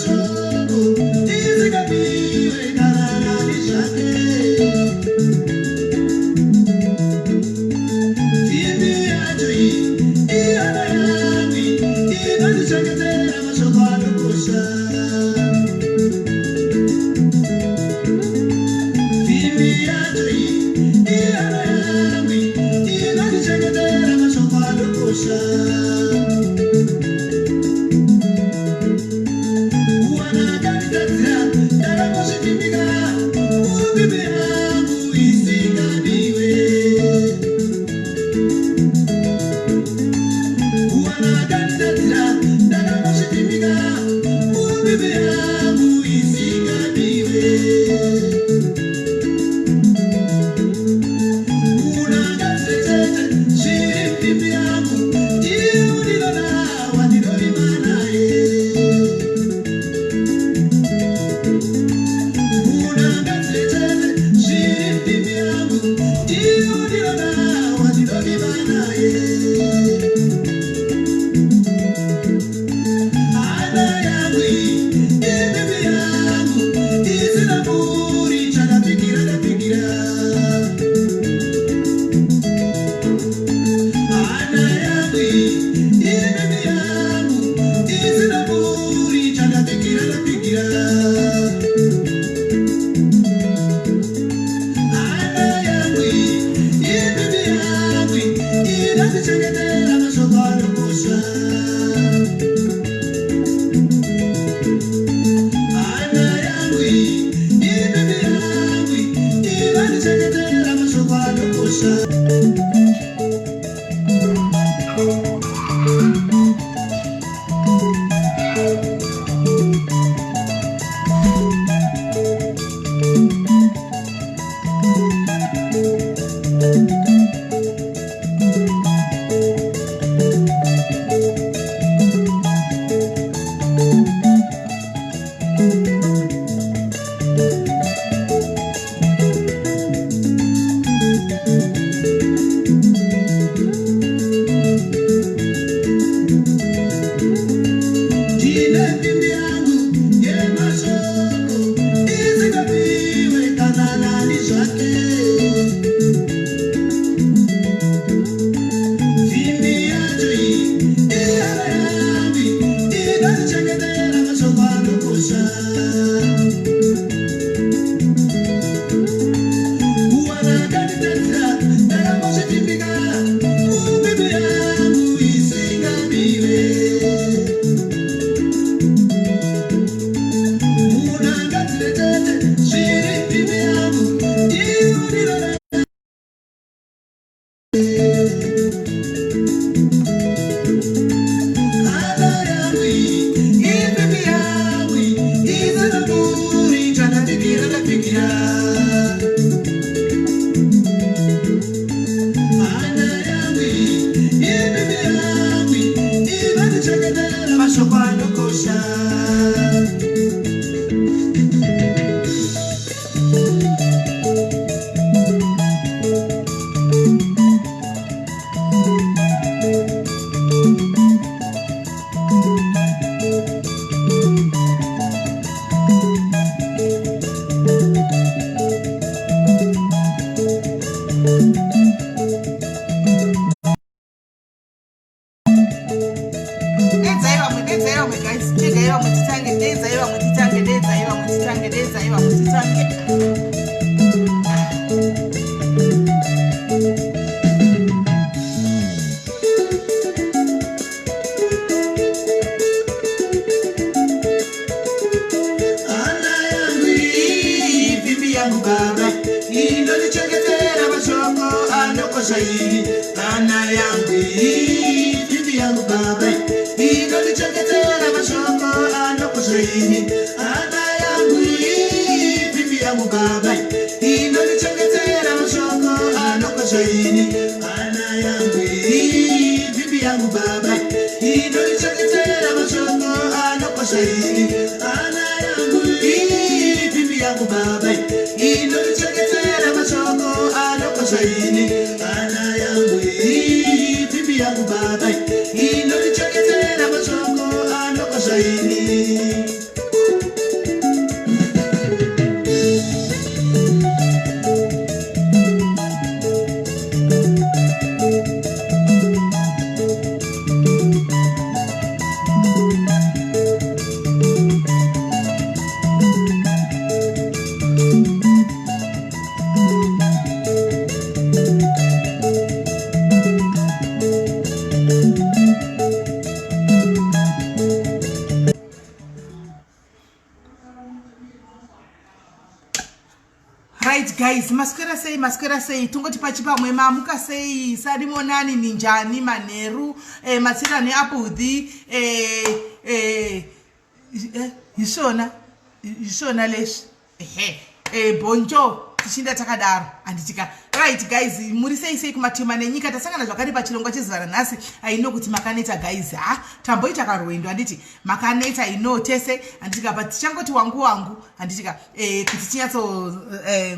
mashoko isingabiwe kana nani zvake. Pfimbi yacho iyi ihana yangu, inondichengetera mashoko anokosha. Pfimbi yacho iyi ihana yangu, inondichengetera mashoko anokosha. Kuwana akanditadzira, ndakangozvipfimbika mupfimbi yangu isingabiwe. Kuwana akanditadzira, ndakangozvipfimbika mupfimbi yangu isingabiwe. Munangadzire chete zviri mupfimbi yangu, ndiye undinoda wandinorima naye. Munangadzire chete zviri mupfimbi yangu, ndiye undinoda wandinorima naye. Hana yangu iyi ipfimbi yangu isina buri, chandapfikira ndapfikira. Hana yangu iyi ipfimbi yangu isina buri, chandapfikira ndapfikira. Hana yangu iyi ipfimbi yangu inondichengetera mashoko anokosha. Hana yangu iyi ipfimbi yangu inondichengetera mashoko anokosha. Ndine pfimbi yangu yemashoko isingabiwe kana nani zvake. Pfimbi yacho iyi ihana yangu inondichengetera mashoko anokosha. Kuwana akanditadzira, ndakangozvipfimbika mupfimbi yangu isingabiwe. Munangadzire chete zviri pfimbi yangu, ndiyo ndinoda. Hana yangu iyi ipfimbi yangu isina buri, chandapfikira ndapfikira. Hana yangu iyi ipfimbi yangu inondichengetera mashoko anokosha. Dedzai vamwe, dedzai vamwe guys, tegai vamwe titange, dedzai vamwe titange, dedzai vamwe titange, dedzai vamwe titange. Hana yangu iyi pfimbi yangu baba inondichengetera mashoko anokosha iyi. Hana yangu iyi pfimbi yangu baba inondichengetera mashoko anokosha iyi. Hana yangu iyi pfimbi yangu baba inondichengetera mashoko anokosha iyi. Hana yangu iyi pfimbi yangu baba inondichengetera mashoko anokosha iyi. Hana yangu iyi pfimbi yangu baba inondichengetera mashoko anokosha ini. Hana yangu iyi pfimbi yangu baba inondichengetera mashoko anokosha ini. Right guys, maswera sei, maswera sei? Tongoti pachipamwe, mamuka sei? Sarimonani, ninjani, manheru, matsira neapudhi, hisvona hisvona lesvi, ehe, bonjo, tichinda takadaro, handitika? Right guys, muri sei sei kumatema nenyika? Tasangana zvakare pachirongwa chezuva ranhasi. Aino kuti makaneta guys. Ha, tamboita karwendo, handiti? Makaneta ino tese, handitika? But tichangoti wangu wangu, handitika, kuti tinyatso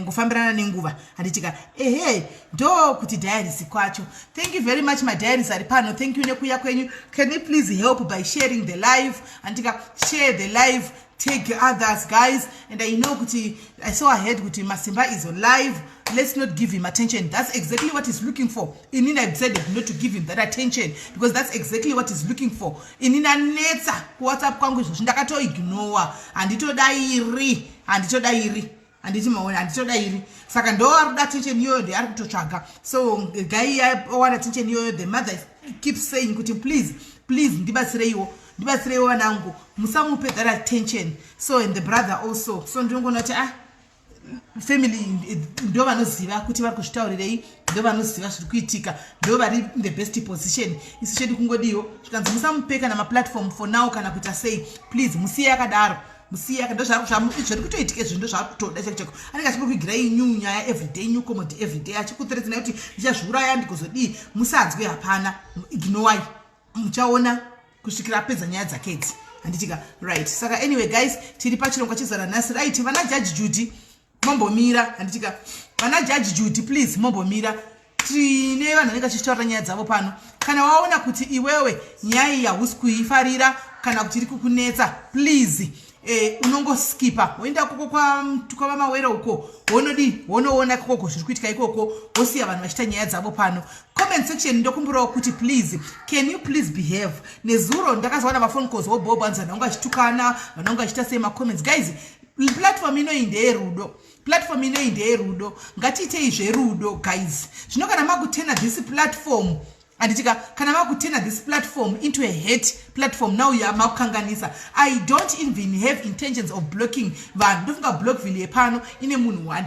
ngofambirana nenguva, handitika? Ehe, ndo kuti diaries kwacho. Thank you very much, madiaries ari pano. Thank you nekuuya kwenyu. Can you please help by sharing the live, handitika? Share the live, take others, guys. And I know kuti I saw ahead kuti Masimba is on live. Let's not give him attention. That's exactly what he's looking for. Inini I've decided not to give him that attention because that's exactly what he's looking for. Inini anetsa kuWhatsApp kwangu izvozvi, ndakatoignora, handitodairi, handitodairi, handiti maona? Handitodairi. Saka ndo ari kuda attention iyoyo, ndeari kutotsvaga. So guy awana attention iyoyo. The mother keeps saying kuti please, please, ndibatsireiwo, ndibatsireiwo vanangu, musamupe that attention. So, and the brother also. So ndinongoona kuti, ah, family ndo vanoziva kuti vari kuzvitaurirei, ndo vanoziva zviri kuitika, ndo vari in the best position. Isu chedu kungodiwo zvikanzi musamupe kana maplatform for now kana kuita sei. Please, musiye akadaro, musiye. Ndo zviri kutoitika izvi, ndo zvaari kutoda chaiko chaiko. Anenge achikuvigirai new nyaya everyday, new comedy everyday, achikuthreatenai kuti ndichazviuraya, ndigozodii. Musanzwe, hapana, ignorai, muchaona kusvikira apedza nyaya dzake idzi, handitika? Right, saka anyway guys, tiri pachirongwa chezara nhasi. Right, vana Judge Judy, mombomira, handitika? Vana Judge Judy, please, mombomira. Tine vanhu vanenge vachitaura nyaya dzavo pano. Kana waona kuti iwewe nyaya iyi hausi kuifarira kana kuti iri kukunetsa, please, unongoskipa woenda koko kwavaMawere uko, wonodii, wonoona ikoko zviri kuitika ikoko, wosiya vanhu vachiita nyaya dzavo pano. Comment section, ndokumbirawo kuti please, can you please behave? Nezuro ndakazowana maphone calls wobhobhanzi, vanhu vangu vachitukana, vanhu vangu vachiita sei macomments. Guys, platform inoyi ndeyerudo, platform inoyi ndeyerudo. Ngatiitei zverudo, guys. Zvino kana makuturna this platform, handitika, kana makuturna this platform into a hate platform, now yamakukanganisa. I don't even have intentions of blocking vanhu. Ndofunga Blockville yepano ine munhu one,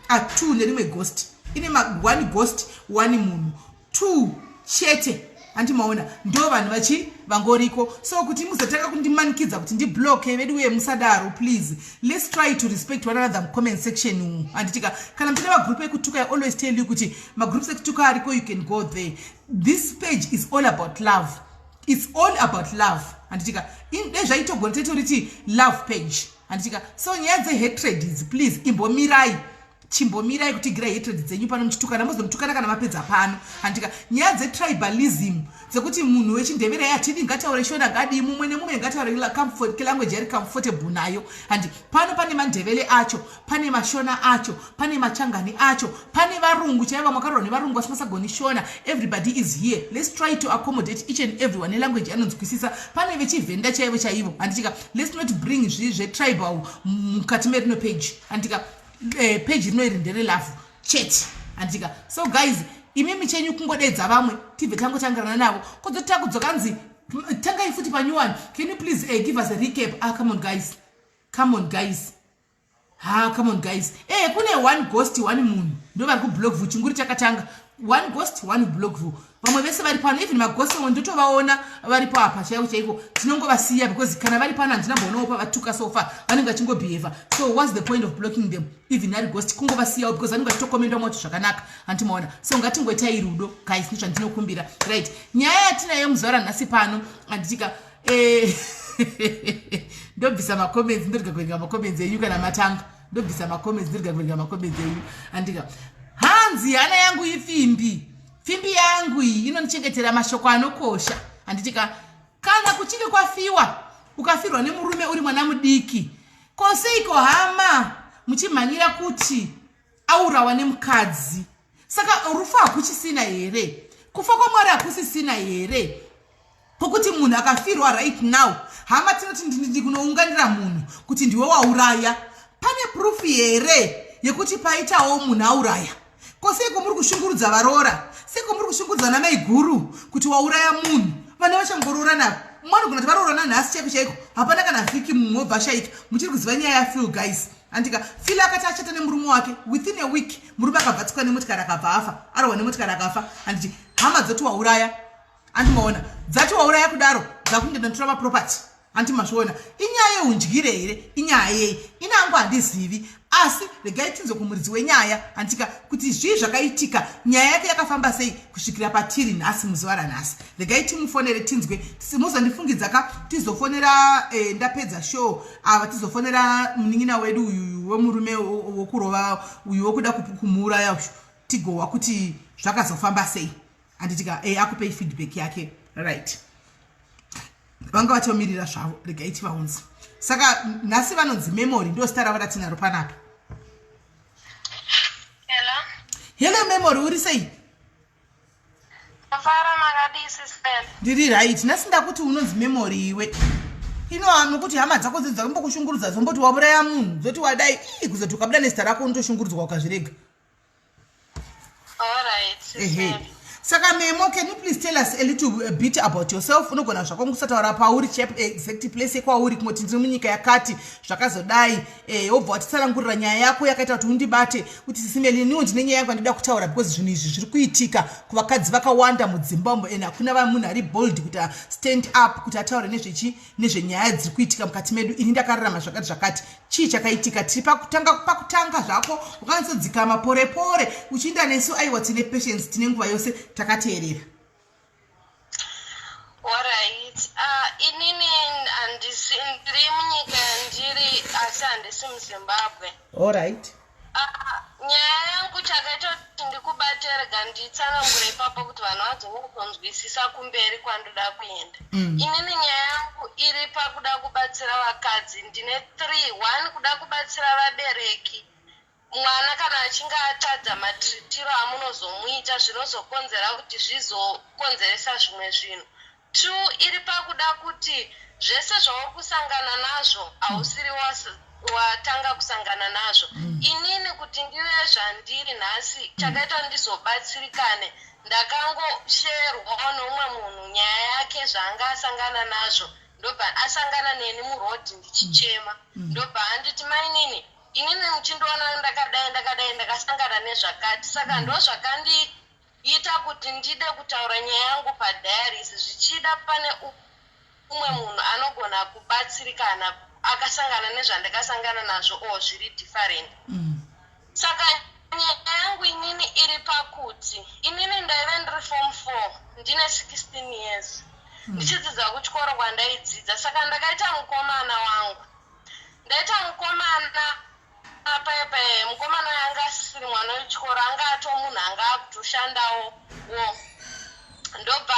a two nerimwe ghost. Ine one ghost, one munhu, two chete, handimaona? Ndo vanhu vachi vangoriko. So kuti muzotanga kundimanikidza kuti ndiblocke, vedu uye musadaro. Please, let's try to respect one another comment section umu, handitika? Kana muchida magroup ekutuka, I always tell you kuti magroups ekutuka ariko, you can go there. This page is all about love. It's all about love, handitika? Dai zvaitogona tetoriti love page, handitika? So nyaya dzehatred idzi, please, imbomirai, chimbomirai kutigirai hatred dzenyu pano muchitukana. Mozomutukana kana mapedza pano, handika? Nyaya dzetribalism, dzekuti munhu wechindevere hatidi, ngataure Shona, ngadii, mumwe nemumwe ngataure language yari comfortable nayo, handi? Pano pane mandevele acho, pane mashona acho, pane machangani acho, pane varungu chaivo, makarorwa nevarungu vasingasagoni Shona. Everybody is here. Let's try to accommodate each and everyone nelanguage yanonzwisisa. Pane vechivhenda chaivo chaivo, handitika? Let's not bring zvi zvetribal mukati merino page, handitika? Page rino iri nderelove chete, handitika? So guys, imimi chenyu kungodedza vamwe, tibve tangotangirana navo, kozoti takudzoka nzi tangai futi panew one. Can you please give us a recap? Ah, come on guys, come on guys, ha, come on guys. Kune one ghost, one munhu, ndo vari kuBlockville. Chinguri chakatanga, one ghost, one Blockville. Vamwe vese vari pano, even maghost vamwe ndotovaona varipo apa chaiko chaiko, tinongovasiya because kana vari pano handinamboonawo pavatuka. So far vanenge vachingobehava, so what's the point of blocking them? Even ari ghost, kungovasiyawo because vanenge vachitokomenda mwacho zvakanaka, handimaona? So ngatingoitai rudo, guys, ndozvandinokumbira. Right, nyaya yatinayo muzuva ranhasi pano, handitika? Ndobvisa macomments, ndorega kuverenga macomments enyu kana matanga. Ndobvisa macomments, ndorega kuverenga macomments enyu, handika? Hanzi hana yangu ifimbi, pfimbi yangu iyi inondichengetera mashoko anokosha, handitika? Kana kuchinge kwafiwa, ukafirwa nemurume uri mwana mudiki, koseiko hama muchimhanyira kuti aurawa nemukadzi? Saka rufu hakuchisina here? Kufa kwaMwari hakusisina here, pokuti munhu akafirwa right now, hama tinoti ndikunounganira munhu kuti ndiwe wauraya? Pane proof here yekuti paitawo munhu auraya? Koseiko muri kushungurudza varoora? Seiko muri kushungurudza namaiguru kuti wauraya munhu? Vana vachangoroora navo. Mumwe anogona kuti varoorana nhasi chaiko chaiko, hapana kana vhiki, mumwe wobva ashaika. Muchiri kuziva nyaya yaPhil, guys, andika? Phil akati achata nemurume wake, within a week murume akabva tsikwa nemotikari, akabva afa, arohwa nemotikari akafa. Handiti hama dzoti wauraya? Andimaona dzati wauraya kudaro, dzakundoenda notora maproperty. Handi mazviona? Inyaya yeundyire here? Inyaya yei? Inangu handizivi, asi regai tinzwe kumuridzi wenyaya, handika, kuti zvii zvakaitika, nyaya yake yakafamba sei kusvikira patiri nhasi, muzuva ranhasi. Regai timufonere tinzwe. Muzondifungidza ka, tizofonera ndapedza show ava, tizofonera munin'ina wedu uyu wemurume wokurova uyu, wokuda kumuuraya uyu, tigohwa kuti zvakazofamba sei, handitika? Akupei feedback yake. Right, vanga vatomirira zvavo, regai tivaunze. Saka nhasi vanonzi Memory, ndo zita ravo ratinaro panapa. Hello. Hello Memory, uri sei? Mafara, makadii, Sister? Ndiri right. Nhasi ndakuti unonzi Memory iwe ino, nokuti hama dzako dzi dzakambokushungurudza, dzomboti wauraya munhu, dzoti wadai ii, kuzoti ukabuda nezita rako unotoshungurudzwa ukazvirega. All right. Ehe, saka Memo, can you please tell us a little bit about yourself? Unogona zvako kusataura pauri chep exact place yekwauri, kungoti ndiri munyika yakati, zvakazodai, wobva watitsanangurira nyaya yako yakaita kuti undibate, kuti Sisi Melly, iniwo ndine nyaya yangu yandinoda kutaura, because zvinhu izvi zviri kuitika kuvakadzi vakawanda mudzimba umo, and hakuna vamunhu ari bold kuti stand up kuti ataure nezvechi nezvenyaya dziri kuitika mukati medu. Ini ndakararama zvakati zvakati, chii chakaitika? Tiri pakutanga, pakutanga zvako, wakanyatsodzikama pore pore uchiinda nesu. Aiwa, tine patience, tine nguva yose takateerera. Alright. Inini handisi, ndiri munyika yandiri, asi handisi muZimbabwe. Nyaya yangu, chakaita kuti ndikubate, rega nditsanangure ipapo kuti vanhu vazonyatsonzwisisa kumberi kwandoda kuenda. Inini nyaya yangu iri pakuda kubatsira vakadzi. Ndine three. One, kuda kubatsira vabereki. Mwana kana achinge atadza, matreatiro amunozomuita zvinozokonzera kuti zvizokonzeresa zvimwe zvinhu. Two, iri pakuda kuti zvese zvauri kusangana nazvo hausiri watanga kusangana nazvo. Inini kuti ndive zvandiri nhasi, chakaita kuti ndizobatsirikane, ndakangosherwawo neumwe munhu nyaya yake zvaanga asangana nazvo. Ndobva asangana neni murodhi ndichichema, ndobva anditi, "Mainini, inini muchindiona ndakadai ndakadai, ndakasangana nezvakati." Saka ndo zvakandiita kuti ndide kutaura nyaya yangu padiaries. Zvichida pane umwe munhu anogona kubatsirikana akasangana nezvandakasangana nazvo or zviri different. Saka nyaya yangu inini iri pakuti inini ndaive ndiri form 4, ndine 16 years, ndichidzidza kuchikoro kwandaidzidza. Saka ndakaita mukomana wangu, ndaita mukomana paipai. Mukomana uyu anga asisiri mwana wechikoro, anga ato munhu anga akutoshandawo wo. Ndobva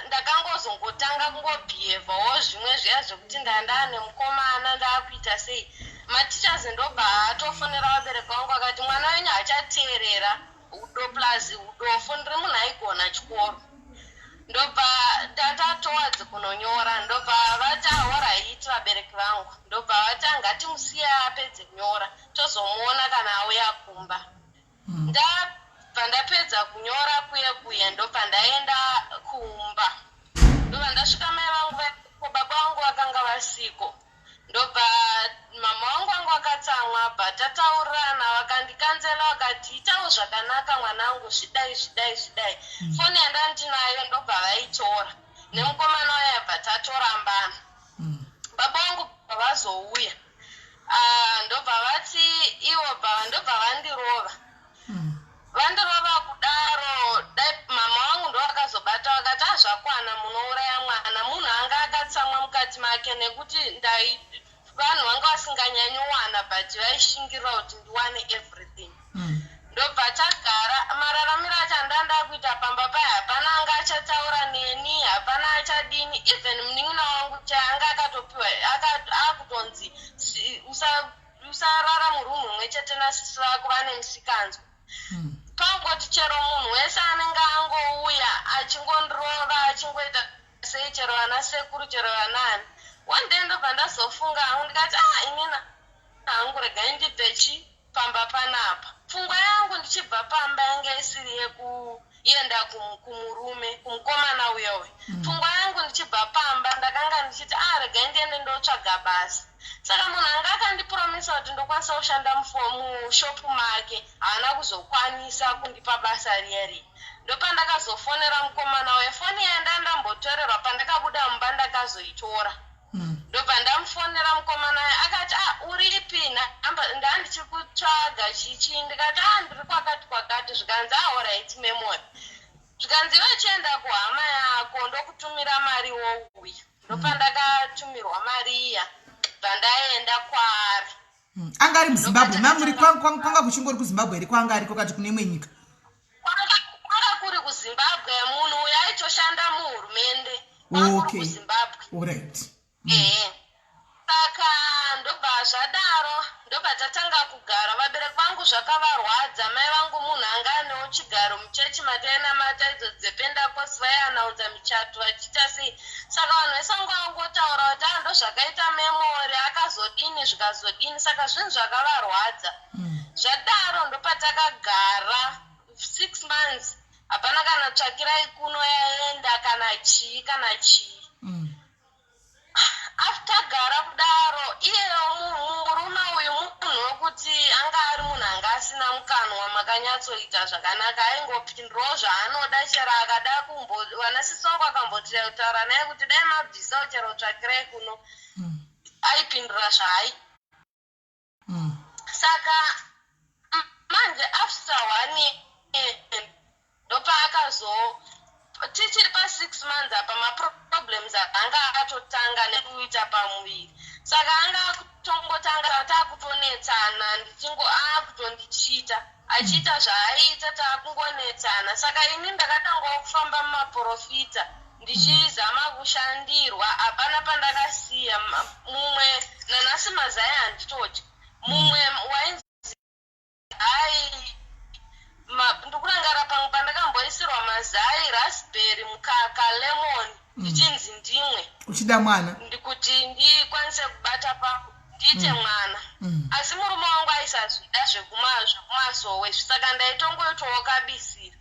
ndakangozongotanga kungobhihevhawo zvimwe zviya zvekuti ndandaa nemukomana, ndaakuita sei. Mateachers ndobva atofonera vabereki vangu akati, "Mwana wenyu hachateerera, udo plus udofo." Ndiri munhu aigona chikoro. Ndobva tatatowadzi kunonyora, ndobva vati, "Alright." Vabereki vangu ndobva vati, "Ngatimusiye apedze kunyora, tozomuona kana auya kumba." Ndabva ndapedza kunyora kuye kuye, ndobva ndaenda kumba. Ndobva ndasvika, mai vangu vaiko, baba vangu vakanga vasiko. Ndobva mama vangu vangu vakatsamwa, bva tataurirana, vakandicounsela, vakati, "Itawo zvakanaka mwanangu, zvidai zvidai zvidai." Foni yandandinayo ndobva vaitora nemukomana wayo, bva tatorambana. Baba vangu bva vazouya. Ah, ndobva vati ivo, bva ndobva vandirova. Vandirova kudaro, dai mama vangu ndo vakazobata, vakati, "Azvakwana, munouraya mwana." Munhu anga akatsamwa mukati make nekuti ndai vanhu vanga vasinganyanyowana, but vaishingirira kuti ndiwane everything. Ndobva tagara. Mararamiro acho andanda kuita pamba paya, hapana anga achataura neni, hapana achadini. Even munin'ina wangu chai anga akatopiwa akutonzi, "Usarara murumu mumwe chete nasisi vako, vane musikanzwa." Pangoti chero munhu wese anenge angouya achingondirova, achingoita sei, chero vana sekuru, chero vanani. One day ndobva ndazofunga hangu, ndikati, "Ah, inina hangu regai ndibve chi pamba panapa." Pfungwa yangu ndichibva pamba yanga isiri yeku Ienda kumurume, kumukomana uya uyu. Pfungwa yangu ndichibva pamba ndakanga ndichiti, "A, ah, regai ndiende ndotsvaga basa." Saka munhu anga akandipromisa kuti ndokwanisa kushanda mushop make haana kuzokwanisa kundipa basa riya riya. Ndopandakazofonera mukomana uya. Foni iya ndandambotorerwa pandakabuda mumba, ndakazoitora. Ndobva ndamufonera mukomana uya, akati, "A, ah, uripi? Ndandichikutsvaga chichi." Ndikati, "A, ah, ndiri kwakati kwakati." Zvikanzi, "A, alright, Memory." Zvikanzi, "Iwe chienda kuhama yako, ndokutumira mari wouya." Ndopandakatumirwa mari iya, bva ndaenda kwaari. Anga ari muZimbabwe mamuri? Kwanga kuchingori kuZimbabwe here kwaanga ariko, kati kune imwe nyika? Kwanga kuri kuZimbabwe. Munhu uyo aitoshanda muhurumende. Kwanga kuri kuZimbabwe. Ehe, saka ndobva zvadaro, ndobva tatanga kugara. Vabereki vangu zvakavarwadza. Mai vangu munhu anga anewo chigaro muchechi matainamata, idzo dzePendacost, vaianaunza michato vachiita sei. Saka vanhu vese vanga vangotaura kuti, "A, ndozvakaita Memory, akazodini, zvikazodini." Saka zvinhu zvakavarwadza. Zvadaro ndopatakagara 6 months, hapana kana tsvakirai kuno yaenda, kana chii, kana chii. After gara kudaro, iyeyo murume uyu munhu wekuti anga ari munhu anga asina mukanwa makanyatsoita zvakanaka. Aingopindurawo zvaanoda chero akada kumbo. Vanasisi vangu akambotitaura naye kuti dai mabvisawo chero tsvakirai kuno, aipindura zvaai. Saka manje after one year ndopaakazo, tichiri pa6 months apa, maproblems anga atotanga nekuita pamuviri. Saka anga akutongotanga, taakutonetsana, ndichingo aakutondichita, achiita zvaaiita, taakungonetsana. Saka ini ndakatangawo kufamba mumaprofita ndichizama kushandirwa. Hapana pandakasiya. Mumwe nanhasi mazai handitodyi. Mumwe wainzi hai, ndikurangara pamwe pandakamboisirwa mazai, raspberry, mukaka, lemon, ndichinzi ndimwe. Uchida mwana. Ndikuti ndikwanise kubata pa ndiite mwana. Asi murume wangu aisazvida zvekumasowe, saka ndaitongoitawo kabisira.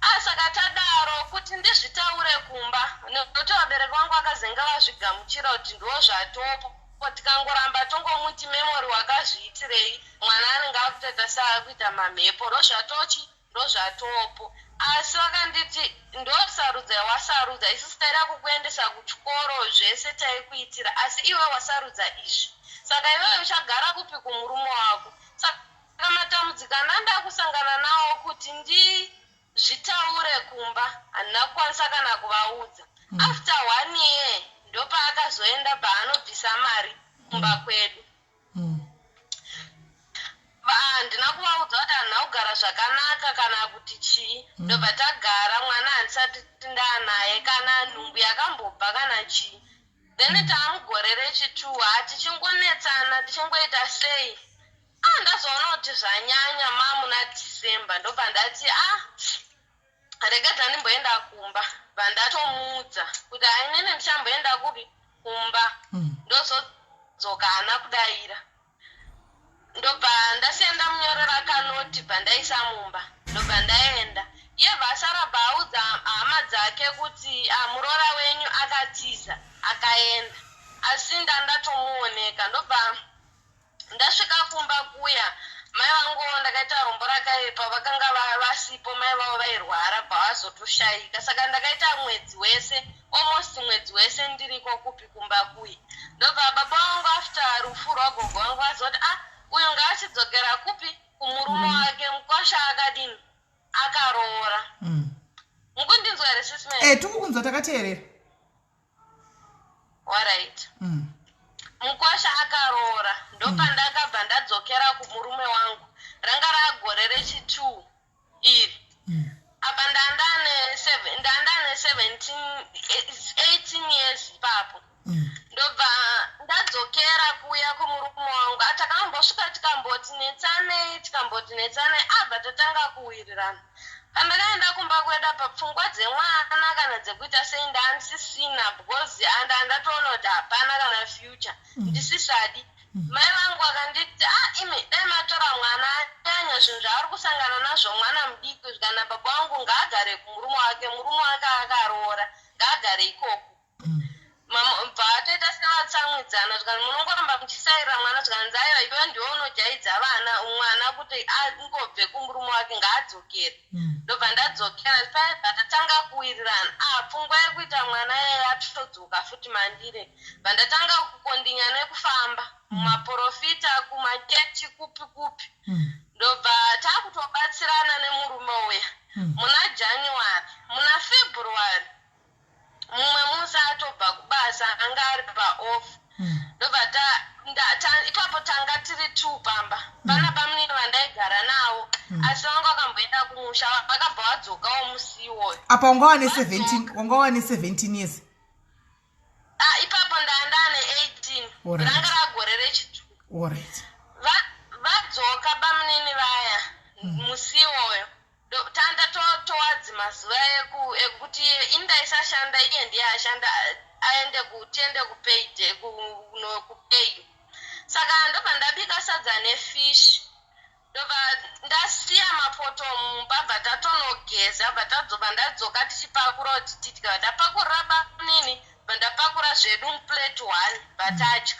Ah, saka tadaro kuti ndizvitaure kumba, nekuti vabereki vangu vakazenge vazvigamuchira kuti ndo zvatopo. Tikangoramba tongomuti, "Memory, wakazviitirei?" mwana anenge akutoita seakuita mamhepo. Ndozvatochi, ndozvatopo. Asi vakanditi, "Ndosarudza yawasarudza. Isusu taida kukuendesa kuchikoro, zvese taikuitira, asi iwe wasarudza izvi. Saka iwewe uchagara kupi? Kumurume wako." Saka matambudziko andanda kusangana nawo kuti ndizvitaure kumba, handina kukwanisa kana kuvaudza. After one year ndopaakazoenda paanobvisa mari kumba kwedu. Handina kuvaudza kuti handina kugara zvakanaka kana kuti chii. Ndobva tagara, mwana handisati ndaanaye, kana nhumbu yakambobva, kana chii. Then taamugore rechi2, hatichingonetsana, tichingoita sei. Ah, ndazoona kuti zvanyanya mamuna December, ndobva ndati, "Ah, regedza ndimboenda kumba." Bva ndatomuudza kuti, "Ainini ndichamboenda kupi? Kumba." Ndozodzoka. Haana kudayira. Ndobva ndasiya ndamunyorera kanote, bva ndaisa mumba, ndobva ndaenda. Iye bva asara, bva audza hama dzake kuti, "Ah, muroora wenyu akatiza, akaenda." Asi ndandatomuoneka. Ndobva ndasvika kumba kuya, mai vangu, ndakaita rombo rakaipa, vakanga vasipo. Mai vavo vairwara, bva vazotoshayika. Saka ndakaita mwedzi wese, almost mwedzi wese ndiriko kupi? Kumba kuya. Ndobva baba vangu after rufu rwagogo vangu vazoti, "Ah, uyu ngaachidzokera kupi? Kumurume wake. Mukwasha akadini? Akaroora." Mukundinzwa here, Sis Melly? E, tikukunzwa, takateerera. Alright. Mukwasha akaroora. Ndopandakabva ndadzokera kumurume wangu. Ranga ragore rechi2 iri. Apa ndandane 17, 18 years ipapo. Ndobva ndadzokera kuuya kumurume wangu. Takambosvika tikamboti netsanei, tikamboti netsanei, abva tatanga kuwirirana. Pandakaenda kumba kwedu apa, pfungwa dzemwana kana dzekuita sei ndandisisina, because andatoona kuti hapana kana future, ndisisadi. Mai vangu vakanditi, ah imi dai matora mwana anyanya zvinhu zvaari kusangana nazvo mwana mudiki zvikana baba vangu ngaagare kumurume wake, murume wake akaroora ngaagare ikoko. Bva atoita sevatsamwidzana zvikanzi munongoramba muchisairira mwana zvikanzi aiwa iwe ndiwe unojaidza vana mwana kuti angobve kumurume wake ngaadzokere. Ndobva ndadzokera paye bva tatanga kuwirirana ah pfungwa yekuita mwana yaya yatodzoka futi mandiri bva ndatanga kukondinya nekufamba mumaporofita kumachechi kupi kupi ndobva takutobatsirana nemurume uya muna January muna February mumwe musi atobva kubasa anga ari paoff ndobva ta, nda, ta, ipapo tanga tiri two pamba pana bamunini vandaigara navo asi vanga vakamboenda kumusha vakabva vadzokawo musi iwoyo. Apa wanga wane 17, wanga wane 17 years. Ah, ipapo ndanga ndane 18. Ranga ragore rechitu. Alright. Vadzoka bamunini vaya musi iwoyo. Tanda towards mazuva ekuti ini ndaisashanda iye ndiye ashanda aende tiende kupayday kupay. Saka ndobva ndabika sadza nefish. Ndobva ndasiya mapoto mumba bva tatonogeza bva tadzoka ndadzoka tichipakura kuti tidye bva ndapakurira bamunini bva ndapakura zvedu muplate one bva tadya.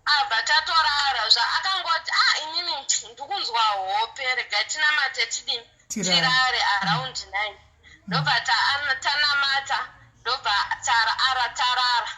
Ah bva tatorara zvaakangoti ah inini ndikunzwa hope regai tinamate tidini tirare around 9 ndobva tanamata ndobva tarara tarara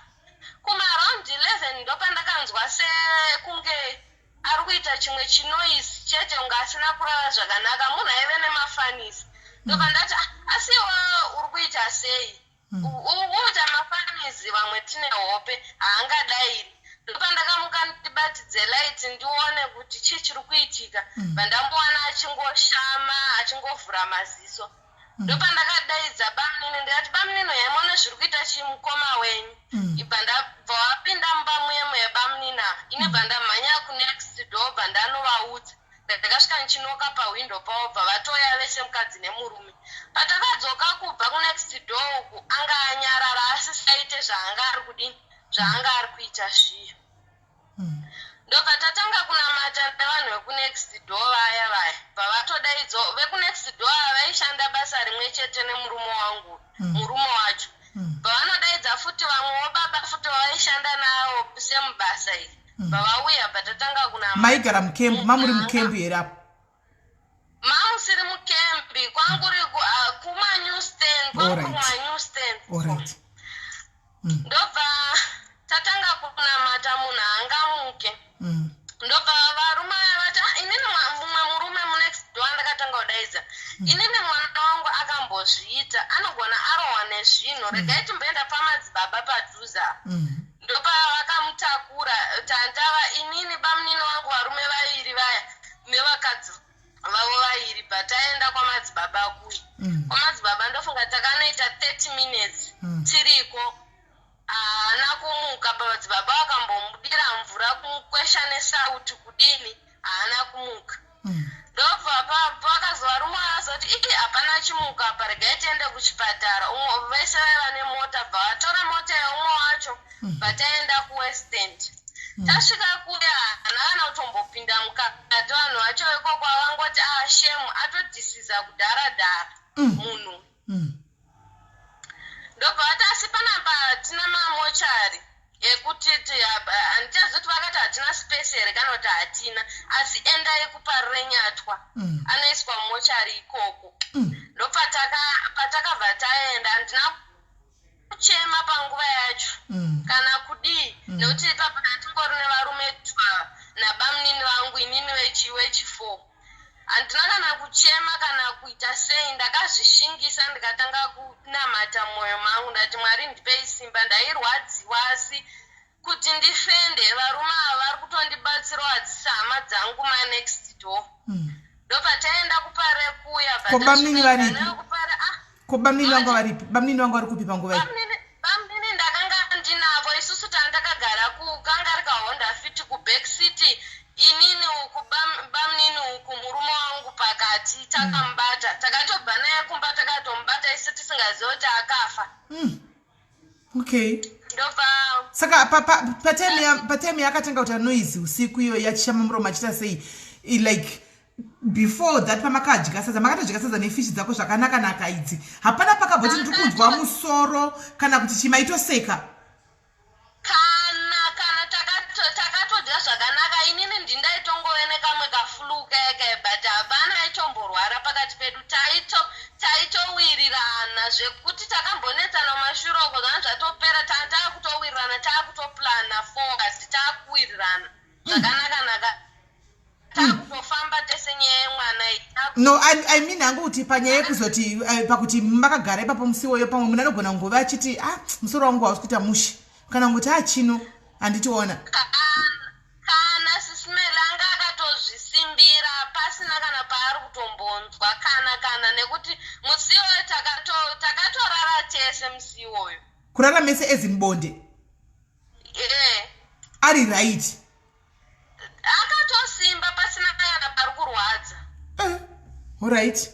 kuma around 11 ndopandakanzwa sekunge ari kuita chimwe chinoise chete kunge asina kurara zvakanaka munhu aive nemafanisi ndobva ndati ah, asi iwe uri kuita sei Ukuita mafunnies vamwe tine hope haangadairi. Ndopandakamuka ndibatidze light ndione kuti chii chiri kuitika bvandambowana achingoshama achingovhura maziso. Ndopandakadaidza bamunini ndikati bamunini huyai muone zviri kuita chii mukoma wenyu. Ibva ndabva wapinda mumba muye muye bamunini ava ini bvandamhanya kunext door bvandanovaudza. Ndakasvika ndichinoka pahwindo pavo bva vatouya vese mukadzi nemurume. Patakadzoka kubva kunext door uku anga anyarara asisaite zvaanga ari kudini zvaanga ari kuita zviya. Ndobva tatanga kunamata nevanhu vekunext door vaya vaya bva vatodaidzwa vekunext door ava vaishanda basa rimwe chete nemurume wangu murume wacho bva vanodaidza futi vamwewo baba futi vavaishanda navo same basa iri bva vauya bva tatanga kunamata. Maigara mukembu mamuri mukembu here apo? Mamusiri mukembi kwanguri kumanew stand kwanguri kumanew stand. Alright. Ndobva tatanga kunamata munhu haangamuke. Ndobva varume vaya vati ah, inini mumwe murume munext door andakatanga kudaidza inini mwana wangu akambozviita anogona arohwa nezvinhu regai timboenda pamadzibaba padhuze apa. Ndopavakamutakura tandava inini bamunini vangu varume vairi vaya nevakadzi vavo vairi bva taenda kwamadzibaba kuya. Kwamadzibaba ndofunga takanoita 30 minutes tiriko haana kumuka pamadzibaba vakambomudira mvura kumukwesha nesauti kudini haana kumuka. Ndobva vakazovarumwa vazoti ii hapana chimuka apa regai tiende kuchipatara umwe vese vaiva nemota bva vatora mota yeumwe wacho bva taenda kuWest End. Tasvika kuya haana kana kutombopinda mukati vanhu vacho ikoko vakangoti ah shame atodhisiza kudhara dhara munhu. Ndobva vati asi panapa hatina mamochari ekuti handichazivi kuti vakati hatina space here kana kuti hatina asi endai kuParirenyatwa anoiswa mochari ikoko. Ndopatakabva taenda handina kuchema panguva yacho kana kudii nekuti ipapo ndatingori nevarume twa nabamunini vangu inini wechi4. Handina kana kuchema kana kuita sei ndakazvishingisa ndikatanga kunamata mumwoyo mangu ndati Mwari ndipei simba ndairwadziwa asi kuti ndifende varume ava vari kutondibatsirawo hadzisi hama dzangu manext door. Ndobva taenda kuPare kuya Ko bamunini varipi? Kupare ah Ko bamunini vanga varipi? Bamunini vanga vari kupi panguva iyi? Bamunini ndakanga ndinavo isusu tandakagara kukanga rikaHonda Fit kuback seat inini uku bamunini uku murume wangu pakati takamubata takatobva naye kumba takatomubata isu tisingazivi kuti akafa. Okay. Ndobva Saka Saka patime yakatanga kuita noise usiku iyo yachishama muromo achiita sei, like before that pamakadya sadza, makatodya sadza nefishi dzako zvakanaka naka idzi, hapana pakabvoti ndiri kunzwa musoro kana kuti chimaitoseka? Kana takatodya zvakanaka. Inini ndindaitongove nekamwe kaflu keke, but hapana aitomborwara pakati pedu. Taitowirirana zvekuti takambonetsana mumashure uko, zvanga zvatopera. Taakutowirirana, taakutoplana forward, taakuwirirana zvakanaka-naka, taakutofamba tese. Nyaya yemwana iyi No, I mean hangu kuti panyaya yekuzoti pakuti makagara ipapo musi iwoyo, pamwe munhu anogona kungova achiti, "Ah, musoro wangu hausi kuita mushe," kana kungoti, "Ah, chino handitiona." Kana Sis Melly, anga akatozvisimbira pasina kana paari kutombonzwa kana nekuti musi iwoyo takatorara tese musi iwoyo. Kurara mese as in bonde? E. Ari right? Akatosimba pasina kana pari kurwadza. Alright.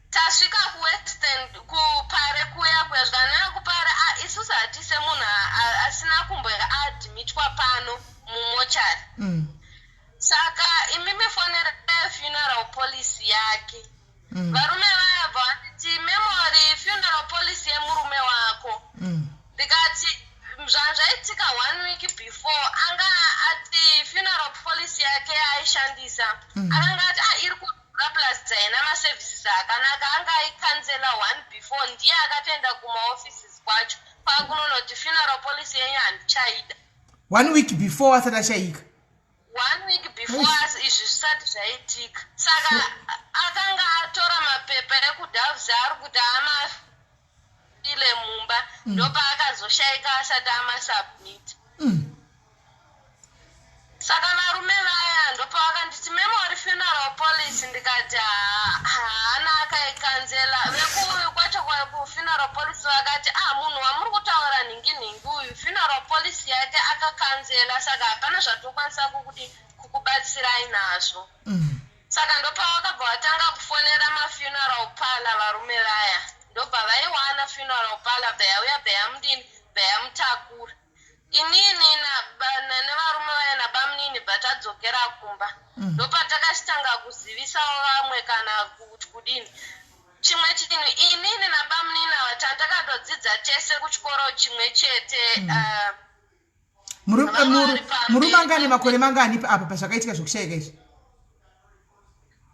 Tasvika kuWestern, kuPare kuya kuya, zvikanaka kuPare. Isusu hatise munhu asina kumboadmitwa pano mumochari. Saka imimi fonerai funeral policy yake. Varume vaya bva vanditi, "Memory, funeral policy yemurume wako." Ndikati zvaitika one week before, anga ati funeral policy yake yaaishandisa, akanga ati, "Ah, iri kudhura, plus haina maservices akanaka." Anga aicancela one before, ndiye akatoenda kumaoffices kwacho kwakunonoti, "Funeral policy yenyu handichaida." One week before asati ashayika? One week before izvi zvisati zvaitika. Saka akanga atora mapepa ekuDoves ari kuti amafile mumba, ndopaakazoshayika asati amasubmit. Saka varume vaya ndopavakanditi, "Memory, funeral policy." Ndikati, "Haana, akaicancela." Vekuuyu kwacho kufuneral policy vakati, "Ah, munhu wamuri kutaura nhingi nhingi uyu, funeral policy yake akacancela, saka hapana zvatokwanisa kukuti kukubatsirai nazvo." Saka ndopavakabva vatanga kufonera mafuneral parlour. Varume vaya ndobva vaiwana funeral parlour, bva yauya, bva yamudini, bva yamutakura. Inini nevarume vaya nabamunini bva tadzokera kumba. Ndopatakachitanga kuzivisawo vamwe kana kuti kudini. Chimwe chinhu, inini nabamunini ava tandakatodzidza tese kuchikoro chimwe chete. Vanga vari pamberi. Murume angane makore mangani apa pazvakaitika zvokushayika izvi?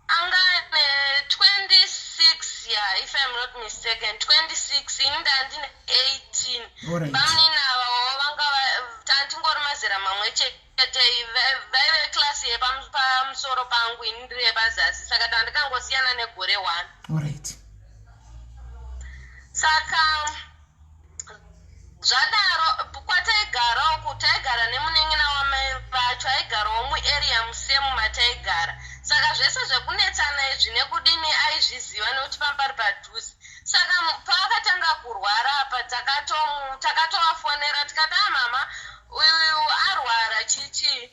Anga ane 26, yeah, if I'm not mistaken, 26. Ini ndandine 18. Bamunini avawo vanga tandingori mazera mamwe chete. Vaive klasi yepamusoro pangu, ini ndiri yepazasi, saka tandikangosiyana negore 1. Saka zvadaro, kwataigara uku, taigara nemunin'ina wamai vacho, aigarawo muarea musemu mataigara. Saka zvese zvekunetsana izvi nekudini aizviziva nekuti pambari padhuze. Saka paakatanga kurwara apa, takatovafonera tikati, "A, mama uyu arwara, chichi."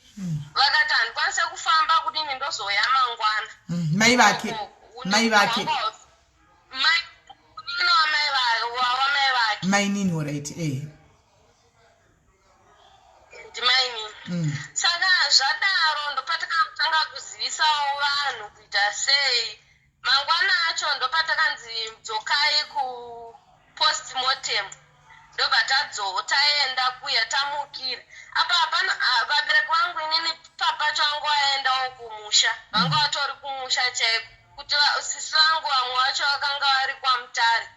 Vakati, "Handikwanise kufamba, kudini, ndozouya mangwana." Mai vake, mai vake? Munin'ina wamai vake. Mainini, alright, eh. Ndimainini. Saka zvadaro, ndopatakatanga kuzivisawo vanhu kuita sei. Mangwana acho ndopatakanzi, "Dzokai kupostmortem." Ndobva taenda kuya tamukira. Apa hapana vabereki vangu. Inini papacho vangu vaendawo kumusha, vanga vatori kumusha chaiko, kuti sisi vangu vamwe vacho vakanga vari kwaMutare,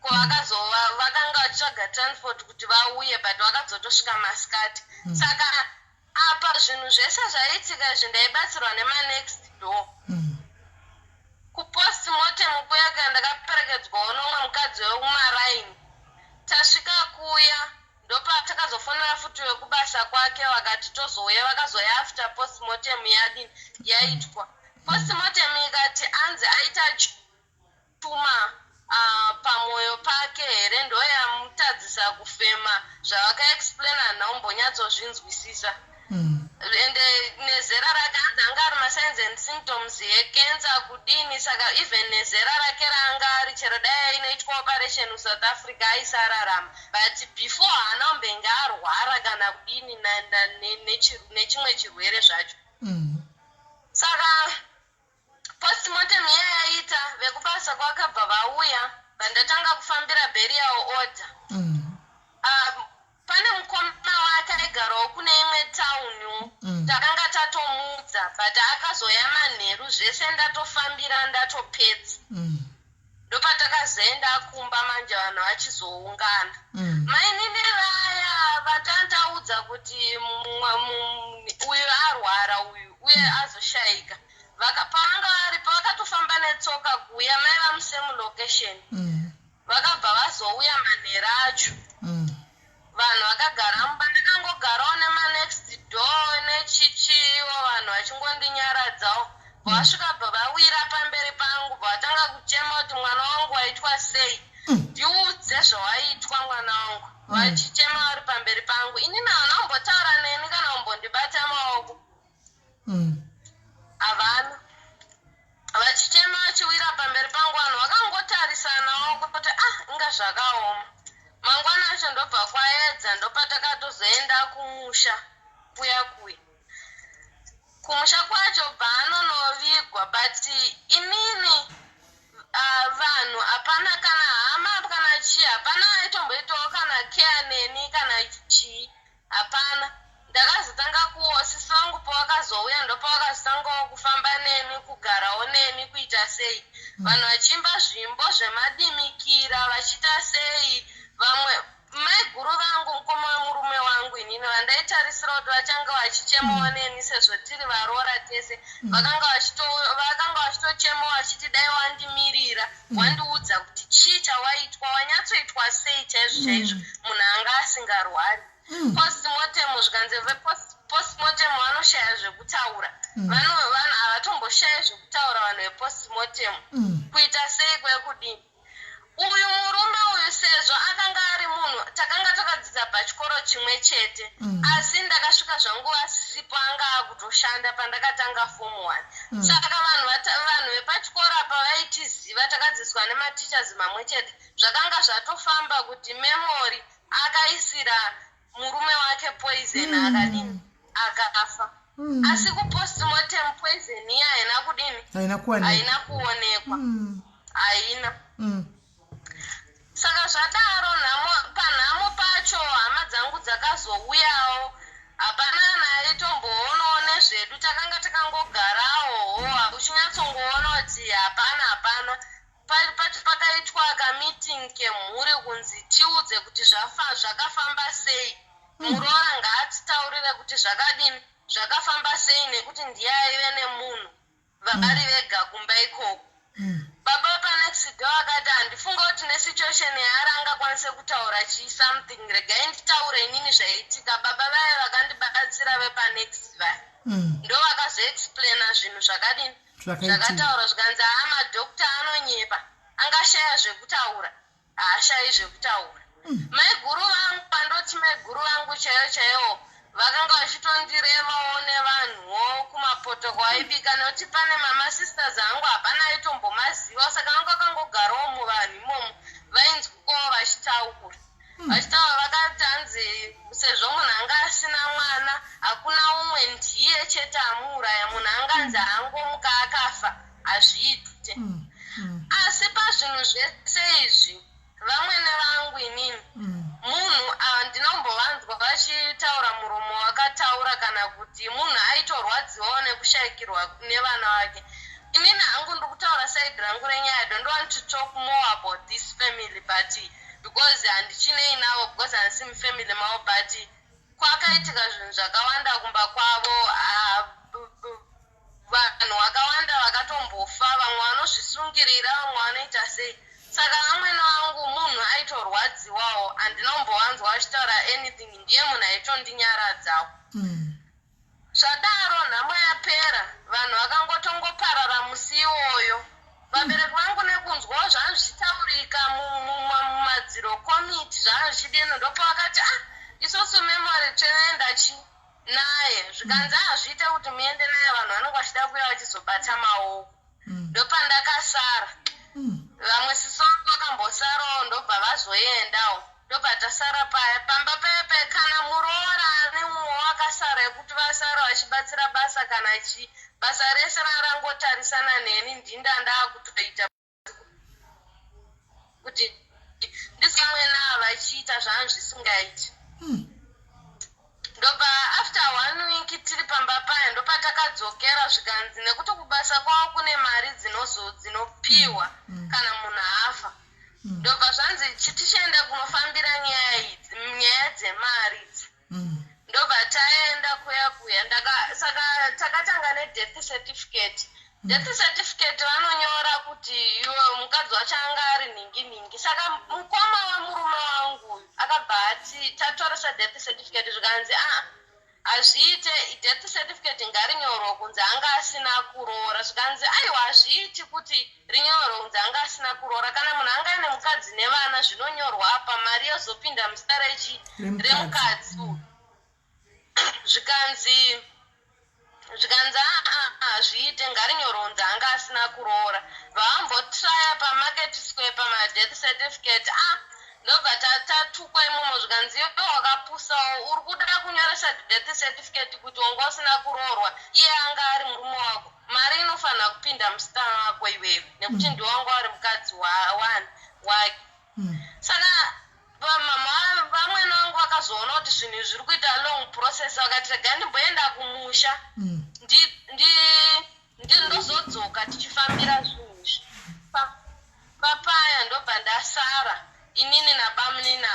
ko vakazova vakanga vachitsvaga transport kuti vauye, but vakazotosvika masikati. Saka apa zvinhu zvese zvaiitika izvi, ndaibatsirwa nemanext door. Kupostmortem kuya kuya, ndakaperekedzwawo nomwe mukadzi wekumaraini. Tasvika kuya, ndopatakazofonera futi wekubasa kwake, vakati tozouya. Vakazouya after postmortem yadini, yaitwa. Postmortem ikati anzi aita chuma pamwoyo pake here, ndoyamutadzisa kufema. Zvavakaexplaina, handina kumbonyatsozvinzwisisa. Ende nezera rake, hanzi anga ari masigns and symptoms ecancer kudini. Saka even nezera rake raanga ari, chero dai ainoitwa operation kuSouth Africa, aisararama. But before haana kumbenge arwara kana kudini nechimwe chirwere zvacho. Saka postmortem iya yaita, vekubasa kwakabva vauya, vandatanga kufambira burial order. Pane mukoma wake aigarawo kune imwe tauniwo. Takanga tatomuudza, but akazoya manheru zvese ndatofambira, ndatopedza. Ndopatakazoenda kumba manje, vanhu vachizoungana. Mainini vaya vatandaudza kuti uyu arwara uyu uye azoshayika, pavanga varipo vakatofamba netsoka kuuya, maiva musame location. Vakabva vazouya manheru acho. Vanhu vakagara mumba, ndakangogarawo nemanext door nechichiwo, vanhu vachingondinyaradzawo. Vasvika, bva vawira pamberi pangu, bva vatanga kuchema kuti, "Mwana wangu waitwa sei? Ndiudze zvawaitwa, mwana wangu." Vachichema vari pamberi pangu. Inini havana kumbotaura neni kana kumbondibata maoko. Havana. Vachichema vachiwira pamberi pangu, vanhu vakangotarisanawo kuti, "Ah, inga zvakaoma." Mangwana acho ndobva kwaedza, ndopatakatozoenda kumusha kuya kuya. Kumusha kwacho bva anonovigwa, but inini vanhu hapana kana hama kana chii, hapana aitomboitawo kana care neni kana chii, hapana. Ndakazotanga kuosisi vangu pavakazouya, ndopavakazotangawo kufamba neni, kugarawo neni, kuita sei. Vanhu vachiimba zvimbo zvemadimikira, vachiita sei. Vamwe maiguru vangu, mukoma wemurume wangu inini, vandaitarisira kuti vachange vachichemawo neni sezvo tiri varoora tese, vakanga vachitochemawo vachiti, "Dai wandimirira, wandiudza kuti chii chawaitwa, wanyatsoitwa sei chaizvo chaizvo." Munhu anga asingarwari. Postmortem, zvikanzi vepostmortem vanoshaya zvekutaura. Vanhu havatomboshaya zvekutaura, vanhu vepostmortem. Kuita sei kwekudini? Uyu murume uyu, sezvo akanga ari munhu takanga takadzidza pachikoro chimwe chete, asi ndakasvika zvangu asisipo, anga akutoshanda pandakatanga form one. Saka vanhu vepachikoro apa vaitiziva, takadzidziswa nematichers mamwe chete. Zvakanga zvatofamba kuti Memory akaisira murume wake poison, akadini, akafa. Asi kupostmortem poison iya haina kudini? Haina kuwanikwa. Haina kuonekwa. Haina. Saka zvadaro, nhamo panhamo pacho, hama dzangu dzakazouyawo, hapana kana aitomboonawo nezvedu. Takanga takangogarawo, uchinyatsongoona kuti hapana, hapana. Pacho pakaitwa kameeting kemhuri kunzi tiudze kuti zvakafamba sei. Muroora ngaatitaurire kuti zvakadini, zvakafamba sei, nekuti ndiye aive nemunhu vari vega kumba ikoko. Baba panext door akati, "Handifunga kuti nesituation yaari angakwanise kutaura chii something, regai nditaure inini zvaitika." Baba vaya vakandibatsira vepanext vaya ndo vakazoexplaina zvinhu zvakadini. Zvakaitika. Zvakataura zvikanzi, "Haa, madhokta anonyepa, angashaya zvekutaura? Haashayi zvekutaura." Maiguru vangu, pandoti maiguru vangu chaiyo chaiwo, vakanga vachitondirevawo nevanhuwo kumapoto kwaibika, nekuti pane mamasisters angu hapana aitombomaziva. Saka vanga vakangogarawo muvanhu imomo, vainzwikawo vachitaura, vachitaura. Vakati hanzi sezvo munhu anga asina mwana, hakuna umwe, ndiye chete amuuraya. Munhu anganzi haangomuka akafa, hazviite. Asi pazvinhu zvese izvi, vamwene vangu inini, munhu ava ndinombovanzwa vachitaura muromo wakataura kana kuti munhu aitorwadziwawo nekushayikirwa nevana vake. Inini hangu ndiri kutaura side rangu renyaya. I don't want to talk more about this family, but because handichinei navo, because handisi mufamily mavo, but kwakaitika zvinhu zvakawanda kumba kwavo. Ah, vanhu vakawanda vakatombofa, vamwe vanozvisungirira, vamwe vanoita sei. Saka vamwene vangu munhu aitorwadziwawo, handinombovanzwa vachitaura anything. Ndiye munhu aitondinyaradzawo. Zvadaro, nhamo yapera, vanhu vakangotongoparara musi iwoyo. Vabereki vangu nekunzwawo zvanga zvichitaurika mumadziro komiti, zvanga zvichidini, ndopavakati, "Ah, isusu Memory toenda chi naye." Zvikanzi hazviite kuti muende naye, vanhu vanenge vachida kuuya vachizobata maoko. Ndopandakasara. Vamwe sisi vangu vakambosarawo, ndobva vazoendawo, ndobva tasara paya pamba paya paya. Kana muroora ane mumwe wakasara yekuti vasara vachibatsira basa kana chii, basa rese ranga rangotarisana neni. Ndinda ndaakutoita kuti ndisamwena vachiita zvangu zvisingaiti. Ndobva after one week tiri pamba paya, ndopatakadzokera. Zvikanzi nekuti kubasa kwavo kune mari dzinozo dzinopiwa kana munhu afa. Ndobva zvanzi tichienda kunofambira nyaya idzi, nyaya dzemari idzi. Ndobva taenda kuya kuya. Saka takatanga nedeath certificate. Death certificate vanonyora kuti iwe mukadzi wacho anga ari nhingi nhingi. Saka mukoma wemurume wangu uyu akabva ati tatoresa death certificate, zvikanzi a hazviite, death certificate ngarinyorwe kunzi anga asina kuroora. Zvikanzi aiwa, hazviiti kuti rinyorwe kunzi anga asina kuroora. Kana munhu anga aine mukadzi nevana, zvinonyorwa apa, mari yozopinda muzita rechi Remukadzi. Remukadzi uyu. Zvikanzi aa, hazviite, ngarinyorwe kunzi anga asina kuroora. Vavambotraya paMarket Square pamadeath certificate, a ndobva tatukwa imomo. Zvikanzi iwe wakapusawo, uri kuda kunyoresa death certificate kuti wanga usina kuroorwa, iye anga ari murume wako, mari inofanira kupinda muzita mako iwewe nekuti ndiwanga wari mukadzi wani wake. Saka vamama vamwene vangu vakazoona kuti zvinhu izvi zviri kuita long process, vakati rega ndimboenda kumusha, ndozodzoka tichifambira zvinhu izvi. Papaya ndobva ndasara inini nabamunini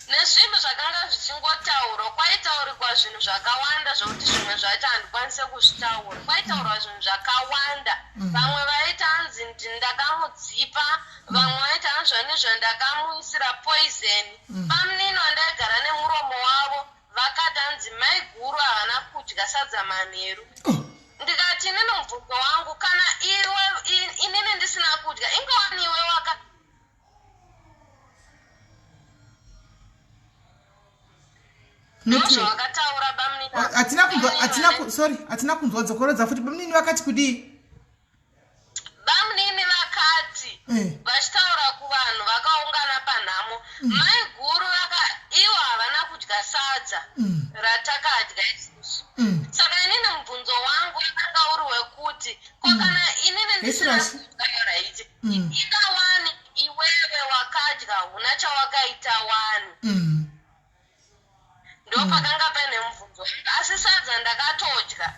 nezvinhu zvakanga zvichingotaurwa. Kwaitaurikwa zvinhu zvakawanda zvokuti zvimwe zvacho handikwanise kuzvitaura. Kwaitaurwa zvinhu zvakawanda. Vamwe vaiti hanzi ndakamudzipa, vamwe vaiti hanzvanizvo ndakamuisira poison. Bamunini wandaigara nemuromo wavo vakati hanzi mai guru havana kudya sadza manheru. Ndikati inini mubvunzo wangu, kana iwe inini ndisina kudya, ingawani iwe waka ndozvavakataura bamunini. Hatina kunzwa, hatina sorry, hatina kunzwa, dzokorodza futi. Bamunini vakati kudii? Bamunini vakati vachitaura kuvanhu vakaungana panhamo, mai guru vaka ivo havana kudya sadza ratakadya isusu. Saka inini mubvunzo wangu wakanga uri wekuti ko kana inini ndisina Yes, Rasi. kudya, right, ingawani iwewe wakadya, huna chawakaita wani? Ndo pakanga paine mubvunzo, asi sadza ndakatodya.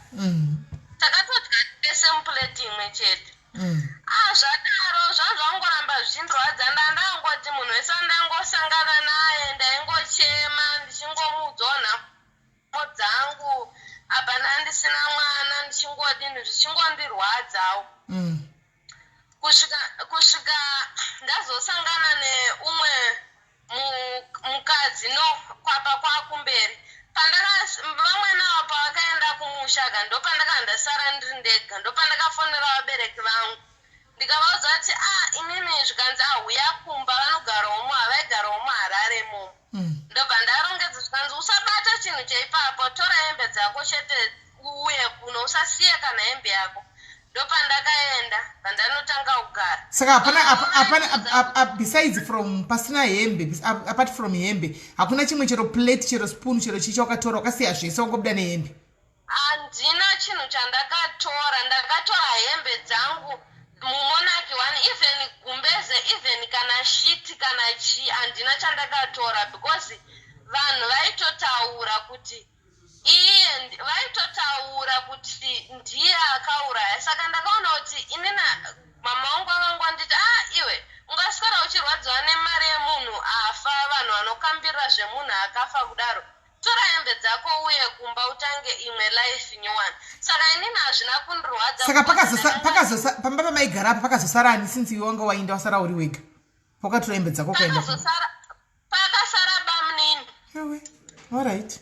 Takatodya tese mupureti imwe chete. Ah, zvadaro zvangoramba zvichindirwadza. Ndandangoti munhu wese andangosangana naye ndaingochema, ndichingomuudzawo nhamo dzangu. Apa ndandisina mwana, ndichingodini, zvichingondirwadzawo kusvika ndazosangana neumwe mukadzi. No, kwapa kwakumberi pandaka vamwe navo pavakaenda kumusha ka, ndopandakanga ndasara ndiri ndega. Ndopandakafonera vabereki vangu, ndikavaudza kuti a inini, zvikanzi ahuya kumba, vanogarawo havaigarawo muHarare imomo. Ndobva ndarongedza, zvikanzi usabata chinhu cheipapo, tora hembe dzako chete uuye kuno, usasiye kana hembe yako. Ndopandakaenda, pandanotanga kugara. Saka hapana hapana besides from pasina hembe, apart from hembe, hakuna chimwe, chero plate, chero spoon, chero chii chawakatora? Wakasiya zvese, wangobuda nehembe? Handina chinhu chandakatora. Ndakatora hembe dzangu mumonaki one, even gumbeze, even kana shiti, kana chii, handina chandakatora because vanhu vaitotaura kuti iye vaitotaura kuti ndiye akauraya. Saka ndakaona kuti inina mama vangu vakangonditi, a iwe ungaswera uchirwadziwa nemari yemunhu afa, vanhu vanokambirira zvemunhu akafa kudaro, tora hembe dzako uye kumba utange imwe life nyowani. Saka inini hazvina kundirwadza Saka because pakazosa pamba pamaigara apa pakazosara ani since iwe wanga wainda, wasara uri wega, wakatora hembe dzako ukaenda? Pakasara bamunini. Ewe, alright.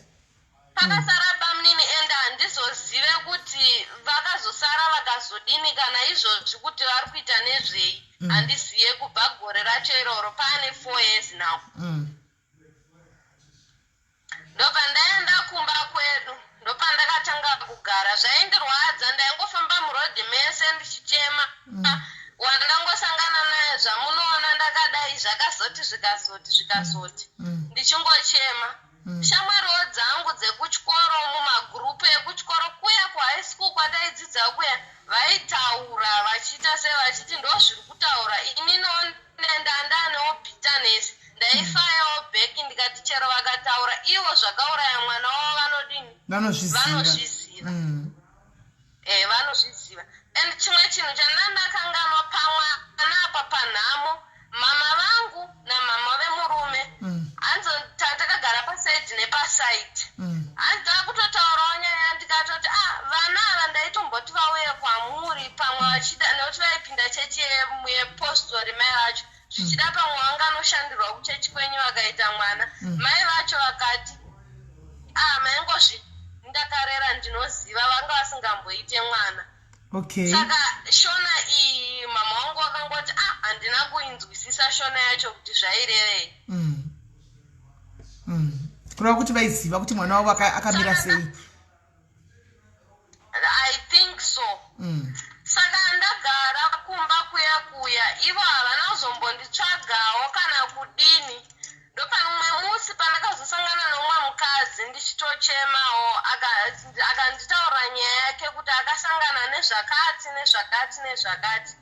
Pakasara bamunini, ende handizozive kuti vakazosara vakazodini kana izvozvi kuti vari kuita nezvei. Handiziye kubva gore racho iroro, paane 4 years now. Ndobva ndaenda kumba kwedu, ndopandakatanga. Zvaindirwadza, ndaingofamba murodhi mese ndichichema. Wandangosangana naye, zvamunoona ndakadai, zvakazoti, zvikazoti, zvikazoti, ndichingochema. Shamwariwo dzangu dzekuchikoro, mumagurupu ekuchikoro kuya, kuhigh school kwataidzidza kuya, vaitaura vachiita sevachiti ndo zviri kutaura. Ininiwo ndandanewo bitterness, ndaifayawo back, ndikati chero vakataura ivo zvakauraya mwana wavo, vanodini? Vanozviziva. Vanozviziva. Vanozviziva. And chimwe chinhu chandandakanganwa, pamwana apa, panhamo, mama vangu namama vemurume, hanzi takagara pasaidi nepasaidi, hanzi takutotaurawo nyaya, ndikatoti, "Ah, vana ava ndaitomboti vauye kwamuri pamwe vachida, nekuti vaipinda chechi yepostori mai vacho, zvichida pamwe vanganoshandirwa kuchechi kwenyu vakaita mwana." Mai vacho vakati, "Ah, maingozvi ndakarera, ndinoziva vanga vasingamboite mwana." Saka shona iyi, mama wangu vakangoti, "Ah, handina kuinzwisisa shona yacho kuti zvairevei." Kureva kuti vaiziva kuti mwana wavo akamira sei. I think so. Saka ndagara kumba kuya kuya, ivo havana kuzombonditsvagawo kana kudini. Ndopamwe musi pandakazosangana nomumwe mukadzi ndichitochemawo, akanditaurira nyaya yake kuti akasangana nezvakati nezvakati nezvakati.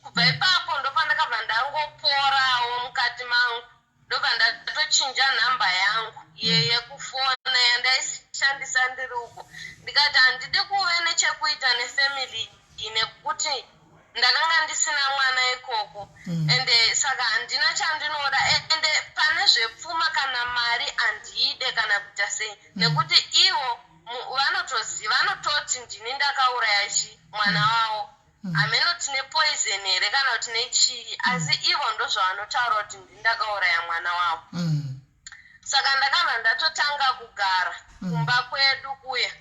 Kubva ipapo ndopandakabva ndangoporawo mukati mangu, ndobva ndatochinja nhamba yangu yekufona yandaishandisa ndiri uko, ndikati handidi kuve nechekuita nefamily iyi, nekuti ndakanga ndisina mwana ikoko. Ende saka handina chandinoda, ende pane zvepfuma kana mari handiide kana kuita sei, nekuti ivo vanotoziva, vanototi ndini ndakauraya chi mwana wavo. Hameno tine poison here kana kuti nechii, asi ivo ndozvavanotaura kuti ndini ndakauraya mwana wavo. Saka ndakabva ndatotanga kugara kumba kwedu kuya.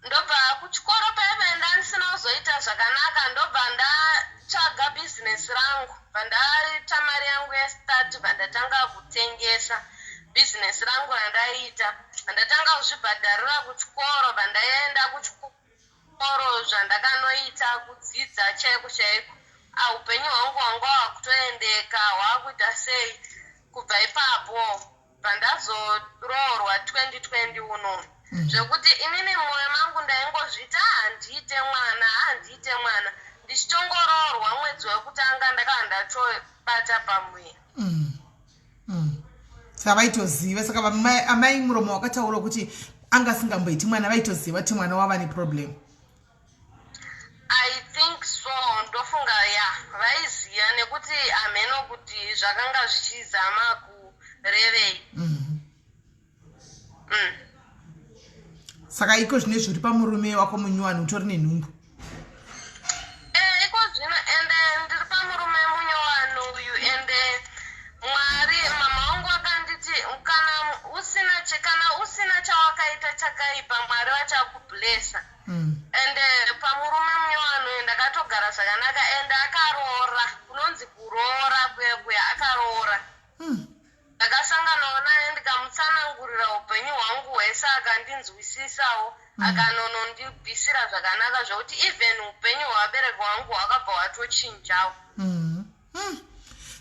Ndobva kuchikoro paivaenda ndisina kuzoita zvakanaka, ndobva ndatsvaga bhizinesi rangu, bva ndaita mari yangu yestart, bva ndatanga kutengesa bhizinesi rangu randaiita, bva ndatanga kuzvibhadharira kuchikoro, bva ndaenda kuchikoro, zvandakanoita kudzidza chaiko chaiko. Upenyu hwangu hwanga hwakutoendeka, hwakuita sei. Kubva ipapo bva ndazoroorwa 2020 uno, zvekuti inini mumwoyo mangu ndaingozviti, "Handiite mwana, handiite mwana." Ndichitongoroorwa, mwedzi wekutanga ndakava ndatobata pamuviri. Saka vaitoziva. Saka amai muromo wakataura kuti anga asingamboiti mwana, vaitoziva kuti mwana wava neproblem. I think so, ndofunga ya vaiziva, nekuti hameno kuti zvakanga zvichizama kurevei. Saka iko zvino izvi uri pamurume wako munyowani, utori nenhumbu. Iko zvino ende ndiri pamurume munyowani uyu. Ende Mwari, mama vangu vakanditi kana usina chawakaita chakaipa, Mwari vachakublessa. Ende pamurume munyowani uyu ndakatogara zvakanaka, ende akaroora, kunonzi kuroora kuya kuya, akaroora. Ndakasanganawo naye, ndikamutsanangurira upenyu hwangu hwese, akandinzwisisawo, akanonondibvisira zvakanaka, zvokuti even upenyu hwevabereki hwangu hwakabva hwatochinjawo.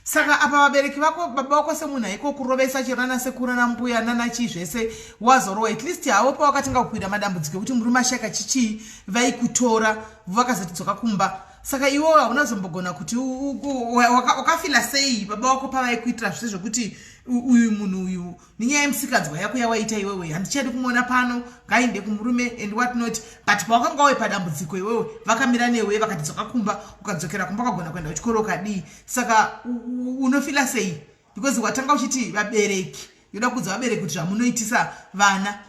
Saka apa vabereki vako, baba vako semunhu aiko kurovesa chero nana sekuru, nana mbuya, nana chii zvese, wazorowa, at least havo pawakatanga kukwira madambudziko ekuti murume ashaka chichii, vaikutora vakazoti dzoka kumba. Saka iwewo hauna zombogona kuti wakafila sei baba vako pavaikuitira zvese zvekuti uyu munhu uyu, nenyaya yemusikanzwa yako yawaita iwewe, handichadi kumuona pano, ngainde kumurume and what not? But pawakanga wave padambudziko iwewe, vakamira newe, vakati dzoka kumba, ukadzokera kumba, ukagona kuenda kuchikoro, ukadii. Saka unofila sei? Because watanga uchiti vabereki, yoda kuudza vabereki kuti zvamunoitisa vana,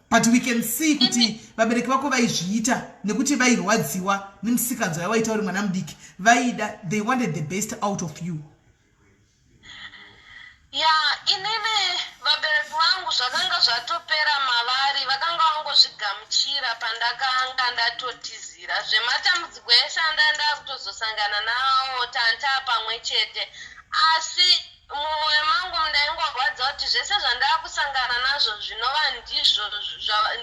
but we can see kuti vabereki vako vaizviita nekuti vairwadziwa nemusikanzwa yawaita uri mwana mudiki. Vaida, they wanted the best out of you. Ya, inini vabereki vangu zvakanga zvatopera mavari, vakanga vangozvigamuchira pandakanga ndatotizira. Zvematambudziko ese anda ndakutozosangana nawo tanta pamwe chete, asi Mumwoyo mangu ndaingorwadza kuti zvese zvandava kusangana nazvo zvinova ndizvo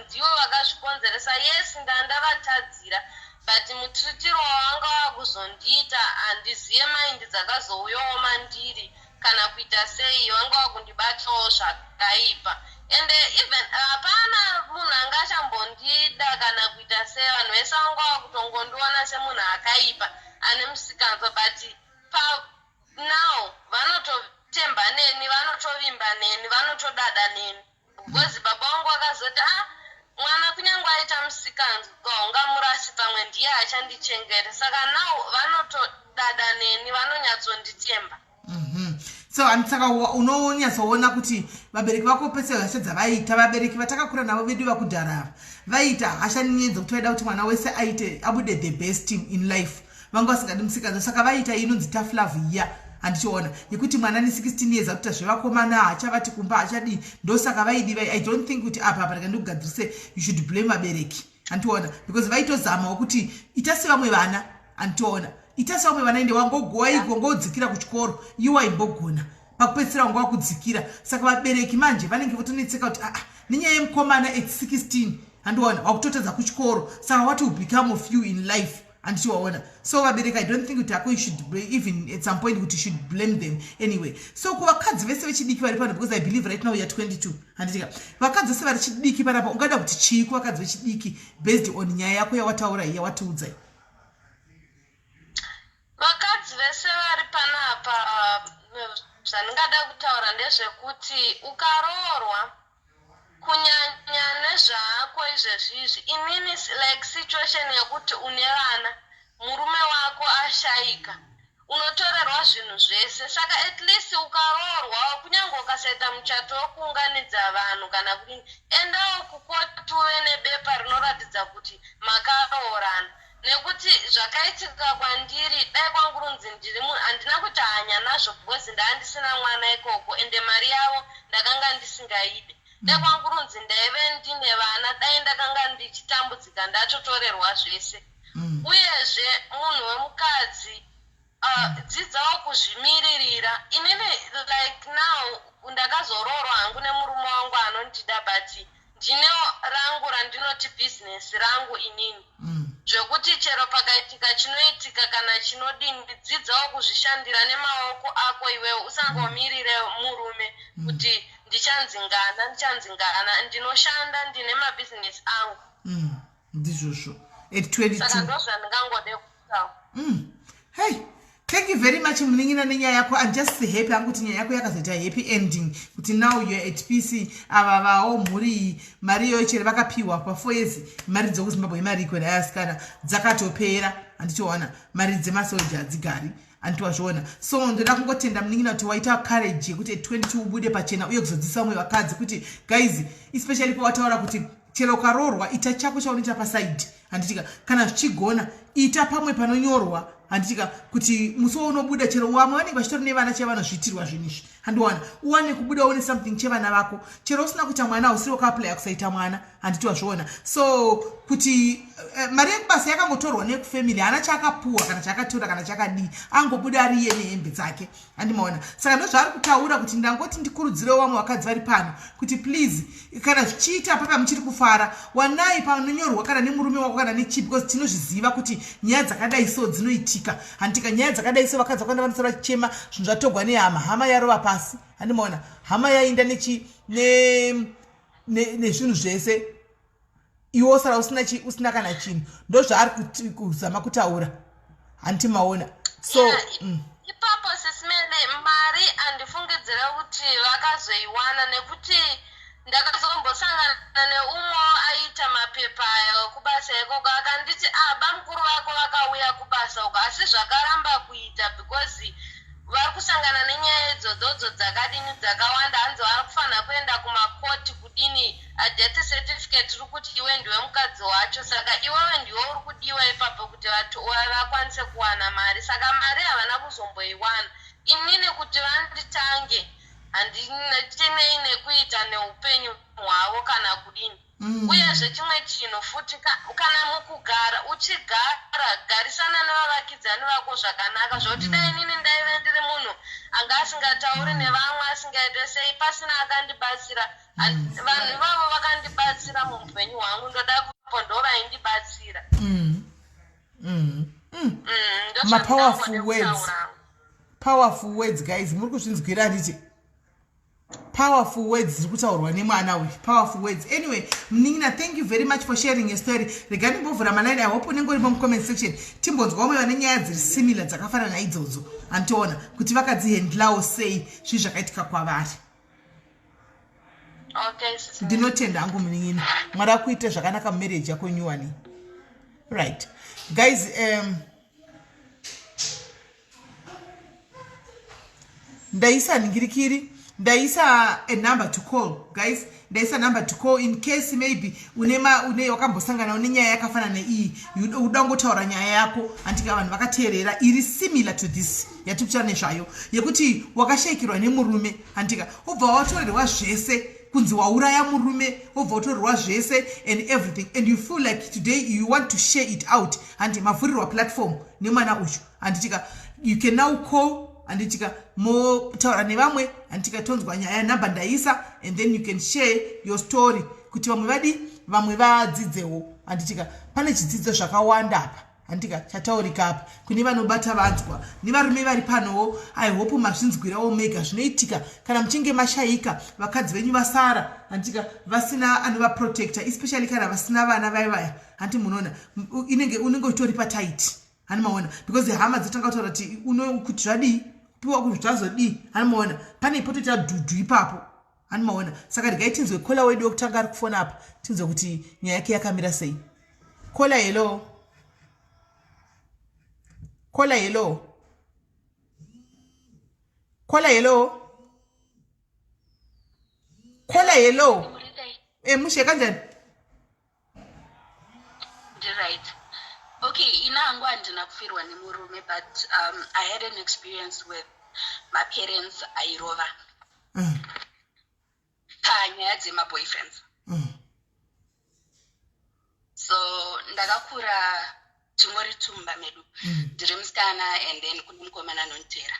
ndivo vakazvikonzeresa. Yes, ndandavatadzira, but mutritiro wavanga vakuzondiita handizive mind dzakazouyawo mandiri kana kuita sei, vanga vakundibatawo zvakaipa. Ende even hapana munhu anga achambondida kana kuita sei, vanhu vese vanga vakutongondiona semunhu akaipa ane musikanzwa, but pa now vanototemba neni, vanotovimba neni, vanotodada neni, because baba vangu vakazoti, "Ah, mwana kunyange aita musikanzwa haungamurasi, pamwe ndiye achandichengeta." Saka now vanotodada neni, vanonyatsonditemba. So and saka unonyatsoona kuti vabereki vako pese hasha dzavaita, vabereki vatakakura navo vedu vakudhara ava, vaiita hasha nenyaya dzekuti vaida kuti mwana wese aite abude the best in life. Vanga vasingadi musikanzwa, saka vaita inonzi tough love iya, handichiona yekuti mwana ne16 years akuita zvevakomana, haachavati kumba, hachadii. Ndosaka vaidi vai. I don't think kuti apa rega ndikugadzirise, you should blame vabereki, handiona, because vaitozamawo kuti ita sevamwe vana, handiona, ita sevamwe vana. Ende wangodzikira kuchikoro, iwo waimbogona, pakupedzisira wanga wakudzikira. Saka vabereki manje vanenge votonetseka kuti, aa, nenyaya yemukomana at 16, handiona, wakutotadza kuchikoro, saka what will become of you in life? Handichiwaona. So vabereki, I don't think kuti hako you should even at some point kuti you should blame them anyway. So kuvakadzi vese vechidiki vari pano, because I believe right now you are 22, handitika? Vakadzi vese vari chidiki panapa, ungada kuti chii kuvakadzi vechidiki based on nyaya yako yawataura iyi, yawatiudzai? Vakadzi vese vari panapa, zvandingada kutaura ndezvekuti ukaroorwa, kunyanya nezvaako izvezvizvi, inini like situation yekuti une vana, murume wako ashayika, unotorerwa zvinhu zvese. Saka at least ukaroorwa, kunyange ukasaita muchato wekuunganidza vanhu kana kudini, endawo kukoti uve nebepa rinoratidza kuti makaroorana. Nekuti zvakaitika kwandiri, dai kwangu runzi ndiri munhu, handina kuti hanya nazvo, because ndaa ndisina mwana ikoko, ende mari yavo ndakanga ndisingaide. Dai kwangu runzi ndaive ndine vana, dai ndakanga ndichitambudzika, ndatotorerwa zvese. Uyezve munhu wemukadzi, dzidzawo kuzvimiririra. Inini like now ndakazoroorwa hangu nemurume wangu anondida, but ndine rangu randinoti bhizinesi rangu inini, zvekuti chero pakaitika chinoitika kana chinodini, dzidzawo kuzvishandira nemaoko ako iwewo, usangomirire murume kuti ndichanzi ngana, ndichanzi ngana. Ndinoshanda, ndine mabhizinesi angu. Ndizvozvo, at 22. Saka ndo zvandingangode kutaura. Hey, thank you very much, munin'ina, nenyaya yako. I'm just happy hangu kuti nyaya yako yakazoita happy ending, kuti now you are at peace. Ava vawo mhuri iyi, mari iyoyo chero vakapiwa pa4 years, mari dzokuZimbabwe imari iko nayasikana dzakatopera, handitoona mari dzemasoja hadzigari, handitiwazviona. So ndoda kungotenda, munin'ina, kuti waita courage yekuti at 22 ubude pachena uye kuzodzidzisa vamwe vakadzi kuti guys, especially pawataura kuti chero ukaroorwa, ita chako chaunoita paside, handitika? Kana zvichigona, ita pamwe panonyorwa, handitika, kuti musi waunobuda, chero vamwe vanenge vachitori nevana chaivo vanozviitirwa zvinhu izvi, handiwana, uwane kubuda une something chevana vako. Chero usina kuita mwana, usiri wakaapplya kusaita mwana, handiti wazviona? So kuti mari yekubasa yakangotorwa nekufamily, haana chaakapuwa kana chaakatora kana chakadii, angobuda ari iye nehembe dzake, handimaona? Saka ndozvaari kutaura kuti ndangoti ndikurudzirewo vamwe vakadzi vari pano kuti please, kana zvichiita papa muchiri kufara, wanai panonyorwa kana nemurume wako kana nechii, because tinozviziva kuti nyaya dzakadai so dzinoitika, handitika? Nyaya dzakadai so, vakadzi vakawanda vanosara vachichema, zvinhu zvatogwa nehama, hama yarova pasi, handimaona? Hama yainda nechi nezvinhu zvese, iwe osara usina chi, usina kana chinhu. Ndozvaari kuzama kutaura, handiti maona? So Yeah, ipapo sisimene, mari handifungidzire kuti vakazoiwana, nekuti ndakazombosangana neumwe aiita mapepa aya kubasa ikoko, akanditi, "Ah, bamukuru vako vakauya kubasa uko, asi zvakaramba kuita because vari kusangana nenyaya idzodzodzo dzakadini dzakawanda." Hanzi vari kufanira kuenda kumakoti kudini, death certificate iri kuti iwe ndiwe mukadzi wacho, saka iwewe ndiwe uri kudiwa ipapo kuti vakwanise kuwana mari. Saka mari havana kuzomboiwana. Inini kuti vanditange. Handichinei nekuita neupenyu hwavo kana kudini. Uyezve chimwe chinhu futi, kana mukugara uchigara, garisana nevavakidzani vako zvakanaka, zvokuti dai inini ndaive ndiri munhu anga asingatauri nevamwe, asingaite sei, pasina akandibatsira. Vanhu ivavo vakandibatsira muupenyu hwangu, ndoda kupo ndo vaindibatsira. Mapowerful words, powerful words, guys. Muri kuzvinzwira, handiti? Powerful words dziri kutaurwa nemwana uyu, powerful words. Anyway, munin'ina, thank you very much for sharing your story. Rega ndimbovhura malaini. I hope unenge uripo mucomment section, timbonzwa vamwe vane nyaya dziri similar, dzakafanana naidzodzo, handitoona kuti vakadzihandlawo sei zvii zvakaitika kwavari. Okay, sis. Ndinotenda hangu, munin'ina. Mwari akuite zvakanaka mumarriage yako nyuwani. Right, guys, ndaisa ningirikiri, ndaisa a number to call, guys. Ndaisa number to call in case maybe une wakambosangana nenyaya yakafanana neiyi, uda kungotaura nyaya yako, handika? Vanhu vakateerera iri similar to this yatiri kutaura nezvayo, yekuti wakashayikirwa nemurume, handika? Ubva watorerwa zvese, kunzi wauraya murume, wobva watorerwa zvese and everything, and you feel like today you want to share it out, handi? Mavhurirwa platform nemwana uyu, handitika? You can now call, handitika? Motaura nevamwe, handitika? Tonzwa nyaya. Namba ndaisa, and then you can share your story kuti vamwe vadi, vamwe vadzidzewo, handitika? Pane chidzidzo zvakawanda apa, handika, chataurika apa kune vanobata vanzwa nevarume vari panowo. I hope mazvinzwirawo mega zvinoitika kana muchinge mashayika, vakadzi venyu vasara, handika, vasina anovaprotecta, especially kana vasina vana vai vaya, handi? Munoona inenge unenge uchitori patight, hani maona? Because hama dzotanga kutaura kuti kuti zvadii, kupiwa kuti zvazodii, hani maona? Pane potoita dhudhu ipapo, hani maona? Saka regai tinzwe caller wedu wekutanga ari kufona apa, tinzwe kuti nyaya yake yakamira sei. Caller, hello. Caller, hello. Caller, hello. Caller, hello. Mushe, kanjani? Right, okay. Ina hangu handina kufirwa nemurume, but I had an experience with my parents airova panyaya dzemaboyfriends. So ndakakura tingori tumba medu, ndiri musikana and then kune mukomana anonditeera.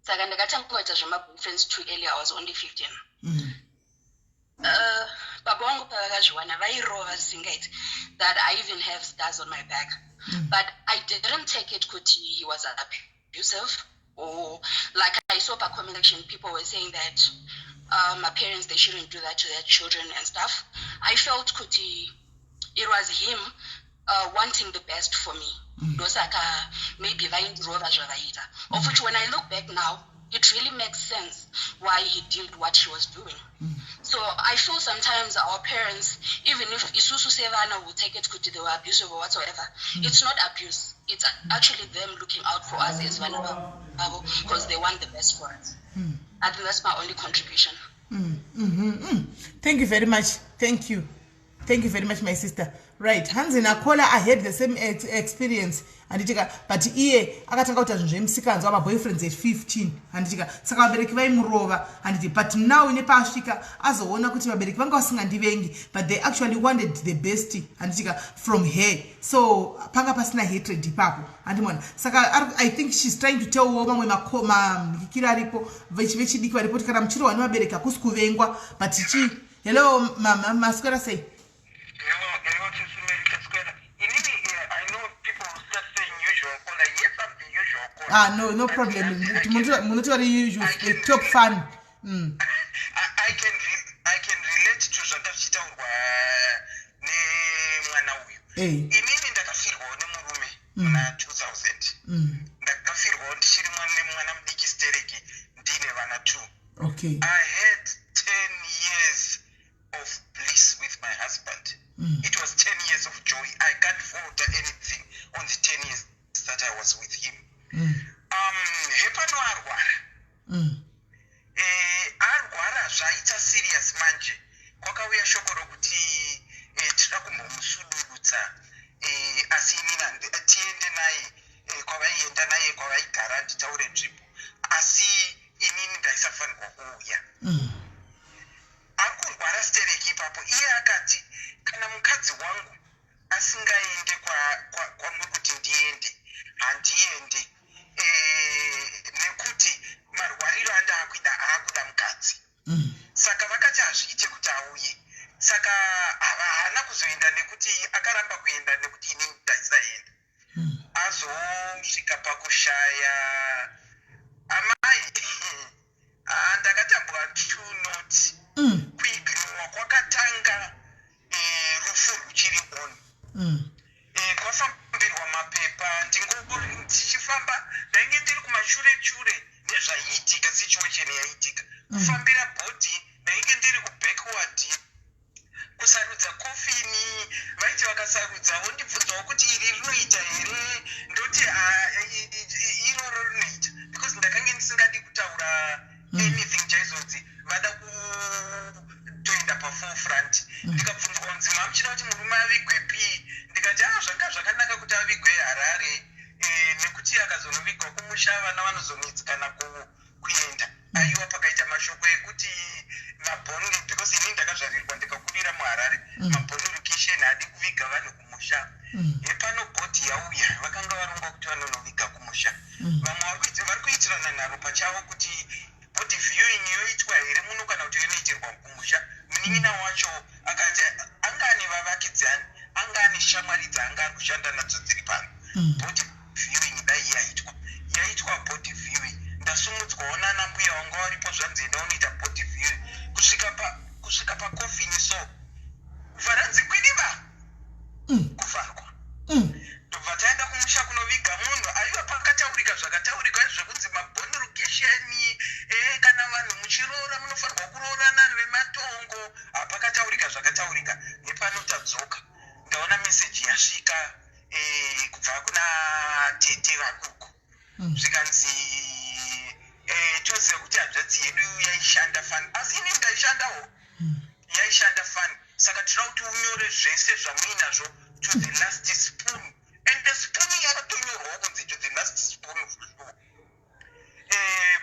Saka ndakatanga kuita zvemaboyfriends too early. I was only 15. Baba vangu pavakazviwana vairova zvisingaiti, that I even have scars on my back. But I didn't take it kuti he was abusive, or like I saw pa comment section, people were saying that my parents, they shouldn't do that to their children and stuff. I felt kuti it was him wanting the best for me, ndosaka maybe vaindirova zvavaita, of which when I look back now, it really makes sense why he did what he was doing. So I feel sometimes our parents, even if isusu sevana will take it kuti they were abusive or whatsoever, it's not abuse. It's actually them looking out for us as vana vavo, because they want the best for us. I think that's my only contribution. Thank you very much. Thank you. Thank you very much, my sister. Right, hanzi nacaller, I had the same experience, handitika? But iye akatanga kuita zvinhu zvemusikanzwa, maboyfriends, at 15, handitika? Saka vabereki vaimurova, handiti? But now nepaasvika azoona kuti vabereki vanga vasingandivengi, but they actually wanted the best, handitika, from her. So panga pasina hatred ipapo, handimona? Saka I think she's trying to tell wo mamwe mamhikiro aripo, vechidiki varipo, kuti kana muchirohwa nevabereki hakusi kuvengwa, but chi. Hello, mama, maswera sei? Hello, hello, Sisi Mary, Taswera. Inini, I know people will start saying "usual caller." Yes, I'm the usual caller. Ah, no, no problem. Munotori usual top fan. I can relate to zvanga zvichitaurwa nemwana uyu. Inini ndakafirwawo nemurume muna 2000. Ndakafirwawo ndichiri mwana mudiki stereki, ndine vana two. I had 10 years of bliss with my husband. It was 10 years of joy. I can't fault anything on the 10 years that I was with him. Hepano arwara. Arwara zvaita serious manje. Kwakauya shoko rokuti tinoda kumbomusudurutsa, asi inini tiende naye kwavaienda naye, kwavaigara, nditaure nzvimbo, asi inini ndaisafanirwa kuuya. Ndakati kana mukadzi wangu asingaende kwamuri kuti ndiende, handiende, nekuti marwariro andaakuida aakuda mukadzi. Saka vakati hazviite kuti auye. Saka haana kuzoenda nekuti akaramba kuenda nekuti inini ndaisaenda. Azosvika pakushaya, amai, ah, ndakatambwa two not. Kuignowa kwakatanga rufu ruchiri on. Kwafambirwa mapepa, ndichifamba ndainge ndiri kumashure shure nezvaiitika, situation yaiitika. Kufambira body ndainge ndiri kubackward. Kusarudza kofini, vaiti vakasarudza vondibvunzawo kuti iri rinoita here, ndoti, "Ah, iroro rinoita," because ndakange ndisingadi kutaura anything chaizonzi vada kutoenda paforefront. Ndikabvunzwa kunzi, "Mamuchida kuti murume avigwe pi?" Ndikati, "A, zvanga zvakanaka kuti avigwe Harare, nekuti akazonovigwa kumusha vana vanozonetsekana kuenda." Aiwa, pakaita mashoko ekuti mabhoni, because inini ndakazvarirwa ndikakurira muHarare, mabhoni location haadi kuviga vanhu kumusha. Hepano body yauya, vakanga varongwa kuti vanonoviga kumusha. Vamwe vari kuitirana nharo pachavo kuti body viewing yoitwa here muno kana kuti yonoitirwa kumusha. Munin'ina wacho akati anga ane vavakidzani, anga ane shamwari dzaanga ari kushanda nadzo dziri pano. Body viewing dai yaitwa, yaitwa body viewing. Ndasumudzwawo nana mbuya wanga varipo, zvanzi enda unoita body viewing. Kusvika pakofini, so vharanzi kwidiba, kuvharwa. Ndobva taenda kumusha kunoviga munhu. Aiwa, pakataurika zvakataurika zvekunzi mabone location, kana vanhu muchiroora munofanirwa kuroorana vematongo. Hapakataurika zvakataurika. Nepano tadzoka, ndaona meseji yasvika kubva kuna tete vaduku. Zvikanzi, toziva kuti hanzvadzi yedu yaishanda fani, asi inini ndaishandawo. Yaishanda fani, saka tinoda kuti unyore zvese zvamuinazvo to the last spoon. And the spoon yakatonyorwawo kunzi to the last spoon for sure.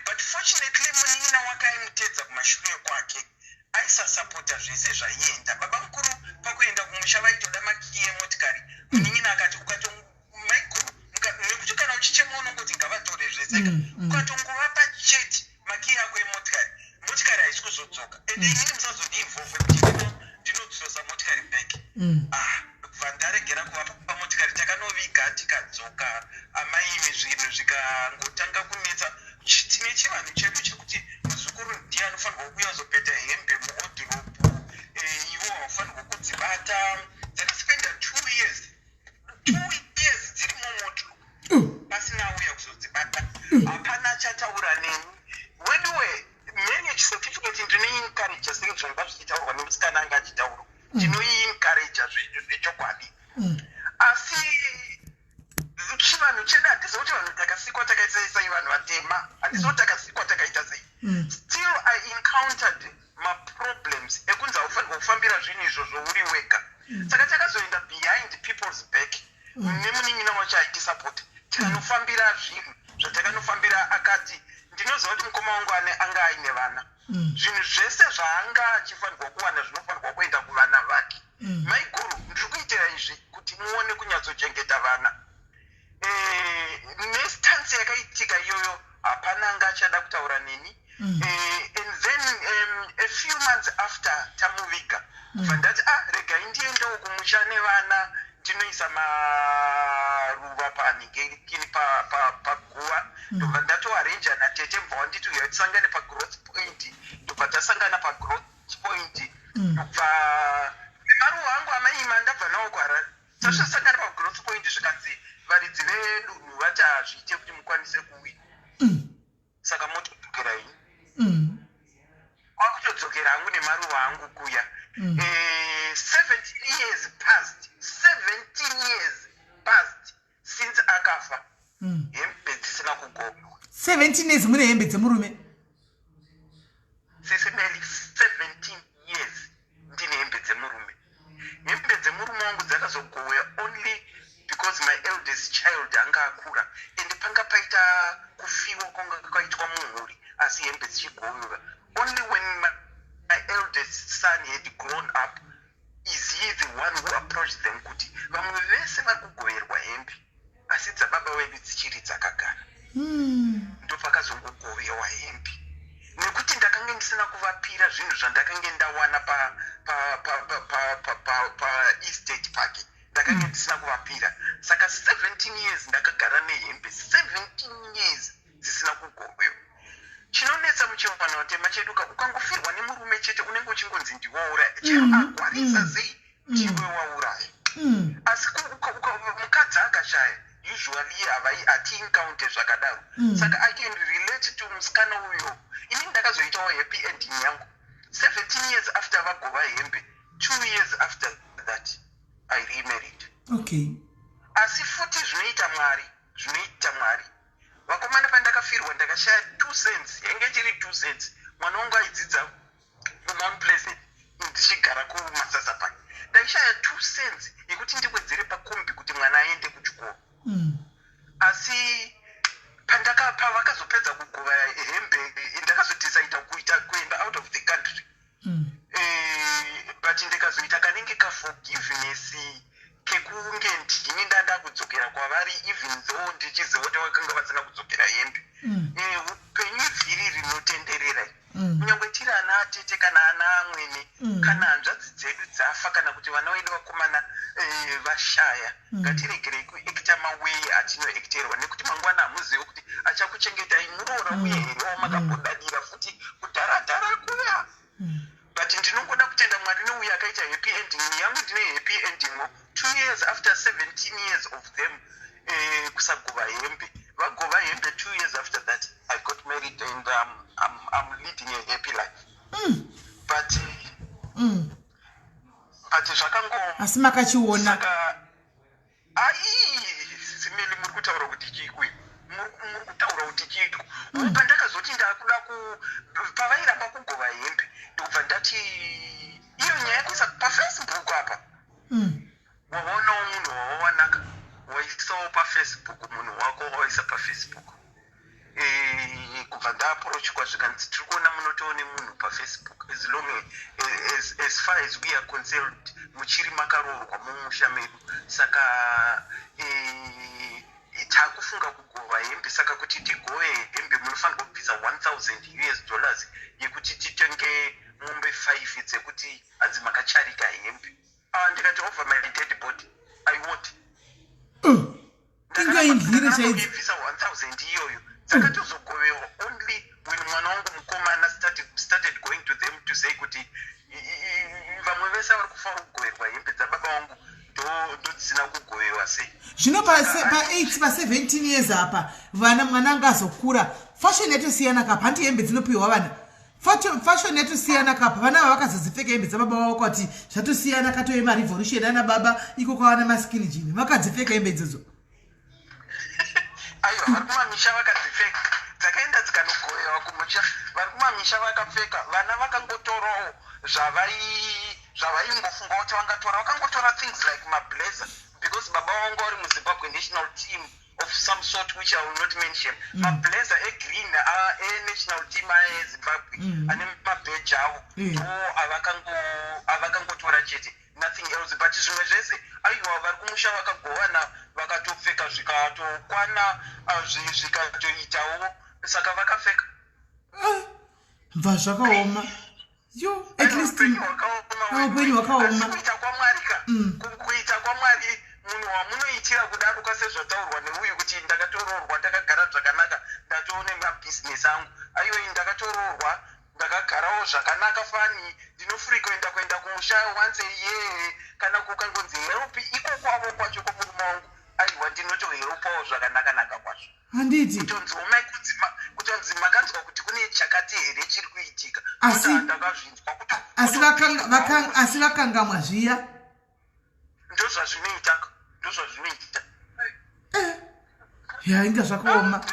But fortunately munin'ina wake aimutedza kumashure kwake aisasapota zvese zvaienda. Baba mukuru pakuenda kumusha vaitoda makiyi emotikari. Munin'ina akati, ukato maiguru, nekuti kana uchichema unongoti ngavatore zveseka, ukatongovapa chete makiyi ako emotikari, motikari haisi kuzodzoka. Ende inini musazondiinvolve kuti ndinodzosa motikari back. Ah, bva ndaregera kuvapa motikari. Takanoviga, tikadzoka. Amaimi, zvinhu zvikangotanga kunetsa. Tine chivanhu chedu chekuti muzukuru ndiye anofanirwa kuuya kuzopeta hembe muwardrobe, ivo haufanirwa kudzibata. Dzakaspenda 2 years, 2 years dziri muwardrobe pasina auya kuzodzibata. Hapana achataura neni. Weduwe, marriage certificate ndinoiencourage sezvanga zvichitaurwa nemusikana anga achitaurwa. Ndinoiencourage zvechokwadi, asi chivanhu chedu, handizivi kuti vanhu takasikwa takaita sei. Vanhu vatema, handizivi kuti takasikwa takaita sei. Still I encountered maproblems ekunzi haufanirwa kufambira zvinhu izvozvo uri wega. Saka takazoenda behind people's back nemunin'ina wacho aitisapota, tikanofambira zvinhu zvatakanofambira. Akati, ndinoziva kuti mukoma wangu ane anga aine vana, zvinhu zvese zvaanga achifanirwa kuwana zvinofanirwa kuenda kuvana vake. Maiguru, ndiri kuitira izvi kuti muone kunyatsochengeta vana. Nestance yakaitika iyoyo, hapana anga achada kutaura neni. And then a few months after tamuviga, kubva ndati, "Ah, regai ndiendewo kumusha nevana, ndinoisa maruva panhingirikini paguva." Ndobva ndatoarranja natete, mbva wanditi, "Uya tisangane pagrowth point." Ndobva tasangana pagrowth point. Ndobva maruva angu amaima ndabva nawo kuHarare, tasvasangana pagrowth point, zvikanzi varidzi vedunhu vati hazviite kuti mukwanise kuuya, saka motodzokera ini. Kwakutodzokera hangu nemaruva angu kuya. 17 years past, 17 years past since akafa, hembe dzisina kugovewa. 17 years mune hembe dzemurume? Sisimeli, 17 years ndine hembe dzemurume. Hembe dzemurume wangu dzakazogowewa only because my eldest child anga akura, ende panga paita kufiwa kwanga kwaitwa mumhuri, asi hembe dzichigowewa only when my eldest son had grown up. approached them kuti vamwe vese vari kugoverwa hembe, asi dzababa vedu dzichiri dzakagara. Ndopakazongogovewa hembe, nekuti ndakange ndisina kuvapira zvinhu zvandakange ndawana paestate pake. Ndakange ndisina kuvapira, saka 17 years ndakagara nehembe, 17 years dzisina kugovewa. Chinonetsa muchivanhu vatema chedu ka, ukangofirwa nemurume chete, unenge uchingonzi ndiwauraya, chero agwarisa sei, ndiwe wauraya. Asi mukadzi akashaya, usually havai hatiencounter zvakadaro. Saka I can relate to musikana uyo. Inini ndakazoitawo happy ending yangu 17 years after vagova hembe. 2 years after that I remarried. Asi futi zvinoita Mwari, zvinoita Mwari, vakomana. Pandakafirwa ndakashaya 2 cents, yange ichiri 2 cents. Mwana wangu aidzidza kuMount Pleasant, ndichigara kuMasasa Park. Ndaishaya 2 cents yekuti ndiwedzere pakombi kuti mwana aende kuchikoro. Asi pandakapa, vakazopedza kugova hembe, ndakazodecida kuita kuenda out of the country. But ndikazoita kanenge kaforgiveness kekunge ndini ndanda kudzokera kwavari, even though ndichiziva kuti vakanga vasina kudzokera hembe. Upenyu ivhiri rinotenderera. Kunyange tiri ana atete kana ana amwene, kana hanzvadzi dzedu dzafa, kana kuti vana vedu vakomana vashaya, ngatiregerei kuacta maway atinoacterwa, nekuti mangwana hamuzivi kuti achakuchengetai muroora uye here wamakambodadira futi kudharadhara kuya. But ndinongoda kutenda Mwari neuyo akaita happy ending yangu. Ndine happy ending 2 years after 17 years of them kusagova hembe. Vagova hembe, 2 years after that I got married and I'm leading a happy life. But zvakangooma. Asi makachiona. Saka ai, simeli, muri kutaura kuti chikwi, muri kutaura kuti chiko? Pandakazoti ndakuda ku pavairamba kugova hembe, ndikubva ndati iyo nyaya yekuisa paFacebook apa, wawaonawo munhu wawawanaka, waisawo paFacebook munhu wako, wawaisa paFacebook. Kubva ndaapproachwa, zvikanzi tiri kuona munotoone munhu paFacebook. As long as far as we are concerned, muchiri makaroorwa mumusha medu. Saka taakufunga kugova hembe. Saka kuti tigove hembe, munofanirwa kubvisa US$1000 yekuti titenge mombe 5 dzekuti hanzi makacharika hembe. Ah, ndikati, "Over my dead body, I won't." Inga indlire chaidzo. Kubvisa 1000 iyoyo, dzakatozogovewa only when mwana wangu mukomana started going to them to say kuti vamwe vese vari kufanira kugoverwa hembe, dzababa vangu ndodzisina kugovewa sei? Zvino pa8, pa17 years apa, vana, mwana anga azokura, fashion yatosiyana kapa. Handi hembe dzinopiwa vana, fashion yatosiyana kapa. Vana ava vakazodzipfeka hembe dzababa vavo kwati zvatosiyana, katove marevolution ana baba iko kwavana maskin jean, vakadzipfeka hembe idzodzo. Aiwa, vari kumamisha vakadzipfeka, dzakaenda dzikanogovewa kumusha. Vari kumamisha vakapfeka. Vana vakangotorawo zvavaingofunga kuti vangatora. Vakangotora things like mablazer, because baba vangu vari muZimbabwe national team of some sort, which I will not mention. Mablazer egreen enational team aya eZimbabwe ane mabheji avo, ndo avakangotora chete, nothing else. But zvimwe zvese, aiwa, vari kumusha vakagovana, vakatopfeka zvikatokwana, zvikatoitawo. Saka vakapfeka. Bva zvakaoma yo, at least Upenyu hwakaoma. Upenyu hwakaoma. Asi kuita kwaMwari ka, kuita kwaMwari, munhu wamunoitira kudaruka, sezvataurwa neuyu kuti ndakatoroorwa, ndakagara zvakanaka, ndatoone mabhizinesi angu. Aiwa, ndakatoroorwa, ndakagarawo zvakanaka fani. Ndinofree kuenda kumusha once a year, kana kukangonzi help iko kwavo kwacho kwomurume wangu, aiwa, ndinotohelpawo zvakanaka-naka kwazvo. Handiti? Kutonzi makanzwa kuti kune chakati here chiri kuitika? Ndakazvinzwa. Asi vakangamwa zviya. Ndozvazvinoita, ndozvazvinoita. Ya, inga zvakaoma.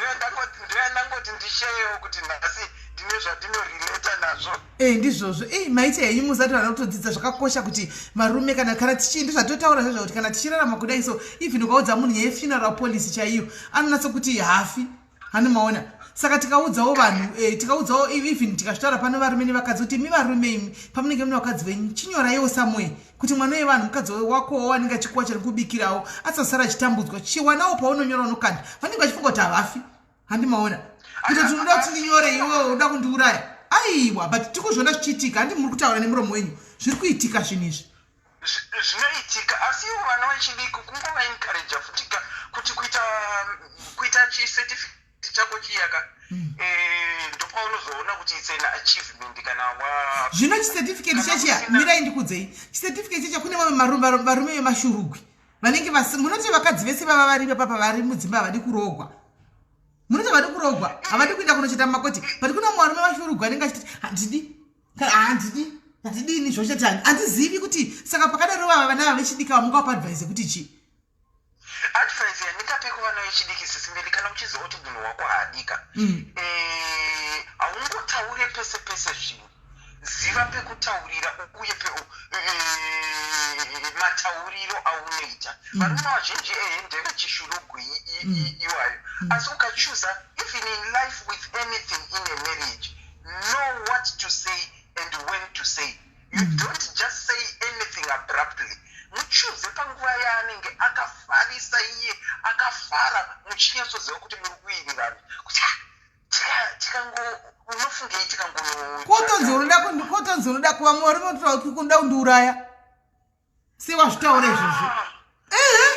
Ndoyandangoti ndisharewo kuti nhasi ndine zvandinorileta nazvo. E, ndizvozvo. Ei, maita henyu musati vana kutodzidza. Zvakakosha kuti varume, kana tichi, ndozvatotaura zvezvo kuti kana tichirarama kudai so, even ukaudza munhu nyaya yefuneral policy chaiyo, anonatsa kuti hafi. Hani maona? Saka tikaudzawo vanhu, tikaudzawo even tikazvitaura pano varume nevakadzi kuti imi varume imi pamunenge mune vakadzi venyu, chinyoraiwo somewhere kuti mwana wevanhu, mukadzi wakowo anenge achikuwa chari kubikirawo, asasara achitambudzwa. Chiwanawo paunonyora unokanda, vanenge vachifunga kuti havafi. Handimaona kutoti unoda kuti ndinyore, iwe unoda kundiuraya. Aiwa, but tikuzviona zvichiitika. Handi muri kutaura nemuromo wenyu, zviri kuitika zvinhu izvi. Zvinoitika, asi ivo vana vechidiki kungova-encouragea futika kuti kuita chicertificate chako chiyaka, ndopaunozoona kuti it's an achievement kana wa Zvino chicertificate Kana chechiya, mirai ndikudzei, chicertificate chechiya, kune vamwe varume vemashurugwi vanenge vasi. Munoti vakadzi vese vava vari papa vari mudzimba havadi kuroogwa? Munoti havadi kuroogwa, havadi kuenda kunocheta mumakoti, but kuna mumwe varume vashurugwi anenge achiti handidi, kana handidi, handidini zvocheta, handizivi kuti. Saka pakadaro vava vana vava vechidiki ava mungavapa advice yekuti chii? Advice yandingape kuvana vechidiki, Sisi Melly, kana uchiziva kuti munhu wako haadika, haungotaure pese pese zvinhu. Ziva pekutaurira uye matauriro aunoita. Varume vazhinji, ehe, ndevechishurugwi iwayo, asi ukachuza, even in life, with anything in a marriage, know what to say and when to say. You don't just say anything abruptly. Muchuze panguva yaanenge akafarisa, iye akafara, muchinyatsoziva kuti muri kuwirirana, kuti "Ah, tikango unofungei tikangono Kotonzi unoda kuva murume unoda kundiuraya, sewazvitaura izvozvo. Ehe.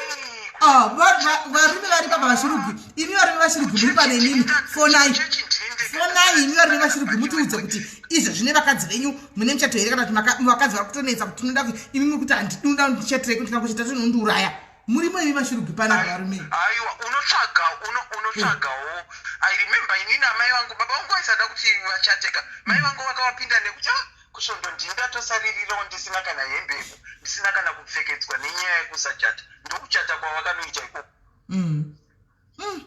Ah, varume vari papa vashurugwi, imi varume vashurugwi muri pane inini, fonai, fonai imi varume vashurugwi, mutiudze kuti izvo zvine vakadzi venyu mune muchato here, kana kuti vakadzi vari kutonetsa kuti tinoda imi muri kuti handidi, unoda ndichatirei kuti kangochita tinondiuraya. Murimo imi vashurugwi panapa, varume. Aiwa, unotsvaga unotsvagawo. I remember inini amai vangu, baba vangu vaisada kuti vachateka. Mai vangu vakavapinda nekuti, ah, kusvondo ndingatosaririrawo ndisina kana hembe, ndisina kana kupfekedzwa nenyaya yekusachata. Ndokuchata kwavakanoita ikoko.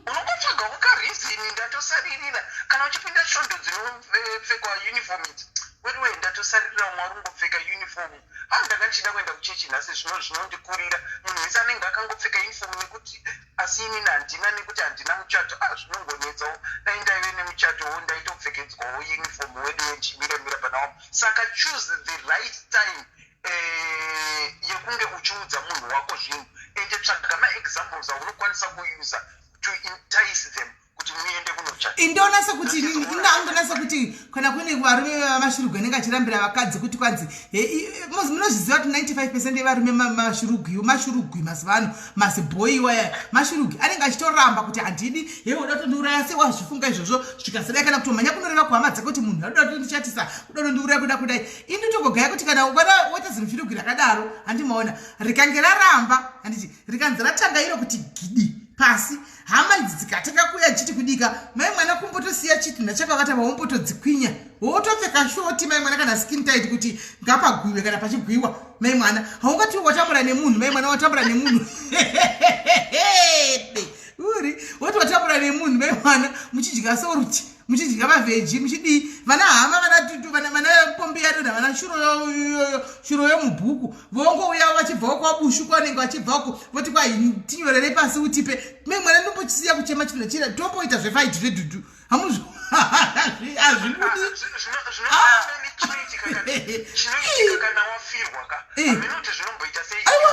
Unongotsvagawo kareason, ndatosaririra. Kana uchipinda svondo dzinopfekwa uniform idzi, weduwe, ndatosaririra, umwe ari kungopfeka uniform. Ah, ndanga ndichida kuenda kuchechi nhasi, zvino zvinondikurira, munhu wese anenge akangopfeka uniform nekuti, asi inini handina, nekuti handina muchato. Ah, zvinongonetsawo. Dai ndaive nemuchatowo, ndaitopfekedzwawo uniform, weduwe, ndichimiramira pana wamo. Saka choose the right time yekunge uchiudza munhu wako zvinhu, ende tsvaga maexamples aunokwanisa kuusa to entice them kuti muende kunochata. Indoona sekuti indaandoona sekuti kana kune varume vamashurugwi anenge achirambira vakadzi kuti kwanzi munozviziva kuti 95% yevarume mashurugwi, mashurugwi mazuva ano, mazibhoi waya mashurugwi anenge achitoramba kuti handidi, he, uda kutondiuraya, se wazvifunga izvozvo zvikazodai, kana kutomhanya kunoreva kuhama dzake kuti munhu anoda kutondichatisa, kuda kutondiuraya, kuda kudai. Inditogogaya kuti kana ukada waita zimushurugwi rakadaro, handimaona rikange raramba, handiti rikanzi ratanga iro kuti gidi pasi, hama idzi dzikatanga kuuya dzichiti kudika, mai mwana, kumbotosiya chitunha chakavata, vaumbotodzikwinya, wotopfeka short, mai mwana, kana skin tight, kuti ngapagwiwe kana pachigwiwa. Mai mwana, haungati watambura nemunhu, mai mwana, watambura nemunhu uri woti watambura nemunhu, mai mwana, muchidya salt, muchidya maveggie, muchidii, vana hama, vana tutu, vana pombi yadonha, vana shuro yomubhuku vongouya vachibvawo kwabushu kwanenge vachibvako, voti kwai tinyorere pasi utipe. Mai mwana, ndombochisiya kuchema chinhu chira, tomboita zvefight zvedhudhu, hamuzvo hazvibudi. Chinoitika kana wafirwa ka, haminoti zvinomboita sei. Aiwa,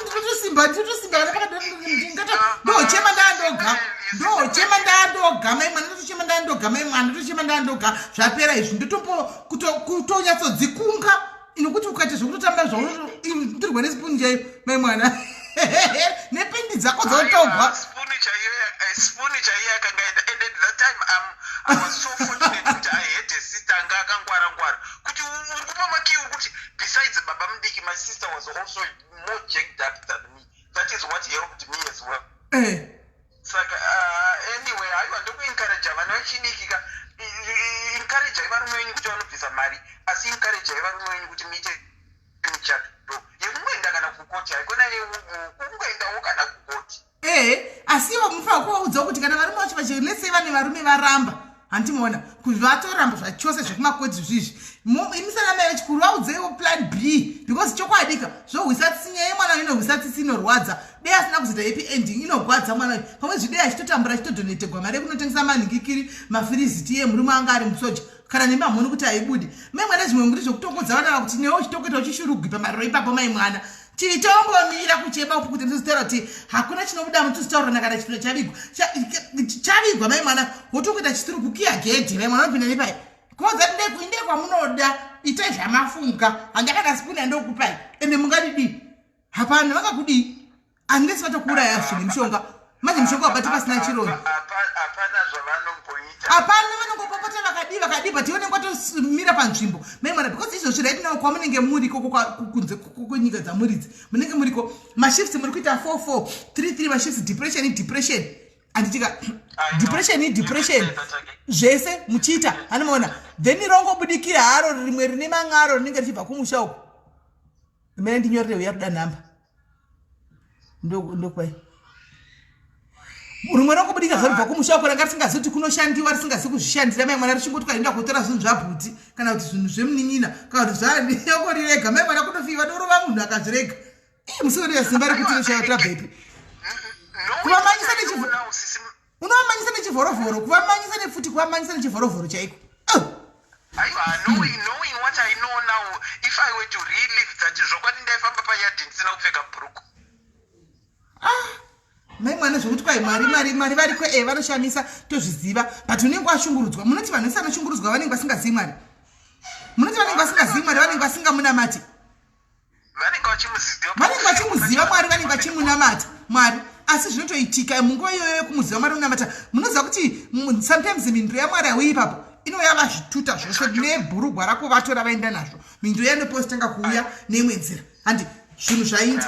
ndinotosimba, ndinotosimba kana pakadingata ndochema ndaandoga, ndochema ndaandoga, mai mwana, ndotochema ndaandoga, mai mwana, ndotochema ndaandoga. Zvapera izvi, ndotombo kutonyatsodzikunga nokuti ukaita zvekutotamba zvaundirwa nesipuni chaiyo, mai mwana, nependi dzako dzotogwa. Spuni chaiyo yakanga ida. And at that time I was so fortunate kuti I had a sister anga akangwara ngwara kuti uri kupa makey, uri kuti besides baba mudiki, my sister was also more jacked up than me. That is what helped me as well. Saka anyway, haiwa, ndokuencouragea vana vechidiki ka, encouragei varume venyu kuti vanobvisa mari, asi encouragei varume venyu kuti muite michato yekungoenda kana kukoti, haikona kungoendawo kana kukoti. Ehe, asi ivo mufanira kuvaudzawo kuti kana varume vacho vachi, let's say vane varume varamba, handimaona vatoramba zvachose zvekumakoti zvezvizvi, imi sana mai vechikuru vaudzeiwo plan B, because chokwadika zvohwisa tsitsi. Nyaya yemwana inohwisa tsitsi, inorwadza. Dei asina kuzoita happy ending inogwadza mwana uyu. Pamwe zvidei achitotambura achitodonategwa mari yekunotengesa manhingikiri mafiriziti iye murume anga ari musoja. Kana nemi hamuoni kuti haibudi. Mai mwana zvimwe muri zvekutongodza vana ava kuti newe uchitokuita uchishurugwi pamariro ipapo mai mwana. Chitombomira kuchema uku kuti tizotaura kuti hakuna chinobuda mutozotaurirana kana chino chavigwa. Chavigwa mai mwana wotokuita chitiri kukiya gedhi mai mwana unopinda nepai. Koza ndekuinde kwamunoda itai zvamafunga handakana spoon yandokupai ende mungadidii hapana vakakudii unless vatokuuraya zvinhu mishonga manje mishonga wabata pasina chironda hapana vanongopopota vakadii vakadii but iwe unenge watomira panzvimbo mai mwana because izvozvi right now kwamunenge muriko kunze kwenyika dzamuridzi munenge muriko mashifts muri kuita 4 4 3 3 mashifts depression idepression anditika depression idepression zvese muchiita anomaona then rongobudikira haro rimwe rine man'aro rinenge richibva kumusha uko mene ndinyorere uya kuda nhamba ndokwai rimwe rongobudika zvaribva kumusha uko ranga risingazivi kuti kunoshandiwa risingazivi kuzvishandira mai mwana richingoti kwaenda kotora zvinhu zvabhuti kana kuti zvinhu zvemunin'ina kana kuti zvaangorirega mai mwana kutofiwa dorova munhu akazvirega ii musiweriya simba rekuti noshaya tabvepi kuvamanyisa unovamanyisa nechivhorovhoro kuvamanyisa nepfuti kuvamanyisa nechivhorovhoro chaiko oh. Aiwa, knowing, knowing what I know now, if I were to relive that, zvokwadi ndaifamba payadhi ndisina kupfeka bhuruku. Ah, mai mwana zvekuti kwai mwari mwari mwari variko e vanoshamisa tozviziva but unenge washungurudzwa munoti vanhu vese vanoshungurudzwa vanenge vasingazivi mwari munoti vanenge vasingazivi mwari vanenge vasingamunamati vanenge vachimuziva vanenge vachimuziva mwari vanenge vachimunamata mwari asi zvinotoitika munguva iyoyo yekumuziva mwari unamata munoziva kuti sometimes mhinduro yamwari hauyi ipapo inouya vazvituta zvose nebhurugwa rako vatora vaenda nazvo mhinduro yanopostanga kuuya neimwe nzira handi zvinhu zvainzi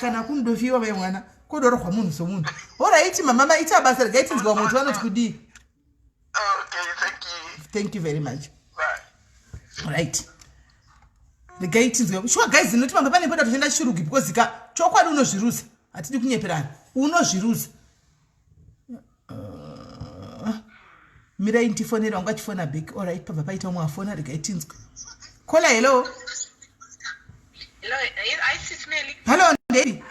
kana kundofiwa vai mwana kodorohwa munhu somunhu oraiti mamama ita basa regai tinzwa moto vanoti kudii Okay, thank you. Thank you very much. Bye. Right. Regai tinzwe. Sure guys, ndinoti pamba pane poda toshanda chirugi because ka chokwadi unozviruza. Hatidi kunyeperana. Unozviruza. Mirai ndifonera wanga achifona back. All right, pabva paita umwe afona regai tinzwe. Kola hello. Hello, hi sis Melly. Hello, ndei.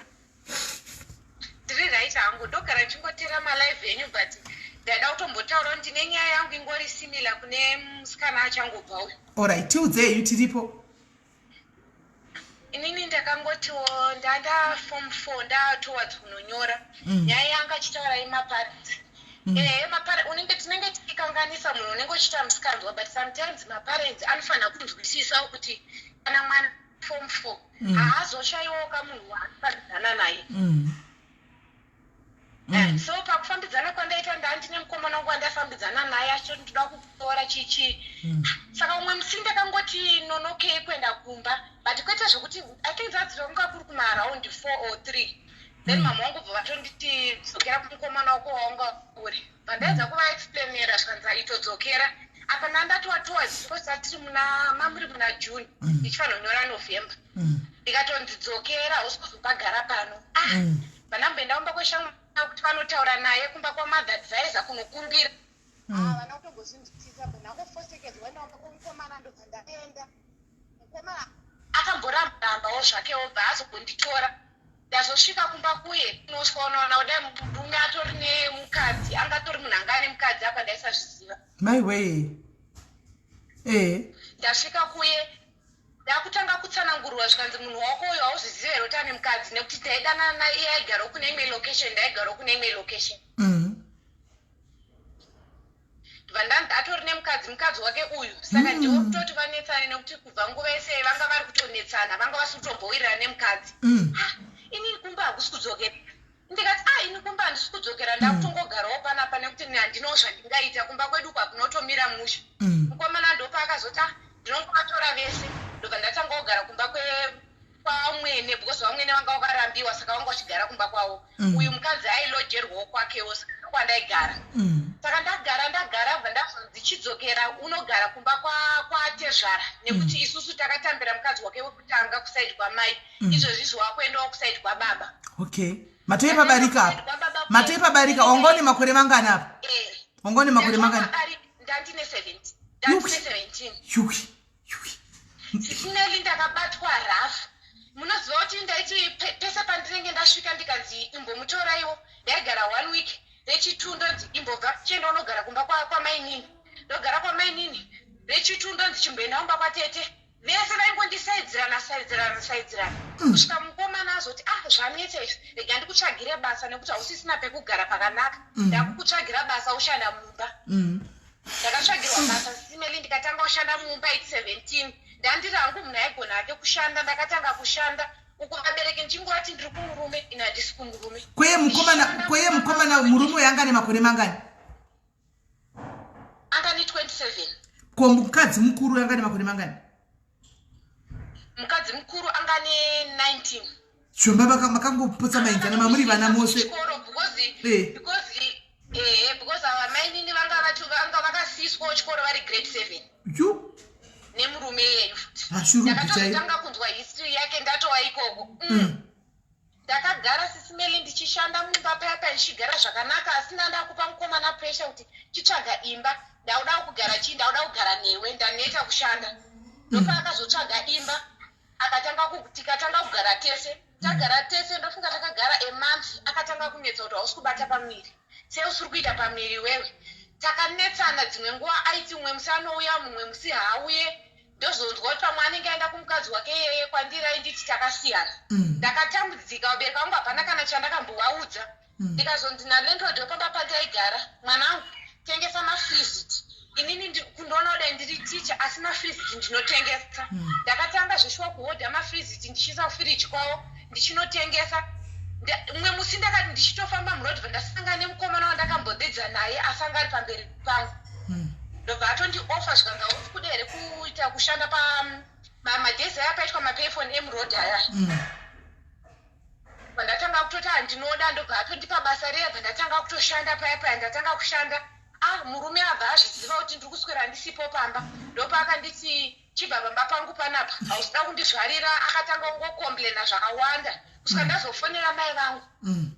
Ndiri right hangu ndogara ndichingotera malive enyu but ndaida kutombotaurawo ndine nyaya yangu ingori similar kune musikana achangobva uyu. Alright, tiudzei tiripo. Inini ndakangotiwo ndanda form 4 nda towards kunonyora. Nyaya yanga achitaura yemaparents. Ehe mapare unenge tinenge tichikanganisa munhu unenge uchiita musikanzwa but sometimes maparents anofanira kunzwisisawo kuti kana mwana form 4 haazoshaiwawo ka munhu waanofambidzana naye. So pakufambidzana kwandaita ndandine mukomana wangu wandafambidzana naye achitoti ndoda kukuroora chii chii. Saka umwe musi ndakangoti nonokei kuenda kumba but kwete zvekuti I think dzadzirunga kuri kumaaround 4 or 3 then mama wangu bva vatonditi dzokera kumukomana wako waunga uri. Bva ndaedza kuvaexplainera zvikanzi itodzokera apa ndandatova towards because tatiri muna mamuri muna June ndichifanira kunyora November. Ndikatonzi dzokera hausi kuzopagara pano. Ah, bva ndamboenda kumba kweshamwari kuti vanotaura naye kumba kwamother advisor kunokumbira. Ah, vana kutombozvinzwisisa bva ndangofosekedzwa ndaomba kwemukomana ndobva ndaenda. Mukomana akamboramba rambawo zvake obva azonditora. Ndazosvika kumba kuye kunosvika unoona kudai murume atori nemukadzi anga atori munhu anga ane mukadzi apa ndaisazviziva. Mai wee. Eh. Ndasvika kuye ndakutanga kutsanangurwa zvikanzi munhu wako uyo hauzvizive here kuti ane mukadzi nekuti taidanana iye aigarawo kune imwe location ndaigarawo kune imwe location. Ndibva ndanzi atori nemukadzi mukadzi wake uyu saka ndiwo kutoti vanetsane nekuti kubva nguva yese vanga vari kutonetsana vanga vasiri kutombowirirana nemukadzi. Ah, inini kumba hakusi kudzokera ndikati ah ini kumba handisi kudzokera ndakutongogarawo panapa nekuti handinawo zvandingaita kumba kwedu kwakunotomira mushe. Mukomana ndopaakazoti ah ndinongovatora vese ndobva ndatanga kugara kumba kwe kwamwene because vamwene vanga vakarambiwa saka vanga vachigara kumba kwavo uyu mukadzi ailojerwawo kwakewo saka ndokwandaigara saka ndagara ndagara bva ndazonzi chidzokera unogara kumba kwatezvara nekuti isusu takatambira mukadzi wake wekutanga kusaidi kwamai izvozvi izvo wakuendawo kusaidi kwababa. Okay, matoi pabarika apa, matoi pabarika. Wanga une makore mangani apa? Wanga une makore mangani? Ndandine 17, ndandine 17. Yuwi, yuwi. Sisi Nelly ndakabatwa rough. Munoziva kuti ndaiti pese pandinenge ndasvika ndikanzi imbomutoraiwo, ndaigara one week, rechitu ndonzi imbobva, chienda unogara kumba kwamainini. Ndogara kwamainini, rechitu ndonzi chimboenda kumba kwatete. Vese vaingondisaidzirana saidzirana saidzirana kusvika mukomana azoti, "Ah, zvanetsa izvi, rega ndikutsvagire basa nekuti hausisina pekugara pakanaka. Ndakukutsvagira basa ushanda mumba." Ndakatsvagirwa basa, Sis Melly, ndikatanga kushanda mumba at 17. Ndandiri hangu munhu aigona hake kushanda. Ndakatanga kushanda uku vabereki ndichingovati ndiri kumurume, ini handisi kumurume. Kweye mukomana, kweye mukomana, murume uyo anga nemakore mangani? Anga ne 27. Ko mukadzi mukuru anga nemakore mangani? Mukadzi mukuru anga ne 19. Zvomba makangopotsa mainzana mamuri vana mose. Chikoro because because ava mainini vanga vati vanga vakasiiswawo chikoro vari grade 7 Yu. Nemurume iyeyu futi. Vashurugwi chaivo. Ndakatozotanga kunzwa history yake ndatova ikoko. Ndakagara, Sis Melly, ndichishanda mumba paya paya, ndichigara zvakanaka, asi ndandakupa mukomana pressure kuti chitsvaga imba, ndauda kugara chii, ndauda kugara newe, ndaneta kushanda. Ndopaakazotsvaga imba, akatanga tikatanga kugara tese. Tagara tese, ndofunga takagara a month, akatanga kunetsa kuti hausi kubata pamwiri, sei usiri kuita pamwiri iwewe? Takanetsana dzimwe nguva, aiti mumwe musi anouya, mumwe musi haauye. Ndozonzwa kuti pamwe anenge aenda kumukadzi wake iyeye. Kwandiri ainditi takasiyana. Ndakatambudzika. Vabereki vangu hapana kana chandakambovaudza. Ndikazonzi nalandlord wepamba pandaigara, "Mwanangu, tengesa mafreezits." Inini kundoona kudai ndiri ticha, asi mafreezits ndinotengesa. Ndakatanga zveshuwa kuhodha mafreezits, ndichiisa kufiriji kwavo, ndichinotengesa. Mumwe musi ndakati ndichitofamba muroad, ndasangana nemukomana wandakambodzidza naye, asi anga ari pamberi pangu. Ndobva atondiofa, zvikanzi, "Hausi kuda here kuita kushanda pamadhezi aya paitwa mapayphone emuroad aya?" Ndatanga kutoti handinoda. Ndobva atondipa basa riya, bva ndatanga kutoshanda paya paya. Ndatanga kushanda, ah, murume abva azviziva kuti ndiri kuswera ndisipo pamba. Ndopaakanditi, "Chibva pamba pangu panapa, hausida kundizvarira." Akatanga kungocomplaina zvakawanda kusvika ndazofonera mai vangu.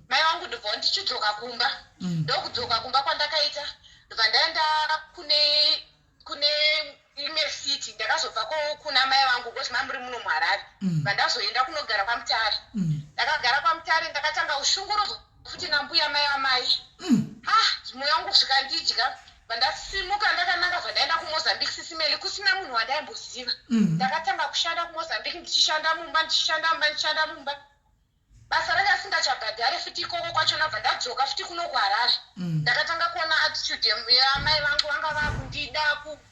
Mai vangu ndobva ndichidzoka kumba. Ndokudzoka kumba kwandakaita, ndobva ndaenda kune imwe city. Ndakazobva kuna mai vangu because mamuri muno muHarare. Vandazoenda kunogara kwaMutare. Ndakagara kwaMutare, ndakatanga kushungurudzwa futi nambuya mai vamai. Ah, mwoyo wangu zvikandidya. Vandasimuka ndakananga, bva kuMozambique, Sis Melly, kusina munhu wandaimboziva. Ndakatanga kushanda kuMozambique, ndichishanda mumba, ndichishanda mumba, ndichishanda mumba. Basa ranga singachabhadhare futi ikoko kwachona. Bva ndadzoka futi kuno kuHarare. Ndakatanga kuona attitude yamai vangu, vanga vakundida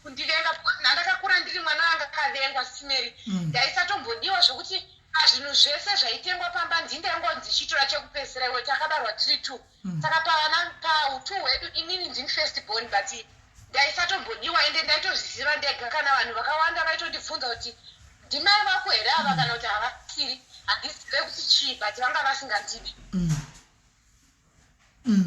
kundivenga because ndandakakura ndiri mwana wanga akavengwa, Sis Melly. Ndaisatombodiwa, zvokuti pazvinhu zvese zvaitengwa pamba ndindaingonzi ndichitora chekupedzisira. Iwe, takabarwa tiri two, saka pavana pautu hwedu inini ndini first born, but ndaisatombodiwa, ende ndaitozviziva ndega. Kana vanhu vakawanda vaitondibvunza kuti ndimai vako here ava kana kuti havasiri. Handizive kuti chii, but vanga vasingandidi.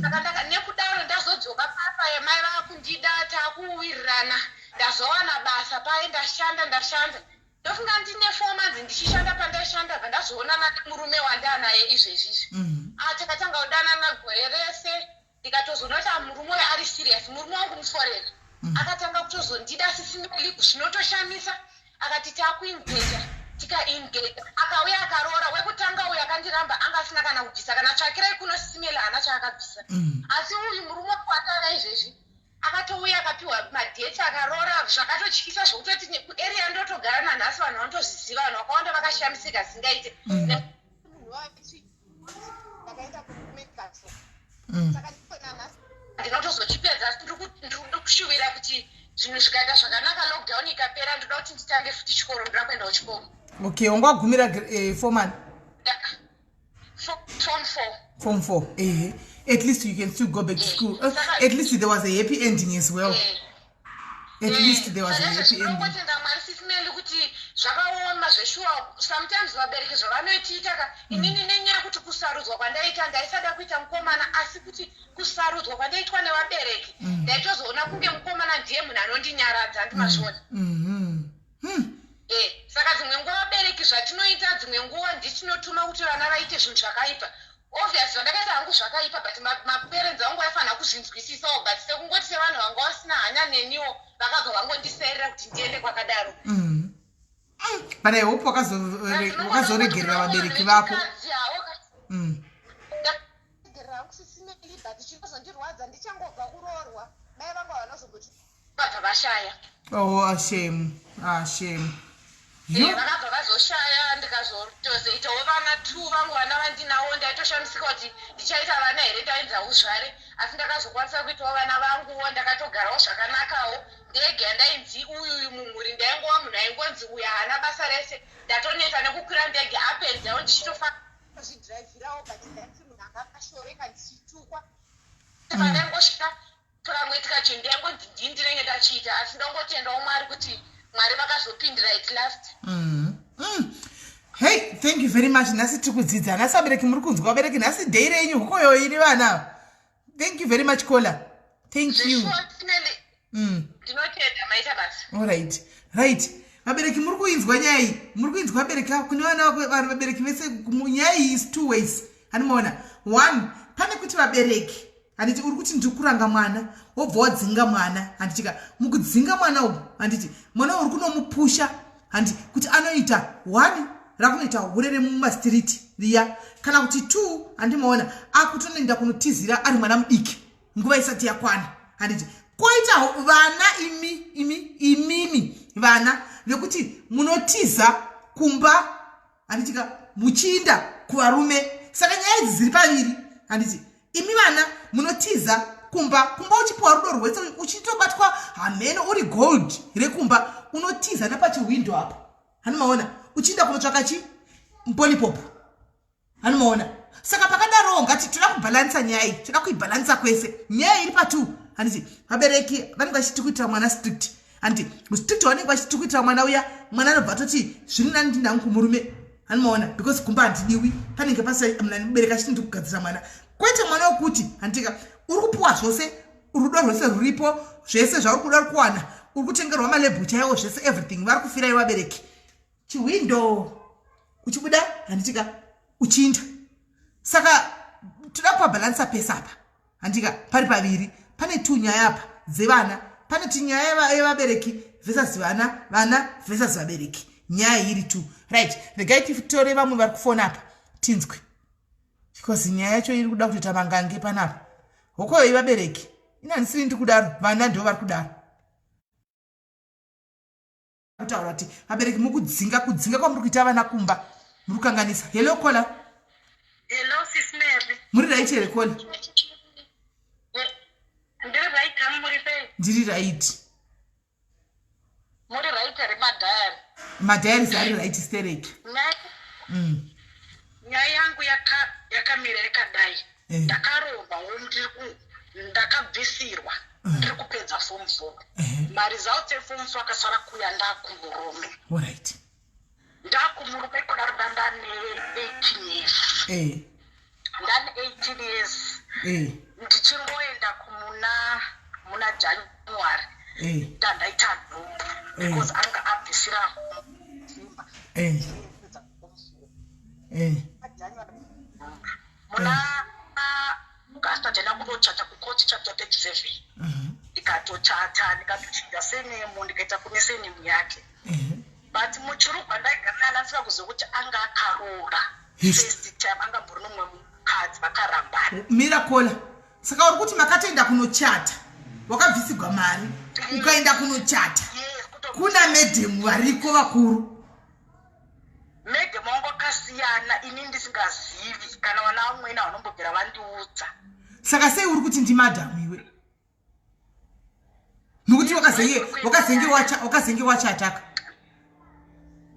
Saka nekudaro ndazodzoka papa, mai vakundida, taakuwirirana. Ndazowana basa paye, ndashanda, ndashanda. Ndofunga ndine 4 months ndichishanda pandaishanda, bva ndazoonana nemurume wandanaye izvezvizvi. Ah, takatanga kudanana gore rese, ndikatozoona kuti ah, murume uyu ari serious. Murume wangu muforeigner. Akatanga kutozondida, Sis Melly, zvinotoshamisa. Akati takuengaja, tikaengaja, akauya akaroora. Wekutanga uyu akandiramba, anga asina kana kubvisa kana tsvakirai kuno, Sis Melly, haana chaakabvisa. Asi uyu murume wangu atana izvezvi akatouya, akapiwa madates, akaroora zvakatotyisa, zvokutoti kuarea ndotogara nanhasi vanhu vanotozviziva. Vanhu vakawanda vakashamisika zingaite. Munhu wachi ndakaenda kumedical, saka nanhasi ndinotozochipedza. Asi ndiri kushuvira kuti zvinhu zvikaita zvakanaka, lockdown ikapera, ndoda kuti nditange futi chikoro, ndoda kuenda kuchikoro. Okay, wanga wagumira form one? Form four. Form four, ehe. At least you can still go back to school. At least there was a happy ending as well. At least there was a happy ending. Ndinongotenda Mwari, Sis Melly, kuti zvakaoma zveshuwa. Sometimes vabereki zvavanoitiita ka. Inini nenyaya yekuti kusarudzwa kwandaita, ndaisada kuita mukomana, asi kuti kusarudzwa kwandaitwa nevabereki, ndaitozoona kunge mukomana ndiye munhu anondinyaradza, handimazviona. Saka dzimwe nguva vabereki zvatinoita, dzimwe nguva nditinotuma kuti vana vaite zvinhu zvakaipa. Obvious, zvandakaita hangu zvakaipa, but maparents vangu vaifanira kuzvinzwisisawo, but sekungoti sevanhu vanga vasina hanya neniwo, vakabva vangondisairira kuti ndiende kwakadaro. But I hope wakazoregerera vabereki vako. Chinozondirwadza, ndichangobva kuroorwa, mai vangu havanozomboti vabva vashaya. Oh, ashame, ashame. Vakabva vazoshaya, ndikazotozoitawo vana two vangu. Vana vandinawo, ndaitoshamisika kuti ndichaita vana here, ndainza uzvare, asi ndakazokwanisa kuitawo vana vanguwo. Ndakatogarawo zvakanakawo ndege. Yandainzi uyuyu mumhuri, ndaingova munhu aingonzi uyu haana basa rese. Ndatoneta nekukwira ndege up and down, ndichitofa zvidhiraivhirawo, but ndaiti munhu anga akashoreka, ndichitukwa. Pandaingosvika, pakangoitika chinhu, ndaingonzi ndini ndinenge ndachiita, asi ndongotendawo Mwari kuti Mwari vakazopindira at last. Hey, thank you very much. Nhasi tiri kudzidza nhasi. Vabereki, muri kunzwa? Vabereki, nhasi day renyu, hukoyo iri vana. Thank you very much, caller. Thank you. Ndinotenda, maita basa. Alright, right. Vabereki, muri kuinzwa nyaya iyi? Muri kuinzwa, vabereki? Kune vana, vabereki vese, nyaya iyi is two ways, handimaona? One, pane kuti vabereki, handiti uri kuti ndiri kuranga mwana, wobva wadzinga mwana, handitika? Mukudzinga mwana umu, handiti mwana uri kunomupusha, handi kuti anoita one, rakunoita hure remumastreet riya, kana kuti two, handimaona, akutonoenda kunotizira ari mwana mudiki nguva isati yakwana, handiti? Koita vana imi imi imimi vana vekuti munotiza kumba, handitika, muchiinda kuvarume. Saka nyaya idzi dziri paviri, handiti? Imi vana munotiza kumba, kumba uchipiwa rudo rwese, uchitobatwa hameno uri gold rekumba, unotiza napachihwindo apo, hanimaona, uchiinda kunotsvaka chi mpolipop, hanimaona? Saka pakadarowo, ngati toda kubhalansa nyaya iyi, toda kuibhalansa kwese. Nyaya iri patu, handiti vabereki vanenge vachiti kuitira mwana strict, handiti strict vanenge vachiti kuitira mwana uya, mwana anobva atoti zviri nani ndindangu kumurume, hanimaona, because kumba handidiwi. Panenge pasina mubereki achiti ndikugadzira mwana, kwete mwana wekuti, handitika, uri kupiwa zvose, rudo rwese ruripo, zvese zvauri kuda uri kuwana, uri kutengerwa malabel chaiwo, zvese, everything, vari kufirai vabereki. Chihwindo uchibuda, handitika, uchiinda. Saka toda kupabhalansa pese apa, handika? Pari paviri, pane two nyaya apa dzevana, pane ti nyaya yevabereki versus vana, vana versus vabereki. Nyaya iri two. Right, regai titore vamwe vari kufona apa tinzwe, because nyaya yacho iri kuda kutoita mangange panapa. Hokoyo ivabereki, ina handisiri ndiri kudaro, vana ndo vari kudaro kutaura kuti vabereki mukudzinga, kudzinga kwamuri kuita vana kumba, muri kukanganisa. Hello, caller. Hello, Sis Mary. Muri right here, caller? Ndiri right, hamu muri sei? Ndiri right. Muri right here, madiary? Madiaries ari right, stereki. Nyaya yangu yakamira yakadai. Ndakaroorwawo, ndakabvisirwa ndiri kupedza form four. Maresults eform four akasara kuya ndakumurume. Ndakumurume kudaro, ndandane 18 years. Ndane 18 years. Ndichingoenda kumuna muna January, ndandaita nhumbu, because anga abvisira simba. Muna August ndaenda kundochata kukoti, chapter 37. Ndikatochata, ndikatochinja surname, ndikaita kune surname yake. But muchirugwa ndaigara ndasika kuziva kuti anga akaroora. First time anga mbori nomumwe mukadzi, vakarambana. Mira, caller. Saka uri kuti makatoenda kunochata, wakabvisigwa mari, ukaenda kunochata Yes, kuna madam variko vakuru? Madam wangu akasiyana, ini ndisingazivi, kana vana vamwene vanombobvira vandiudza. Saka sei uri kuti ndimadam iwe, nokuti wakazenge wachataka?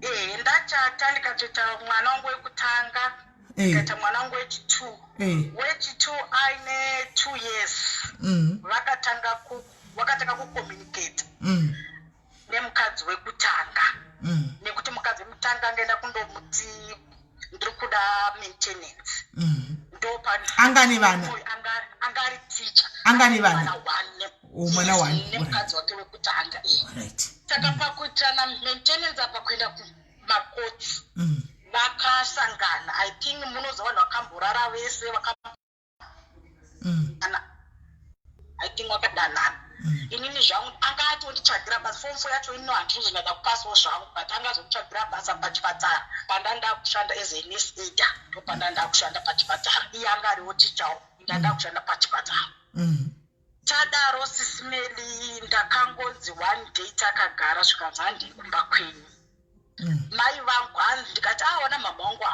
Ehe, ndachata, ndikatoita mwana wangu wekutanga. Ndikaita mwana wangu wechitwo. Wechitwo aine 2 years, vakatanga kucommunicate nemukadzi wekutanga, nekuti mukadzi wekutanga angaenda kundomuti ndiri kuda maintenance. Ndopa Anga ane vana? Anga ari teacher. Anga ane vana? Mwana one Oh, mwana one. Yes, nemukadzi wake wekutanga. Saka pakuitirana maintenance apa, kuenda kumakotsi, vakasangana. I think munoziva vanhu vakamborara vese, vakana, I think vakadanana. mm. Inini zvangu anga atonditsvagira basa. Form four yacho ino handinozonyatsa kupasawo zvangu, but anga azonditsvagira basa pachipatara pandanda kushanda as a nurse aider. Ndo pandanda kushanda pachipatara. Iye anga ariwo tichawo, ndanda kushanda pachipatara. Tadaro, Sis Melly, ndakangonzi one day takagara, zvikanzi, "Handei kumba kwenyu." Mai vangu hanzi, ndikati, "Aona mama vangu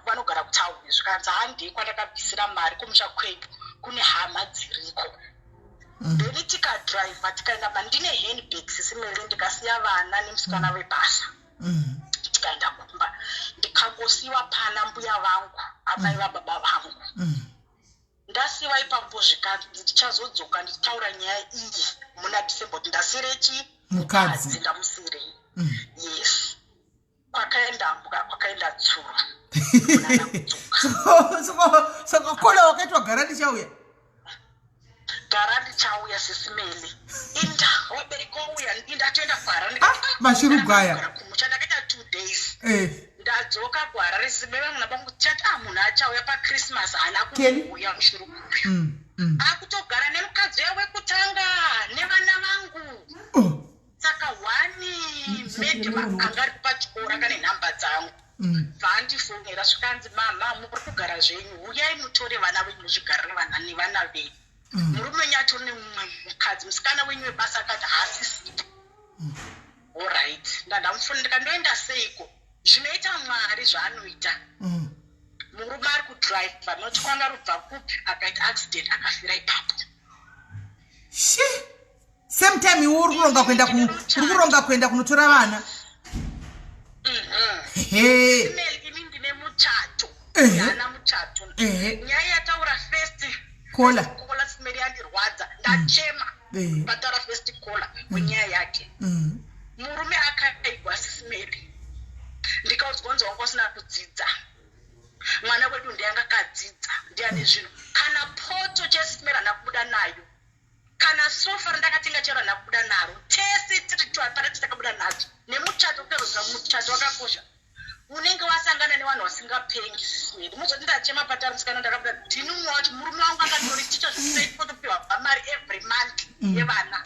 vanogara kutauni." Zvikanzi, "Handei kwandakabvisira mari, kumusha kwedu kune hama dziriko." Then tikadhiraivha tikaenda. Mandine handbag, Sis Melly, ndikasiya vana nemusikana webasa. Tikaenda kumba, ndikangosiyiwa pana mbuya vangu, amai vababa vangu. Ndasiyiwa ipapo, zvikanzi ndichazodzoka ndichitaura nyaya iyi muna December, kuti ndasiyire chi Mukadzi. Ndamusiyirei. Yes, kwakaenda mbwa kwakaenda tsuro. Saka caller wakaitwa gara ndichauya. Gara ndichauya, Sis Melly. Inda wabereki wauya, indatoenda kuHarare. Ah, mashurugwaya. Kumusha ndakaita 2 days. Ndadzoka kuHarare, sime vangu nabangu chati, "A, munhu achauya paChristmas." Haana Kelly? kuuya mushurugwa. Akutogara nemukadzi uya wekutanga nevana vangu. Oh. Saka one maid anga ari pachikoro kane nhamba dzangu. Bvandifonera, zvikanzi, "Mama, muri kugara zvenyu, uyai mutore vana venyu, muzvigarire vana nevana venyu. Murume wenyu atori nemumwe mukadzi, musikana wenyu webasa akati haasisipo." Alright, ndandamufonera, ndikandoenda seiko? Zvinoita Mwari zvaanoita. Murume ari kudhiraivha, noti kwanga rubva kupi, akaita accident, akafira ipapo. She, same time iwe uri kuronga kuenda uri kuronga kuenda kunotora vana. He. Email, ini ndine muchato. Yana muchato. Nyaya yataura first Caller. caller, Sis Melly, yandirwadza, ndachema. Pataura first caller wenyaya yake. Murume akaigwa, Sis Melly, ndikaudzwa kunzi wanga usina kudzidza, mwana wedu ndeyanga akadzidza, ndiane zvinhu. Kana poto cheSis Melly hana kubuda nayo, kana sofa randakatenga chero hana kubuda naro. Tese tiri twapara takabuda nadzo nemuchato. Kutorozva muchato wakakosha, unenge wasangana nevanhu vasingapengi. Sis Melly, muzoti ndachema patari musikana, ndakabuda ndini umwe wacho. Murume wangu akatori ticha, zvekutopiwa mari every month yevana.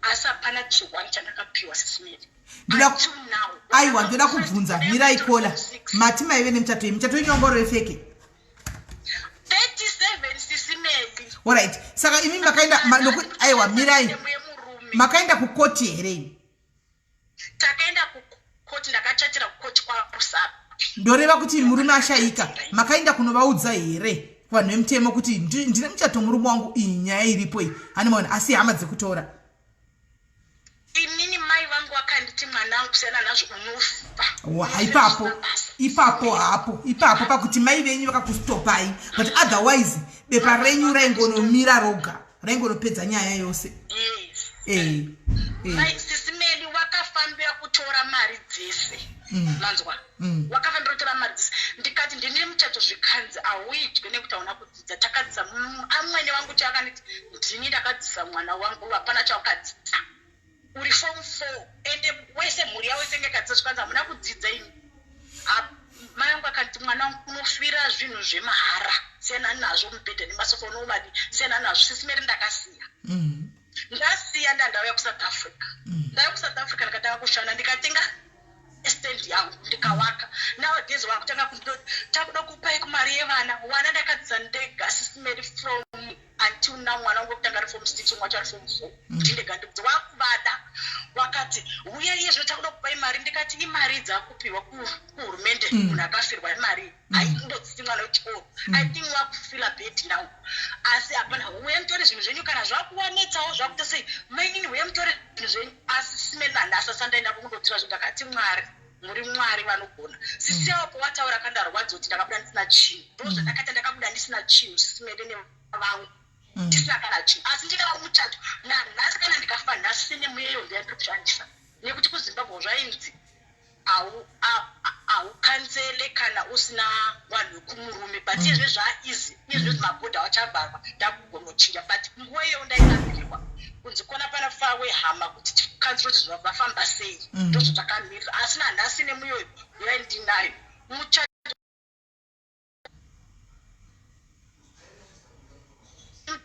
Asi hapana chiwani chandakapiwa, Sis Melly. Until now. Aiwa, ndoda kubvunza, mirai caller. Mati maive nemuchato iyi, muchato wenyu wanga uri wefake? 37, Sis Melly. Alright, saka imi makaenda aiwa, mirai. Yemurume. Makaenda kukoti here imi? Takaenda kukoti, ndakachatira kukoti kwaRusape. Ndoreva kuti murume ashayika, makaenda kunovaudza here kuvanhu vemutemo kuti ndine muchato, murume wangu, iyi nyaya iripo iyi, hani maona, asi hama dzekutora? Inini mai vangu vakanditi, "Mwanangu, siyana nazvo, unofa." Wa, ipapo ipapo hapo ipapo pakuti mai venyu vakakustopai, but otherwise bepa renyu raingonomira roga, raingonopedza nyaya yose. Yes. Eh. Mai, Sis Melly, wakafambira kutora mari dzese. Manzwa? Wakafambira kutora mari dzese. Ndikati ndine muchato, zvikanzi hauidye nekuti hauna kudzidza. Takadzidza. Amwene vangu chaakanditi, "Ndini ndakadzisa mwana wangu, hapana chawakadzidza, uri form four." Ende wese mhuri yavo isenge yakadzidza, zvikanzi hamuna kudzidza imi. Mai vangu akanditi, "Mwana wangu, unofira zvinhu zvemahara, siyana nazvo, mubhedha nemasofa unovadi, siyana nazvo." Sis Melly, ndakasiya. Ndasiya, ndandauya kuSouth Africa. Ndauya kuSouth Africa, ndikatanga kushanda, ndikatenga stand yangu, ndikawaka. Nowadays wakutanga kundoti, "Takuda kupai kumari yevana." Wana ndakadzidza ndega, Sis Melly, from until now. Mwana wangu wekutanga ari form six, umwe wacho ari form four. Ndindega ndikudza. Wakuvada wakati, "Uya iye zvino, takuda kupai mari." Ndikati, "Imari dzakupiwa kuhurumende, munhu akafirwa, imari haimbodzisi mwana wechikoro." I think wakufila bad now, asi hapana. "Uya mutore zvinhu zvenyu kana zvakuwanetsawo, zvakuita sei, mainini, uya mutore zvinhu zvenyu." Asi simeni nanhasi asandaenda kundotora zvinhu. Ndakati, "Mwari, muri Mwari vanogona." Sisi apo wataura kandarwadza kuti ndakabuda ndisina chinhu. Ndo zvandakaita, ndakabuda ndisina chinhu, Sis Melly, nevangu ndisina kana chinhu, asi ndikava muchato nanhasi. Kana ndikafa nhasi, nemuyeyo ndiyandiri kushandisa, nekuti kuZimbabwe zvainzi haukanzele kana usina vanhu vekumurume. But iyezve zvaizi iyezve mabhodha achavharwa, ndakugonochinja. But nguva iyoyo ndairambirwa kunzi kona pana wehama kuti tikanzire kuti zvafamba sei. Ndozvatakamirira, asi nanhasi nemuyoyo yaindinayo muchato.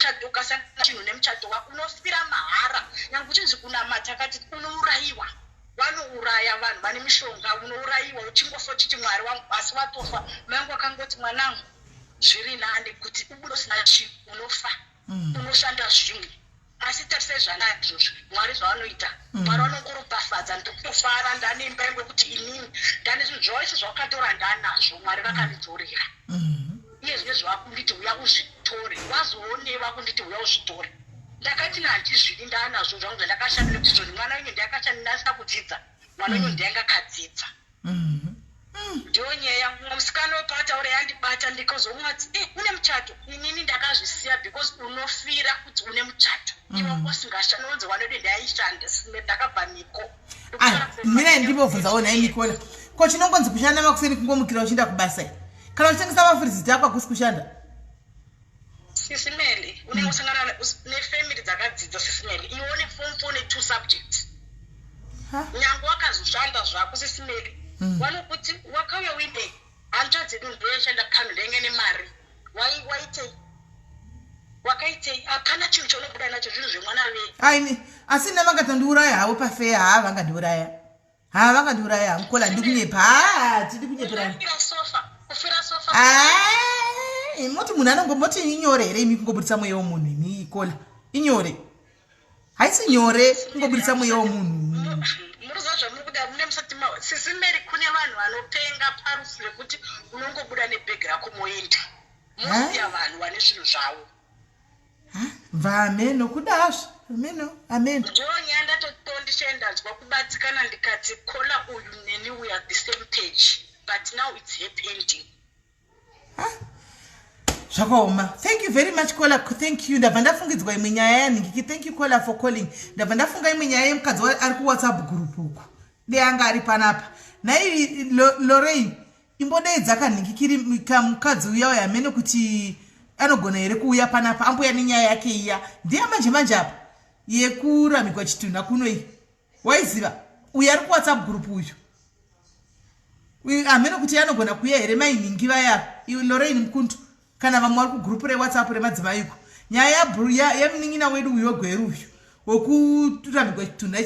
Muchato ukasangana chinhu nemuchato wako unofira mahara. Nyange uchinzi kunamata kati unourayiwa. Vanouraya vanhu vane mishonga unourayiwa uchingofa uchiti Mwari wangu asi watofa. Mai vangu vakangoti mwanangu zviri nani kuti ubude usina chinhu unofa unoshanda zvimwe. Asi tarisai zvanazvo izvi Mwari zvavanoita. Mwari vanokuropafadza ndikutofara ndane imba yangu yekuti inini ndane zvinhu zvose zvawakatora ndanazvo Mwari vakandidzorera. Iye zvino zvavakunditi huya uzvitore wazoonei vakunditi huya uzvitore. Ndakati handizvidi ndanazvo zvangu zvandakashanda nekuti zvoni mwana wenyu ndiye akashanda asina kudzidza mwana wenyu ndiye anga akadzidza. Ndiyo nyaya yangu mumwe musikana wepataura yandibata ndikazomwati eh une muchato inini ndakazvisiya because unofira kuti une muchato iwe usingashandi unonzi wanode ndaishanda ndakabva niko mirai ndibovhunzawo nhai Nicola ko chinongonzi kushanda makuseni kungomukira uchienda kubasa kana uchitengesa mafuriziti ako hakusi kushanda Sisi Melly unenge usangana nefamily dzakadzidza Sisi Melly iwe une form four netwo subjects nyange wakazoshanda zvako Sisi Melly vanokuti wakauya uinei hanzvadzi yedu ndoyashanda pano ndainge nemari waitei wakaitei hapana chinhu chaunobuda nacho zvinhu zvemwana vei aini asi ina vangatondiuraya havo pafeya haa vangandiuraya haa vangandiuraya hangu kola ndikunyepa haa tidi kunyeperana moti munhu anongo moti inyore here imi kungobudisa mweya womunhu imi kola inyore haisi nyore kungobudisa mweya womunhu muruziva zvamuri kuda mune musati sisi Mary kune vanhu vanopenga parufu rekuti unongobuda nebhegi rako moenda mosiya vanhu vane zvinhu zvavo bva ameno kudazvo ameno ameno ndiyo nyaya ndatoto ndanzwa kubatikana ndikati kola uyu neni we are the same page but now it's happy ending. Zvakaoma. Thank you very much Kola, thank you. Ndabva ndafungidzwa imwe nyaya yanhingiki. Thank you Kola for calling. Ndabva ndafunga imwe nyaya yemukadzi ari kuWhatsApp group uku de anga ari panapa. Nhai Lorraine, imbodeidza kanhingikiri kamukadzi uya uya amene kuti anogona here kuuya panapa ambuya nenyaya yake iya ndiya manje manje apa yekuramigwa chitunha kuno iyi waiziva uyu ari kuWhatsApp group uyu uyu hameno kuti anogona kuuya here mainhingi vaya Lorraine Mukundu kana vamwe vari kugroup reWhatsApp remadzimai uko nyaya yemunin'ina wedu uyu wegweru uyu wekurambigwa chitunha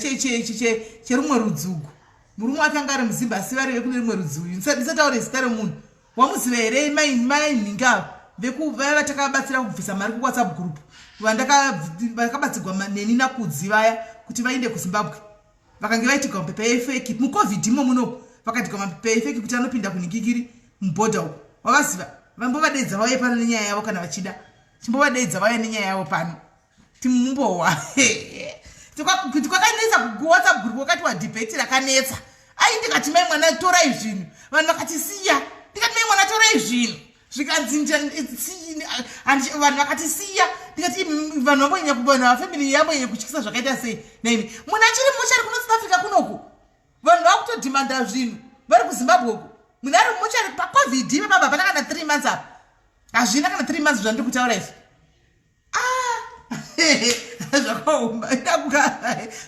cherumwe rudzi ugu murume wake anga ari muzimba asi vari vekune rimwe rudzi uyu ndisataure zita remunhu wamuziva here mainhingi ava vaya vatakabatsira kubvisa mari kuWhatsApp group vakabatsirwa neni nakudzi vaya kuti vaende kuZimbabwe vakange vaitigwa mapepa efeki muCovid imo muno vakaitigwa mapepa efeki kuti anopinda kunhingikiri mubhodha uko wavaziva vambovadedza vauye pano nenyaya yavo kana vachida chimbovadedza vauye nenyaya yavo pano timumbohwa kuti kwakanetsa kuWhatsApp group wakati wadhibheti rakanetsa ai ndikati mai mwana torai zvinhu vanhu vakati siya ndikati mai mwana torai zvinhu zvikanzi vanhu vakati siya ndikati vanhu vambonyanya kuvanhu vafamily yambonyanya kutyisa zvakaita sei naimi munhu achiri muchari kuno South Africa kunoku vanhu vakutodhimanda zvinhu vari kuZimbabwe uku munhu ari muchari paCovid ipapapa hapana kana 3 months apa hazvina kana 3 months zvandiri kutaura izvi zvakaoma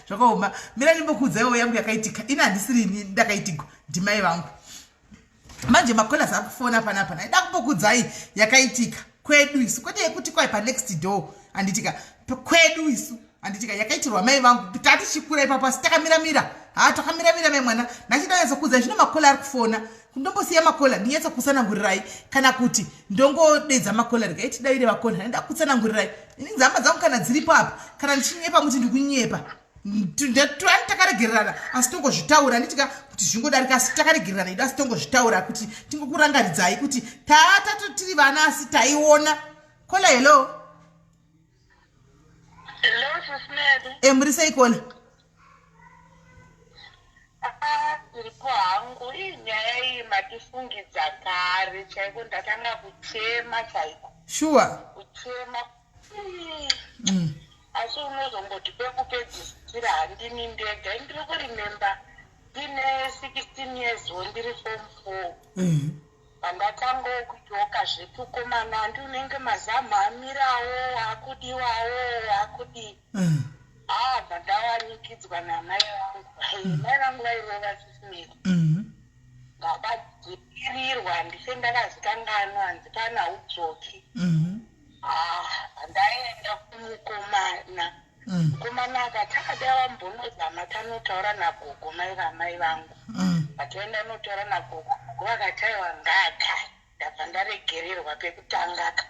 zvakaoma mira ndimbokuudzaiwo yangu yakaitika ini handisiri ini ndakaitigwa ndimai vangu manje macallers akufona panapa ndaida kumbokuudzai yakaitika kwedu isu kwete yekuti kwai panext door handitika kwedu isu handitika yakaitirwa mai vangu tatichikura ipapo asi takamiramira ha takamiramira mai mwana ndachida nyatsokuudzai zvino macaller ari kufona ndombosiya macaller ndinyatsa kutsanangurirai kana kuti ndongodedza macaller regai tidaire vacaller ndaida kutsanangurirai ini nzamba dzangu kana dziripo apa kana ndichinyepa muti ndikunyepa twani takaregererana asi tongozvitaura handitika kuti zvingodarika asi takaregererana idu asi tongozvitaura kuti tingokurangaridzai kuti taatato tiri vana asi taiona caller hello. Hello, Sis Mary. E muri sei caller? Ah, ndiripo hangu. Ii nyaya iyi matifungidza kare chaiko ndatanga kuchema chaiko. Sure. Kuchema. Asi unozongoti pekupedzisira handini ndega. Ndiri kuremember ndine 16 years wo ndiri form 4. Pandatangawo kujoka zvetukomana handi unenge mazamu amirawo akudiwawo akudii. Haa bva ndawanikidzwa namai vangu. Hey, mai vangu vairova Sis Mary. Ndakadzivirirwa handise ndakazikanganwa hanzi pana haudzoki. Ah, ndaenda kumukomana. Mukomana akati akadai wambonozama tanotaura nagogo mai vamai vangu. Pataenda notaura nagogo, gogo vakati aiwa ngaka. Ndabva ndaregererwa pekutangaka.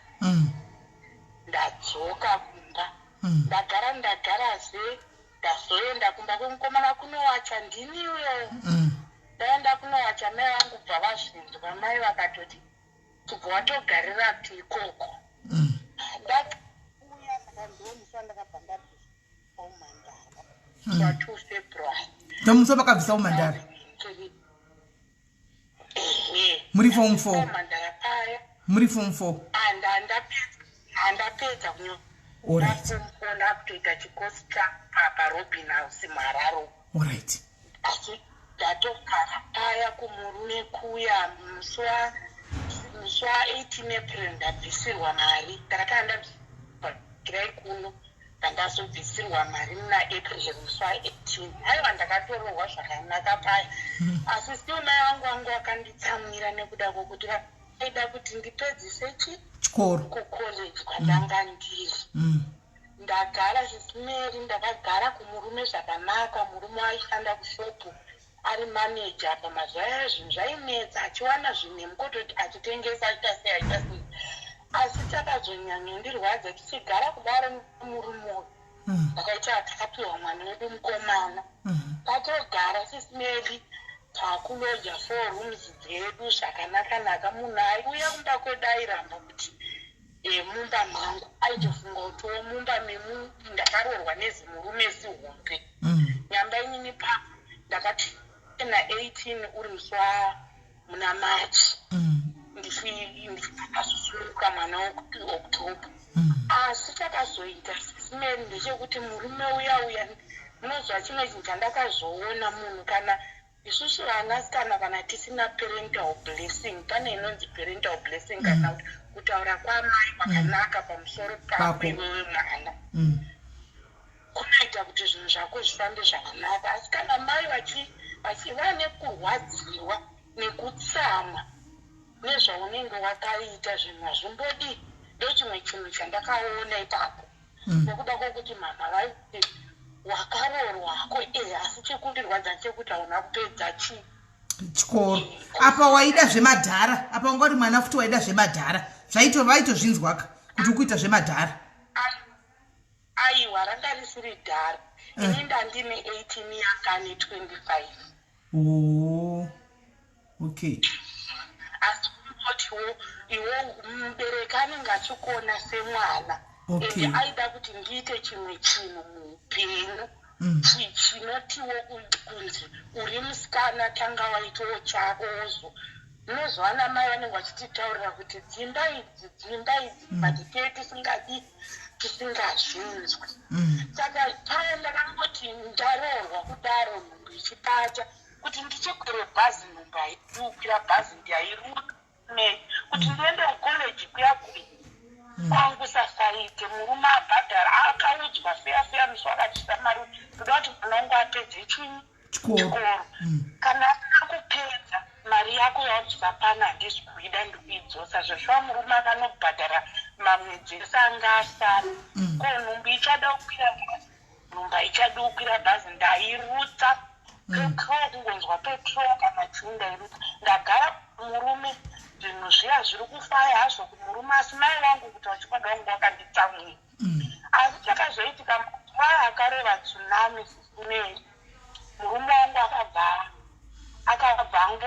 Ndadzoka kumba. Ndagara ndagarazve ndazoenda kumba kwemukomana kunowacha ndini uyo. Ndaenda kunowacha mai vangu bva vazvinzwa mai vakatoti kubva watogarira kuti ikoko. Ndauya saka ndomusi wandakabva ndabvisa umhandara. Wa 2 February. Ndomusi wabakabvisa umhandara. Ehe. Muri form 4. Umhandara paya. Muri form 4. Handapedza kunyora. Alright. Form 4 ndakutoita chikosi chapa Robin House muHarare. Alright. Asi ndatogara paya kumurume kuya musi wa musi wa 18 April ndabvisirwa mari. Ndakati handabvirai kuno ndandazobvisirwa mari muna April musi wa 18. Aiwa ndakatorohwa zvakanaka paya. Asi still mai vangu vangu vakanditsamwira nekuda kwokuti vaida kuti ndipedzise chi Chikoro. kucollege kwandanga ndiri. Ndagara zvisineri ndakagara kumurume zvakanaka murume aishanda kushopu ari maneja apa mazuva aya zvinhu zvainetsa achiwana zvinhu kototi achitengesa achiita sei achiita sei asi chakazonyanyondirwadza tichigara kudaro nemurume uyu ndakaita takapiwa mwana wedu mukomana tatogara sisimeli takuloja four rooms dzedu zvakanaka-naka munhu aiuya kumba kwedu airamba kuti mumba mangu aitofunga kutiwo mumba memu ndakaroorwa nezimurume zihombe nyamba inini pa ndakati na 18 uri musi wa muna March ndakazosumuka mwana waOctober asi chakazoita sisimeri ndechekuti murume uya uya munoziva chimwe chinhu chandakazoona munhu kana isusu vanasikana kana tisina parental blessing pane inonzi parental blessing kana kuti kutaura kwamai kwakanaka pamusoro pako Pako. iwewe mwana kunoita kuti zvinhu zvako zvifambe zvakanaka asi kana mai vachiva nekurwadziwa nekutsamwa nezvaunenge wakaita zvinhu hazvimbodi ndochimwe chinhu chandakaona ipapo nekuda kwokuti mama vaiti wakaroorwako e asi chekundirwadza chekuti hauna kupedza chii Chikoro. Apa waida zvemadhara. Apa wanga uri mwana futi waida zvemadhara. Zvaito vaitozvinzwaka kuti ukuita zvemadhara. Aiwa ranga risiri dhara ini ndandine 18 yanga ane 25 Oh. Okay. Asi kungotiwo iwo mubereki anenge achikuona semwana ende aida kuti ndiite chimwe chinhu muupenyu chinotiwo kunzi uri musikana tanga waitawo chako wozo unozowana mai vanenge vachititaurira kuti dzimba idzi dzimba idzi but tee tisingadi tisingazvinzwi saka paya ndakangoti ndaroorwa kudaro nhumbu ichibata kuti ndichikwire bhazi nhumbu haidi kukwira bhazi ndairume kuti ndiende kukoleji kuya kuya kwangu sasaite murume abhadhara akaudzwa feya feya musi wakachisa mari ndoda kuti mwana wangu apedze chinyi Chikoro. Chikoro kana asina kupedza mari yako yawabvisa pano handisi kuida ndikuidzosa zveshuwa murume akanobhadhara mamwedzi ese anga asara ko nhumbu ichada kukwira bhazi nhumbu haichadi kukwira bhazi ndairutsa petrol kungonzwa petrol kana chii ndairutsa ndagara murume zvinhu zviya zviri kufaya hazvo kumurume asi mai vangu kuti vachikwadi vangu vakanditsamwira asi chakazoitika mazuva akarova tsunami sisimeri murume wangu akabva akabva ango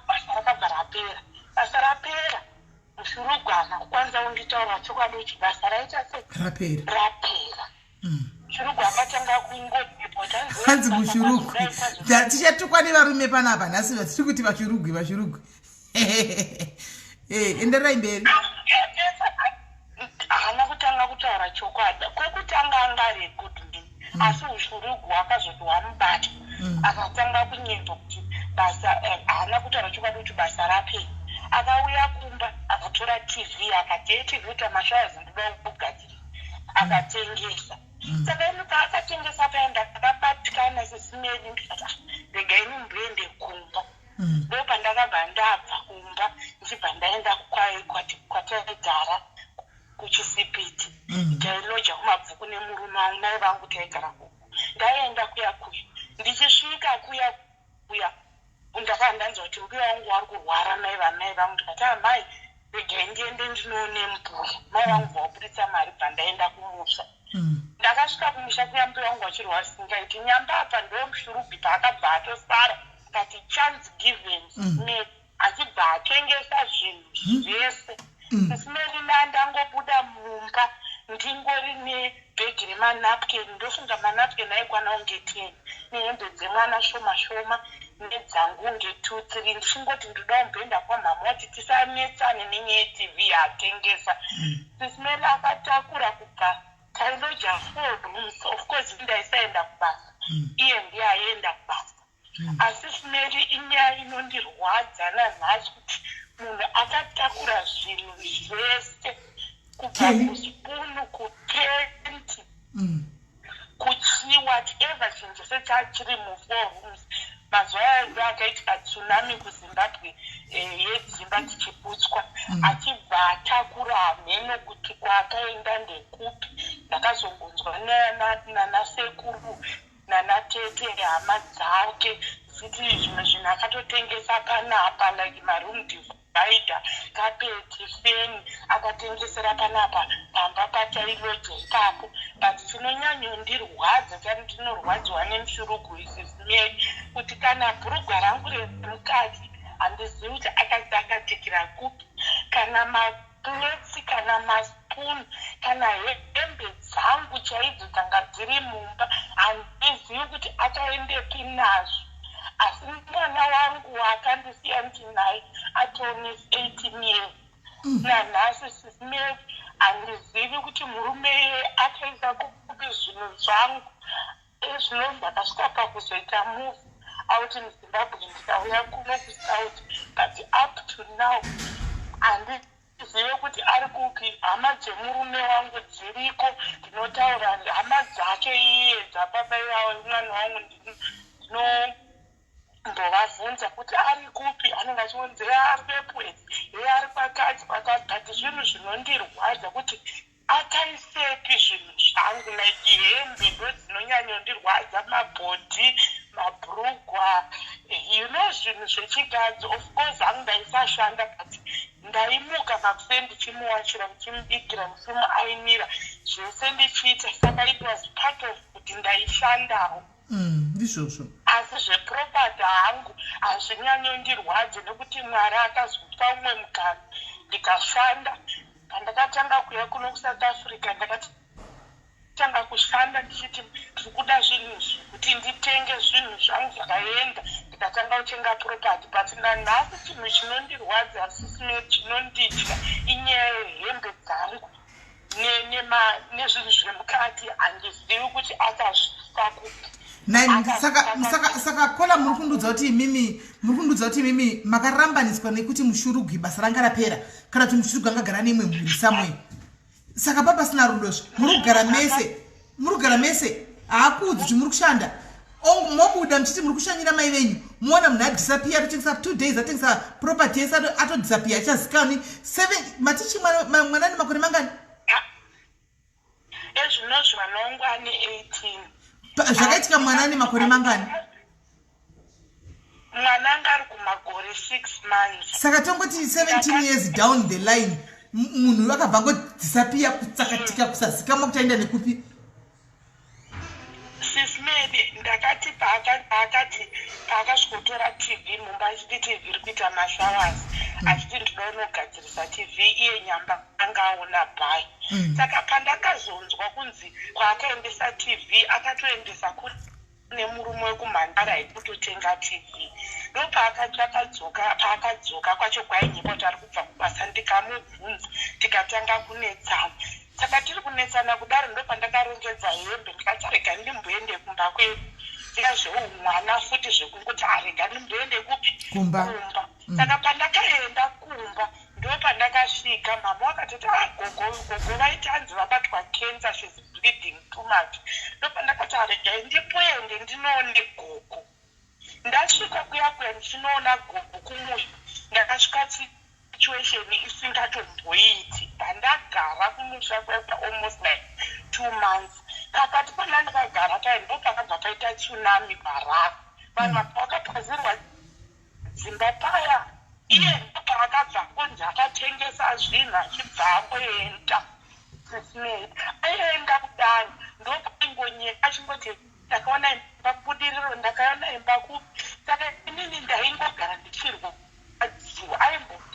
basa rakabva rapera basa rapera mushurugwana kukwanisa kunditaura chokwadi kuti basa raita sei Rapera. Rapera shurugwa akatanga kungoripota. Hanzi mushurugwi tichatukwa nevarume panapa nhasi vatiri kuti vashurugwi vashurugwi endererai mberi. Haana kutanga kutaura chokwadi kwekutanga anga ari good man asi ushurugwi hwakazoti hwamubata akatanga kunyepa kuti basa haana kutaura chokwadi kuti basa rapera akauya kumba akatora TV akati ye TV kuti mashowers ndoda kugadzirisa akatengesa saka ini paakatengesa paya ndakabatikana sesimeni ndikati "Ah, rega ini mboende kumba ndo pandakabva ndabva kumba ndichibva ndaenda kwataigara. vangu taigara kuku. Ndaenda kuya kuya ndichisvika kuya kuya ndakava ndanzwa kuti mbuya wangu wari kurwara mai vamai vangu ndikati amai ah, regai ndiende ndinoone mbuya mai vangu vaburitsa mari bva ndaenda kumusha. Ndakasvika kumusha kuya mbuya wangu vachirwara singaiti nyamba apa ndomushurugwi paakabva atosara akati chance given mm. Achibva atengesa zvinhu zvese. Sisi Melina ndangobuda mumba ndingori nebhegi remanapkin ndofunga manapkin aikwana kunge ten nehembe dzemwana shoma shoma nedzangu kunge two three ndichingoti ndoda kumboenda kwamhamha kuti tisanetsane nenyaya yetv yaatengesa. Sisi Meli akatakura kubva tailoja four rooms of course ndaisaenda kubasa iye ndiye aienda kubasa. Asi Smeli inyaya inondirwadza nanhasi kuti munhu akatakura zvinhu zvese kubva kuspoon kupenti kuchii whatever chinhu chese chachiri mufour rooms mazuva ayo ndo akaitika tsunami kuZimbabwe eh, yedzimba dzichiputswa achibva atakura hameno kuti kwaakaenda ndekupi ndakazongonzwa nanasekuru nana tete hama dzake dzichiti zvimwe zvinhu akatotengesa panapa like maroom divider carpet fan akatengesera panapa pamba patailoja ipapo but chinonyanyondirwadza chandinorwadziwa nemushurugu isis Mary kuti kana bhurugwa rangu remukati handizivi kuti akatikira kupi kana ma Plates kana maspoon kana hembe dzangu chaidzo dzanga dziri mumba handizivi kuti akaendepi nazvo asi mwana wangu waakandisiya ndinaye atone 18 years nanhasi sis Mary handizivi kuti murume iyeye akaisa kupi zvinhu zvangu Ezvino ndakasvika pakuzoita move out in Zimbabwe ndikauya kuno kuSouth but up to now handizive kuti ari kupi. Hama dzemurume wangu dziriko ndinotaura hama dzake iye dzababa ivavo mwana wangu ndinombovabvunza kuti ari kupi anenge achingonzi hee ari kuEpworth hee ari kwakati kwakati but zvinhu zvinondirwadza kuti Akaisepi zvinhu zvangu like hembe ndodzinonyanyondirwadza mabhodhi mabrugwa you know zvinhu zvechikadzi of course hangu ndaisashanda but ndaimuka makuseni ndichimuwachira ndichimubikira ndichimuainira zvese ndichiita saka it was part of kuti ndaishandawo Ndizvozvo. Asi zveproperty hangu hazvinyanyondirwadze nekuti Mwari akazopa umwe mukana ndikashanda Pandakatanga kuuya kuno kuSouth Africa ndakatanga kushanda ndichiti ndiri kuda zvinhu izvi kuti nditenge zvinhu zvangu zvakaenda ndikatanga kutenga property but nanhasi chinhu chinondirwadza sisime chinondidya inyaya yehembe dzangu nezvinhu zvemukati handizivi kuti akazvisa kupi. Saka kola muri kundiudza kuti imimi muri kundiudza kuti imimi makarambaniswa nekuti mushurugwi basa ranga rapera kana kuti mushurugwi angagara neimwe mhuri somewhere saka pa pasina rudozve muri kugara mese muri kugara mese haakuudzi kuti muri kushanda mobuda muchiti muri kushanyira mai venyu moona munhu adisappear atotengesa 2 days atengesa property yese atodisappear achazikanwi seven matichi mwana ane makore mangani Ezvinozvi mwana wangu ane 18. Zvakaitika mwana ane makore mangani? Mwana anga ari kumakore 6 months. Saka tongoti 17 years down the line munhu akabva angodhisapiya kutsakatika kusazikamwa kuti aenda nekupi? Sis Mary ndakati paakati paakasvikotora TV mumba achiti TV iri kuita mashowers achiti ndinoda unogadzirisa TV iye nyamba anga aona bhai saka pandakazonzwa kunzi kwaakaendesa TV akatoendesa kune murume wekumhandara yekutotenga TV ndopaakati akadzoka paakadzoka kwacho kwainyepa kuti ari kubva kubasa ndikamubvunza tikatanga kunetsana Saka tiri kunetsana kudaro ndopandakarongedza hembe ndikati rega ndimboende kumba kwedu zviya zveumwana futi zvekungoti arega ndimboende kupi kumba. Saka pandakaenda kumba ndopandakasvika mama vakatoti ah gogo gogo vaiti hanzi vabatwa cancer she's bleeding too much ndopandakati aregai ndimboende ndinoone gogo ndasvika kuya kuya ndichinoona gogo kumusha ndakasvika situation isingatomboiti pandagara kumusha kwaita almost like 2 months. Pakati pana ndakagara tai ndopakabva paita tsunami kuHarare. Vanhu vakapazirwa dzimba paya. Iye ndopaakabva kunzi akatengesa zvinhu achibva angoenda. Sisimei aienda kudaro ndopaingonyeka achingoti ndakaona imba kuBudiriro, ndakaona imba kupi. Saka inini ndaingogara ndichirwadziwa.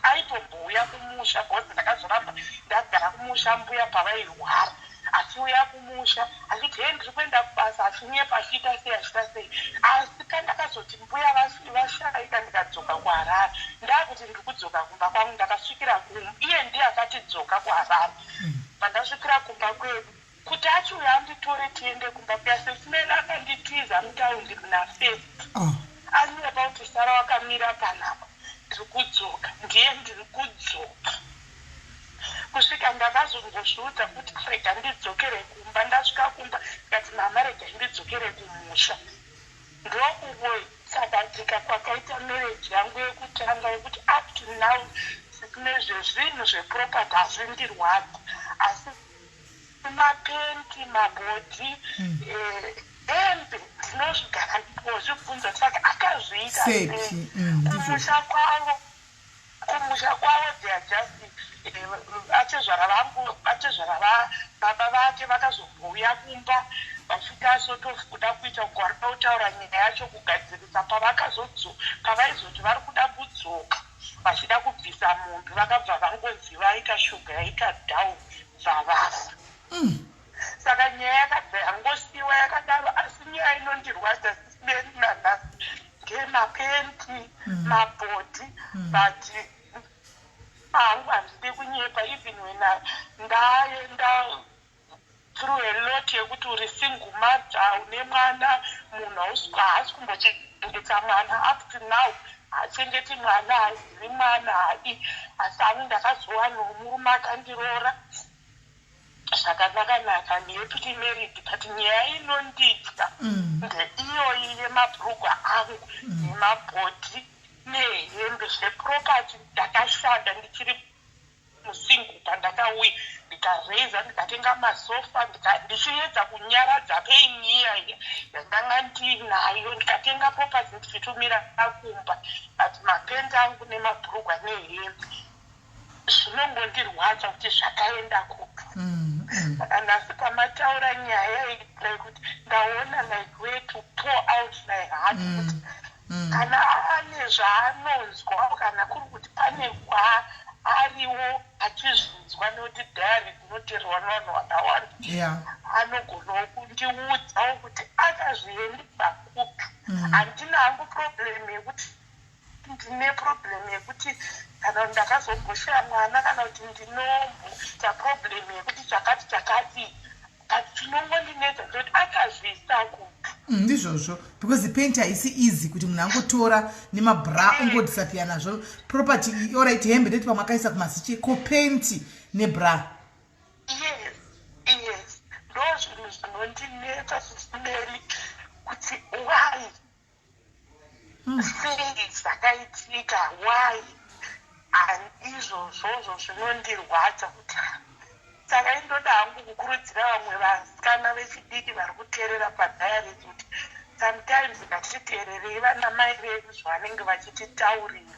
Aitombouya kumusha because ndakazoramba ndagara kumusha mbuya pavairwara. Achiuya kumusha achiti hee ndiri kuenda kubasa, achinyepa achiita sei achiita sei. Asi pandakazoti mbuya vashaika ndikadzoka kuHarare, ndakuti ndiri kudzoka kumba kwangu, ndakasvikira kumba. Iye ndiye akati dzoka kuHarare. Pandasvikira kumba kwedu kuti achiuya anditore tiende kumba kuya, Sesimeni akanditiza mutaundi muna first. Anyepa kuti sara wakamira panapa ndiri kudzoka, ndiye ndiri kudzoka. Kusvika ndakazongozviudza kuti rega ndidzokere kumba. Ndasvika kumba ndikati mama rega ndidzokere kumusha. Ndokungotsakatika kwakaita marriage yangu yekutanga yekuti up to now nezvezvinhu zveproperty hazvindirwadzi, asi mapenti, mabhodhi, hembe ndinozvigara ndingozvibvunza saka akazviita sei? Sepi? Kumusha kwavo, kumusha kwavo they are just atezvara vangu, atezvara baba vake vakazombouya kumba vachiita sort of kuda kuita kugwara kutaura nyaya yacho kugadzirisa. Pavaizoti vari kuda kudzoka vachida kubvisa munhu, vakabva vangonzi vaita shuga yaita down, bvavafa. Saka nyaya yakabva yangosiyiwa yakadaro. Asi nyaya inondirwadza, Sisimeni, nanhasi ndemapenti, mabhodhi. But hangu handidi kunyepa, even when ndaenda through a lot yekuti uri single mother une mwana, munhu haasi kumbochengeta mwana, up to now haachengeti mwana, haazivi mwana, haadi. Asi hangu ndakazowanawo murume akandiroora zvakanaka-naka, happily married. But nyaya inondidya ndeiyoyi yemabhurugwa angu nemabhodhi nehembe. Zveproperty ndakashanda ndichiri musingle pandakauya, ndikareiza, ndikatenga masofa, ndichiedza kunyaradza pain iya yandanga ndiinayo. Ndikatenga property ndichitumira kumba, but mapenti angu nemabhurugwa nehembe zvinongondirwadza kuti zvakaenda kupi. Saka nhasi pamataura nyaya iyi, like kuti ndaona like way to pour out my heart, kuti kana ane zvaanonzwa, kana kuri kuti pane kwaariwo achizvinzwa, nekuti diary dzinoteerwa nevanhu vakawanda, anogonawo kundiudzawo kuti akazviendesa kupi. Handina hangu problem yekuti ndine problem yekuti kana kuti ndakazomboshaya mwana, kana kuti ndinomboita problem yekuti chakati chakati, but chinongondinetsa ndekuti akazviisa kupi. Ndizvozvo, because penti haisi easy kuti munhu angotora nemabra ongodisappear nazvo. Property, alright, hembe ndeti pamwe akaisa kumasichi, ko penti nebra? Yes, ndo zvinhu zvinondinetsa, Sisimeri, kuti why, sei zvakaitika, why? And izvozvozvo zvinondirwadza kuti saka indoda hangu kukurudzira vamwe vasikana vechidiki vari kuteerera padiaries kuti sometimes ngatiteererei vana mai vedu zvavanenge vachititaurira,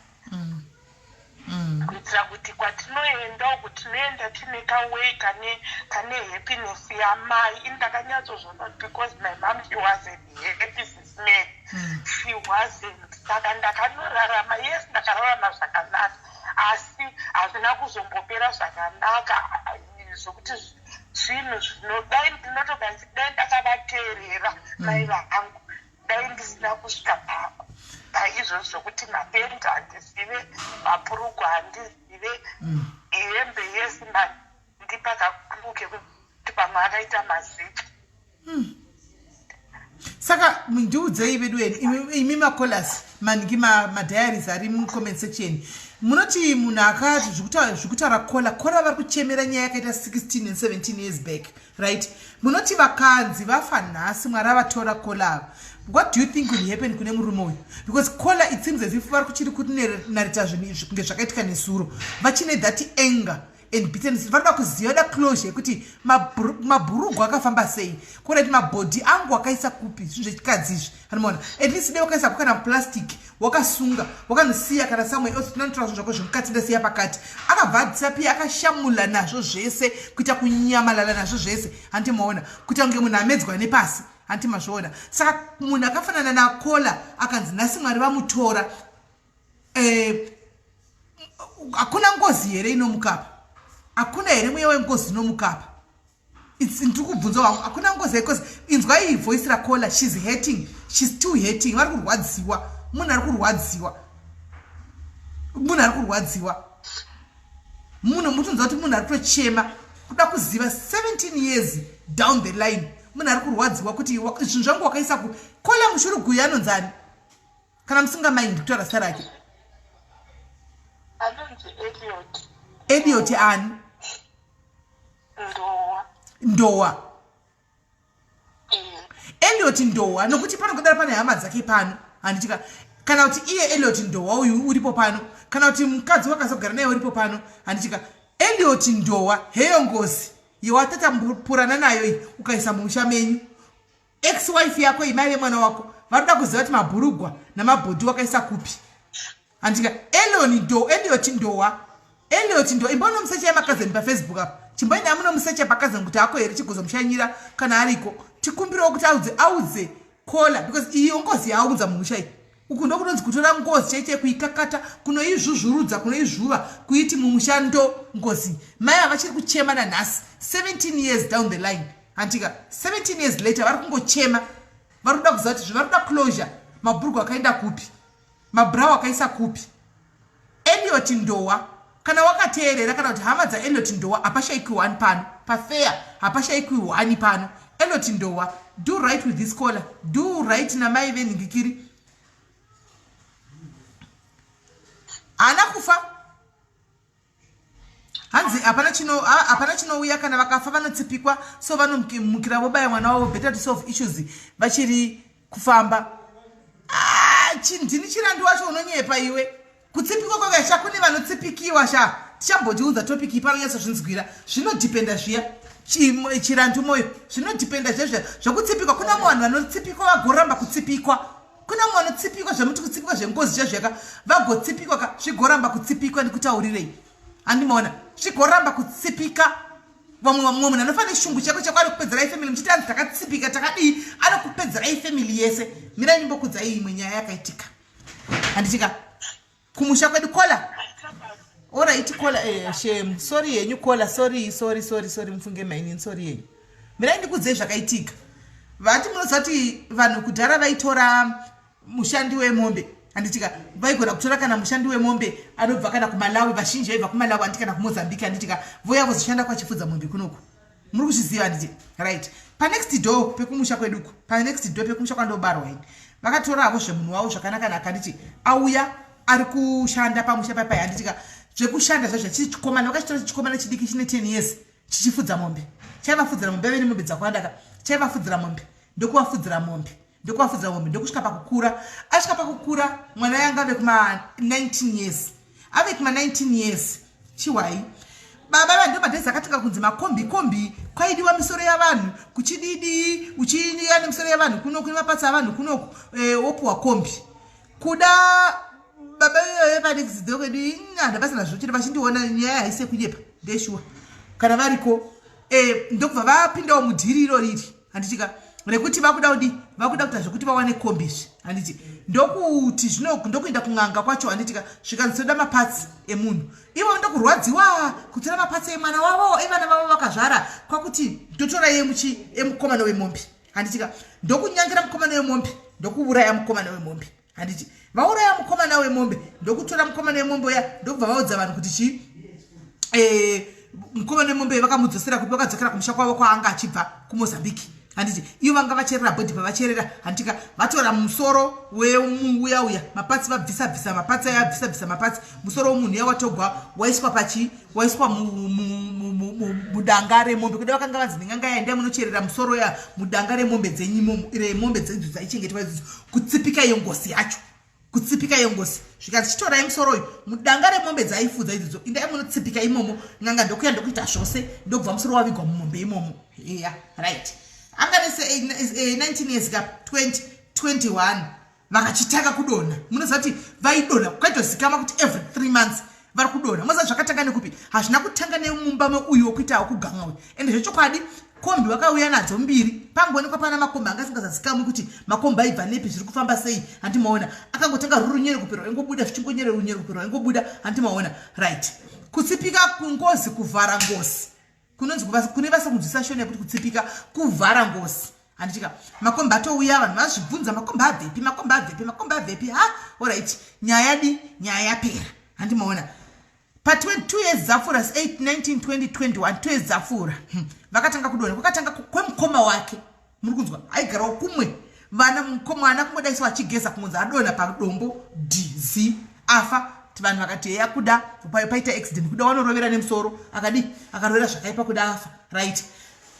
kuitira kuti kwatinoenda uku tinoenda tine kaway kane happiness yamai. Ini ndakanyatsozvona because my mom, she wasn't happy, Sisimeni, she wasn't. Saka ndakanorarama, yes, ndakararama zvakanaka, asi hazvina kuzombopera zvakanaka, zvokuti zvinhu zvino dai ndinotoga dai ndakavateerera mai vangu, dai ndisina kusvika paizvozvo zvokuti mapenti handizive, mapurugwa handizive, hembe yesi mandipa kakuru kekuti pamwe akaita maziki. Saka ndiudzei vedu imi macallers, maniki madiaries ari mucomment section, munoti munhu akati zvekutaura caller vari kuchemera nyaya yakaita 16 and 17 years back, right? Munoti vakanzi vafa nhasi, Mwari avatora caller ava, what do you think will happen kune murume uyu? Because caller, it seems as if vari kuchiri kunarrate zvinhu izvi kunge zvakaitika nesuro, vachine that anger. and bitterness. Vanoda kuziva, da closure yekuti mabhurugwa akafamba sei, kuona kuti mabhodhi angu akaisa kupi, zvinhu zvechikadzi izvi. Anomaona at least dai wakaisa kana plastic, wakasunga, wakanosiya kana somewhere else, tinanotora zvinhu zvako zvemukati, ndasiya pakati. Akabva adisapia, akashamula nazvo zvese, kuita kunyamalala nazvo zvese. Hanti maona kuita kunge munhu amedzwa nepasi? Hanti mazviona? Saka munhu akafanana naKola akanzi nhasi Mwari vamutora, hakuna ngozi here inomukapa? Hakuna here mweya wengozi inomukapa? Ndiri kubvunza wangu, hakuna ngozi here? Because inzwa iyi voice raKola, she's hating, she's too hating. Vari kurwadziwa, munhu ari kurwadziwa, munhu ari kurwadziwa, munhu mutonzwa kuti munhu ari kutochema kuda kuziva 17 years down the line. Munhu ari kurwadziwa kuti zvinhu zvangu wakaisa ku Kola Mushuruguyi anonzani, kana musingamaindi kutaura zita rake. Anonzi Eliot. Eliot ani? Ndowa. Ndowa. Eliot Ndowa, nokuti panokudaro pane hama dzake pano, handitika? Kana kuti iye Eliot Ndowa uyu uripo pano, kana kuti mukadzi wakazogara naye uripo pano, handitika? Eliot Ndowa, heyo ngozi yewatatambupurana nayo iyi, ukaisa mumusha menyu. Ex wife yako, imai vemwana wako, varoda kuziva kuti mabhurugwa namabhodhi wakaisa kupi, handika? Eloni do Eliot Ndowa, Eliot Ndowa, imbonomusecha yemakazeni paFacebook apa. Chimboenda amunomusecha pakazeni kuti ako here, chigozomushanyira kana ariko. Tikumbirewo kuti audze Kola, because iyo ngozi yaaunza mumusha iyi, uku ndokunonzi kutora ngozi chaichai, kuikakata, kunoizvuzvurudza, kunoizvuva, kuiti mumusha ndo ngozi. Mai havachiri kuchema nanhasi, 17 years down the line, handika? 17 years later vari kungochema, vari kuda kuziva kuti, vari kuda closure, mabhurugwa akaenda kupi, mabrau akaisa kupi. Eliot Ndowa, kana wakateerera, kana kuti hama dzaEliot Ndowa, hapashaikwi one pano pafeya, hapashaikwi one pano. Eliot Ndowa, do right with this caller, do right namai venhingikiri. Haana kufa, hanzi hapana chino, hapana chinouya. Kana vakafa vanotsipikwa, so vanomukira vobaya mwana wavo. Better to solve issues vachiri kufamba. Ah, ndini Chirandi wacho, unonyepa iwe. Kutsipikwa kwaka sha, kune vanotsipikiwa sha. Tichambotiudza topic iyi panonyatsozvinzwira. Zvinodhipenda zviya, Chirandu Moyo, zvinodhipenda zvezve zvekutsipikwa. Kuna vamwe vanhu vanotsipikwa vagoramba kutsipikwa. Kuna vamwe vanotsipikwa zvemuti, kutsipikwa zvengozi zvezveka, vagotsipikwa ka, zvigoramba kutsipikwa. Ndikutaurirei, handimaona zvigoramba kutsipika. Vamwe mumwe munhu anofanira shungu chako chako, anokupedzerai family muchiti anzi takatsipika, takadii, anokupedzerai family yese. Mirai ndimbokudzai imwe nyaya yakaitika, handitika, kumusha kwedu. Kola, alright Kola, shem, sorry yenyu Kola, sorry, sorry, sorry, sorry, mufunge mainini, sorry yenyu. Mirai ndikudzei zvakaitika. Vati munoziva kuti vanhu kudhara vaitora mushandi wemombe, handitika? Vaigona kutora kana mushandi wemombe anobva kana kuMalawi, vazhinji vaibva kuMalawi, handiti, kana kuMozambique, handitika? Voya vozoshanda kwachifudza mombe kunoku. Muri kuzviziva, handiti? Right, panext door pekumusha kweduku, panext door pekumusha kwandobarwa ini, vakatora havo zvemunhu wavo zvakanaka naka, handiti? Auya ari kushanda pamusha papai, handitika? Zvekushanda zvazvo chiri chikomana, vakachitora chikomana chidiki chine 10 years chichifudza mombe. Chaivafudzira mombe, ave nemombe dzakawanda ka. Chaivafudzira mombe, ndokuvafudzira mombe, ndokuvafudzira mombe, ndokusvika pakukura. Asvika pakukura mwana yanga ave kuma 19 years, ave kuma 19 years. Chiwai baba va, ndo madhezi akatanga kunzi makombi kombi, kwaidiwa misoro yavanhu kuchididi, uchiiya nemisoro yavanhu kunoku, nemapatsi avanhu kunoku, wopuwa kombi. Kuda baba vepanext door kwedu, handapasina zvochete vachindiona. Nyaya haisi yekunyepa, ndeshuwa kana variko. Ndokubva vapindawo mudhiri iro riri, handitika, rekuti vakuda kudi, vakuda kuita zvekuti vawane kombi izvi, handiti? Ndokuti zvino ndokuenda kun'anga kwacho, handitika? Zvikanzi toda mapatsi emunhu. Ivo ndokurwadziwa kutora mapatsi emwana wavo, evana vavo vakazvara, kwakuti ndotora yemuchi emukomana wemombe, handitika? Ndokunyangira mukomana wemombe, ndokuuraya mukomana wemombe, handiti? Vauraya mukomana wemombe, ndokutora mukomana wemombe uya, ndokubva vaudza vanhu kuti chii, mukomana wemombe vakamudzosera kuti vakadzokera kumusha kwavo kwaanga achibva kuMozambique, handiti? Iyo vanga vacherera bhodhi, pavacherera, handitika, vatora musoro weuya uya, mapatsi vabvisa bvisa mapatsi aya, bvisa bvisa mapatsi, musoro wemunhu uya watogwa, waiswa pachi, waiswa mudanga remombe. Kuda vakanga vanzi ndinganga yaenda munocherera musoro ya mudanga remombe dzenyu, remombe dzedzo dzaichengetwa idzodzo, kutsipika iyo ngozi yacho. Kutsipika iyo ngozi. Zvikanzi chitorai musoro uyu mudanga remombe dzaifudza idzodzo, indai munotsipika imomo. N'anga ndokuya ndokuita zvose, ndobva musoro wavigwa mumombe imomo. Eya, right. Anga nese 19 years ka 20 21 vakachitanga kudonha. Munoziva kuti vaidonha kwaitozikama kuti every 3 months vari kudonha. Munoziva zvakatanga nekupi? Hazvina kutanga nemumba meuyu wekuita wekuganga uyu. Ende zvechokwadi kombi vakauya nadzo mbiri, pangoonekwa pana makombi anga asingazazikamwi kuti makombi aibva nepi, zviri kufamba sei. Handimaona akangotanga ruri runyerekupe rwaingobuda, zvichingonyere runyerekupe rwaingobuda. Handimaona right. Kutsipika kungozi, kuvhara ngozi kunonzi kune vasa kunzwisa shona yekuti kutsipika kuvhara ngozi. Handitika makombi atouya, vanhu vazvibvunza makombi abvepi, makombi abvepi, makombi abvepi. Ha, alright, nyaya di nyaya yapera. Handimaona pa 2 years dzapfuura, 8 19 20 21, 2 years dzapfuura, vakatanga kudonha. Kwakatanga kwemukoma wake, muri kunzwa, aigarawo kumwe. Vana mwana kungodaiswa achigeza, kungonzi adonha padombo, dz afa. Vanhu vakati heya, kuda paita accident, kuda wanorovera nemusoro, akadi akarovera zvakaipa, kuda afa. Right,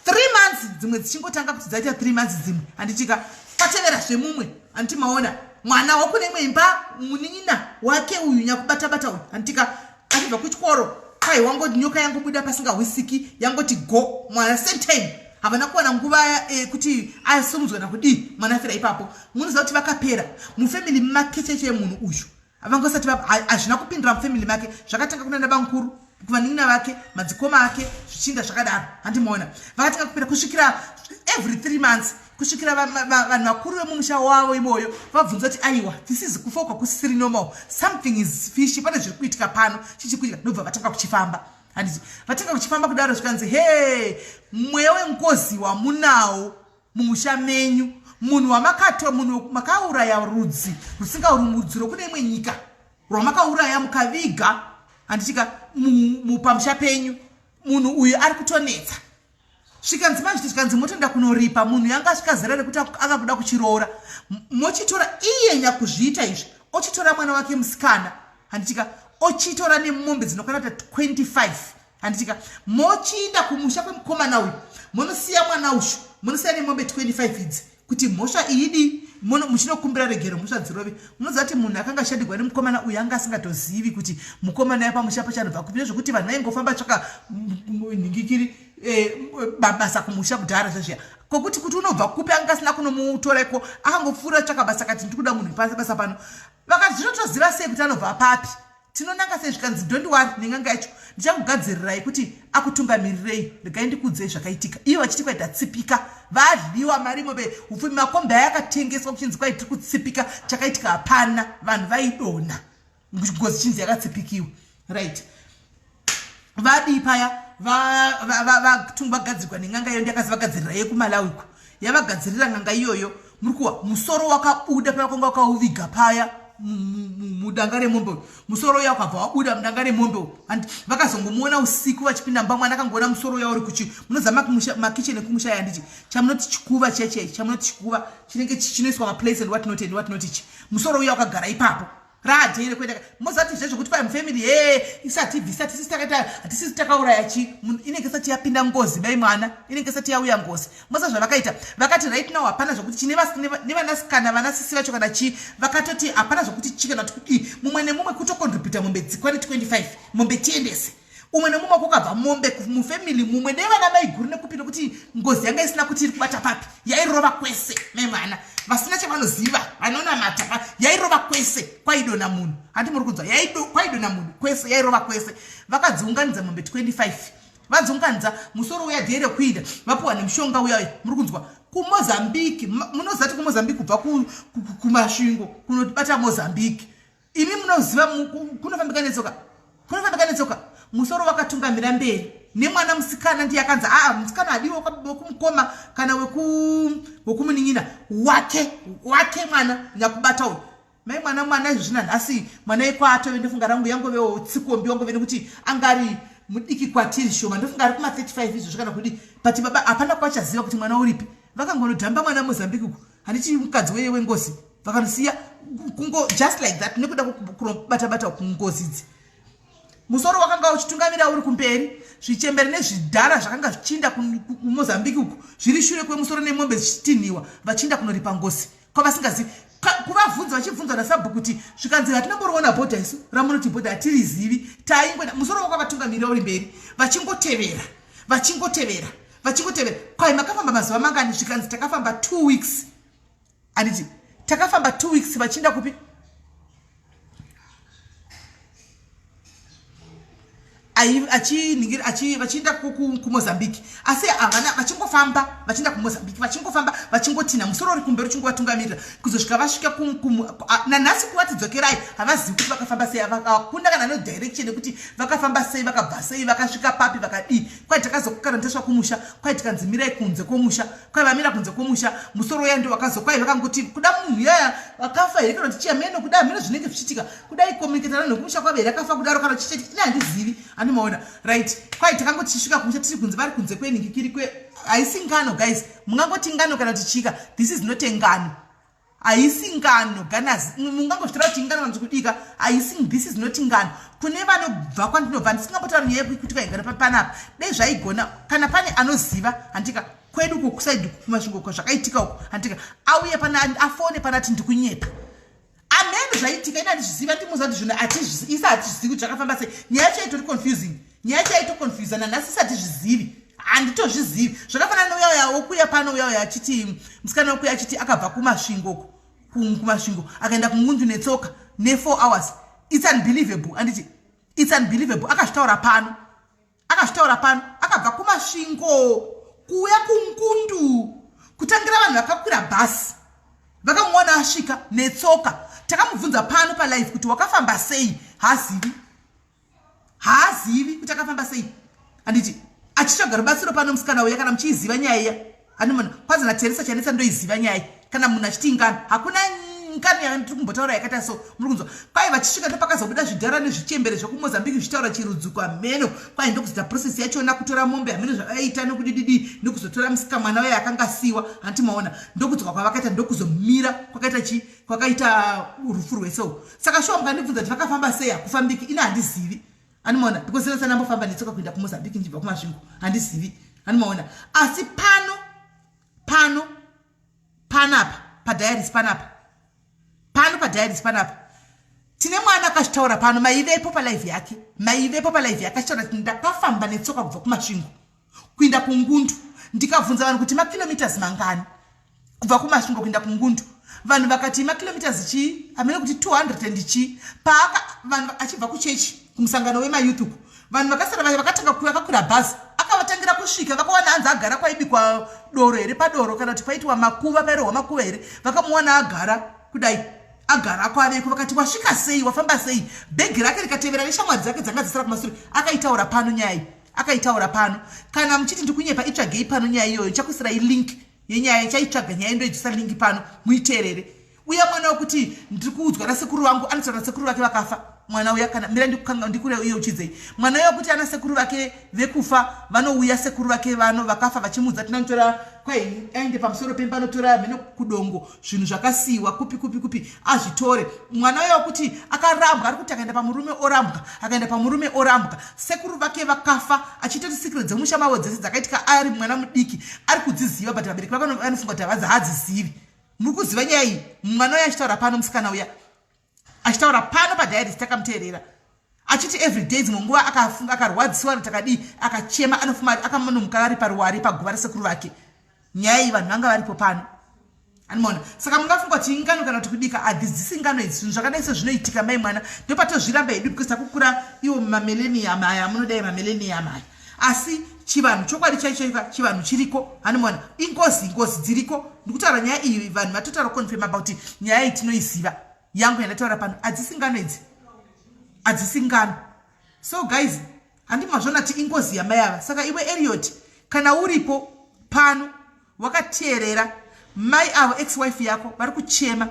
3 months dzimwe dzichingotanga kuti dzaita 3 months dzimwe, handitika kwatevera zvemumwe. Handiti maona mwana wokune imwe imba, munin'ina wake uyu nyakubatabata uyu, handitika achibva kuchikoro, kwai wangoti nyoka yangobuda pasingahwisiki, yangoti go mwana. Same time havana kuwana nguva yekuti asumudzwe nakudii, mwana afira ipapo. Munoziva kuti vakapera mufamily make cheche munhu uyu vangosati hazvina kupindura mufamily make. Zvakatanga kunana bankuru, kuvanin'ina vake, madzikoma ake, zvichinda zvakadaro. Handimaona vakatanga kupera kusvikira every 3 months, kusvikira vanhu vakuru vemumusha wavo imoyo vabvunza kuti aiwa, this is kufa kwakusisiri normal, something is fishy, pane zviri kuitika pano, chichi kuitika. Ndobva vatanga kuchifamba. Handiti vatanga kuchifamba kudaro, zvikanzi he, mweya wengozi wamunawo mumusha menyu, munhu wamakato munhu makauraya, rudzi rusingaurumudzi rokune imwe nyika rwamakauraya mukaviga, handitika pamusha penyu, munhu uyu ari kutonetsa. Zvikanzi manje, zvikanzi motoenda kunoripa munhu yanga asvika zera rekuti akakuda kuchiroora, mochitora iye nyakuzviita izvi, ochitora mwana wake musikana, handitika ochitora nemombe dzinokwana kuita 25, handitika mochiinda kumusha kwemukomana uyu, munosiya mwana ushu, munosiya nemombe 25 idzi, kuti mhosva iyi di muchinokumbira regero, mhosva dzirove. Munoziva kuti munhu akanga ashandigwa nemukomana uyu anga asingatozivi kuti mukomana uya pamusha pacho anobva kupi, nezvekuti vanhu vaingofamba tsvaka nhingikiri basa kumusha kudhara zvezviya, kokuti kuti unobva kupi, anga asina kunomutora iko, akangopfuura tsvaka basa, kati ndikuda munhu basa pano. Vakati zvinotoziva sei kuti anobva papi, tinonanga sei? Zvikanzi don't worry, nen'anga yacho ndichakugadzirirai kuti akutungamirirei, regai ndikuudzei zvakaitika. Ivo vachiti kwaita tsipika, vadliwa mari mombe, upfumi, makombi aya akatengeswa, kuchinzi kwai tiri kutsipika. Chakaitika hapana, vanhu vaidonha, ngozi chinzi yakatsipikiwa. Right, vadii paya? Vagadzirwa nen'anga iyo, ndiyakazi vagadzirira yekuMalawi ko, yavagadzirira n'anga iyoyo. Muri kuwa musoro wakabuda pavakanga wakauviga paya mudanga remombe, musoro uya ukabva wabuda mudanga remombe. And vakazongomuona usiku vachipinda mumba, mwana akangoona musoro uya uri kuchi munoziva makicheni ekumusha yanditi chamunoti chikuva cheche, chamunoti chikuva chinenge chinoiswa maplates and what not and what not ichi, musoro uya wakagara ipapo radhere kuenda. Mozati zvezvokuti kwai mufamily he isati bvisa, tisisi takaita, hatisisi takauraya chi inenge isati yapinda ngozi, mai mwana inenge isati yauya ngozi. Moza zvavakaita, vakati right now hapana zvokuti chine nevanasikana vanasisi vacho kana chii, vakatoti hapana zvokuti chi kana kuti kudii, mumwe nemumwe kutokontributa mombe dzikwane 25 mombe, tiendese umwe nemumwe kukabva mombe mufamily mumwe nevana maiguru nekupi, nekuti ngozi yanga isina kuti iri kubata papi, yairova kwese. Mai mwana vasina chavanoziva vanonamata, yairova kwese kwaidona munhu. Handi muri kunzwa? Kwaidona munhu kwese, yairova kwese. Vakadziunganidza mombe 25, vadziunganidza musoro uya dhere kuinda, vapiwa nemushonga uya. Muri kunzwa? KuMozambique, munoziva kuti kuMozambique kubva kuMasvingo kunobata Mozambique, imi munoziva kunofambika netsoka, kunofambika netsoka. Musoro wakatungamira mberi nemwana musikana, ndiye akanzi aa musikana adiwa wekumukoma kana wekumunin'ina wake wake mwana nyakubata uyu. Mai mwana, mwana izvo zvina nhasi mwana ikwaatove, ndofunga rangu yangovewo tsikombi, wangove nekuti anga ari mudiki kwatiri shoma, ndofunga ari kuma35 izvozvo kana kudi, but baba hapana kwachaziva kuti mwana uripi. Vakangonodhamba mwana Mozambique uku, handiti mukadzi weye wengozi, vakanosiya kungo just like that, nekuda kubata bata kungozi idzi. Musoro wakanga uchitungamira uri kumberi, zvichembere nezvidhara zvakanga zvichiinda kuMozambique uku zviri shure kwemusoro nemombe dzichitinhiwa, vachiinda kunoripa ngozi kwavasingazivi. Kuvabvunza vachibvunzwa nasabhuku kuti zvikanzi hatina mboriona bhodha isu ramunoti bhodha hatirizivi, taingoenda musoro wakavatungamirira uri mberi, vachingotevera, vachingotevera, vachingotevera. Kwai makafamba mazuva mangani? Zvikanzi takafamba 2 weeks. Handiti takafamba 2 weeks vachienda kupi? Vachienda kuMozambique, asi havana, vachingofamba vachienda kuMozambique, vachingofamba, vachingotina musoro uri kumberi uchingovatungamirira kuzosvika vasvika. Nanhasi kuvati dzokerai, havazivi kuti vakafamba sei. Vakakunda kana no direction yekuti vakafamba sei, vakabva sei, vakasvika papi, vakadii. Kwai takazokukana tasvika kumusha, kwai tikanzi mirai kunze kwomusha. Kwai vamira kunze kwomusha, musoro uya ndo wakazo, kwai vakangoti kuda munhu yaya vakafa here kana kuti chiyameno, kuda hameno zvinenge zvichiitika, kudai communicatana nekumusha kwavo here, akafa kudaro kana chichiti ine handizivi. Handimaona right. Kwai takangoti tichisvika kumusha tiri kunze, vari kunze kwenhingikiri kwe. Haisi ngano guys, mungangoti ngano kana kuti chika, this is not a ngano, haisi ngano ganas. Mungangozvitora kuti ingano kana kuti kudika, haisi, this is not ngano. Kune vanobva kwandinobva, ndisingambotaura nyaya yekuti kaingano panapa. Dei zvaigona, kana pane anoziva, handika, kwedu kusaidi kuMasvingo zvakaitika uko, handika, auye pana afone pana ti ndikunyepa, ameno zvaitika. Ina handizviziva, ndimuza kuti zvinhu isa hatizvizivi kuti zvakafamba sei. Nyaya yacho itori confusing, nyaya yacho yaitoconfusa nanhasi, isa hatizvizivi, handitozvizivi. Zvakafanana neuya uya wokuya pano, uya uya achiti musikana wokuya achiti akabva kuMasvingo uko, kuMasvingo akaenda kuNgundu netsoka ne4 hours. It's unbelievable, anditi? It's unbelievable. Akazvitaura pano, akazvitaura pano, akabva kuMasvingo kuuya kuNgundu kutangira vanhu vakakwira bhasi vakamuona asvika netsoka. Takamubvunza pano palive kuti wakafamba sei, hazivi, haazivi kuti akafamba sei, handiti? Achitsvaga rubatsiro pano musikana uya, kana muchiiziva nyaya iya, handimona kwanzi naTeresa Chanetsa, ndoiziva nyaya. Kana munhu achiti ingano, hakuna ngano yandiri kumbotaura yakaita so. Muri kunzwa? Kwai vachisvika ndopakazobuda zvidhara nezvichembere zvekuMozambique zvichitaura chirudzuko, hameno. Kwai ndokuzoita process yachona, kutora mombe, hameno zvavaiita, nokudididi, nekuzotora musika mwana uya akanga asiwa, handiti maona? Ndokudzoka kwavakaita, ndokuzomira kwakaita chi kwakaita rufu rwese uku. Saka shuwa mukandibvunza kuti vakafamba sei, hakufambiki, ina handizivi, animaona? Because ina sandambofamba netsoka kuenda kuMozambique ndichibva kuMasvingo, handizivi, animaona? Asi pano, pano, panapa padiaries panapa, pano padiaries panapa tine mwana akazvitaura pano. Maivepo palive yake, maivepo palive yake achitaura kuti ndakafamba netsoka kubva kuMasvingo kuinda kuNgundu. Ndikabvunza vanhu kuti makilometers mangani kubva kuMasvingo kuinda kuNgundu, vanhu vakati makilometers chii, hamene kuti 200 and chii. Paaka vanhu achibva kuchechi kumusangano wemayouth uku, vanhu vakasara vaya vakatanga vakakwira bhazi, akavatangira kusvika. Vakawana hanzi agara kwaibikwa doro here, padoro, kana kuti paitwa makuva, pairohwa makuva here. Vakamuwana agara kudai, agara kwaveko. Vakati wasvika sei, wafamba sei? Bhegi rake rikatevera neshamwari dzake dzanga dzisara kumasure. Akaitaura pano nyaya iyi, akaitaura pano. Kana muchiti ndikunyepa, itsvagei pano nyaya iyoyo, ndichakuisirai link yenyaya. Ichaitsvaga nyaya, ndoidzisa link pano muiteerere. Uya mwana wekuti ndiri kuudzwa nasekuru vangu, anotaura nasekuru vake vakafa, mwana uya, kana mira ndikuyeuchidzei, mwana uya wekuti ana sekuru vake vekufa vanouya, sekuru vake vano vakafa vachimuudza tinanotora, kwai aende pamusoro pemba anotora mheno kudongo zvinhu zvakasiyiwa kupi kupi kupi azvitore. Mwana uya wekuti akarambwa, ari kuti akaenda pamurume orambwa, akaenda pamurume orambwa, sekuru vake vakafa achitoti secret dzemusha mavo dzese dzakaitika ari mwana mudiki ari kudziziva, but vabereki vake vanofunga kuti havadzi haadzizivi. Muri kuziva nyaya iyi? Mwana uya achitaura pano, musikana uya achitaura pano padiaries, takamuteerera achiti every day dzimwe nguva akafunga, akarwadzisiwa takadii, akachema, anofuma akamanomuka ari paruware paguva resekuru vake. Nyaya iyi vanhu vanga varipo pano, animaona? Saka mungafunga kuti ingano kana kuti kudika, hadzisi ngano idzi. Zvinhu zvakadai sezvinoitika mai mwana, ndopatozviramba hedu because takukura iwo mamillennium aya, munodai mamillennium aya, asi chivanhu chokwadi chaicho chivanhu chiriko, hanimona? Ingozi, ngozi dziriko. Ndikutaura nyaya iyi, vanhu vatotaura confirm about nyaya iyi, tinoiziva yangu yandataura pano. Hadzisi ngano idzi, hadzisi ngano. So guys, handimazvona ti ingozi yamai ava. Saka iwe Eliot, kana uripo pano wakateerera, mai avo, ex wife yako, vari kuchema,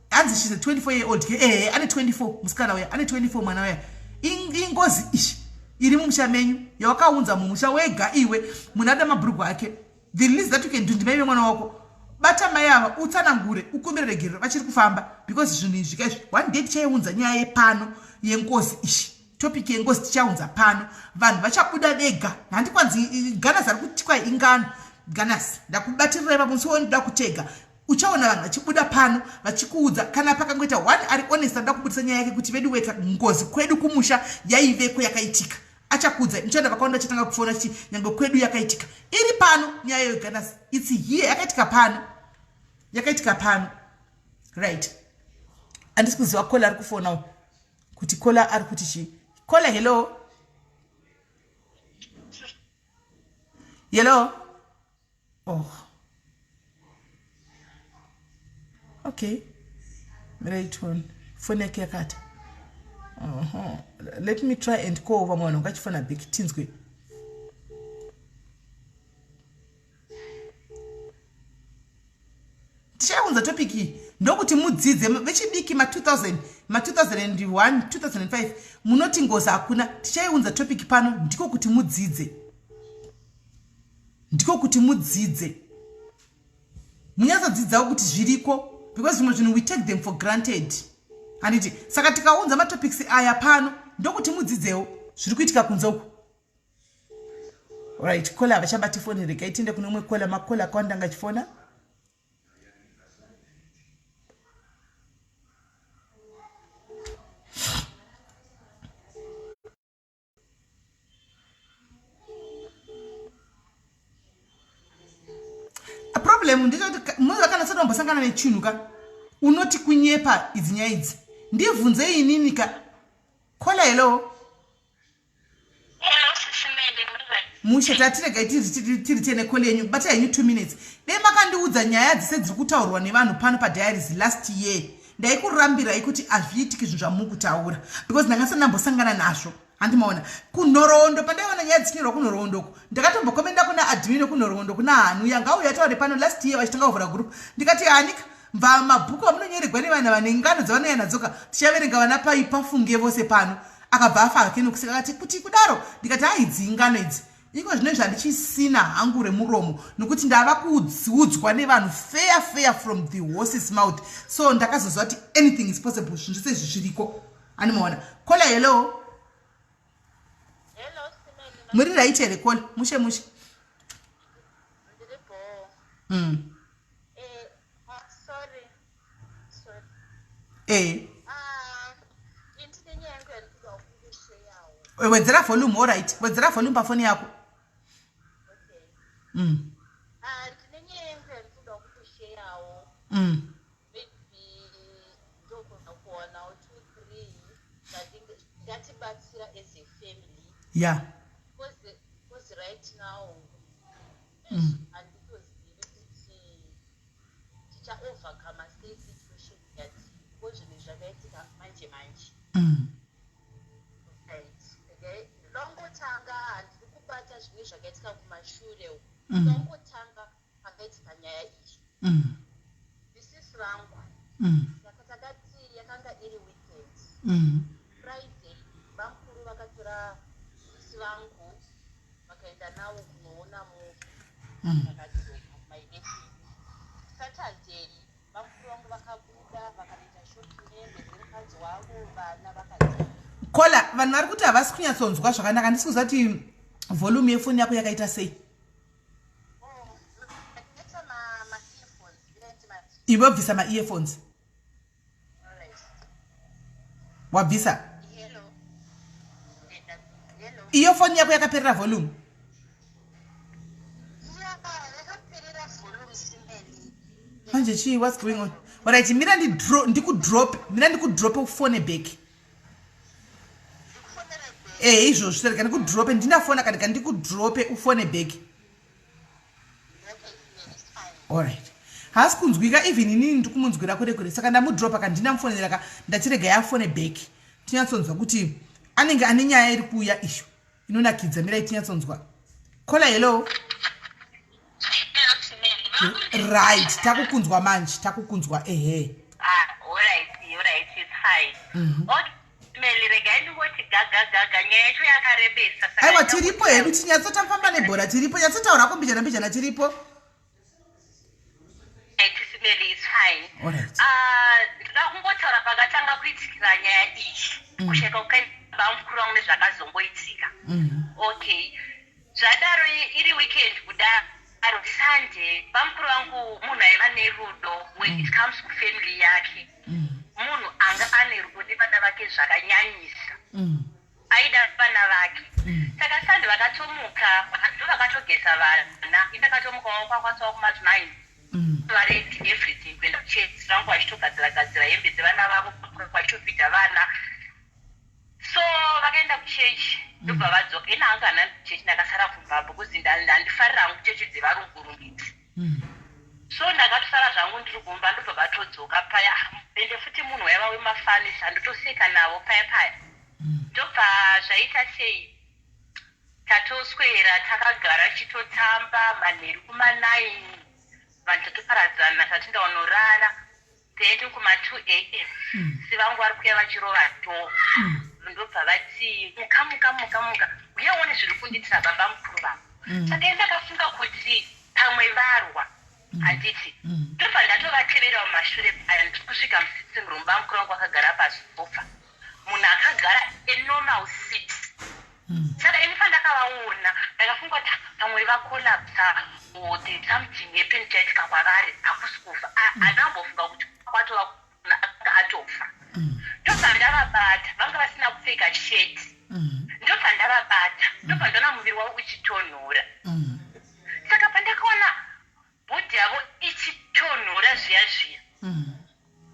hanzi she's a 24 year old. Ehe, ane 24 musikana uya, ane 24 mwana uya. Ingozi ishi iri mumusha menyu yawakaunza mumusha wega iwe. Munhu ada mabhurugwa ake. The least that you can do, ndimai vemwana wako, bata mai ava, utsanangure, ukumbire regerero vachiri kufamba, because zvinhu izvi kaizvi one day tichaiunza nyaya yepano yengozi ishi. Topic yengozi tichaunza pano, vanhu vachabuda vega. Handikwanzi ganas ari kutikwa ingano. Ganas, ndakubatirira ipapo musi wondoda kutega. Uchaona vanhu vachibuda pano vachikuudza kana pakangoita one ari honest anoda kubudisa nyaya yake kuti vedu weka ngozi kwedu kumusha yaiveko yakaitika. Achakuudza muchaona vakawanda vachatanga kufona chiti nyange kwedu yakaitika. Iri pano nyaya iyoyo Ganas. It's here yakaitika pano. Yakaitika pano. Right. Andisi kuziva kola ari kufonawo kuti kola ari kuti chii. Kola hello. Hello. Oh. Okay. Right one. Phone yake yakata. Uh -huh. Let me try and call vamwe vanhu vangachifona back tinzwe. Tichaunza topic iyi ndokuti mudzidze vechidiki ma 2000 ma 2001 2005 munoti ngozi hakuna. Tichaiunza topic pano ndiko kuti mudzidze. Ndiko kuti mudzidze. Munyatsodzidzawo kuti zviriko because zvimwe zvinhu we take them for granted. Handiti saka tikaunza matopics aya pano ndokuti mudzidzewo zviri kuitika kunze uku. Right, kola havachabati foni, regai tiende kune umwe kola. Makola akawanda anga achifona. Problem ndechekuti munhu kana asati wambosangana nechinhu ka unoti kunyepa idzi nyaya idzi. Ndibvunzei inini ka. Kola hello. Mushe tatiregai tiri tene call yenyu bata henyu 2 minutes. Dai makandiudza nyaya dzese dziri kutaurwa nevanhu pano padiaries last year ndaikurambirai kuti hazviitiki zvinhu zvamukutaura because ndanga ndisati ndambosangana nazvo. Handimaona kunhoroondo pandaiona nyaya dzichinyorwa kunhoroondo uku ndakatombokomenda kuna admin wekunhoroondo kuna Hanu yanga auya ataure pano last year vachitanga kuvhura group ndikati hanika mva mabhuku amunonyoregwa nevanhu vane ngano dzavanouya nadzoka tichaverenga vana pai pafunge vose pano akabva afa hake nokuseka akati kuti kudaro ndikati haidzi ingano idzi iko zvino izvi handichisina hangu remuromo nokuti ndava kuudzwa nevanhu fair fair from the horses mouth so ndakazoziva kuti anything is possible zvinhu zvese izvi zviriko animaona kola hello muri right here kola mushe mushe mm. Eh, ah, sorry. Sorry. Eh. Ah, indine nyaya yangu yandikuda kungosheyawo. Eh, wedzera volume all right. Wedzera volume pafoni yako. Okay. Mm. Ah, ndine nyaya yangu yandikuda kungosheyawo. Mm. Maybe ndogona kuwanawo 2 3 zvatibatsira as a family. Yeah. Because right now mm. Handitozivi kuti ticha overcome sei situation yatiri because zvinhu zvakaitika manje manje. Mm. Right. Okay. Ndongotanga handiri kubata zvinhu zvakaitika kumashure uku. Mm. Ndongotanga pakaitika nyaya iyi. Mm. Misisi vangu. Mm. Saka takati yakanga iri weekend. Mm. Friday bamkuru vakatora sisi vangu vakaenda navo kunoona movie mm. vakadzoka my nephew Saturday bamkuru vangu vakabuda vakanoita shopping nehembe dzemukadzi wavo vana vakadzoka. Kola vanhu vari kuti havasi kunyatsonzwa zvakanaka handisi kuziva kuti volume yefoni yako yakaita sei. Oh, Iwe bvisa ma-earphones. Wabvisa? Iyo foni yako yakaperera volume? Manje chii, what's going on? Alright, mira ndikudrop, mira ndikudrope ufone back. Eh, izvozvo rega ndikudrope, ndinafona kana ndikudrope ufone back. Alright. Haasi kunzwika even inini ndiri kumunzwira kure kure saka ndamudropa ka ndinamufonera ka ndachirega yafone back tinyatsonzwa kuti anenge ane nyaya iri kuuya isho inonakidza mirai tinyatsonzwa kola hello right takukunzwa manje takukunzwa ehe ah, alright, alright, it's fine. Mm -hmm. Okay. Meli regai ndingoti gaga gaga nyaya yacho yakarebesa. Aiwa tiripo hedu tinyatsotafamba nebhora tiripo nyatsotaura ko mbijana mbijana tiripo. Meli is fine. Alright. Ah, ndoda kungotaura pakatanga kuitikira nyaya iyi. Mm. Kushaika kukaita mukuru wangu nezvakazongoitika. Mm. Okay. Zvadaro iri weekend kudaro. Zvadaro Sunday bamukuru vangu munhu aiva nerudo when it comes kufamily yake. Munhu anga ane rudo nevana vake zvakanyanyisa. Aida vana vake. Saka Sunday vakatomuka ndovakatogeza vana. Ini ndakatomukawo kwakwatsawo kuma 9. Vaready everything kuenda kuchurch vangu vachitogadzira gadzira hembe dzevana vavo vachitofidha vana. So vakaenda kuchurch ndobva vadzoka. Ini hangu handina kuchurch ndakasara kumba because handifarira hangu chechi dzevarungu idzi. So ndakatosara zvangu ndiri kumba ndobva vatodzoka paya. Ende futi munhu waiva wemafanisa ndotoseka navo paya paya. Ndobva zvaita sei tatoswera takagara tichitotamba manheru kuma 9 vanhu tatoparadzana tati ndaonorara. Then kuma 2 am sisi vangu vari kuuya vachirova door ndobva vati muka muka muka muka uye uone zviri kundiitira baba mukuru vangu. Saka ini ndakafunga kuti pamwe varwa handiti. Ndobva ndatovatevera mumashure paya ndiri kusvika musitting room bamukuru vangu vakagara pasofa munhu akagara a normal seat. Saka ini pandakavaona ndakafunga kuti pamwe vacollapsa or there's something happened chaitika kwavari hakusi kufa. Handina kumbofunga kuti kwatova anga atofa. Ndobva ndavabata vanga vasina kupfeka shirt. Ndobva ndavabata ndobva ndaona muviri wavo uchitonhora. Saka pandakaona body yavo ichitonhora zviya zviya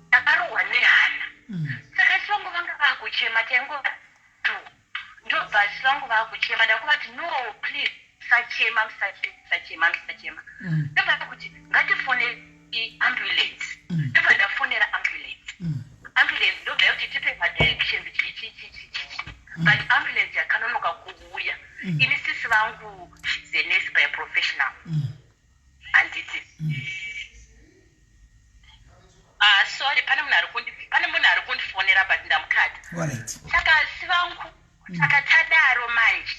ndakarohwa nehana. Saka sisi vangu vanga vakuchema taingova two. Ndobva sisi vangu vakuchema ndakuvati no please musachema musachema musachema musachema. Ndobva kuti ngatifonei ambulance. Ndobva ndafonera ambulance. Ambulance ndobva yakuti tipe madirections chii chii chii chii chii. But ambulance yakanonoka kuuya. Ini sisi vangu she's a nurse by professional. Handiti. Ah, sorry pane munhu ari kundi pane munhu ari kundifonera but ndamukata. Alright. Saka sisi vangu saka tadaro manje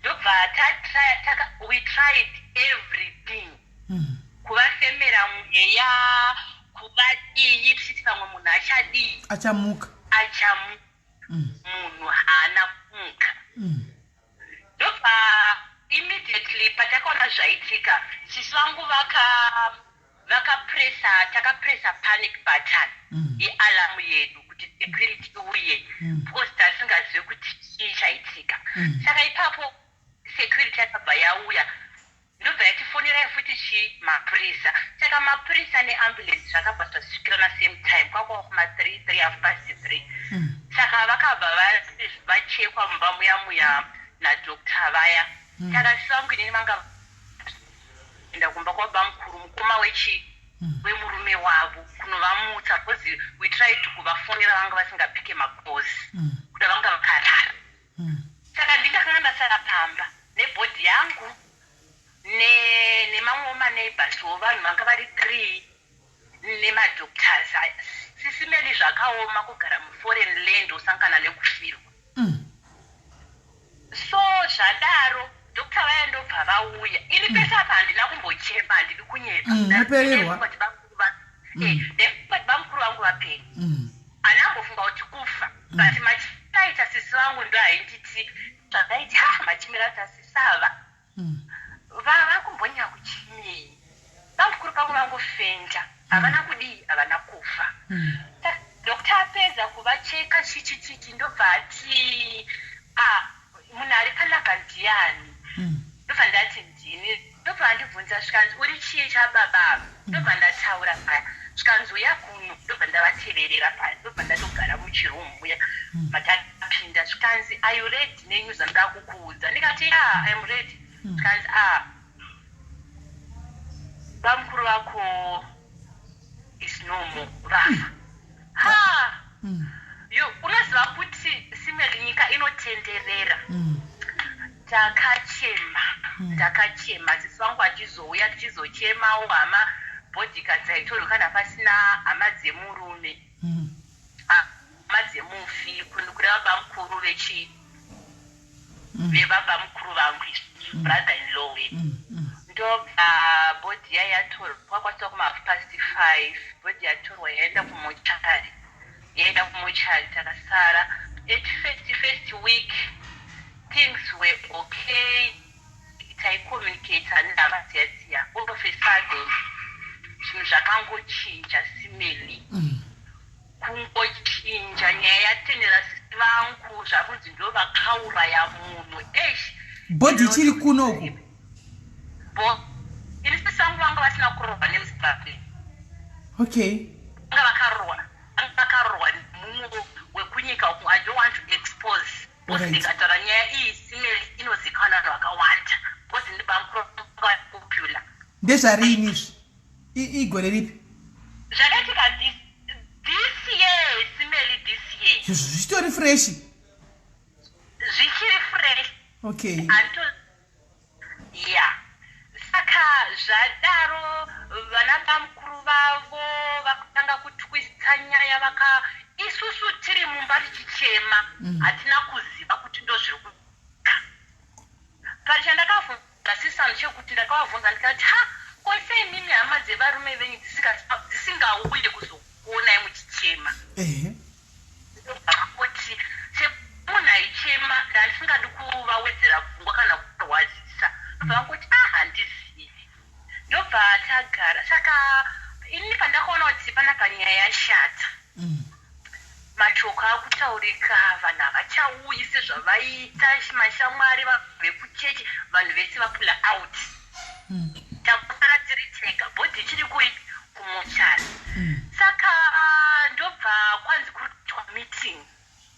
ndobva tatry taka we tried everything kuvafemera mweya kuvadii tichiti pamwe munhu achadii Achamuka. Achamuka munhu haana kumuka. Ndobva immediately patakaona zvaitika sisi vangu vaka vakapressa takapressa panic button yealarm yedu kuti security iuye because tasingazive kuti chii chaitika. Saka ipapo security yakabva yauya ndobva yati fonerai futi chii mapurisa. Saka mapurisa neambulance zvakabva zvasvikirana same time kwakwava kuma 3 3 half past 3. Saka vakabva vachekwa mumba muya muya nadoctor vaya. Saka sisi vangu inini vanga enda kumba kwabamukuru mukoma wechi wemurume wavo kunovamutsa because we tried kuvafonera vanga vasingapike macalls kuda vanga vakarara. Saka ndini ndakanga ndasara pamba nebody yangu ne nemamwewo maneighborswo vanhu vanga vari 3 nemadoctors. Sisi Melly zvakaoma kugara muforeign land wosangana nekufirwa. So zvadaro doctor vaya ndobva vauya. Ini pese apa handina kumbochema handidi kunyepa. Unopererwa. Ndaifunga kuti bamukuru va- ndaifunga kuti bamukuru vangu vapenyu. Handina kumbofunga kuti kufa. But machiita sisi vangu ndo ainditi zvakaita ha machimira tasisi ava. Vava kumbonya kuchimei. Bamukuru pangu vangofenda. Havana kudii havana kufa. Doctor apedza kuvacheka chichi chichi ndobva ati ah munhu ari panapa ndiani. Ndobva ndati ndini. Ndobva andibvunza zvikanzi uri chii chababa ava. Ndobva ndataura paya zvikanzi uya kuno. Ndobva ndavateverera paya ndobva ndatogara muchiroom muya matapinda zvikanzi are you ready nenews dzandinoda kukuudza. Ndikati yeah I am ready. Zvikanzi ah bamukuru vako is no more vafa. Ha! Yo, unoziva kuti Simeli nyika inotenderera. Takachema, takachema sisi vangu achizouya tichizochemawo hama bodyguard dzaitorwa kana pasina hama dzemurume. Hama dzemufi kureva bamukuru vechi vebabamukuru vangu izvi brother in law wedu. Ndobva body iya yatorwa kwasvika kuma half past 5 body yatorwa yaenda kumochari. Yaenda kumochari takasara at first first week things were okay. Taicommunicata nehama dziya dziya. All of a sudden zvinhu zvakangochinja simeli. Kungochinja nyaya yatenera sisi vangu zvakunzi ndo vakauraya munhu. Eish. Body ichiri kuno uku. Bo ini sisi vangu vanga vasina kurohwa nemuzimbabwe. Okay. Vanga vakarohwa vanga vakarohwa nemumwe wekunyika uku. I don't want to expose. Because ndikataura nyaya iyi simeli inozikanwa vanhu vakawanda. Because ndibamukuru vanga popular. Ndezvariini izvi? Igore ripi? Zvakaitika this this year simeli this year. Zvichitori fresh. Zvichiri fresh. Okay. Anto yeah. Saka zvadaro vana bamukuru vavo vakatanga kutwista nyaya vaka isusu tiri mumba tichichema hatina kuziva kuti ndozviri kuitika. But chandakavhunza sisanu chekuti ndakavavhunza ndikati ha ko sei imimi hama dzevarume venyu dzisingauye kuzokuonai muchichema? Kuti semunhu aichema ndandisingadi kuvawedzera pfungwa kana kuvarwadzisa. Ndobva vangoti ah handizivi. Ndobva tagara saka inini pandakaona kuti panapa nyaya yashata. Mashoko akutaurika vanhu havachauyi sezvavaiita mashamwari vanhu vekuchechi vanhu vese vapula out. Tangosara tiri tega body ichiri kui kumochari. Saka ndobva kwanzi kuri kuitwa meeting.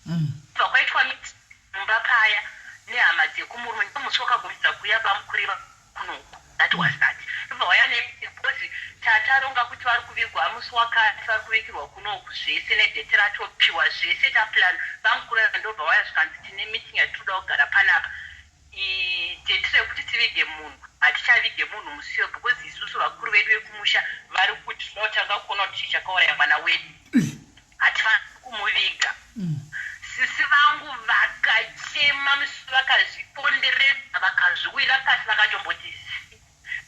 Ndobva kwaitwa meeting mumba paya nehama dzekumurume ndomusi wakagumisa kuuya bamukuru kunoku that was that ndobva waya nemeeting because tataronga kuti vari kuvigwa musi wakati vari kuvigirwa kunoku zvese nedate ratopiwa zvese taplan bamukuru ndobva waya zvikanzi tine meeting yatinoda kugara panapa date rekuti tivige munhu hatichavige munhu musiyo because isusu vakuru vedu vekumusha vari kuti tinoda kutanga kuona kuti chii chakauraya mwana wedu hatifaniri kumuviga. Sisi vangu vakachema musi vakazviponderedza vakazviwira pasi vakatomboti zii.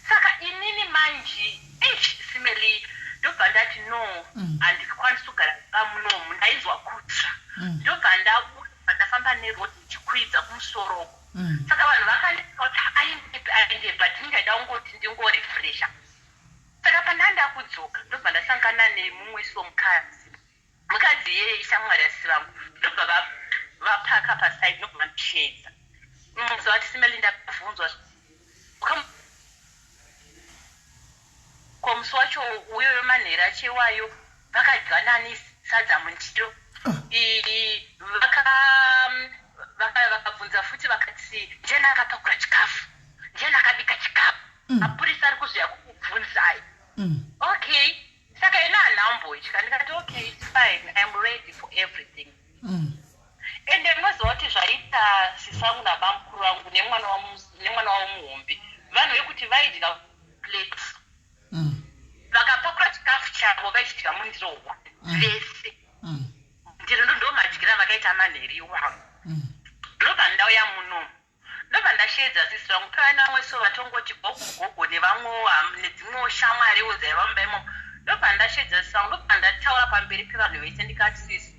Saka inini manji eish Simeli ndobva ndati no handikwanisi kugara mumba munomu ndainzwa kutsva. Ndobva ndabuda ndafamba neroad ndichikwidza kumusoro uko. Saka vanhu vakanditi kuti aendepi aendepi but ini ndaida kungoti ndingorefresha. Saka pandanga ndakudzoka ndobva ndasangana nemumwe so mukadzi. Mukadzi iyeye ishamwari yasisi vangu ndobva vapaka paside ndobva vandisheedza. Musi wati Simeli ndakabvunzwa ko musi wacho uyoyo manheru acho iwayo vakadya nani sadza mundiro vakabvunza futi vakati ndiani akapakura chikafu ndiani akabika chikafu mapurisa ari kuzouya kukubvunzai. Okay saka ini handambotya ndikati okay it's fine I'm ready for everything. Ende unoziva kuti zvaita sisi vangu nabamukuru vangu nemwana nemwana wavo muhombe vanhu vekuti vaidya plate vakapakura chikafu chavo vaichidya mundiro one vese. Ndiro ndomadyira vakaita manheru iwawo. Ndobva ndauya munomu Ndobva ndasheedza sisi vangu paiva nevamwe so vatongoti gogo gogo nevamwewo nedzimwewo shamwariwo dzaiva mumba imomo. Ndobva ndasheedza sisi vangu ndobva ndataura pamberi pevanhu vese ndikati sisi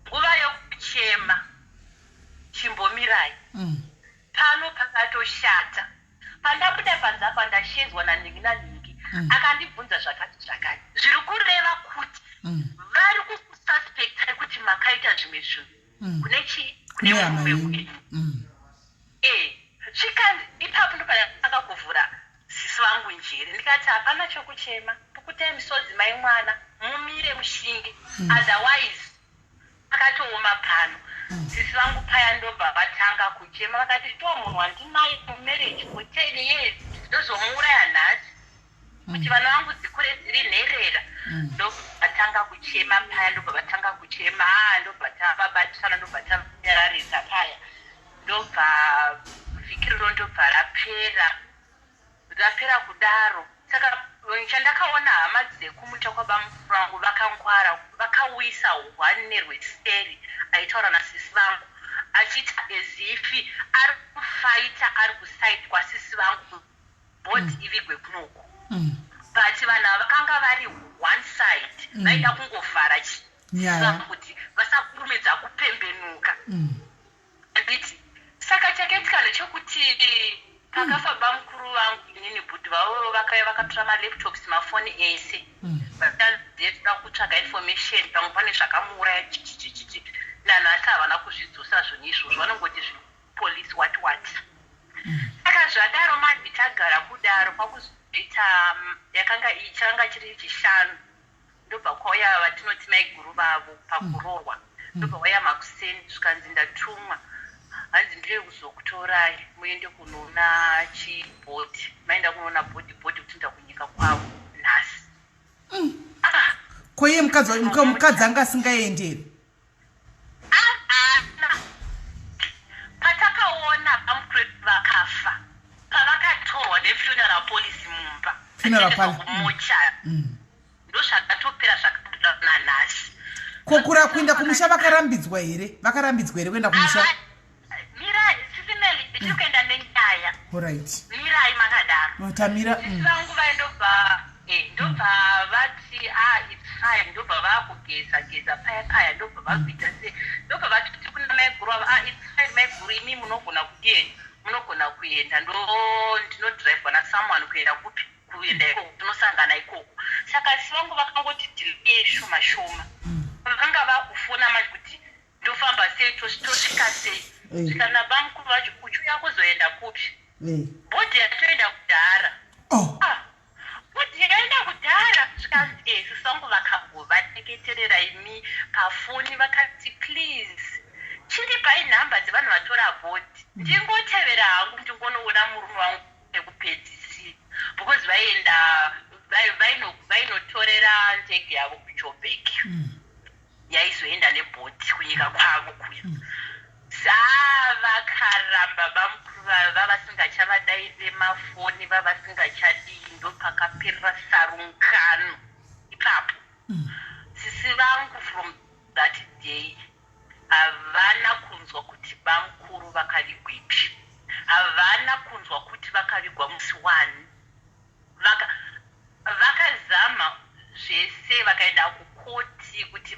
nguva yokuchema chimbomirai pano pakatoshata. Pandabuda panze apa ndasheedzwa nanhingi nanhingi akandibvunza zvakati zvakati zviri kureva kuti vari kukususpectai kuti makaita zvimwe zvinhu. Kune chii? Kune hama yenyu. Eh, zvikanzi ipapo ndopandakatanga kuvhura sisi vangu njere ndikati hapana chokuchema, pukutai misodzi mai mwana mumire mushinge otherwise pakatooma pano. Sisi vangu paya ndobva vatanga kuchema vakati sure munhu wandinaye mumarriage for 10 years ndozomuuraya nhasi. Kuti vana vangu dzikure dziri nherera. Ndobva vatanga kuchema paya ndobva vatanga kuchema haa ndobva tavabatisana ndobva tavanyararidza paya ndobva vhiki rino ndobva rapera rapera kudaro saka chandakaona hama dzekumusha kwabamukuru vangu vakangwara vakauyisa hwani nerweseri aitaura nasisi vangu achiita as if ari kufaita ari kuside kwasisi vangu Body ivigwe kunoku but vanhu ava vakanga vari one side vaida kungovhara Nyaya. kuti vasakurumidza kupembenuka. Handiti saka chakaitika ndechekuti Pakafa bamukuru vangu inini bhudhi vavo vakauya vakatora malaptops mafoni ese. Vachida kutsvaga information pamwe pane zvakamuuraya chichichichichi. Nanhasi havana kuzvidzosa zvinhu izvozvo vanongoti zviri kupolice what what. Saka zvadaro manje tagara kudaro kwakuzoita yakanga chakanga chiri chishanu ndobva kwauya vatinoti maiguru vavo pakuroorwa ndobva vauya makuseni zvikanzi ndatumwa hanzi ndiri kuzokutorai muende kunoona chibhodhi maenda kunoona bhodhi bhodhi kutoenda kunyika kwavo nhasi ah. Ko iye mukadzi mukadzi anga asingaendi here? Patakaona bamukuru vakafa pavakatorwa nefuneral policy mumba funeral parlor kumochari mm. Ndozvakatopera zvakatoda nanhasi. Ko kura kuenda kumusha vakarambidzwa here? Vakarambidzwa here kuenda kumusha? Mirai, sisi Meli, ndiri kuenda nenyaya. Alright. Mirai makadaro. Tamira. Sisi vangu vaindobva eh, ndobva vati ah it's fine, ndobva vakugeza geza paya paya, ndobva vakuita se, ndobva vatoti kuna maiguru ava ah it's fine maiguru, imi munogona kudii munogona kuenda, ndo ndinodrivewa na someone kuenda kupi kuenda ikoko tinosangana ikoko saka sisi vangu vakangoti delay shoma shoma vakanga vakufona manje kuti ndofamba sei tosvika sei zvikana bamukuru vacho uchiuya kuzoenda kupi bhodhi yatoenda kudhara oh. Ah, bhodhi yaenda kudhara zvikanzi e sisi vangu vakangovateketerera imi pafoni vakati please chindipai nhamba dzevanhu vatora bhodhi ndingotevera hangu ndingonoona murume wangu pekupedzisira because vaienda vainotorera ndege yavo kuJoburg yaizoenda nebhoti kunyika kwavo kuya. Saa vakaramba bamukuru vava vavasingachavadaire mafoni vavasingachadii ndopakaperera sarungano ipapo. Sisi vangu from that day havana kunzwa kuti bamkuru vakavigwepi. Havana kunzwa kuti vakavigwa musi wani. Vaka vakazama zvese vakaenda kukoti kuti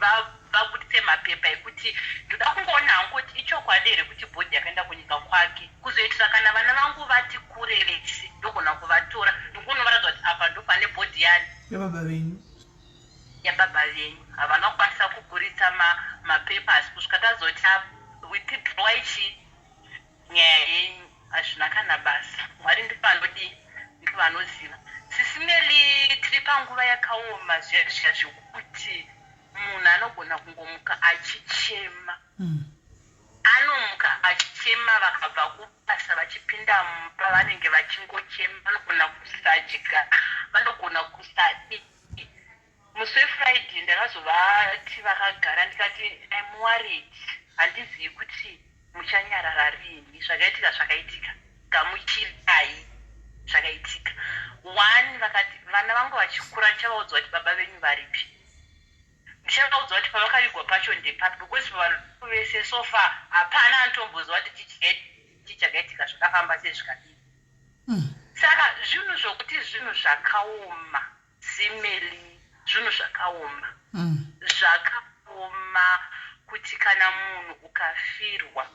vabuditse mapepa ekuti ndoda kungoona hangu kuti ichokwadi here kuti bhodhi yakaenda kunyika kwake kuzoitira kana vana vangu vati kure vese ndogona kuvatora ndongonovaratidza kuti apa ndopane bhodhi yani yababa venyu yababa venyu havana kukwanisa kuburitsa mapapers kusvika tazoti withdraw ichi Nyaya yenyu hazvina kana basa. Mwari ndovanodii ndovanoziva. Sisi Melly tiri panguva yakaoma zviya zviya zvekuti munhu anogona kungomuka achichema. Anomuka achichema vakabva kubasa vachipinda mumba vanenge vachingochema vanogona kusadya vanogona kusadii. Musi weFriday ndakazovati vakagara ndikati I'm worried handizivi kuti muchanyarara rinhi zvakaitika zvakaitika gamuchirai zvakaitika. One vakati vana vangu vachikura ndichavaudza kuti baba venyu varipi ndichavaudza kuti pavakavigwa pacho ndepapi because pavanhu vese so far hapana anotomboziva kuti chii chakaitika zvakafamba sei zvikadii. Saka zvinhu zvokuti zvinhu zvakaoma Simeli zvinhu zvakaoma zvakaoma kuti kana munhu ukafirwa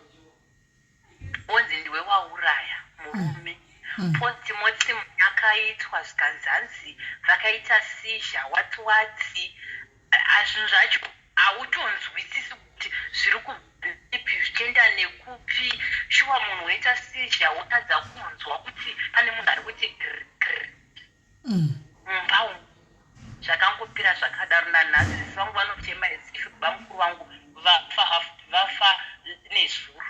wonzi ndiwe wauraya murume postmortem yakaitwa zvikanzi hanzi vakaita seizure what what zvinhu zvacho hautonzwisisi kuti zviri kubvepi zvichienda nekupi shuwa munhu woita seizure wotadza kunzwa kuti pane munhu ari kuti gr gr Mumba umu zvakangopera zvakadaro nanhasi sisi vangu vanochema as if bamukuru vangu vafa vafa nezuro.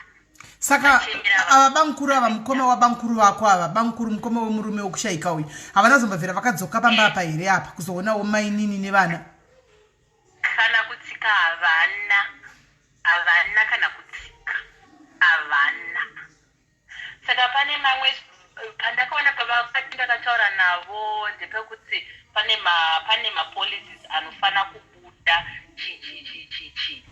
Saka ava bamukuru ava mukoma wabamukuru vako ava bamukuru mukoma wemurume wekushaika uyu havana kuzombabvira vakadzoka pamba apa here apa kuzoonawo mainini nevana? Kana kutsika havana havana kana kutsika havana. Saka pane mamwe pandakaona pavakati ndakataura navo ndepekuti pane ma pane mapolicies anofana kubuda chi chi chi chi chi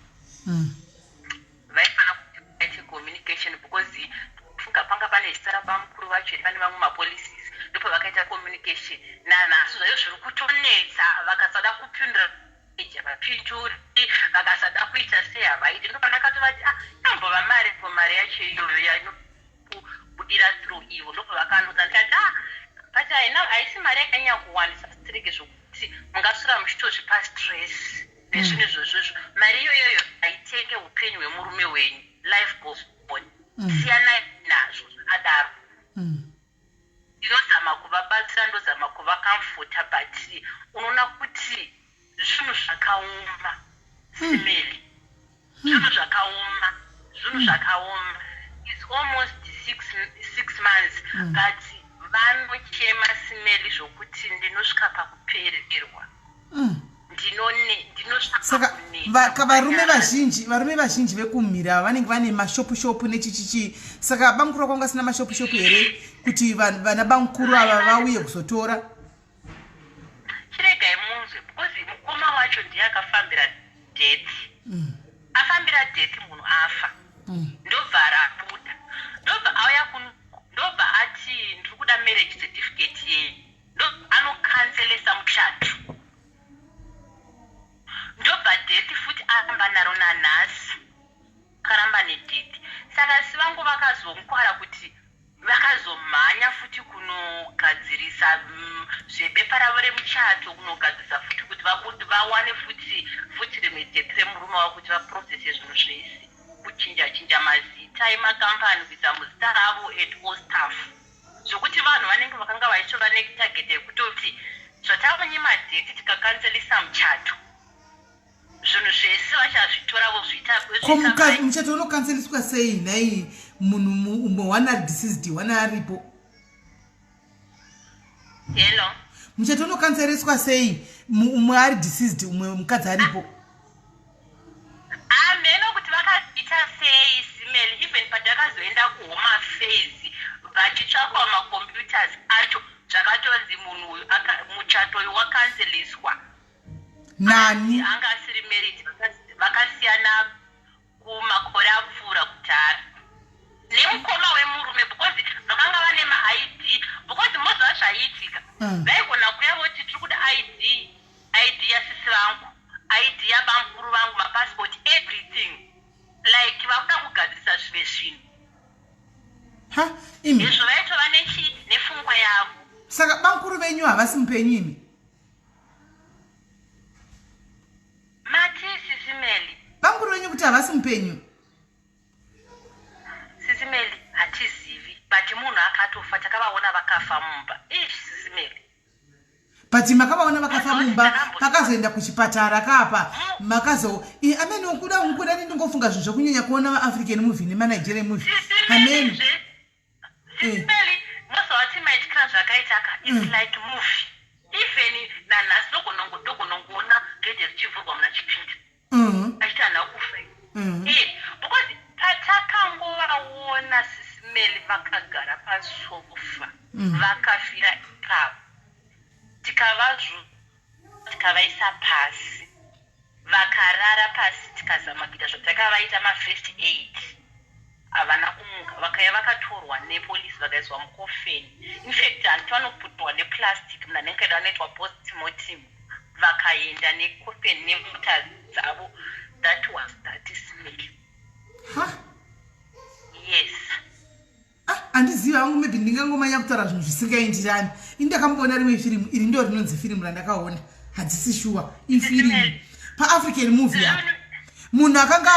vaifana kuti vaite communication because funga panga pane zita rabamukuru vacho pane mamwe mapolicies ndopavakaita communication nanhasi zvayo zviri kutonetsa vakasada kupindura Havapinduri vakasada kuita sei havaiti ndopandakatovati ah inombova mari ko mari yacho iyoyo Budira through ivo ndobva vakanudza ndikati ah but haina haisi mari yakanyanya kuwandisa stereke zvokuti mungaswera muchitozvipa stress nezvinhu izvozvozvo mari iyoyoyo haitenge upenyu hwemurume wenyu life goes on siyanai nazvo zvakadaro ndinozama kuvabatsira ndozama kuvacomforta but unoona kuti zvinhu zvakaoma simeli zvinhu zvakaoma zvinhu zvakaoma its almost 6 months but vanochema simeli zvokuti ndinosvika pakupererwa. Ndinosvika Saka pakuneta. Varume vazhinji, varume vazhinji vekumhiri ava vanenge vane mashopu shopu nechichichi. Saka bamukuru vako asina mashopu shopu here kuti vana bamukuru ava vauye kuzotora? Chiregai munzwe, because mukoma wacho ndiye akafambira death. Afambira death, munhu afa, ndobva rabuda, ndobva auya ndobva ati ndiri kuda marriage certificate yenyu, ndobva anokanzelesa muchato, ndobva death futi aramba naro nanhasi, akaramba nedeath. Saka si vangu vakazongwara kuti vakazomhanya futi kunogadzirisa zvebepa ravo remuchato, kunogadzirisa futi kuti vawane futi rimwe death remurume wavo, kuti vaprocese zvinhu zvese, kuchinja chinja mazita emakambani, kuisa muzita ravo and all stuff, zvokuti vanhu vanenge vakanga vachitova netarget yekutoti zvatavanyima death, tikakanzelisa muchato, zvinhu zvese vachazvitora vozviita. Ko muchato unokanzeliswa sei nhai, munhu umwe one ari deceased, one aripo? Hello? Muchato unokanzereswa sei, umwe ari deceased, umwe mukadzi aripo? Hameno kuti vakaita sei simeli. Even patakazoenda kuHome Affairs vachitsvakwa macomputers acho, zvakatonzi munhu uyu muchato uyu wakanzeliswa. Nani? Anga asiri married, vakasiyana kumakore apfuura kudhara nemukoma wemurume, because vakanga vane maID, because moziva zvaiitika. Vaigona kuya voti tiri kuda ID, ID yasisi vangu, ID yabamukuru vangu, mapassport, everything, like vakuda kugadzirisa zvimwe zvinhu. Ha, imi. Izvo vaitova nechi nefungwa yavo. Saka bamukuru venyu havasi mupenyu imi? Mati sisimeli? Bamukuru venyu kuti havasi mupenyu? Sisimeli, hatizivi, but munhu akatofa, takavaona vakafa mumba. Ish, sisimeli. But makavaona vakafa mumba, pakazoenda kuchipatara kapa makazo amene ukuda ukuda ndingofunga zvinhu zvokunyanya kuona vaAfrican movie nemaNigerian movie, amen. Sisimeli, mozovati maitikira zvakaitaka, its like movie. Even nanhasi ndogonongoona gedhe richivhurwa muna chipinda achiti hana kufa. Because patakangovaona sisimeli vakagara pasofa, vakafira ipapo, tikavazvu tikavaisa pasi, vakarara pasi, tikazama kuita zvatakavaita mafirst aid, havana kumuka. Vakauya vakatorwa nepolisi, vakaiswa mucoffin. Infact hanti vanoputirwa neplastic, munhu anenge aida anoitwa postmortem, vakaenda necoffin nemota dzavo. That was that, smell. Ha. Yes. Ah, handizivi hangu, maybe ndingangomanya kutaura zvinhu zvisingaendirani. Ini ndakamboona rimwe firimu, iri ndo rinonzi firimu randakaona, hadzisi shuwa, ifirimu paAfrican movie apa. Munhu akanga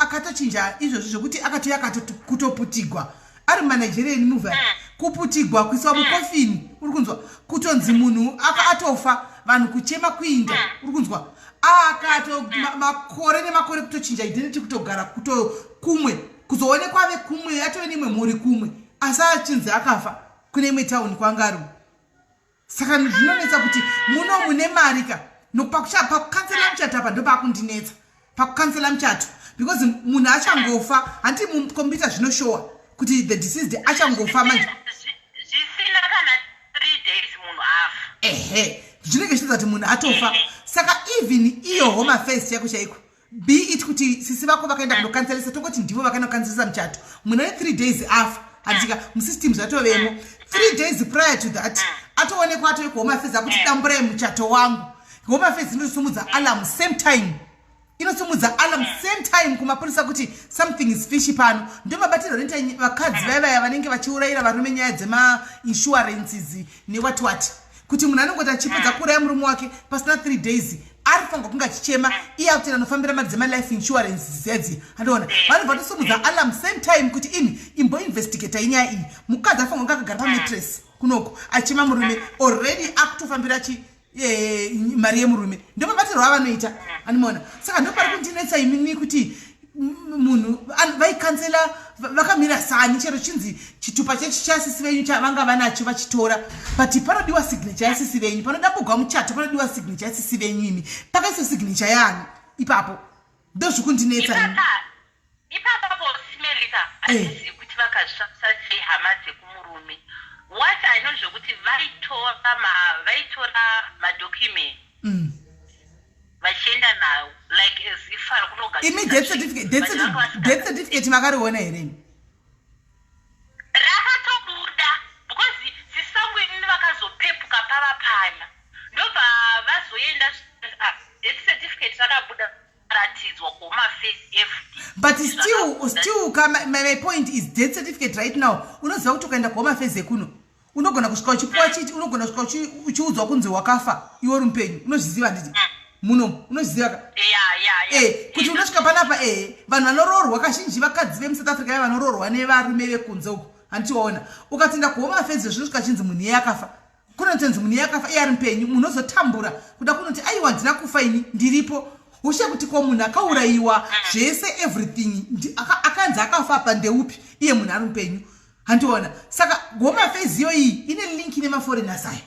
akatochinja izvozvo zvokuti akatouya kutoputigwa ari mumaNigerian movie aya, kuputigwa, kuiswa mukofini, uri kunzwa, kutonzi munhu atofa, vanhu kuchema kuinda, uri kunzwa, akato makore nemakore kutochinja identity, kutogara kuto kumwe, kuzoonekwa ave kumwe, atove neimwe mhuri kumwe, asi achinzi akafa kune imwe tauni kwanga ari. Saka zvinonetsa kuti muno mune mari ka, pakukansela muchato apa ndopakundinetsa, pakukansela muchato, because munhu achangofa, hanti mukombiyuta zvinoshowa kuti the deceased achangofa manje. Zvisina kana 3 days munhu afa. Ehe, zvinenge zvichiita kuti munhu atofa. Saka even iyo Home Affairs chaiko chaiko, be it kuti sisi vako vakaenda kunokanzelesa, tongoti ndivo vakaenda kukanzelesa muchato, munhu ane 3 days afa, handitika musystem zvatovemo 3 days prior to that atoonekwa atove kuHome Affairs akuti damburai muchato wangu. Home Affairs inotosimudza alarm same time. Inosimudza alarm same time kumapurisa kuti something is fishy pano. Ndo mabatirwo anoita vakadzi vaya vaya vanenge vachiurayira varume nyaya dzemainsurances newati wati, kuti munhu anongoti achipedza kuuraya murume wake, pasina 3 days ari kufanirwa kunge achichema, iye akutoenda anofambira mari dzemalife insurance dzedzi. Andiona vanobva tosimudza alarm same time kuti ini imboinvestigata inyaya iyi. Mukadzi afanirwa kunge akagara pamattress kunoko achichema murume, already akutofambira chi mari yemurume. Ndo mabatirwo avanoita, andimaona. Saka ndo pari kundinetsa imini kuti munhu vaikansela vakamira sani. Chero chinzi chitupa chasisi venyu chavanga vanacho vachitora, but panodiwa signature yasisi venyu, panoda bugwa muchato, panodiwa signature yasisi venyu. Imi pakaiswa signature yaani ipapo? Ndo zvikundinetsa ini. Ipapapo simelika, handizivi kuti vakazvifambisa sei hama dzekumurume. What I know zvekuti vaitora madocument vachienda nawo like as if ari kunogadzirisa Imi death zvinhu. certificate, But vanga death certificate makariona here imi? Rakatobuda, because sisangu inini vakazopepuka pava paya, ndobva vazoenda. Ah, death certificate rakabuda, ratidzwa kuHome Affairs FD. But still ka, my point is, death certificate right now, unoziva kuti ukaenda kuHome Affairs ekuno, unogona kusvika uchipuwa chiti, unogona kusvika uchiudzwa kunzi wakafa iwe uri mupenyu. Unozviziva handiti? Muno unozviziva ka? Ya. Kuti unosvika panapa, vanhu vanoroorwa kazhinji, vakadzi vemuSouth Africa vaya vanoroorwa nevarume vekunze uko, handichiwaona? Ukatenda kuHome Affairs, zvinosvika chinzi munhu iye akafa. Kunotonzi munhu iye akafa, iye ari mupenyu. Munhu ozotambura kuda kunoti, "Aiwa, ndina kufa ini, ndiripo." Ushe kuti ko munhu akaurayiwa zvese, everything, akanzi akafa apa ndeupi, iye munhu ari mupenyu? Handiona. Saka Home Affairs iyo iyi ine link nemaforeigners aya,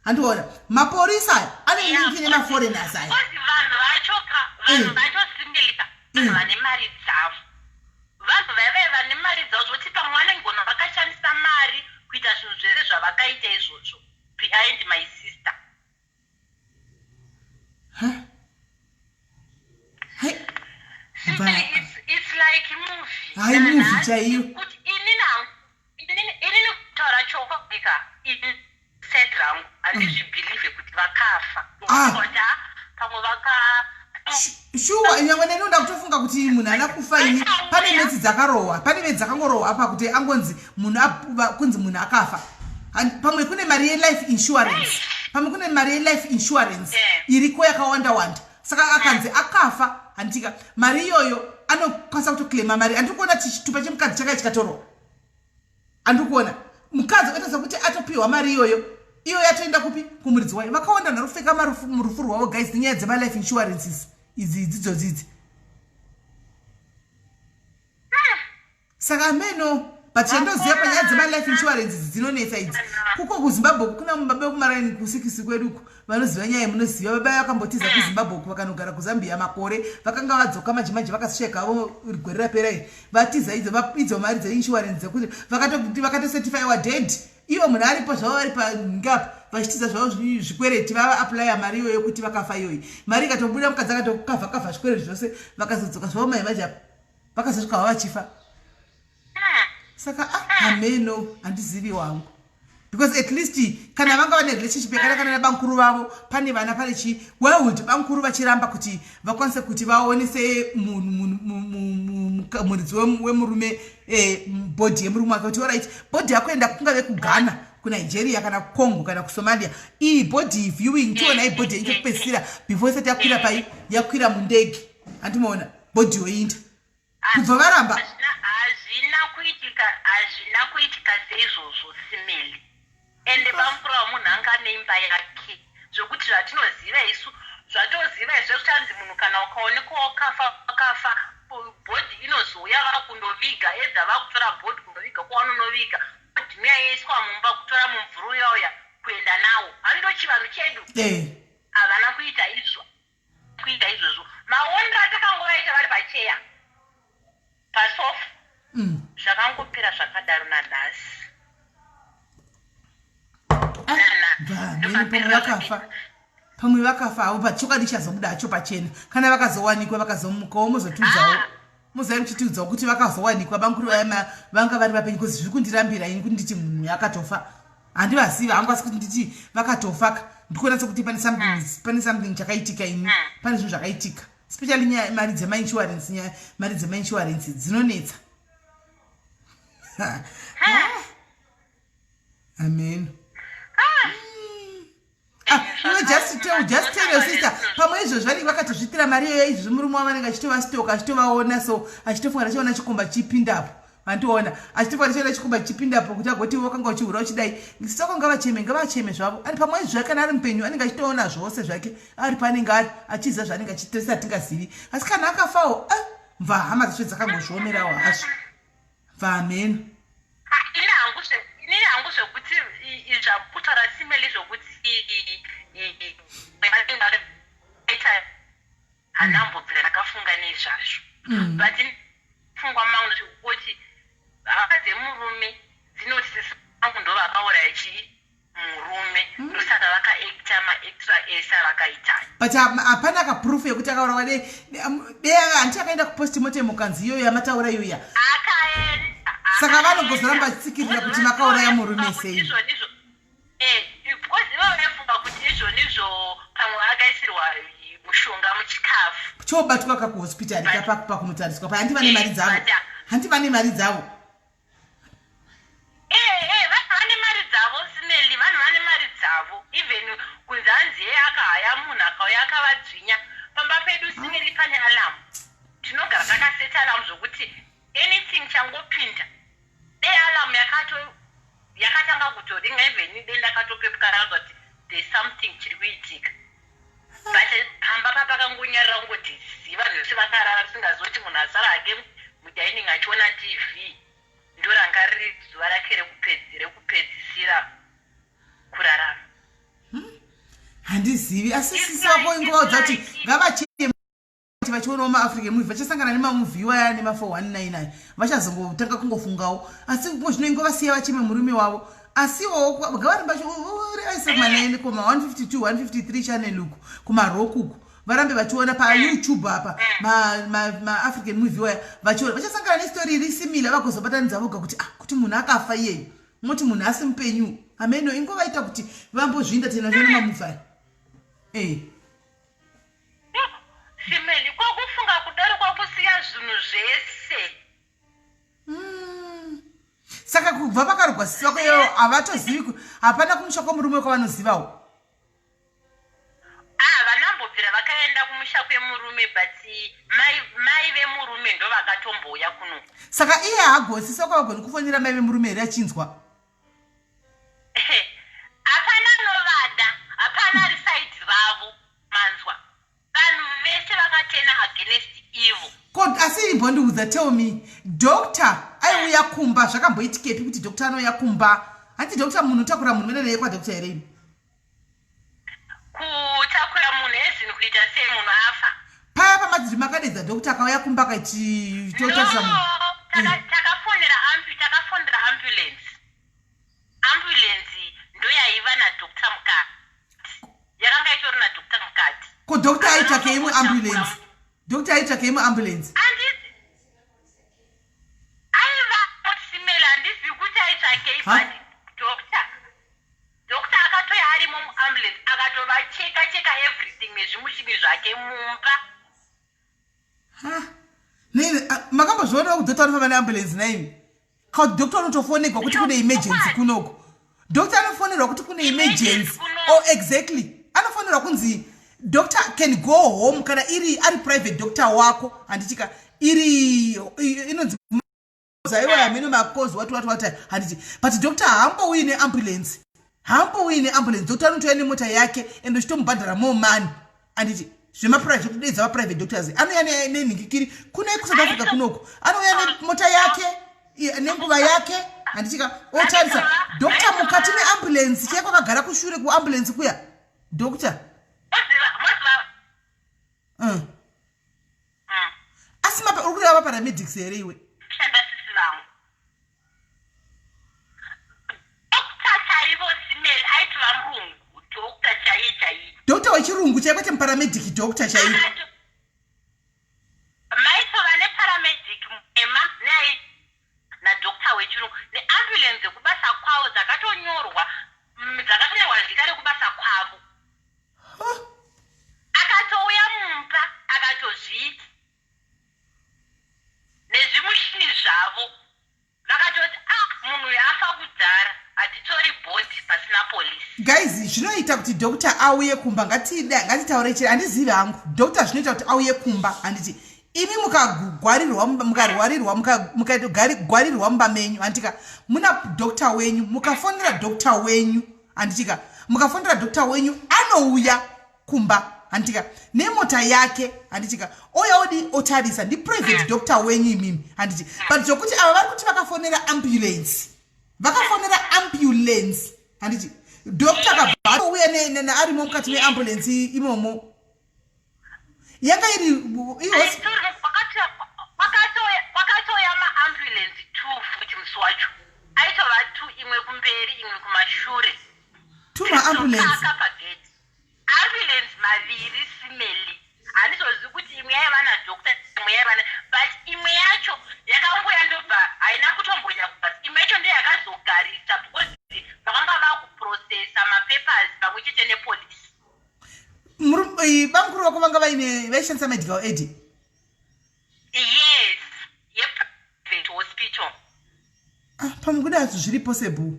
handiona? Maporisa aya ane link nemaforeigners aya. Because vanhu vacho ka, vanhu vacho similika, vanhu vane mari dzavo, vanhu vaivai vane mari dzavo, zvokuti pamwe vanengona vakashandisa mari kuita zvinhu zvese zvavakaita izvozvo behind my sister. Huh? Hai. Simply, it's like movie. Hai, movie chaiyo. Kuti inini kutaura chokwadi ka, side rangu handizvibelieve kuti vakafa. Ah. Kuti pamwe vaka Shuwa, nyangwe neni ndoda kutofunga kuti munhu haana kufa ini. Pane metsi dzakarohwa, pane metsi dzakangorohwa apa kuti angonzi munhu kunzi munhu akafa. Pamwe kune mari yelife insurance, pamwe kune mari yelife insurance iriko yakawanda wanda. Saka akanzi akafa, handitika, mari iyoyo anokwanisa kutoclaima mari. Handiri kuona chitupa chemukadzi chakai chikatorwa, handiri kuona mukadzi oita sekuti atopiwa mari iyoyo. Iyo yatoenda kupi? Kumuridzi wayo. Vakawanda vanhu vari kupfeka murufu rwavo, guys, nenyaya dzemalife insurances idzi dzidzodzi idzi. Saka ameno, but chandoziva panyaya dzemalife insurance idzi dzinonetsa idzi, kuko kuZimbabwe kuna baba vekumaraini kusikisi kwedu uku vanoziva nyaya. Munoziva baba vakambotiza kuZimbabwe uku, vakanogara kuZambia makore, vakanga vadzoka manje manje, vakasveka avo gore rapera iri, vatiza idzo mari dzeinsurance dzekuti vakatocertifyiwa dead, ivo munhu aripo zvavo, vari pangapa vachitiza zvavo zvikwereti. Vava applya mari iyoyo kuti vakafa, iyoyi mari ikatobuda, mukadzi akatokavha kavha zvikwereti zvose, vakazodzoka zvavo mai manje, vakazosvika vava vachifa. Saka ah, hameno, handizivi wangu, because at least kana vanga vane relationship yakanaka nabamukuru vavo, pane vana, pane chii, why would bamukuru vachiramba kuti vakwanise kuti vaonese muridzi wemurume body yemurume wake, kuti alright, body yakuenda kungave kuGhana, kuNigeria, kana kuCongo, kana kuSomalia, iyi body viewing, tionai body yenyu chekupedzisira before isati yakwira pai, yakwira mundege? Handimaona body yoinda kubva varamba. Hazvina kuitika, hazvina kuitika seizvozvo, simeli. Ende bamukuru wamunhu anga ane imba yake, zvokuti zvatinoziva isu, zvatoziva izvo zvichanzi munhu kana ukaonekwa wakafa, wakafa, body inozouya vakundoviga, edza vakutora body kundoviga kwavanonoviga body, miya yaiswa mumba, kutora mumvuri uya uya kuenda nawo. Hando chivanhu chedu. Havana kuita izvo, kuita izvozvo. Maonero atakangovaita vari pacheya, pasofa, zvakangopera zvakadaro nanhasi. Pamwe vakafa, pamwe vakafa havo, pachokwadi chazobuda hacho pachena kana vakazowanikwa, vakazomukawo, mozotiudzawo. Muzai muchitiudzawo kuti vakazowanikwa bamukuru vaya vanga vari vapenyu, because zviri kundirambira ini kuti nditi munhu akatofa. Handivazivi hangu, asi kuti nditi vakatofa ka, ndikuona sekuti pane something, pane something chakaitika ini, pane zvinhu zvakaitika. Especially nyaya mari dzemainsurance, nyaya mari dzemainsurance dzinonetsa. Amen. Ah, iwe just tell, just tell your sister pamwe izvozvo vanenge vakatozvitira mari iyoyo izvozvo murume wavo anenge achitovastoka achitovaona so achitofunga achiona chikomba chichipindapo vandiona achitofunga achiona chikomba chichipindapo kuti agoti wakanga uchihura uchidai soko ngavacheme ngavacheme zvavo ari pamwe izvozvo kana ari mupenyu anenge achitoona zvose zvake ari paanenge ari achiziva zvaanenge achitesa atingazivi asi kana akafawo ah, mva hama dzacho dzakangozviomerawo hazvo mva hameno Ini hangu zvekuti zvakutaura simeli zvokuti aita handambobvira ndakafunga nezvazvo mm. but pfungwa mangu zvekuti hama dzemurume dzinoti sisi vangu ndovakauraya chii murume hmm. ndosaka vakaacta maextra ese avakaita but hapana kaproof yekuti akaurawa de de hanti akaenda kupostmortem ukanzi iyoyo yamataura iyoya saka vanogozoramba vachitsikirira kuti makauraya murume sei izvonizvo eh, because ivo vaifunga kuti izvonizvo pamwe akaisirwa mushonga muchikafu chobatwa kakuhospitari kapakunotariswa pa hanti vane mari dzavo hanti vane mari dzavo Eh, eh, vanhu vane mari dzavo Sineli, vanhu vane mari dzavo. Even kunzi hanzi yeye akahaya munhu akauya akavadzvinya. Pamba pedu Sineli pane alarm. Tinogara takaseta alarm zvokuti anything changopinda. Dei alarm yakato yakatanga kutoringa even dei ndakatopepuka ndakazwa kuti there's something chiri kuitika. But pamba papakangonyarara kungoti zii vanhu vese vakarara tisingazivi kuti munhu asara hake mudining achiona TV. Ndoranga riri zuva rake rekupedzisira kurarama. Hmm? Handizivi asi sisi vako ingovaudza kuti ngavachema kuti vachionawo maafrican movie vachasangana nemamovie iwaya nema419 aya vachazongotanga kungofungawo asi zvino ingovasiya vacheme murume wavo asiwo ngavaramba aise kumanaini kuma 152 153 channel uku kumarock uku varambe vachiona payoutube apa maafrican ma, ma movie waya vachiona vachasangana nestory iri simila vagozobatanidza voga kuti ah kuti munhu akafa iyeyu moti munhu asi mupenyu hameno ingovaita kuti vambozvinda tena vachiona mamuvi aya e eh. Simeli kwakufunga kudaro kwakusiya zvinhu zvese mm. Saka kubva pakarugwa sisi vako iyoyo havatozivi hapana kumusha kwemurume kwavanozivawo Havanambobvira ah, vakaenda kumusha kwemurume but mai, mai vemurume ndovakatombouya kuno. Saka iye haagosi saka vagoni kufonera mai vemurume here achinzwa? Hapana anovada, hapana ari side ravo manzwa. Vanhu vese vakatena against ivo. Ko asi imbondiudza tell me doctor aiuya kumba zvakamboitikepi kuti doctor anouya kumba hanti doctor munhu utakura munhu mene naye kwadoctor here imi? Kutakura munhu ezini kuita sei munhu afa? Paya pamadziri makadedza doctor akauya kumba akaitotarisa munhu. No, takafonera ambu takafonera ambulance. Ambulance ndoyaiva nadoctor mukati. Yakanga itori nadoctor mukati. Ko doctor aitsvakei muambulance? Doctor aitsvakei muambulance? Handisi aiva simela handizivi kuti aitsvakei but doctor Doctor akatouya arimo muambulance akatovacheka cheka everything nezvimushini zvake mumba. Ha. Nini makambozvionawo kuti doctor anofamba neambulance naimi? Ka doctor anotofonegwa kuti kune emergency kunoko. Doctor anofonerwa kuti kune emergency. Oh exactly. Anofonerwa kunzi doctor can go home kana iri ari private doctor wako handitika iri inonzi zaiwa hameno makozi wati wati wati handiti but doctor haambouyi neambulance haambouyi neambulance doctor anotouya nemota yake and uchitomubhadhara more money handiti zvemaprivate zvekudeedza vaprivate doctors anouya nenhingikiri kune kusouth africa kunoku anouya nemota yake nenguva yake handitika otarisa doctor mukati meambulance chaiko akagara kushure kuambulance kuya doctor mm. Mm. Asi mapa uri kureva paramedics here iwe? Shanda sisi vangu. Doctor chaivo Simel aitova murungu, doctor chaiye chaiye. Doctor wechirungu chaiye kwete muparamedic doctor chaiye. Maitova neparamedic mutema neai nadoctor wechirungu neambulance dzekubasa kwavo dzakatonyorwa mm, dzakatonyorwa zita rekubasa kwavo. Akatouya mumba akatozvi Guys, zvinoita kuti doctor auye kumba, ngatida ngatitaure chete, handizivi hangu. Doctor zvinoita kuti auye kumba, handiti? Imi mukagwarirwa, mukarwarirwa, mukagwarirwa mumba menyu, handitika? Muna doctor wenyu, mukafonera doctor wenyu, handitika? Mukafonera doctor wenyu anouya kumba, handitika? Nemota yake, handitika? Ouya odi otarisa, ndiprivate doctor wenyu imimi, handiti? But zvokuti ava vari kuti vakafonera ambulance, vakafonera ambulance, handiti? Doctor akabva atouya arimo mukati meambulance imomo, yanga iri Kwakatouya maambulance two futi musi wacho, aitova two, imwe kumberi, imwe kumashure. Two maambulance? Pagate, ambulance maviri simeli. Handizozivi kuti imwe yaiva nadoctor, imwe yaiva, but imwe yacho yakangoya ndobva haina kutombonya, but imwe yacho ndo yakazogarisa because vakanga vakuprocessa mapapers pamwe chete nepolisi. Bamukuru vako vanga vaine, vaishandisa medical aid? Yes, yeprivate hospital. Ah, pamwe kuda hazvo zviri possible,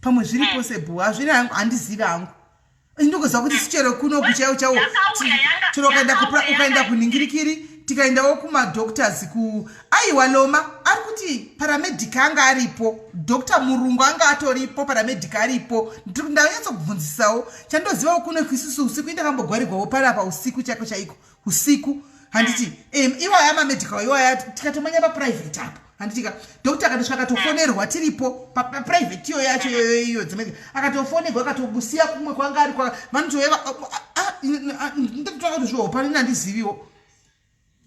pamwe zviri possible, hazviri hangu, handizivi hangu. Ndingoziva kuti sichero kunoku chaiwo chaiwo, chero ukaenda kunhingirikiri, tikaendawo kumadoctors ku, aiwa, Loma ari kuti paramedic anga aripo, doctor murungu anga atoripo, paramedic aripo. Ndanyatsokubvunzisawo. Chandozivawo kuno isusu usiku indakambogwarirwawo panapa usiku chaiko chaiko usiku, handiti? Iwaya mamedical iwaya, tikatomanya paprivate apo, handitika? Doctor akatosvika, akatofonerwa tiripo paprivate iyo yacho iyoyo iyo dzimwe, akatofonerwa, akatobusiya kumwe kwanga ari vanotouya. Ndatotoka kuti zvoho pano, handiziviwo,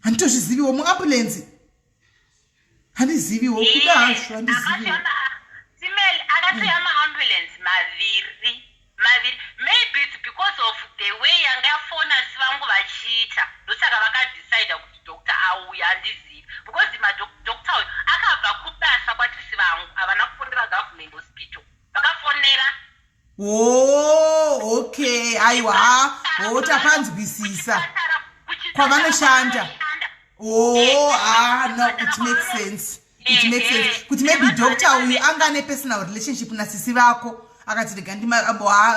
handitozviziviwo. Muambulensi handiziviwo, kuda hazvo handiziviwo. Simel akatoya maambulance maviri maviri. Maybe it's because of the way yanga yafona si vangu vachiita, ndosaka vakadecida kuti doctor auya. Handizivi because madoctor uyu akabva kubasa kwatisi vangu, havana kufonera government hospital, vakafonera Oh, okay, aiwa, o tapanzwisisa kwavanoshanda. Oh, ah, no, it makes sense, it makes sense kuti maybe doctor uyu anga ane personal relationship nasisi vako, akati rega ndima.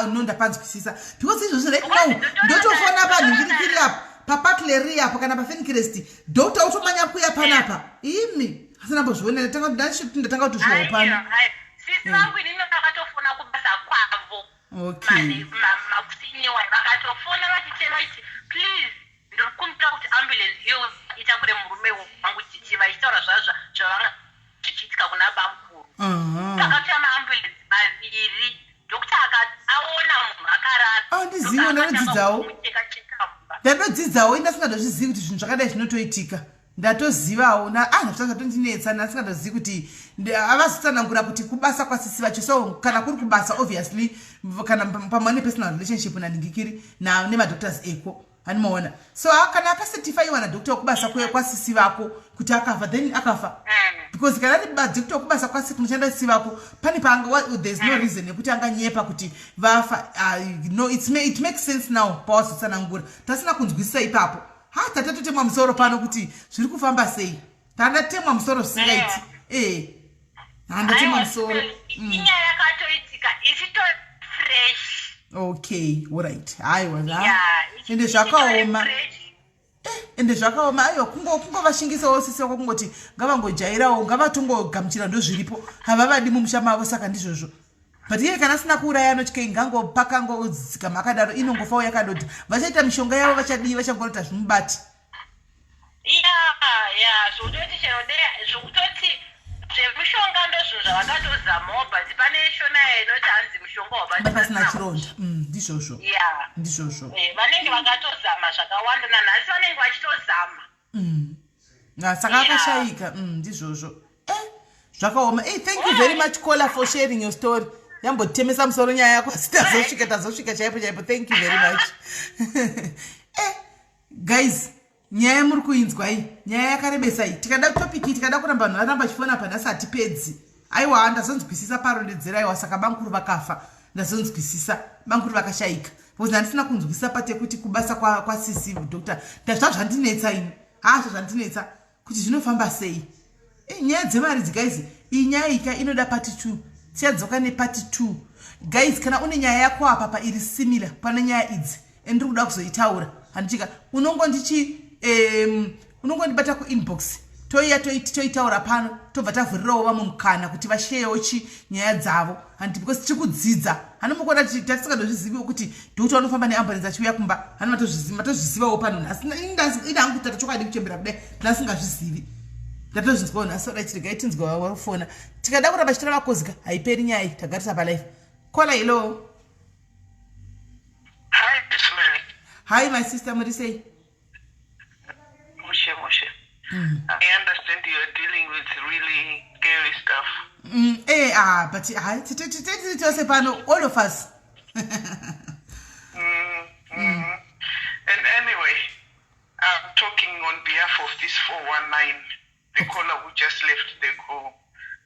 No, ndapanzwisisa because izvozvo right now ndotofona panhingirikiri apo, paParkley apo kana paFencrest, doctor utomanya kuya panapa imi asina mbozviona. Ndatanga kutosviwawo pano. Sisi vangu inini vakatofona kubasa kwavo. Makusiniwa vakatofona vachichema vachiti, "Please, ndiri kukumbira kuti ambulance iyo itakure murume wangu," chichi vachitaura zvazvo zvavanga zvichiitika kuna bamukuru. Pakauya maambulance maviri, doctor aona munhu akarara. Handizivi, ndanodzidzawo, ndatodzidzawo. Indasingatozvizivi kuti zvinhu zvakadai zvinotoitika. Ndatozivawo, ah, zvatondinetsa, ndasingatozivi kuti avazotsanangura kuti kubasa kwasisi vacho. So kana kuri kubasa, obviously kana pamwe nepersonal relationship naningikiri nemadoctors eko, handimaona? So kana akacertifyiwa nadoctor wekubasa kwasisi vako kuti akafa, then akafa, because kana ari madoctor wekubasa kwasi kunoshanda sisi vako, pane paanga, there is no reason yekuti anganyepa kuti vafa. No, it makes sense now pawazotsanangura. Tasina kunzwisisa ipapo. Ha, tatatotemwa musoro pano kuti zviri kufamba sei. Tandatemwa musoro zvisingaiti. E, handatemwa musoro. Inyaya yakatoitika ichito fresh. Okay, alright, haiwa, ende zvakaoma, ende zvakaoma. Aiwa, kungovashingisawo sisi vako, kungoti ngavangojairawo, ngavatongogamuchira ndo zviripo, havavadi mumusha mavo, saka ndizvozvo. But iye kana asina kuuraya, anotyei? Ngangopaka, ngodzikama akadaro, inongofawo yakadodha. Vachaita mishonga yavo, vachadii, vachangorota zvimubati. Ya, zvokutoti chero zvokutoti zvemushonga ndo zvinhu zvavakatozamawo, but pane shona inoti hanzi mushonga wabata pasina chironda. Ndizvozvo. Ndizvozvo. Vanenge vakatozama zvakawanda, nanhasi vanenge vachitozama. Saka akashayika. Ndizvozvo. Zvakaoma. Hey, thank you very much, caller, for sharing your story. Yambotemesa musoro nyaya yako, asi tazosvika, tazosvika chaipo chaipo. Thank you very much. Guys, nyaya muri kuinzwa iyi, nyaya yakarebesa iyi. Tikada topic, tikada kuramba vanhu varamba chifona panhasi, hatipedzi. Aiwa, ndazonzwisisa parondedzera. Aiwa, saka bankuru vakafa, ndazonzwisisa, bankuru vakashayika, because handisina kunzwisisa pate kuti kubasa kwasisi doctor. Ndazva zvandinetsa ini, hazvo zvandinetsa kuti zvinofamba sei. Nyaya dzemari, guys, iyi nyaya ika inoda part two. Tichadzoka nepart 2. Guys, kana une nyaya yako apa pa iri similar pane nyaya idzi and ndiri kuda kuzoitaura, handichika unongondichi unongondibata kuinbox, toiya toitaura pano, tobva tavhurirawo vamwe mukana kuti vasheyewo chi nyaya dzavo, handi? Because tiri kudzidza. Hanomukuona tatisingandozviziviwo kuti doctor vanofamba neambulance achiuya kumba. Hani matozvizivawo pano nhasi. Ina hangu kutata chokwadi, kuchembera kudai ndasingazvizivi, ndatozvinzwawo nhasi. Oda chiregai tinzwa wafona. Tikada kuramba chitora vakozika, haiperi nyaya iyi. Tagarisa palive. Caller, hello. Hi, Mary. Hi, my sister, muri sei? Mushe, mushe. I understand you're dealing with really scary stuff. Ah, but hai, titiri tose pano, all of us. And anyway, I'm talking on behalf of this 419, the caller who just left the call.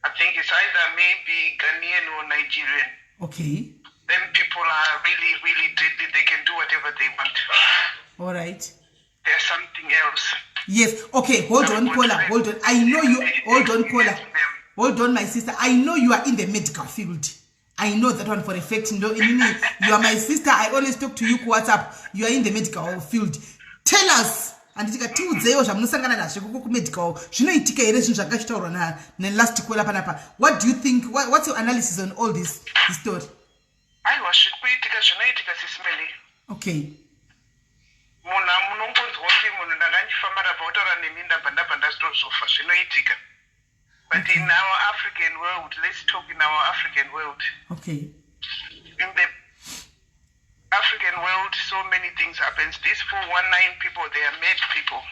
I think it's either maybe Ghanaian or Nigerian. Them people are really, really deadly. They can do whatever they want. All right. There's something else. Yes, okay, hold on, caller, hold on. I know you. Hold on, caller, hold on, my sister. I know you are in the medical field. I know that one for a fact. No, inini, you are my sister. I always talk to you kuWhatsApp. You are in the medical field. Tell us, handitika, tiudzeiwo zvamunosangana nazvo ikoko kumedical. Zvinoitika here zvinhu zvanga zvichitaurwa nelast caller panapa? What do you think? What's your analysis on all this story? Aiwa, zviri kuitika, zvinoitika, Sis Melly. Munhu amunongonzwa kuti munhu ndanga ndichifamba, ndabva kutaura nemi, ndabva ndazitozofa. Zvinoitika, but in our African world, let's talk in our African world. In the African world, so many things happens. These 419 people, they are mad people.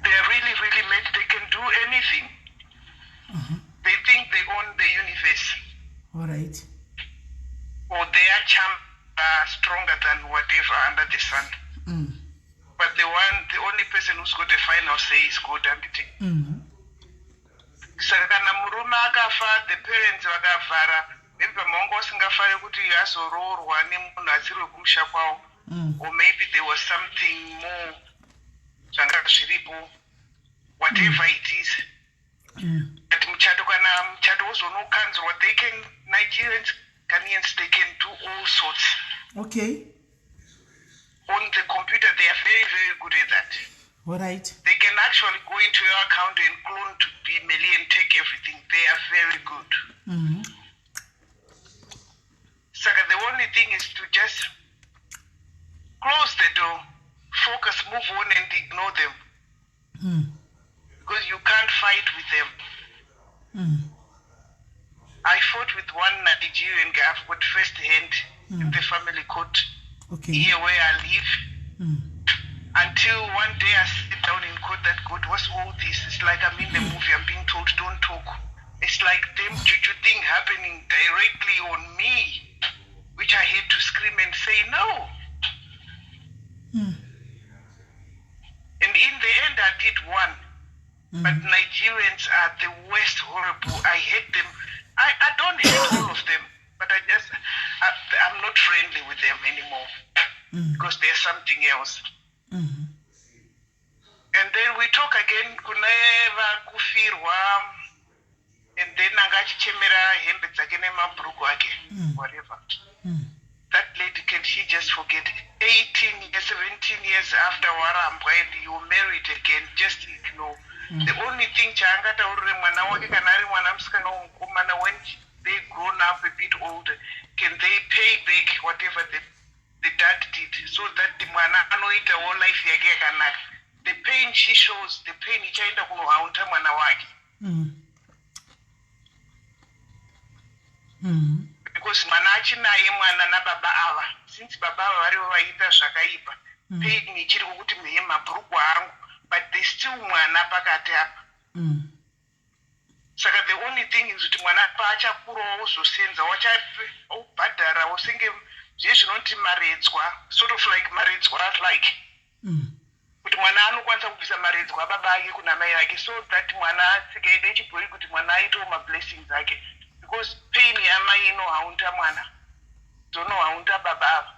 They are really, really mad. They can do anything. They think they own the universe All right. or their charm are stronger than whatever under the sun. But the only person who's got a final say is God, handiti? Saka kana murume akafa, the parents vakavhara, maybe pamwe usingafari kuti azoroorwa nemunhu asiri wekumusha kwavo, or maybe there was something more zvanga zviripo, whatever it is. But muchato, kana muchato wozonokanzurwa, they can, Nigerians, Ghanaians, they can do all sorts on the computer. They are very, very good at that. All right. They can actually go into your account and clone to be Melly and take everything. They are very good. Saka the only thing is to just close the door, focus, move on and ignore them, because you can't fight with them. I fought with one Nigerian guy. I've got first hand in the family court here where I live. Until one day I sit down in court that, "God, what's all this?" It's like I'm in the movie. I'm being told, "Don't talk." It's like them juju thing happening directly on me, which I had to scream and say no. And in the end, I did one. But Nigerians are the worst, horrible. I hate them. I don't hate all of them, but I'm not friendly with them anymore because there's something else. And then we talk again kune vakufirwa, and then anga achichemera hembe dzake nemabhuruku ake, whatever. That lady, can she just forget 18 years, 17 years after warambwa and you married again? Just ignore. The only thing chaangataurire mwana wake, kana ari mwana musikana womukomana, when they grown up a bit older, can they pay back whatever the dad did so that mwana anoitawo life yake yakanaka? The pain she shows, the pain ichaenda kunohaunta mwana wake, because mwana achinaye mwana nababa ava. Since baba ava varivo vaita zvakaipa, pain ichiri kukuti mhe mabhuruku angu, but they still mwana pakati apa. Saka the only thing is kuti mwana paachakurawo uzosenza, wachabhadharawo senge zviye zvinoti maredzwa, sort of like maredzwa, like kuti mwana anokwanisa kubvisa maredzwa ababa ake kuna mai ake, so that mwana tsika yedu yechibhoi kuti mwana aitewo mablessings ake, because pain yamai inohaunta mwana, dzonohaunta baba ava.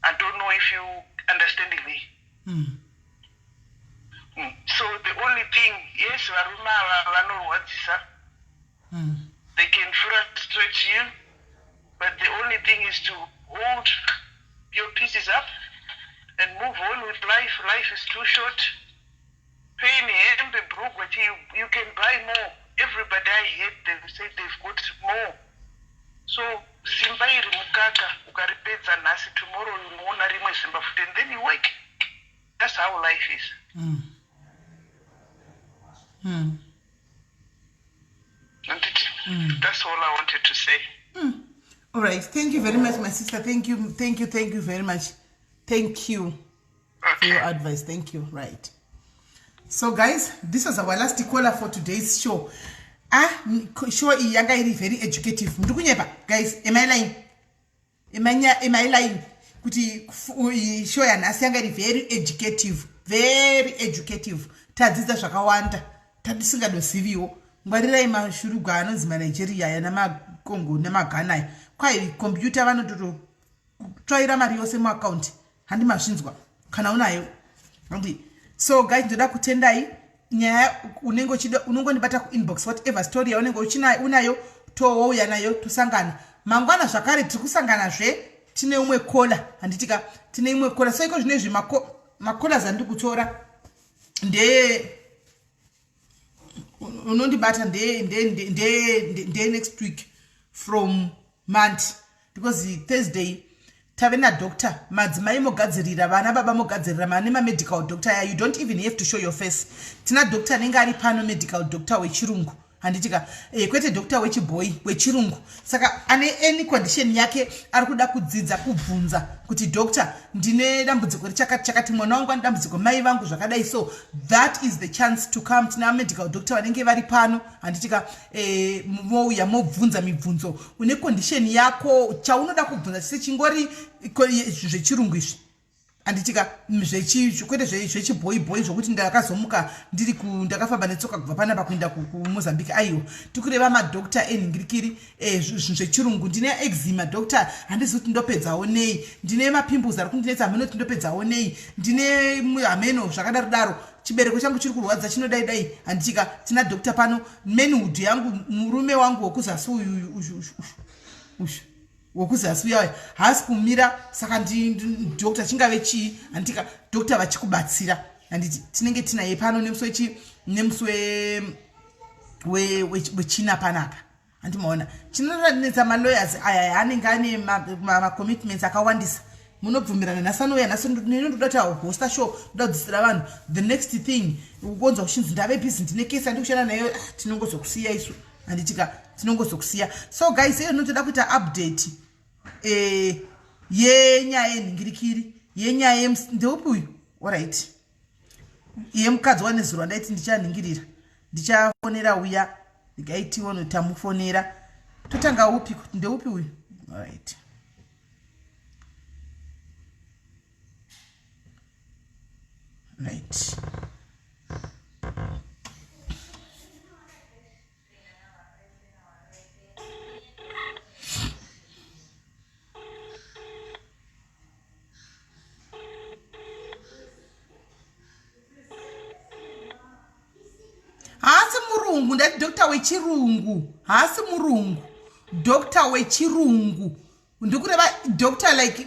I don't know if you understanding me. So the only thing, yes, varume ava vanorwadzisa. They can frustrate you, but the only thing is to hold your pieces up and move on with life. Life is too short. Pain, hembe, brugwa, you can buy more. Everybody I heard them say they've got more. So simba iri mukaka ukaripedza nhasi tomorrow unoona rimwe simba futi and then you work. That's how life is. Anditi? That's all I wanted to say. All right. Thank you very much, my sister. Thank you. Thank you. Thank you very much. Thank you for your advice. Thank you. Right. So, guys, this was our last caller for today's show. Ah, show iyi yanga iri very educative. Ndikunyepa, guys. Am I lying? Am I lying? Kuti show yanhasi yanga iri very educative. Very educative. Tadzidza zvakawanda. Tatisingadoziviwo. Ngwarirai mashurugwa anonzi maNigeria aya namaCongo nemaGhana aya. Kwai computer vanotototsvaira mari yose muakaunti. Handi mazvinzwa kana unayo. Handi. So guys, ndoda kutendai nyaya unenge uchida unongondibata kuinbox whatever story yaunenge unayo towouya nayo tosangana mangwana zvakare. Tiri kusanganazve tine umwe caller, handitika? Tine imwe caller. So iko zvino izvi macallers andiri kutora ndeye unondibata nde next week from Monday, because Thursday tave nadoctor. Madzimai mogadzirira, vana baba mogadzirira, mane mamedical doctor ya. You don't even have to show your face. Tina doctor anenge ari pano, medical doctor wechirungu, handitika? Kwete doctor wechibhoi, wechirungu. Saka ane any condition yake ari kuda kudzidza, kubvunza kuti doctor, ndine dambudziko richakati chakati, mwana wangu ane dambudziko, mai vangu zvakadai, so that is the chance to come. Tina medical doctor vanenge vari pano, handitika? Mouya mobvunza mibvunzo, une condition yako, chaunoda kubvunza chise chingori zvechirungu izvi, handitika? Kwete zvechibhoibhoi zvokuti ndakazomuka ndiri ndakafamba netsoka kubva panapa kuenda kuMozambique. Aiwa, tikureva madoctor enhingirikiri, zvinhu zvechirungu. Ndine eczema, doctor, handizi kuti ndopedzawo nei. Ndine mapimples ari kundinetsa, hameno kuti ndopedzawo nei. Ndine hameno zvakadaro daro, chibereko changu chiri kurwadza, chinodai dai, handitika? Tina doctor pano. Manhood yangu, murume wangu wokuzasi uyu uyu wokuzasi uya haasi kumira, saka doctor, chingave chii? Handitika? Doctor vachikubatsira, handiti? Tinenge tinaye pano nemusi wechi nemusi wechina panapa, handimaona? Chinoranetsa malawyers aya, anenge ane macommitments akawandisa. Munobvumirana nhasi anouya nhasi, ndoda kuti ahosta show, ndoda kudzidzisira vanhu. The next thing ukonzwa kuchinzi ndave busy, ndine kesi andi kushanda nayo. Ah, tinongozokusiya isu, handitika? Tinongozokusiya. So guys, iyo inotoda kuita update yenyaya yenhingirikiri, yenyaya ndeupi uyu? Alright, yemukadzi wanezuro andaiti ndichanhingirira, ndichafonera uya. Ndikaitiwono tamufonera. Totanga upi? Kuti ndeupi uyu? Alright, right. Haasi murungu, ndati doctor wechirungu, haasi murungu, doctor wechirungu. Ndikureva doctor like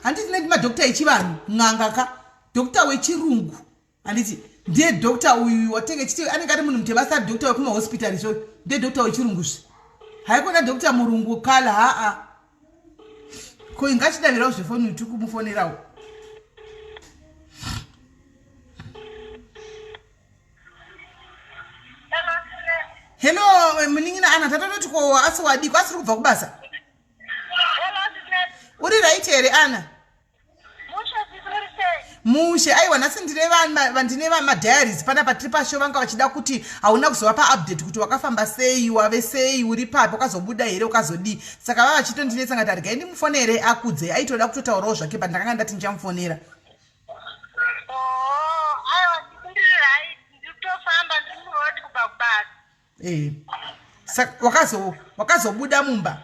handiti neti madoctor echivanhu, n'anga ka. Doctor wechirungu, handiti? Ndiye doctor uyu watenge chiti anenge ari munhu mutema, asari doctor wekumahospital izvo. Ndiye doctor wechirungu zve, haikona doctor murungu kala haa. Ko ingachidavirawo zvefoni, tiri kumufonerawo. Hello, munin'ina Ana, tatototi ko asi wadiko, asiri kubva kubasa? Uri right here, Ana? Mushe. Aiwa, nhasi ndine madiaries panapa tiri pashow. Vanga vachida kuti hauna kuzovapa update kuti wakafamba sei, wave sei, uri papi, wakazobuda here, ukazodii. Saka vava vachitondinetsa ngati arigai ndimufonere akudze. Aitoda kutotaurawo zvake, but ndakanga ndati ndichamufonera. Oh, aiwa, ndiri right, ndiri kutofamba, ndiri muroad kubva kubasa. Saka wakazobuda mumba?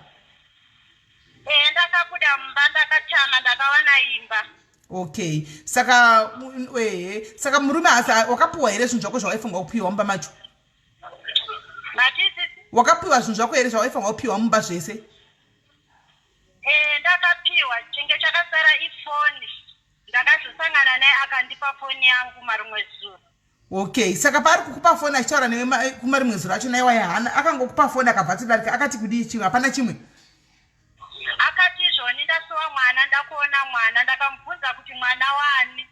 Eh, ndakabuda mumba, ndakachama, ndakawana imba. Okay, saka ehe, saka murume asi wakapuwa here zvinhu zvako zvawaifunga kupiwa mumba macho? Matisisi. Wakapiwa zvinhu zvako here zvawaifanirwa kupiwa mumba zvese? Eh, ndakapiwa chinge chakasara ifoni ndakazosangana naye akandipa foni yangu marimwe zuro. Okay, saka paari kukupa foni achitaura newe kumarimwe zuro acho naiwa yahana akangokupa foni akabva atodarika akati kudii chimwe hapana chimwe? Akati izvoni ndasuwa mwana ndakuona mwana ndakamubvunza kuti mwana wani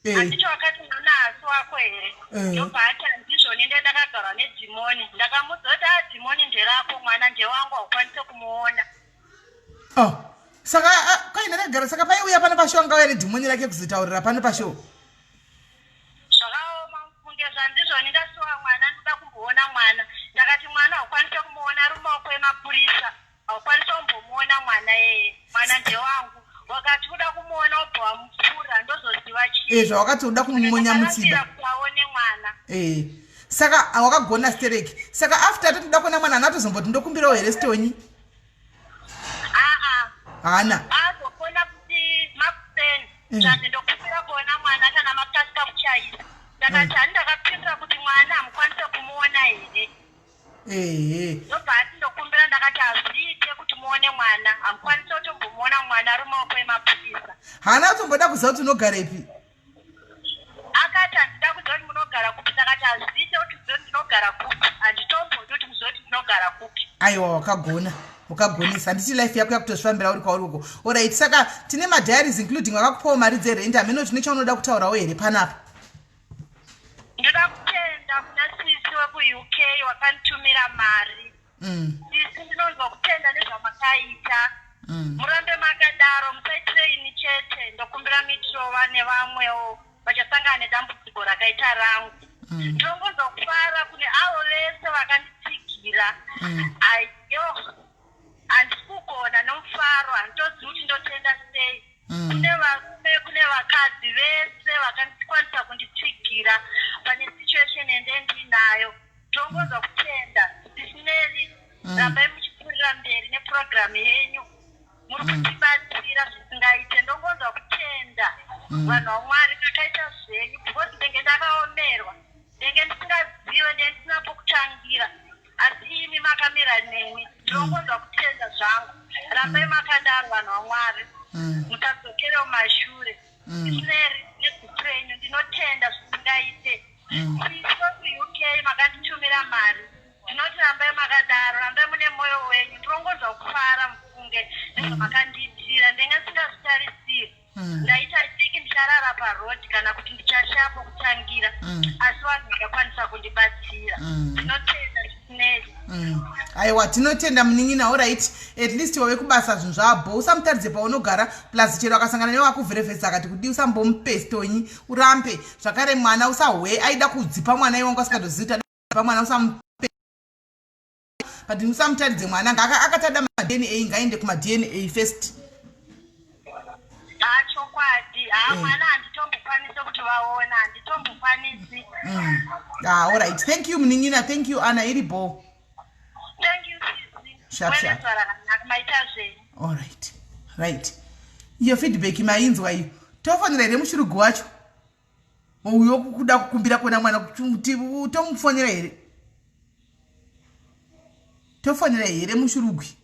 eh. Handicho akati mwana haasi wako here eh. Ndobva ati handizvoni nde ndakagarwa nedhimoni ndakamudza kuti a ah, dhimoni nderako mwana ndewangu haukwanise kumuona. Oh. Saka ah, kwai ndakagara saka paiuya pano pashow anga auya nedhimoni rake kuzotaurira pano pashow. Zvakaoma mufunge zvandizvoni ndasuwa mwana ndoda kumboona mwana ndakati mwana haukwanise kumuona ari mumaoko emapurisa haukwanise kumbomuona mwana yeye mwana ndewangu wakati uda kumuona wobva wamupfura ndozoziva chii eh, zvawakati uda kumumonya mutsiba kuti aone mwana eh saka wakagona stereki saka after tatoda kuona mwana anatozomboti ndokumbirawo here stonyi aa haana azofona kuti makuseni mm. zvanzi ndokumbira kuona mwana kana makasika kuchaisa ndakati mm. hani ndakapindura kuti mwana hamukwanise kumuona here ehe ndobva ati ndokumbira ndakati hazviite kuti muone mwana hamukwanise kutombomuona mwana ari mumaoko emapurisa haana kutomboda kuziva kuti unogarepi akati handida kuziva kuti munogara kupi ndakati hazviite kuti muzive kuti ndinogara kupi handitombodi kuti muzive kuti ndinogara kupi aiwa wakagona wakagonesa handiti life yako yakutozvifambira uri kwauri uko orit saka tine madiaries including vakakupawo mari dzerent hameno tine chaunoda kutaurawo here panapa ndoda kutenda kuna sisi wekuuk wakanditumira mari mm. Sisi ndinonzwa kutenda nezvamakaita mm. Murambe makadaro musaitire ini chete ndokumbira mitrova nevamwewo vachasangana nedambudziko rakaita rangu mm. Ndinongonzwa kufara kune avo vese vakanditsigira mm. Ayo handisi kugona nomufaro handitozivi kuti ndotenda sei mm. Kune varume kune vakadzi vese vakandikwanisa kunditsigira pane situation yende ndinayo Tongonzwa kutenda Sisi Melly mm. Rambai muchipfuurira mberi neprogram yenyu muri mm. kutibatsira zvisingaite ndongonzwa kutenda mm. Vanhu vamwari makaita zvenyu because ndenge ndakaomerwa ndenge ndisingazive ndenge ndisina pokutangira asi imi makamira nemi ndinongonzwa kutenda zvangu rambai makadaro vanhu vamwari musadzokere mumashure Mary nebhuku renyu ndinotenda zvisingaite Sisi wekuUK makanditumira mari ndinoti rambai makadaro rambai mune moyo wenyu ndinongonzwa kufara mufunge nezvamakandiitira ndenge ndisingazvitarisiri ndaita diki ndicharara paroad kana kuti ndichashaya pokutangira asi vanhu vakakwanisa kundibatsira ndinotenda zvisinei Aiwa tinotenda munin'ina orit at least wave kubasa zvinhu zvabho usamutaridze paunogara plus chero akasangana newe akuvherevhesa akati kudii usambomupe stonyi urambe zvakare mwana usahwe aida kudzipa mwana iwe wanga usingatozivi kuti ada mwana usamupe but usamutaridze mwana nga akatada madna ngaende kumadna first Ha chokwadi ha eh. mwana handitombokwanisi kuti vaona handitombokwanisi mm. ah, alright thank you munin'ina thank you ana iri bho thank you sisi sharp sharp maita zvenyu alright right iyo feedback mainzwa iyo tofonera here mushurugu wacho uyo kuda kukumbira kuona mwana kuti tomufonera here tofonera here mushurugwi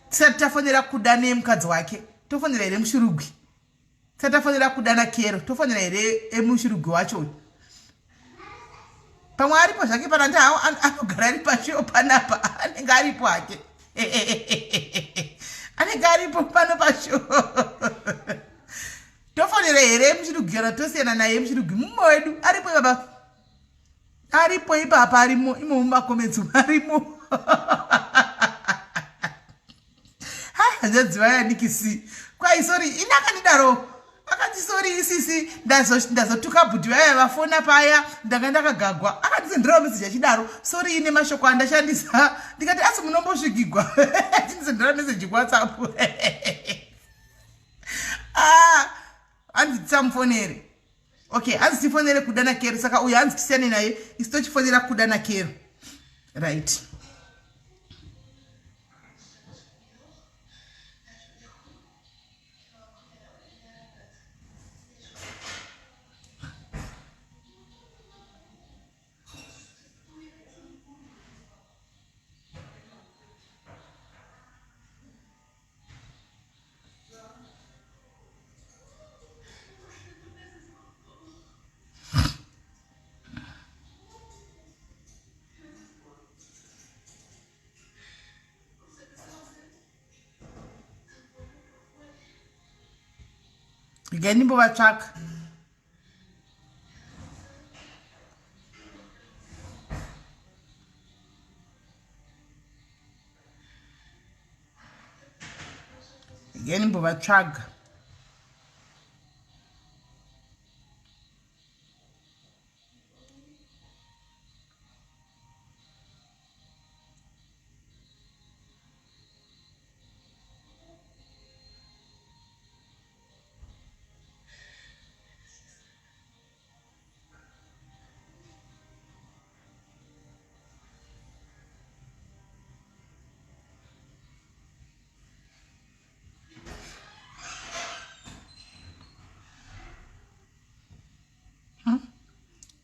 tisati tafonera kuda nemukadzi wake tofonera here mushurugwi tisati tafonera kuda nakero tofonera here emushurugwi wacho uyu pamwe aripo zvake pana ndi anogara ari pashow panapa anenge aripo hake anenge aripo pano pashow tofonera here mushurugwi kana tosiyana naye mushurugwi mumwe wedu aripo ipapa aripo ipapa arimo imo mumakomenzi arimo ha hanzvadzi vaya nikisi kwai sori ini akandidaro akati sori isisi ndazotuka bhuti vaya vafona paya ndanga ndakagagwa akandisenderawo meseji achidaro sori ine mashoko andashandisa ndikati asi munombosvikigwa achindisendera meseji kuwhatsapp ah, hanzi tisamufonere okay hanzi tifonere kuda nakero saka uyo hanzi tisiyane naye isu tochifonera kuda nakero right Regai ndimbovatsvaka. Regai ndimbovatsvaga.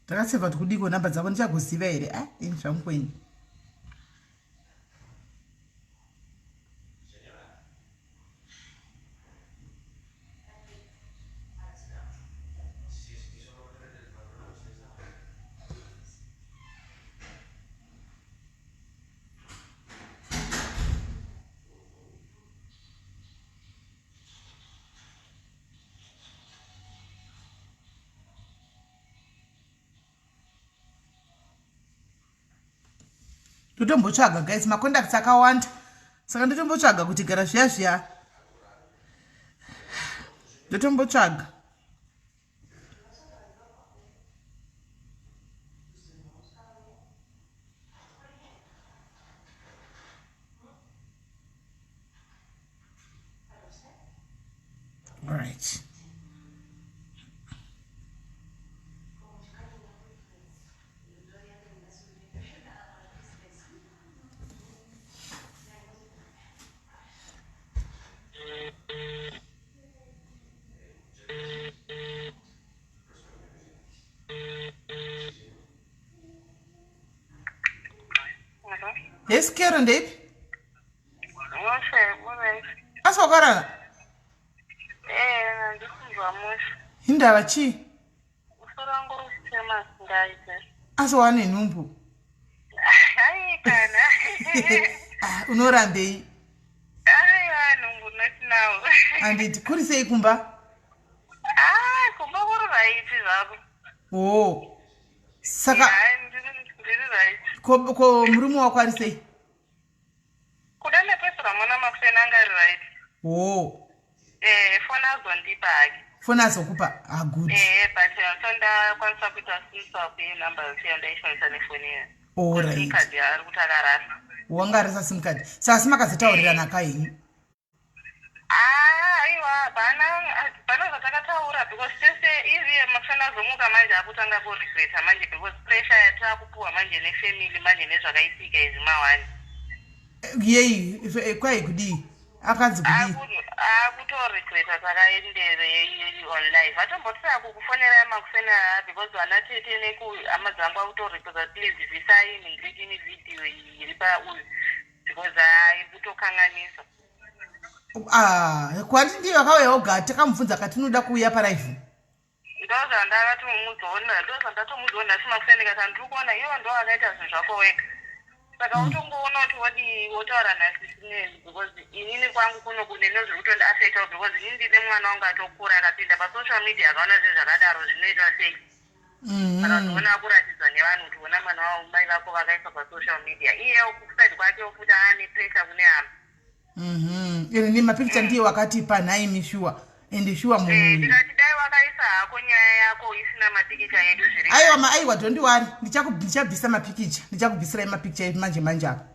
Ndakaseva kuti kudiko namba dzavo ndichagoziva here? A ah, ini zvangu kwenyu. Ndotombotsvaga guys, macontacts akawanda, saka ndotombotsvaga kuti gara zviya zviya, ndotombotsvaga. All right. Yes, Karen, ndeipi? Asi wakarara? Eh, ndikunzwa mushe. Hindava chii? Musoro wangu uri kutema singaite. Asi wane nhumbu? Ai kana. Ah, unorambei? Aiwa nhumbu not now. Anditi kuri sei kumba? Ah, kumba kuri right zvako. Oh. Saka yeah, ndiri right. Ko ko murume wako ari sei? Kuda ndapesura mwana makuseni anga ari right. Oh. Eh, foni azondipa hake. Foni azokupa? Ah, good. Eh, but so ndakwanisa kuita sim swap yenumber yose yandaishandisa nefoni iyo. All right. Sim card yaari kuti akarasa. Wanga arasa sim card. Saka si makazotaurirana ka henyu? Ah, aiwa, hapana hapana zvatakataura because tese iye makuseni azomuka manje akutanga kuregreta manje because pressure yataakupuwa manje nefamily manje nezvakaitika izvi mawani. Yei, eh, kwai kudii? Akanzi kudii? Akutoregreta takaenderei on live. Atombotira kukufonerai makuseni aya because vana tete nekuhama dzangu akutoregreta please bvisai nhingiritini video iyi iri pauyu because iri kutokanganisa. Ah, kwandi ndiyo akauya oga takamubvunza akati unoda kuuya palive. Ndozvandakatomuudzawo, ndozvandatomuudzawo nhasi makuseni ndikati handiri kuona iwo ndo akaita zvinhu zvako wega. Saka wotongoona kuti wodii wotaura nhasi sineni because inini kwangu kuno kune nezviri kutondiafectawo because inini ndine mwana wangu atokura akapinda pasocial media akaona zvinhu zvakadaro zvinoitwa sei. Saka unoona akuratidzwa nevanhu kuti ona mwana wavo mai vako vakaiswa pasocial media iyewo kuside kwakewo futi aane pressure kune hama. Ende nemapicture ndiye wakatipa nhaimi shuwa ende shuwa munhu Eh, ndikati dai wakaisa hako nyaya yako isina mapikicha edu zviri aiwa ma aiwa don't worry, ndichabvisa mapikicha, ndichakubvisirai mapikicha edu manje manje apa.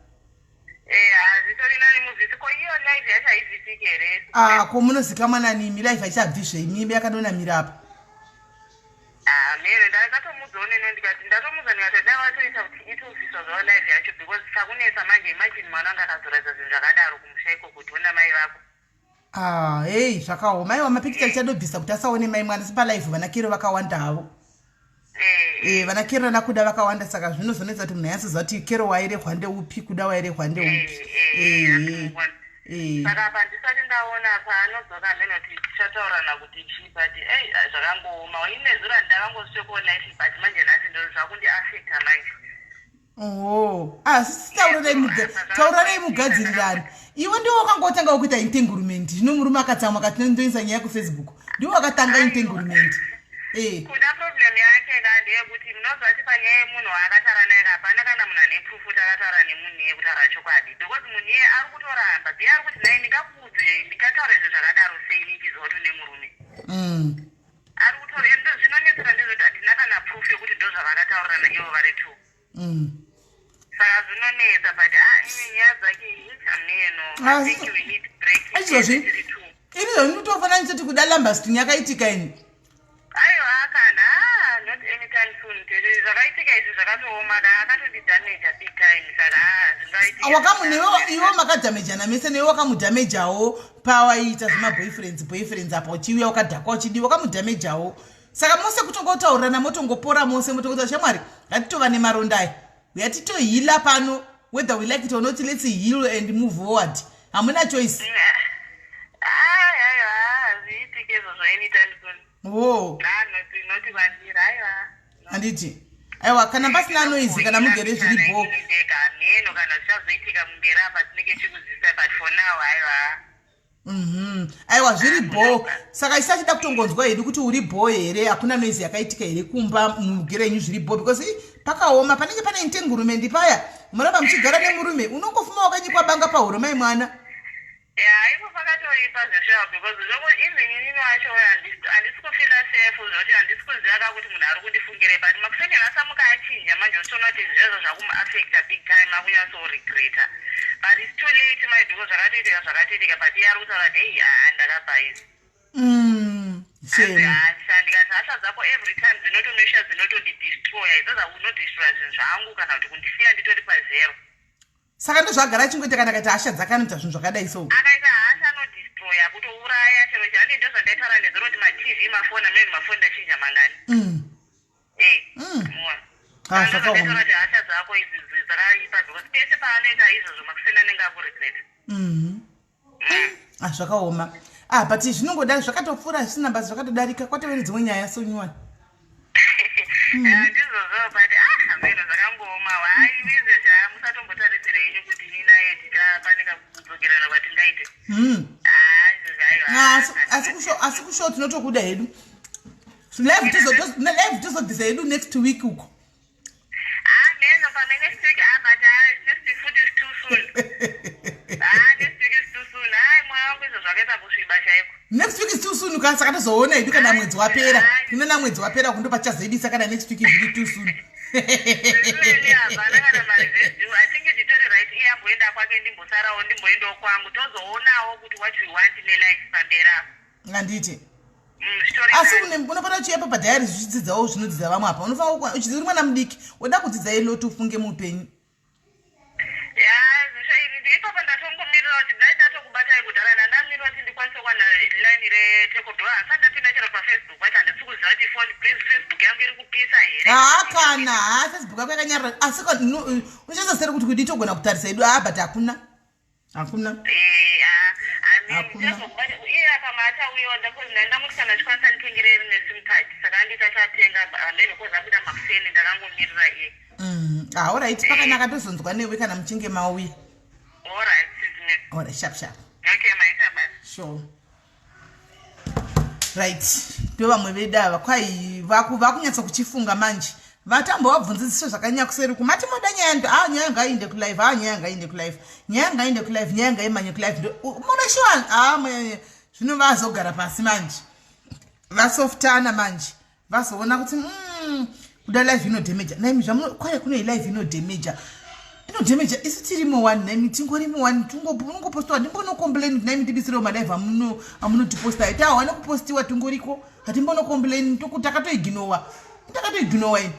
Eh, hazvitori nani mubvisi ko iyo live yacho haibvisiki here? Ah, ko munozikamwa nani imi live haichabvisve imi yakadonamira apa. Ah, mhere ndakatomuudzawo neno ndikati ndatomuudza ndikati dai watoita kuti itobviswa zvavo live yacho because chakunetsa manje imagine mwana wangu akazoratidza zvinhu zvakadaro kumusha iko kuti ona mai vako. Ah, hey, zvakaoma. Aiwa mapikicha tichadobvisa kuti asaone mai mwana si palive vana Kero vakawanda havo. Eh, vana Kero nakuda vakawanda saka zvinozonetsa kuti munhu anyatsoziva kuti Kero wairehwa ndeupi, kuda wairehwa ndeupi. Eh, eh. Saka apa ndisati ndaona paanodzoka hameno kuti tichataurana kuti chii but ei zvakangooma. Ini nezuro handakangosvikowo life but manje nhasi ndo zvakundiafecta manje. Oh, asi tauranai mugadzirirane. Iwe ndiwe wakangotanga kuita entanglement. Zvino murume akatsamwa akati ndoisa nyaya kufacebook. Ndiwe wakatanga entanglement. Eh. Kuda problem yake ka ndeyekuti munoziva kuti panyaya yemunhu waakataura naye ka hapana kana munhu ane proof kuti akataura nemunhu iye kutaura chokwadi because munhu iye ari kutoramba ndiye ari kuti nhai ndingakuudze ndingataura izvo zvakadaro sei ini ndichiziva kuti une murume. Ari kutora and zvinonetsera ndezvekuti hatina kana proof yekuti ndozvavakataurirana ivo vari two. Saka zvinonetsa but ah ine nyaya dzake hameno. I think we need break. Izvozvi ini zvo ndinotofanira ndichiti kuda lambastin yakaitika ini. Aiwa kana ah, not anytime soon. Tete zvakaitika izvi zvakatooma ka akatondidamaja big time saka ah, zvingaitika. Wakamu newe iwe makadhamejana mese newe wakamudhamejawo pawaiita zvemaboyfriends boyfriends apa uchiuya wakadhakwa uchidii wakamudhamejawo saka mose kutongotaurirana motongopora mose motongotaura shamwari ngatitova nemaronda aya uya titohila pano whether we like it or not, let's heal and move forward. Hamuna choice. Aiwa hazviitike izvozvo anytime soon. Oh. Ah, not kwandiri aiwa. Handiti aiwa kana pasina noise kana mugere zviri bho. Ndega hameno kana zvichazoitika mumberi apa tinenge tichikuzivisa, but for now aiwa. Aiwa zviri bho. Saka isi achida kutongonzwa hedu kuti uri bho here, hakuna noise yakaitika here kumba, mugere yenyu zviri bho, because pakaoma panenge pane entanglement paya muramba muchigara nemurume unongofuma wakanyikwa banga pahuro mai mwana. Ya, ipo pakatoipa zveshuwa because zvoko even inini wacho handisi kufila safe zvoti handisi kuziva ka kuti munhu ari kundifungirei, but makuseni asamuka achinja manje uchiona kuti zvezvo zvakumuaffecta big time, akunyatsoregreta, but it's too late mai because zvakatoitika zvakatoitika, but iye ari kutaura kuti ei haa ndakabhaisa. Shame. Hasha ndikati hasha dzako every time dzinotonosha dzinotondidestroya idzoza unodestroya zvinhu zvangu kana kuti kundisiya nditori pazero. Saka ndozvagara achingoita kana akaita hasha dzake anoita zvinhu zvakadai so. Akaita hasha anodestroya kutouraya chero chani. Ndozvandaitaura nezuro kuti maTV, mafoni amene mafoni ndachinja mangani. Muona. Ah, zvakaoma. Ndozvandaitaura kuti hasha dzako idzi dzakaipa because pese paanoita izvozvo makuseni anenge akuregreta. Ah, zvakaoma. Ah, but zvinongoda zvakatopfuura zvisina basa zvakatodarika kwatove nedzimwe nyaya sonyuwani. Ndizvozvo but ah hameno zvakangooma hai izvezvi ha musatombotarisire henyu kuti ini naye tichapane kakudzokerana kwatingaite. Ah, izvezvi aiwa. Ah, asi kushow tinotokuda hedu live live tozobvisa hedu next week uko. Ah, meno pamwe next week ah, but ah, next week futi is too soon. Ah, next week is too soon. Hai, moyo wangu izvo zvakaita kusviba chaiko. Next week is too soon ka saka tozoona hedu kana mwedzi wapera tinona mwedzi wapera kundo pachazoibisa kana next week zviri too soon. Zvineni hapana kana mari zvedu. I think nditori right iye amboenda kwake ndimbosarawo ndimboendawo kwangu tozoonawo kuti what we want nelife pamberi apo. Handiti Zvitori asi nani. Unofanira uchiyepa padhayari zvichidzidzawo zvinodzidza vamwe apa unofanira uchizi uri mwana mudiki woda kudzidza iloti ufunge muupenyu. Ya, zvisho ini ipapo ndatongomirira kuti dai ndatokubatai kudhara ndandamirira kuti ndikwanise kuwana line retekodo handisati ndapinda chero pafacebook pacho handisi kuziva kuti phone please Facebook yangu iri kupisa here. Haa kana haa Facebook yako yakanyarara asi uchaisa seri kuti kudi togona kutarisa hedu haa but hakuna hakuna. Eh, ah, I mean, Hakuna. Iye akama achauyawo ndamuti kana achikwanisa nditengere rimwe sim card saka anditi achatenga hameno kozi abuda makuseni ndakangomirira iye. Ah, alright pakanaka tozonzwa newe kana muchinge mauya. Alright, sis. Alright, sharp sharp. Okay, maita basa. Sure. Right, ndo vamwe vedu ava kwai vakunyatsa kuchifunga manje vatambo vabvunzisiswa zvakanyanya kuseri uku mati moda nyaya ndo ah nyaya ngaiinde kulive, ah nyaya ngaiinde kulive, nyaya ngaiinde kulive, nyaya ngaimanye kulive ndo moda shuwa ah zvino vazogara pasi manje vasoftana manje vazoona kuti kuda live inodhemeja naimi zvamuno kwai kune live inodhemeja inodhemeja isu tirimo one naimi tingorimo one unongopostiwa ndimbono-complain naimi tibisirewo malive amunotiposta ita hawane kupostiwa tingoriko hatimbonocomplain takatoignowa ndakatoignowa ini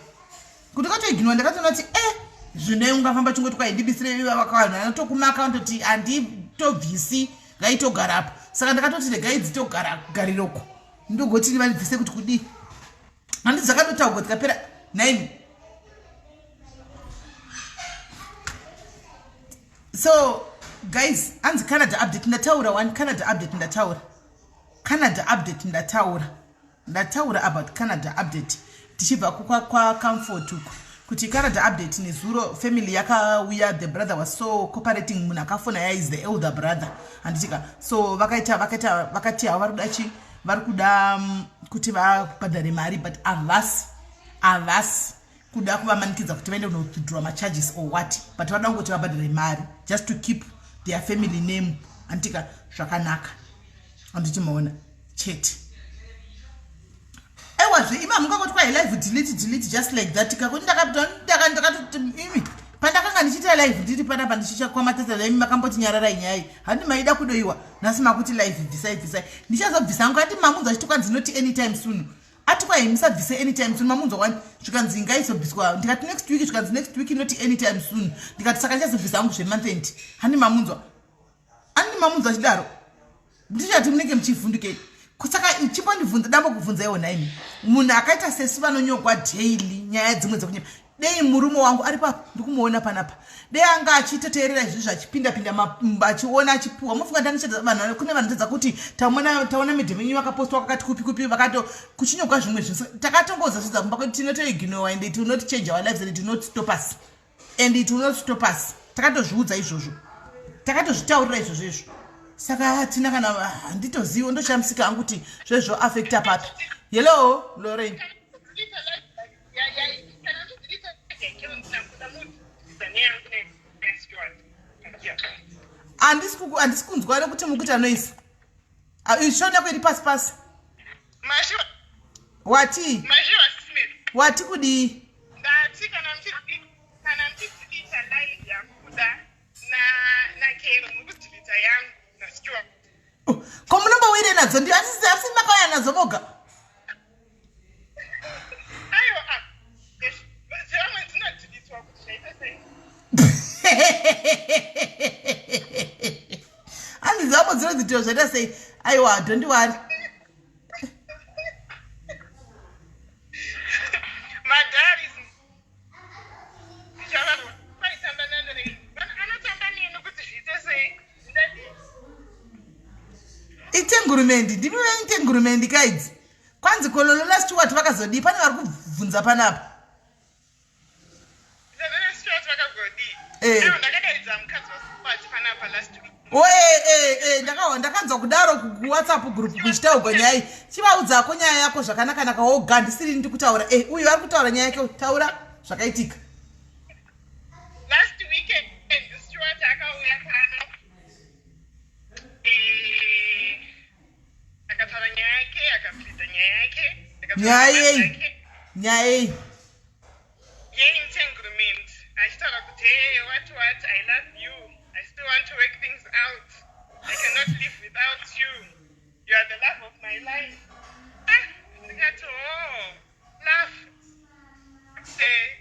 kuti katoignowa ndakatoona kuti e zvino ungafamba chingoti kwai ndibisire vanhu anotokumaka vanototi handitobvisi ngaitogarapo saka ndakatoti regai dzitogara gariroko ndogoti varibvise kuti kudii handi dzakatotaurwa dzikapera naimi. So guys, hanzi Canada update ndataura one Canada update ndataura Canada update ndataura ndataura about Canada update tichibva kwacomfort uko. kuti Canada update nezuro family yakauya the brother was so cooperating munhu akafona ya is the elder brother handitika so vakaita vakaita vakati havo vari kuda chi vari kuda kuti vabhadhare mari but havasi havasi kuda kuvamanikidza kuti vaende kunowithdraw macharges or what but vada kungoti vabhadhare mari just to keep their family name handitika zvakanaka handiti maona chete aiwazve imi hamungangoti kwai live delete delete just like that kakuti ndakatoti imi pandakanga ndichiita live ndiri panapa ndichichakwamatata imi makamboti nyararai nyaya handi maida kudoiwa nhasi makuti live bvisai bvisai ndichazobvisa hangu ati mamunzwa achiti kwanzi noti anytime soon ati kwai musabvise anytime soon mamunzwa wani zvikanzi ngaizobviswa ndikati next week zvikanzi next week noti anytime soon ndikati saka ndichazobvisa hangu zvemonth end handi mamunzwa Ani mamunzwa achidaro ndichati munenge muchivhundukei saka chimbondibvunza dambo kubvunzaiwo nhaimi munhu akaita sesu vanonyogwa daily nyaya dzimwe dzekunyepa dei murume wangu ari papo ndikumuona panapa dei anga achitoteerera izvizvi achipinda pinda achiona achipuwa mofunga ndanichata vanhu kune vanhu tadza kuti taona taona medhemu yenyu vakapostwa kakati kupi kupi vakato kuchinyogwa zvimwe zvinhu takatongoza zvidza kumba kwedu tinotoignowa and it will not change our lives and it will not stop us and it will not stop us takatozviudza izvozvo takatozvitaurira izvozvo izvo saka hatina kana handitozivo ndoshamisika hangu kuti zvezvo affecta papi hello lorraine handisi kunzwa nekuti mukuita noise ah, shona yako iri pasi pasi wati wati kudii ndati kana kana muchidhilita live yakuda nakero muri kudhilita yangu nastuart oh, ko munombowire nadzo ndi asi asi makauya nadzo moga aiwa ah, dzevamwe dzinodhilitwa kuti zvaita sei hanzi dzavo dzinodzitiwa zvaita sei aiwa don't worry itengurumendi ndimi venitengurumendi kaidzi kwanzi kololola stewart vakazodii pane vari kubvunza panapa Eh. Oh, eh, eh, ndakanzwa kudaro kuwhatsapp group kuchitaurwa nyaya iyi chivaudzako nyaya yako zvakanakanaka woga ndisiri ndikutaura uyu ari kutaura nyaya yake taura zvakaitika last weekend Stuart akauya pano akataura nyaya yake akapidza nyaya yake nyaya yei nyaya yei yeentanglement achitaura kuti hey what what i love you i still want to work things out i cannot live without you you are the love of my life ah, ndikati oh love eh,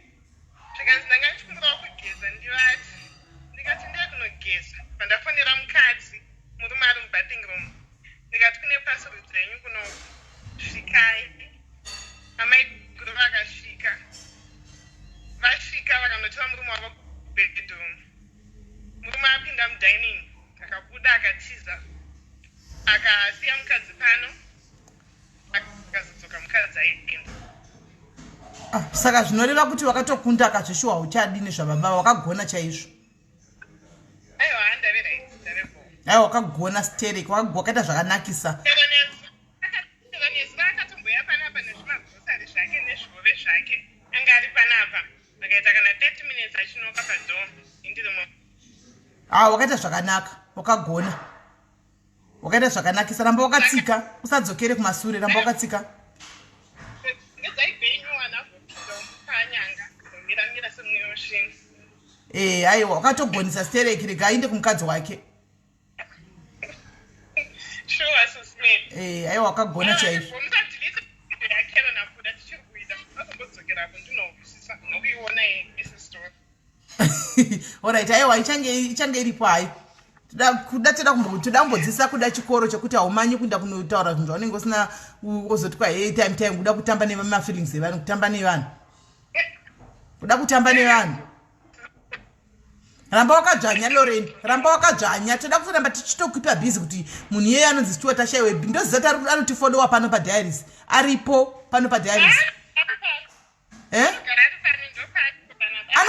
zvikanzi ndanga ndichikumbirawo kugeza ndivati ndikati ndiye kunogeza pandafonera mukadzi murume ari mubathing room ndikati kune pasuru dzenyu kuno svikai amaiguru vakasvika vasvika vakanotora murume wavo kubedroom murume apinda mudining akabuda akatiza akasiya mukadzi pano akazodzoka mukadzi aenda ah, saka zvinoreva kuti wakatokunda akazvishuwa uchadi nezvababa wakagona chaizvo aiwa ndave right ndave bho aiwa wakagona sterek wakaita zvakanakisa nezuva akatomboya panapa nezvimagosari zvake nezvihove zvake anga ari panapa akaita kana 30 minutes achinoka padoo indirimo ah wakaita zvakanaka wakagona wakaita zvakanakisa ramba wakatsika usadzokere kumasure ramba wakatsika ee eh, aiwa wakatogonisa stereki rega ainde kumukadzi wake eh, aiwa wakagona chaizvo orit aiwa ichange iripo hayo kuda toda kumbodzisa kuda chikoro chekuti haumanyi kuenda kunotaura zvinhu zvaunenge usina wozoti kwa hey time time kuda kutamba nemafeelings evanhu kutamba nevanhu kuda kutamba nevanhu ramba wakadzvanya loren ramba wakadzvanya toda kutoramba tichitokupa busy kuti munhu iyeye anonzi stuart ashaiwe ndoziva kuti anotifolowa pano padiaries aripo pano padiaries eh?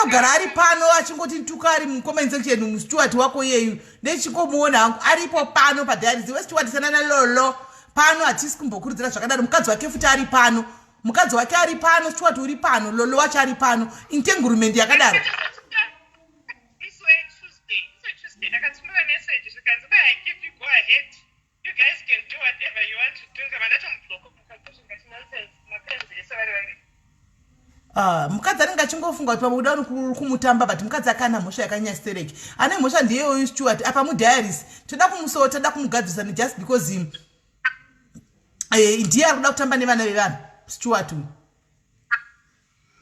Anogara ari pano achingoti ntuka ari mucomment section mustuart wako iyeyu. Ndechingomuona hangu aripo pano padiaries. Iwe Stuart sanana Lolo. Pano hatisi kumbokurudzira zvakadaro. Mukadzi wake futi ari pano. Mukadzi wake ari pano, Stuart uri pano, Lolo wacho ari pano. Entanglement yakadaro. You guys can do whatever you want to do. Ndabva ndatomublock mukadzi nonsense. Mapenzi ese vari vaviri. Ah, mukadzi anenge achingofunga kuti pamwe kuda kumutamba but mukadzi akana mhosva yakanyanya stereki ane mhosva ndiye uyu Stuart apa mudiaries toda kumusowa toda kumugadzirisa just because him eh, ndiye ari kuda kutamba nevana vevanhu Stuart uyu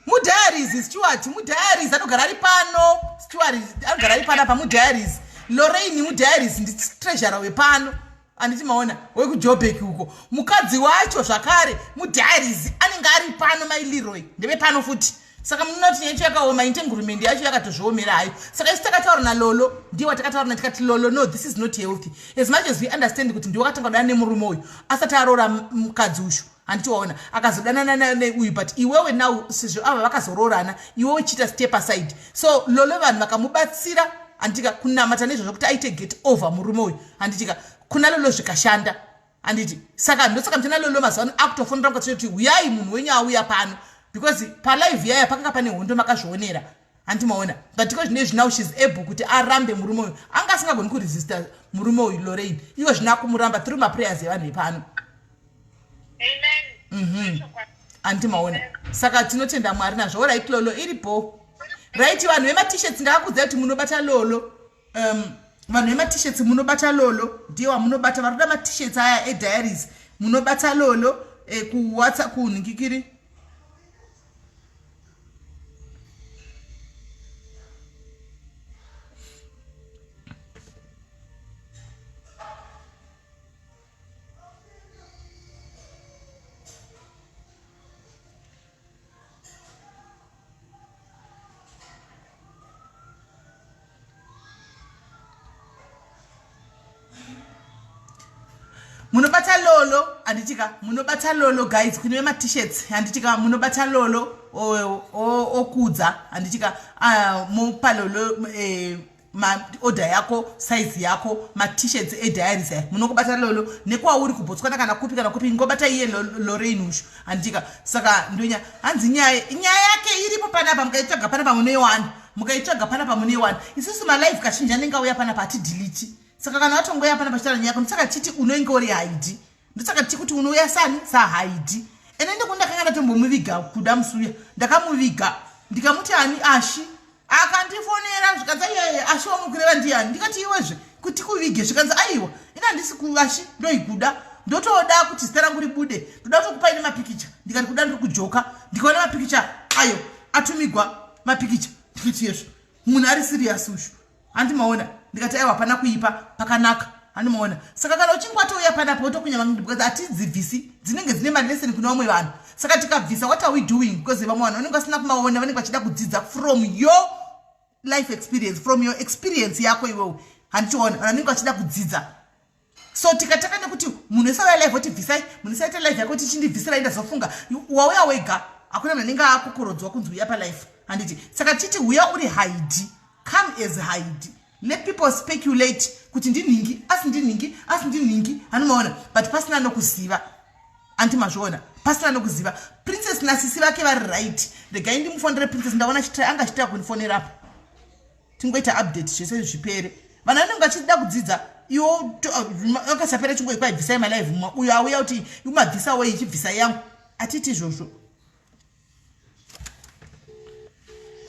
mudiaries Stuart mudiaries anogara ari pano Stuart anogara ari pano apa mudiaries Lorraine mudiaries nditreasurer wepano anditi maona wekujobek uko mukadzi wacho zvakare mudiaries anenge ari pano mai Leroy ndeve pano futi saka munoona kuti nyaya yacho yakaoma entanglement yacho yakatozviomera hayo saka isu takataura nalolo ndiye watakataura na tikati lolo no this is not healthy as much as we understand kuti ndiwe wakatanga kudana nemurume uyu asati aroora mukadzi uyu handiti waona akazodanana neuyu but iwewe now sezvo ava vakazoroorana iwewe chiita step aside so lolo vanhu vakamubatsira handitika kunamata nezvozvo kuti aite get over murume uyu handitika kuna lolo zvikashanda handiti saka ndosaka muchana lolo mazuva ano akutofonera mukati kuti huyai munhu wenyu auya pano because palive yaya pakanga pane hondo makazvionera hanti maona but iko zvino izvi now shes able kuti arambe murume uyu anga asingagoni kuresista murume uyu Lorraine iwo zvino akumuramba through maprayers evanhu vepano mhm. Anti maona saka tinotenda mwari nazvo orit lolo iripo right vanhu vematishets ndakakudzai kuti munobata lolo um, vanhu vematishets munobata lolo ndiye wamunobata vari kuda matishets aya ediaries munobata lolo eh, kuwhatsapp kunhingikiri munobata lolo handitika munobata lolo guys kune vemaT-shirts handitika munobata lolo okudza handitika ah, mopa lolo eh, maorder yako size yako maT-shirts ediaries aya munongobata lolo nekwauri kubotswana kana kupi kana kupi ingobata iye Lorraine ushu handitika saka ndonya hanzi nyaya nyaya yake iripo panapa mukaitsvaga panapa munoiwana mukaitsvaga panapa munoiwana isusu malive kazhinji anenge auya panapa hatidelete saka kana watongoya panapa chitaura nyaya yako ndosaka tichiti unenge uri haidi ndosaka tichi kuti unouya sani sahaidi ende ndiko ndakanga ndatombomuviga kuda musuya ndakamuviga ndikamuti ani ashi akandifonera zvikanzi aiwa ashi wamukureva ndiyani ndikati iwezve kuti kuvige zvikanzi aiwa ini handisi kuvashi ndoikuda ndotoda kuti zita rangu ribude ndoda kutokupai nemapikicha ndikati kuda ndiri kujoka ndikaona mapikicha ayo atumigwa mapikicha ndikati yezvo munhu ari serious ushu handi maona ndikati aiwa hapana kuipa pakanaka handi maona saka kana uchinge watouya panapo wotokunya because hatidzibvisi dzinenge dzine malesson kune vamwe vanhu saka tikabvisa what are we doing because vamwe vanhu vanenge vasina kumaona vanenge vachida kudzidza from your life experience from your experience yako iwewe handichiona vanhu vanenge vachida kudzidza so tikatanga nekuti munhu wese auya live oti bvisai munhu wese aita live yako tichindibvisirai ndazofunga wauya wega hakuna munhu anenge akokorodzwa kunzi uya palife handiti saka titi uya uri haidi come as haidi let people speculate kuti ndinhingi asi ndinhingi asi ndinhingi hanomaona but pasina nokuziva anti mazviona pasina nokuziva princess nasisi vake vari right regai ndimufonere princess ndaona anga achitira kundifonerapo tingoita update zvese zvipere vanhu vanenge vachida kudzidza iwo akasapera chingoikwai bvisai malive mumwe uyo auya kuti umabvisa wei ichibvisa yangu atiti izvozvo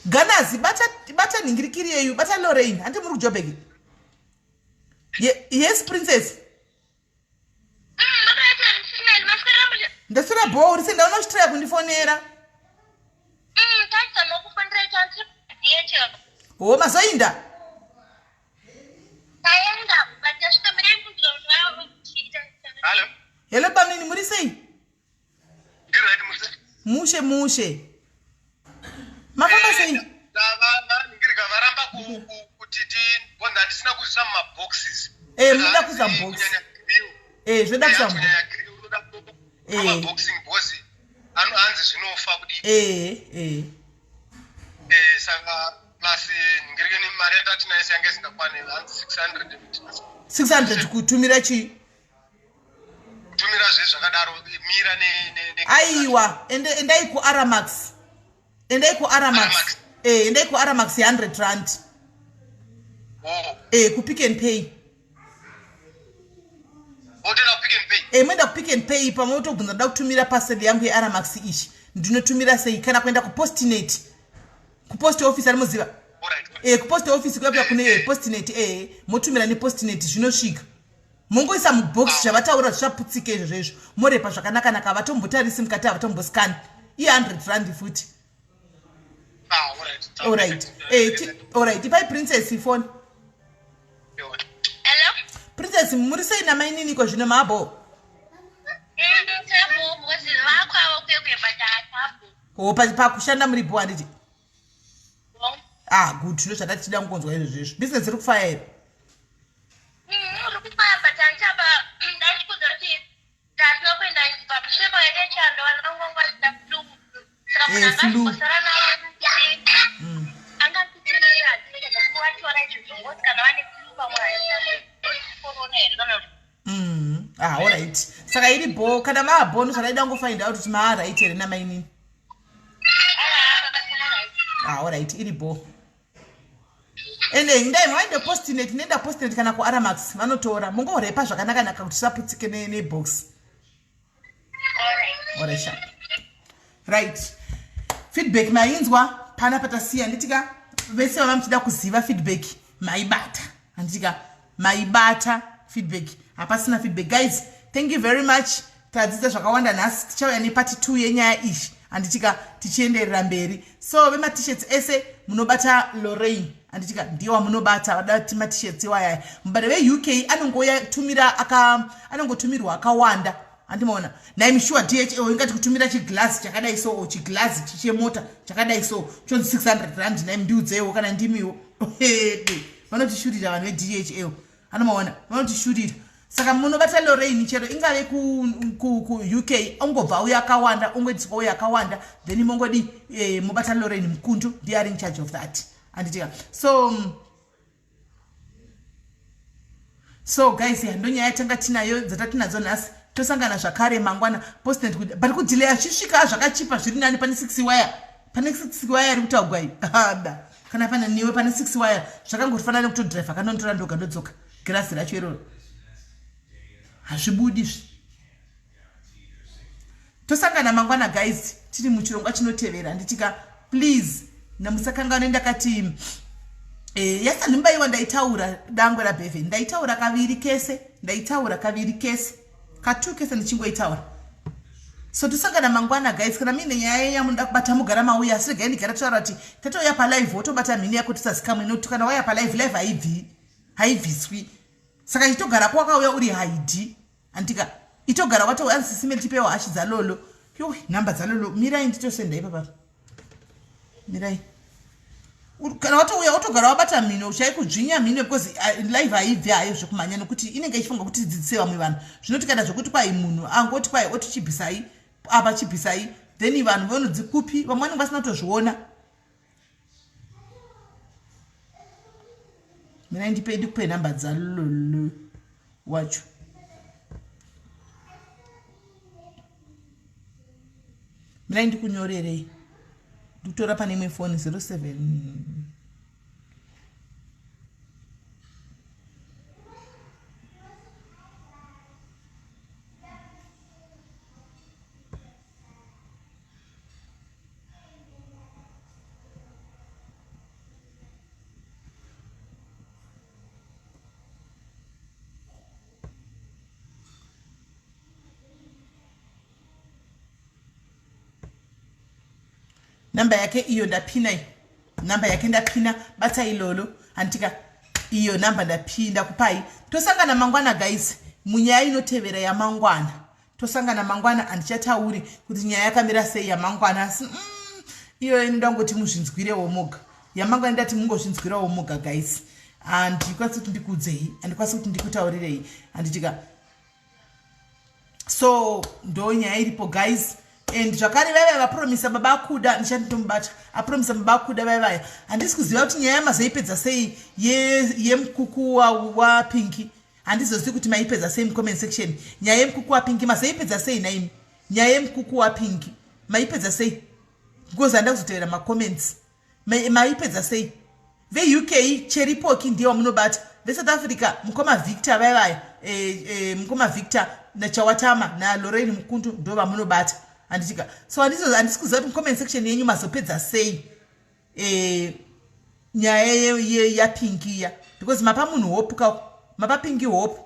ganazi bata, bata nhingirikiri yeyu bata Lorraine handi muri kujobek Ye, yes princess ndaswera bho uri sendaona uchitraya kundifonera ho mazoinda hello bamnini muri sei mushe mushe mafamba sei varamba kuti bonzi hatisina kuisa mumaboxes eh, munoda kuisa mubox eh, zvoda kuisa muboxing bozi anzi zvinofa kudii eh, eh. Eh, saka plus eh, nhingirireni mari yatati yanga isingakwani hanzi 600 600 kutumira chii kutumira zve zvakadaro mira aiwa endai kuaramax endai kuaramax eh, endai kuaramax 100 rand oh. eh, kupick and pay Eh, moenda kupick and pay pamwe wotobvunza ndoda kutumira parcel yangu yearamax ichi ndinotumira sei kana kuenda kupostinet kupost office anomuziva eh, kupost office kuya kune eh, postnet eh, motumira nepostnet zvinosvika mongoisa mubox ah. zvavataura zvichaputsika izvozvo izvo morepa zvakanaka-naka havatombotarisi mukati havatomboskani i 100 rand futi ah, orit eh, orit ipai princess ifoni princess muri sei namainini ko zvino mabo mm, o pakushanda muri bho handiti ah good zvino zvatatichida kungonzwa izvo zvezvo business iri kufaya here mm, uri kufaya but andichaba ndachikuudza kuti ndasina kuenda pamushepo yaita chando vanhu vangu vanga vachida flu saka munhu eh, anga achingosara navo mm. anga achikuvatora izvozvo ngozi kana vane flu pamwe corona here kana mm. ah alright saka iri bho kana maabho ndozvadaida kungofind out kuti maaright here namainini ah alright iri bho ende ndai vaende postinet nenda postinet kana kuaramax vanotora mungorepa zvakanakanaka kuti zvisaputsike nebox alright sharp right feedback mainzwa pana patasiya nditika vese vava muchida kuziva feedback maibata handitika maibata feedback hapasina feedback guys thank you very much tadzidza zvakawanda nhasi tichauya nepati 2 yenyaya iyi handitika tichienderera mberi so vematishets ese munobata lorraine handitika ndiye wamunobata vada ti matishets iwayaya mubata veuk anongouya tumira aka anongotumirwa akawanda handimaona naimi shuwa dhl ingati kutumira chiglazi chakadai so o chiglazi chemota chakadai so chonzi 600 rand naimi ndiudzeiwo kana ndimiwo vanotishurira vanhu vedhl anomaona vanotishurira saka munobata lorraine chero ingave kuuk ungobva uyo akawanda ungoitiswa uyo akawanda then mongodi eh, mobata lorraine mukundu ndiye ari in charge of that anditika so mm, so guys ya ndonyaya yatanga tinayo dzatatinadzo nhasi tosangana zvakare mangwana postnet but kudelay achisvika zvakachipa zviri nani pane 6 wire pane 6 wire iri kutaugwa iyi ada kana pane niwe pane 6 wire zvakangofanana nekutodriver kanonditora ndoga ndodzoka girasi racho iroro hazvibudi zvi tosangana mangwana guys tiri muchirongwa chinotevera handitika please namusakanganwe ndakati eh, yasandimubaiwa ndaitaura dangwe rabeven ndaitaura kaviri kese ndaitaura kaviri kese katu kese ndichingoitaura so tosangana mangwana guys kana muine nyaya yenyu yamunoda kubata mugara mauya asi regai ndigara taura kuti tatouya palive wotobata mhini yako tisazikamwe nokuti kana wauya palive live haibvi haibviswi saka chitogara kwakauya uri haidi Andika itogara watouya anzi sisi Meli tipewo hashi dzalolo. Yowe number dzalolo mirai nditosenda ipapa. Mirai. Kana watouya wotogara wabata mhino chai kudzvinya mhino because uh, live haibvi hayo zvekumhanya nokuti inenge ichifunga kuti dzidzise vamwe vanhu. Zvinoti kana zvekuti kwai munhu angoti kwai oti chibvisai apa chibvisai then vanhu vanodzikupi vamwe vanenge vasina kutozviona. Mina ndipe ndikupe number dzalolo wacho. Mina ndikunyorerei. Ndikutora pane imwe foni 07 namba yake iyo ndapina iyo namba yake ndapina bata ilolo handitika iyo namba ndapinda kupai tosangana mangwana guys munyaya inotevera yamangwana tosangana mangwana handichatauri kuti nyaya yakamira sei yamangwana asi mm, iyo inoda kungoti muzvinzwirewo moga yamangwana ndati mungozvinzwirawo moga guys handikwanisi kuti ndikuudzei handikwanisi kuti ndikutaurirei handitika so ndo nyaya iripo guys. And zvakare vaiva vapromisa baba akuda ndichanditomubata apromisa baba akuda vaiva vaya. Handisi kuziva kuti nyaya yamazoipedza sei yemukuku wapinki. Handizozivi kuti maipedza sei mucomment section. Nyaya yemukuku wapinki mazoipedza sei naimi? Nyaya yemukuku wapinki maipedza sei? Because handida kuzotevera macomments. Maipedza sei? VeUK Cheripoki ndiye wamunobata. VeSouth Africa mukoma Victor vaya vaya e, e, mukoma Victor naChawatama naLorraine Mukundu ndo vamunobata. Handitika. So handisi kuziva kuti mucomment section yenyu mazopedza sei e, nyaya yaPinki iya because mapa munhu hope ka mapa Pinki hope.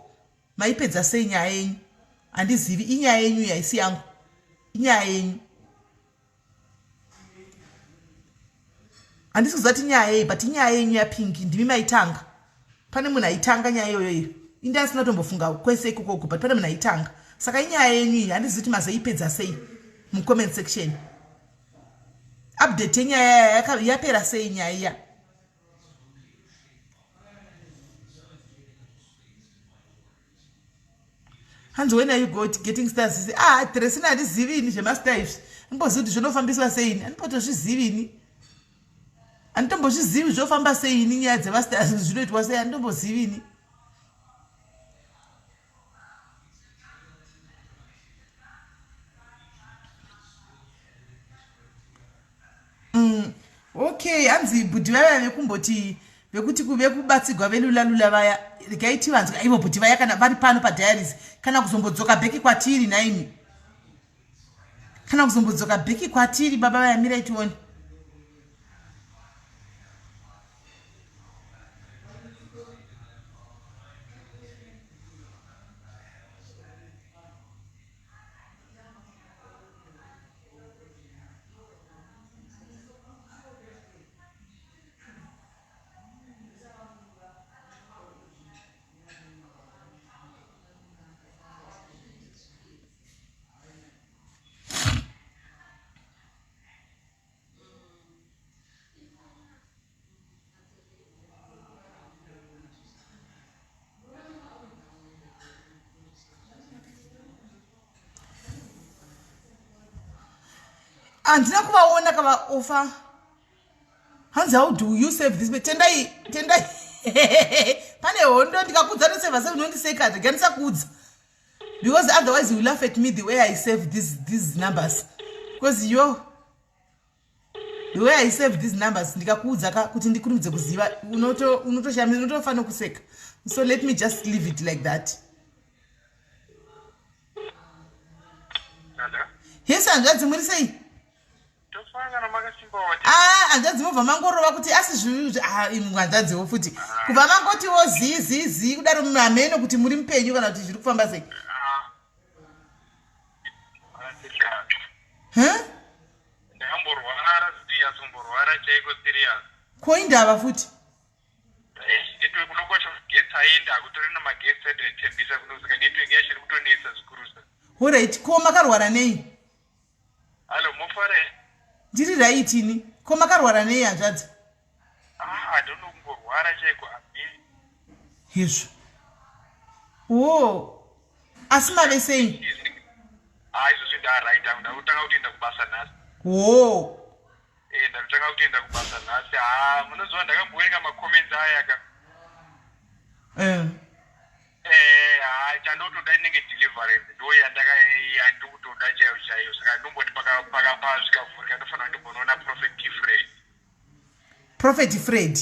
Maipedza sei nyaya yenyu? Handizivi inyaya yenyu yaisi yangu. Inyaya yenyu. Handisi kuziva kuti inyaya yei but inyaya yenyu yapinki ndimi maitanga. Pane munhu aitanga nyaya iyoyo iyo. Indi asina kutombofunga kwese ikokoko but pane munhu aitanga. Saka inyaya yenyu iyi handizivi kuti mazoipedza sei mucomment section. Update yenyaya yapera sei nyaya iya? Hanzi when are you got getting stars? Ah, Teresina handizivi ini zvemasta izvi. Andimbozivi kuti zvinofambiswa sei ini. Andimbotozvizivi ini. Anditombozvizivi zvofamba sei ini nyaya dzemastars zvinoitwa sei anditombozivi ini. Okay, hanzi bhudhi vaya vekumboti vekuti vekubatsigwa velula lula vaya regai tivanzwe ivo bhudhi vaya kana vari pano padiaries kana kuzombodzoka bheki kwatiri nhaimi kana kuzombodzoka bheki kwatiri baba vaya mirai tione. Handina kuvaona kavaofa. Hanzi how do you save this? Tendai, tendai. Pane hondo ndikakudza ndoseva sei unondiseka rega ndisakudza. Because otherwise you laugh at me the way I save these numbers. Because yo the way I save these numbers ndikakuudza ka kuti ndikurumidze kuziva unotoshamisa unotofanira kuseka. So let me just leave it like that. Yes, hanzvadzi muri sei? Ah, hanzvadzi mobva mangorova kuti asi zvivi ah, imwe hanzvadziwo futi kubva mangotiwo zii zii zii kudaro hameno kuti muri mupenyu kana kuti zviri kufamba sei. Huh? Ndakamborwara serious, kumborwara chaiko serious. Ko indava futi? Network unokosha magetsi aenda hakutorina magetsi aitembisa kunosaka network yacho iri kutonetsa zvikurusa. Horait, ko makarwara nei? Hallo, mofara here? Ndiri right ini. Ko makarwara nei hanzvadzi? Ah, I don't know kungorwara chaiko amheni. Hezvo. Oh. Asi mave sei? Ah, izvozvi ndaa right hangu. Ndakutanga kutoenda kubasa nhasi. Oh. Eh, ndakutanga kutoenda kubasa nhasi. Ah, munoziva ndakamboverenga macomments aya ka. Eh. Eh, haa chandotoda inenge deliverance ndo yandaka yandikutoda chaiyo chaiyo saka ndomboti paka paka pazvikavhurika ndofanira ndimbonoona prophet Fred. Prophet Fred.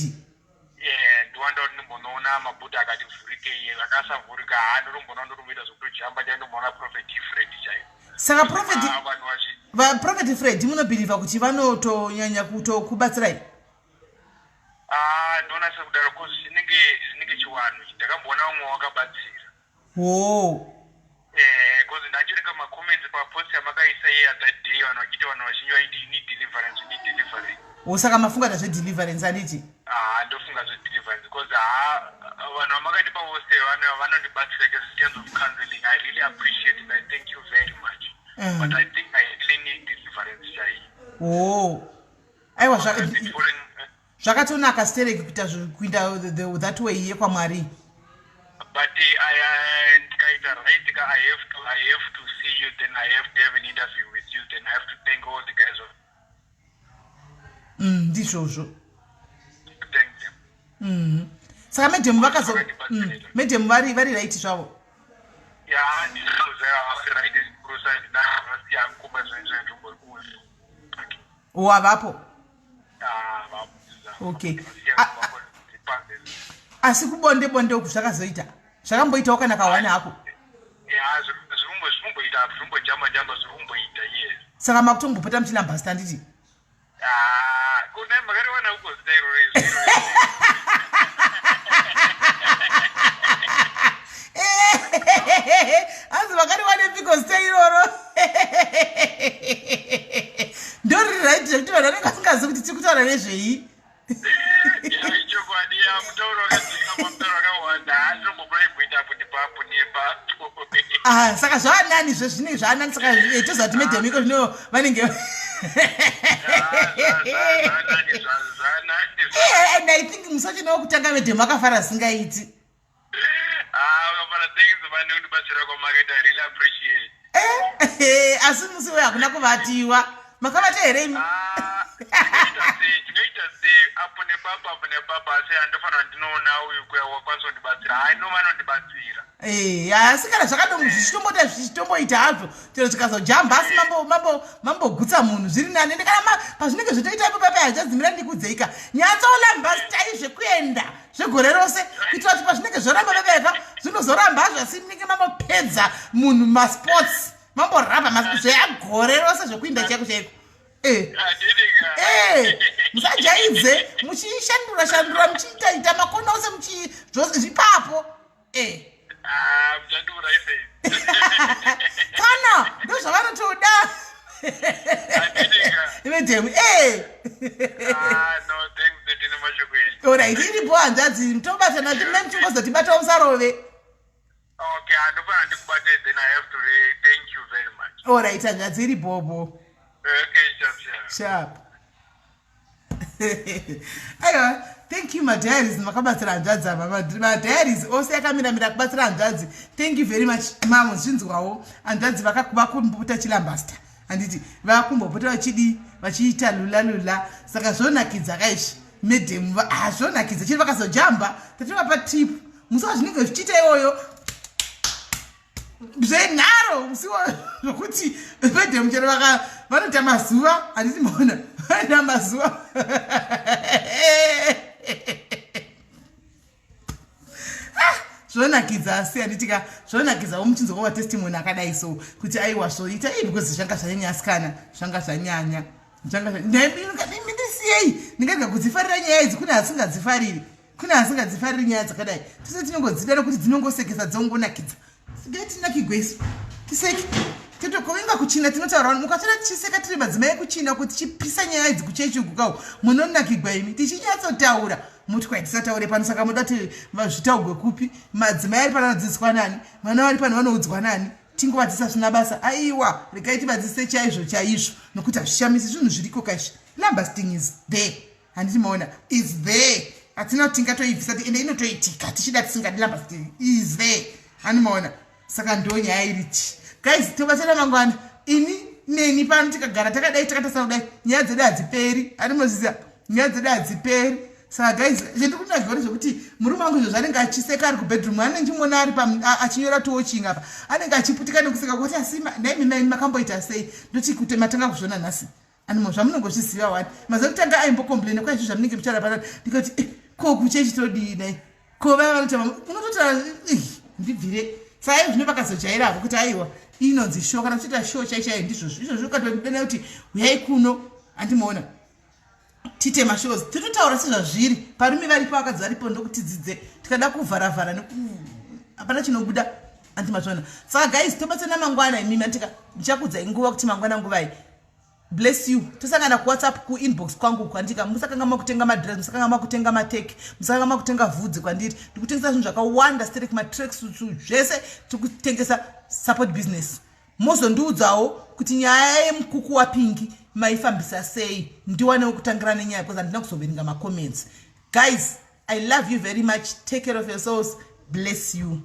Eh, ndowanda kuti ndimbonoona mabhuti akati vhurike iye akasavhurika haa ndotomboona ndotomboita zvekutojamba chaiyo ndomboona prophet Fred chaiyo. Saka prophet ah, vanhu vachi va prophet Fred munobhilivha kuti vanotonyanya kutokubatsirai? Ah, ndoona sekudaro cause zvinenge zvinenge chiwanhu ichi ndakamboona umwe wakabatsira. Hoo. Eh, cause ndachereka macomments papost yamakaisa iya that day vanhu vachiti vanhu vazhinji vaiti you need deliverance, you need deliverance. Hoo saka mafunga zvedeliverance handiti? Ah, ndofunga zvedeliverance because ha vanhu vamakandipa vose vanondibatsira in terms of counseling. I really appreciate it. I thank you very much. But I think I really need deliverance chaiyo. Hoo. Aiwa zvakatonaka stereki kuita kuinda that way yekwamwari. But ndikaita right ka I have to see you then I have to have an interview with used and I have to thank all the guys. Ndizvozvo. Thank them. Saka madam vakazo madam vari right zvavo. Ya, ndizvozvo, vari right kurusa ndinavasiya kumba zvaizvo. Wavapo? Okay, asi kubonde bonde uku zvakazoita, zvakamboitawo kana kawana hako? Zvirumboita, zvirumbojamba jamba, zvirumboita, yes. Saka makutombopota muchilambasta, handiti? Kune makariwana uko zita iroro izvi. Hanzi makariwanepiko zita iroro? Ndoriri right zvekuti vanhu vanenge vasingazivi kuti tiri kutaura nezvei. Chokwadi, ya, mutauro wakadzikama, mutauro wakawanda, zvinombopura imboita apo nepapo nepapo. Ah, saka zvaanani zvezvinenge zvaanani. Saka toziva kuti madam iko zvino vanenge and I think musachinawo kutanga madam akafara zvisingaiti. Ah, thanks man, undibatsira kwamakaita, I really appreciate. Asi musi uyo hakuna kuvatiwa, makavata here imi? Ah, tinoita sei, apo nepapo, apo nepapo, asi handofanira ndinoona uyu kuya wakwanisa kundibatsira. Hai, no, vanondibatsira. Asi kana zvakadongo zvichitomboita, zvichitomboita hazvo chero chikazojamba, asi mambogutsa munhu zviri nani. Ende kana pazvinenge zvitoita ipo papa hachadzimira, ndikudzeika nyatsolambastai zvekuenda zvegore rose, kuitira kuti pazvinenge zvoramba pepeka zvinozoramba hazvo, asi munenge mambopedza munhu masports, mamboramba zvegore rose zvekuinda chaiko chaiko. Musajaidze muchishandura shandura, muchiitaita makona ose, muchi zvose zvipapo. Ah, kana ndozvavanotoda madam. Alright, iripo hanzvadzi, tobatana time muchingozotibatawo, musarove. Okay, handofana ndikubate, then I have to thank you very much. Alright hanzvadzi, iri bobo. Okay, sharp sharp. Sharp. Aiwa, thank you madiaries, makabatsira hanzvadzi ava. Madiaries ose akamiramira kubatsira hanzvadzi, thank you very much. Mamo zvinzwawo hanzvadzi vakumboputa chilambasta, handiti? Vakumbopota vachidi vachiita lula lula, saka zvonakidza kaizvi madam, hazvonakidza chiri vakazojamba tatovapa tip musi wazvinenge zvichiita iwoyo zvenharo, musi zvokuti madam chero vanoita mazuva, handiti? Maona vanoita mazuva. Ah, zvonakidza asi, handitika? Zvonakidzawo muchinzwa matestimony akadai so kuti aiwa zvoita ii, because zvanga zvanyanya asikana, zvanga zvanyanya. Ndisiyei, ndingarega kudzifarira nyaya idzi? Kune asingadzifariri, kune asingadzifariri nyaya dzakadai. Tose tinongodzida nokuti dzinongosekesa, dzongonakidza. Tinakigwe isu, tiseke, totokovenga kuchina. Tinotaura mukatora tichiseka tiri madzimai ekuchina kuti tichipisa nyaya idzi kuchechi uku munonakigwa imi tichinyatsotaura. Muti kwai tisataure pano, saka muda kuti zvitaugwe kupi? Madzimai ari pano anodzidziswa nani? Vana vari pano vanoudzwa nani? Tingovadzisa zvina basa? Aiwa, regai tivadzise chaizvo chaizvo, nokuti hazvishamisi, zvinhu zviriko kaizvi. Lambasting is there, handiti? Maona, is there, hatina kuti tingatoibvisa, ende inotoitika tichida tisingadi. Lambasting is there, handimaona? Saka ndo nyaya iri ti guys, tobatana mangwana. Ini neni pano tikagara takadai, takatarisa kudai, nyaya dzedu hadziperi, handimoziziva? Nyaya dzedu hadziperi. Saka guys, chendiri kunagwa ndezvekuti murume wangu izvo zvanenge achiseka ari kubedroom, anenge chimuona ari achinyora tuwatching apa, anenge achiputika nekuseka kuti asi naimi maimi makamboita sei? Ndoti kuti matanga kuzviona nhasi animo, zvamunongozviziva wani. Mazuva kutanga aimbocomplaina kwaizvo zvamunenge muchara panani, ndikati ko kuchechi todii nai? Ko vaya vanoti unototaura ndibvire. Saka zvino vakazojairavo kuti aiwa, inonzi show, kana kuchiita show chai chai, ndizvozvo izvozvo. Ukatodana kuti uyai kuno, handimaona tiite mashows, titotaura sezvazviri, parume varipo, vakadzi varipo, ndokuti dzidze. Tikada kuvharavhara hapana chinobuda, andimazvona? Saka guys, tobatsana mangwana imimi, andika? Ndichakudzai nguva kuti mangwana nguvai. Bless you, tosangana kuWhatsApp, kuinbox kwangu kwandika. Musakanga makutenga madress, musakanga makutenga mateki, musakanga makutenga vhudzi kwandiri. Ndikutengesa zvinhu zvakawanda sterek, matracksuits, zvese tikutengesa. Support business. Mozondiudzawo kuti nyaya yemukuku wapingi maifambisa sei, ndiwanewo kutangira nenyaya, because handina kuzoverenga macomments. Guys, I love you very much. Take care of yourselves. Bless you.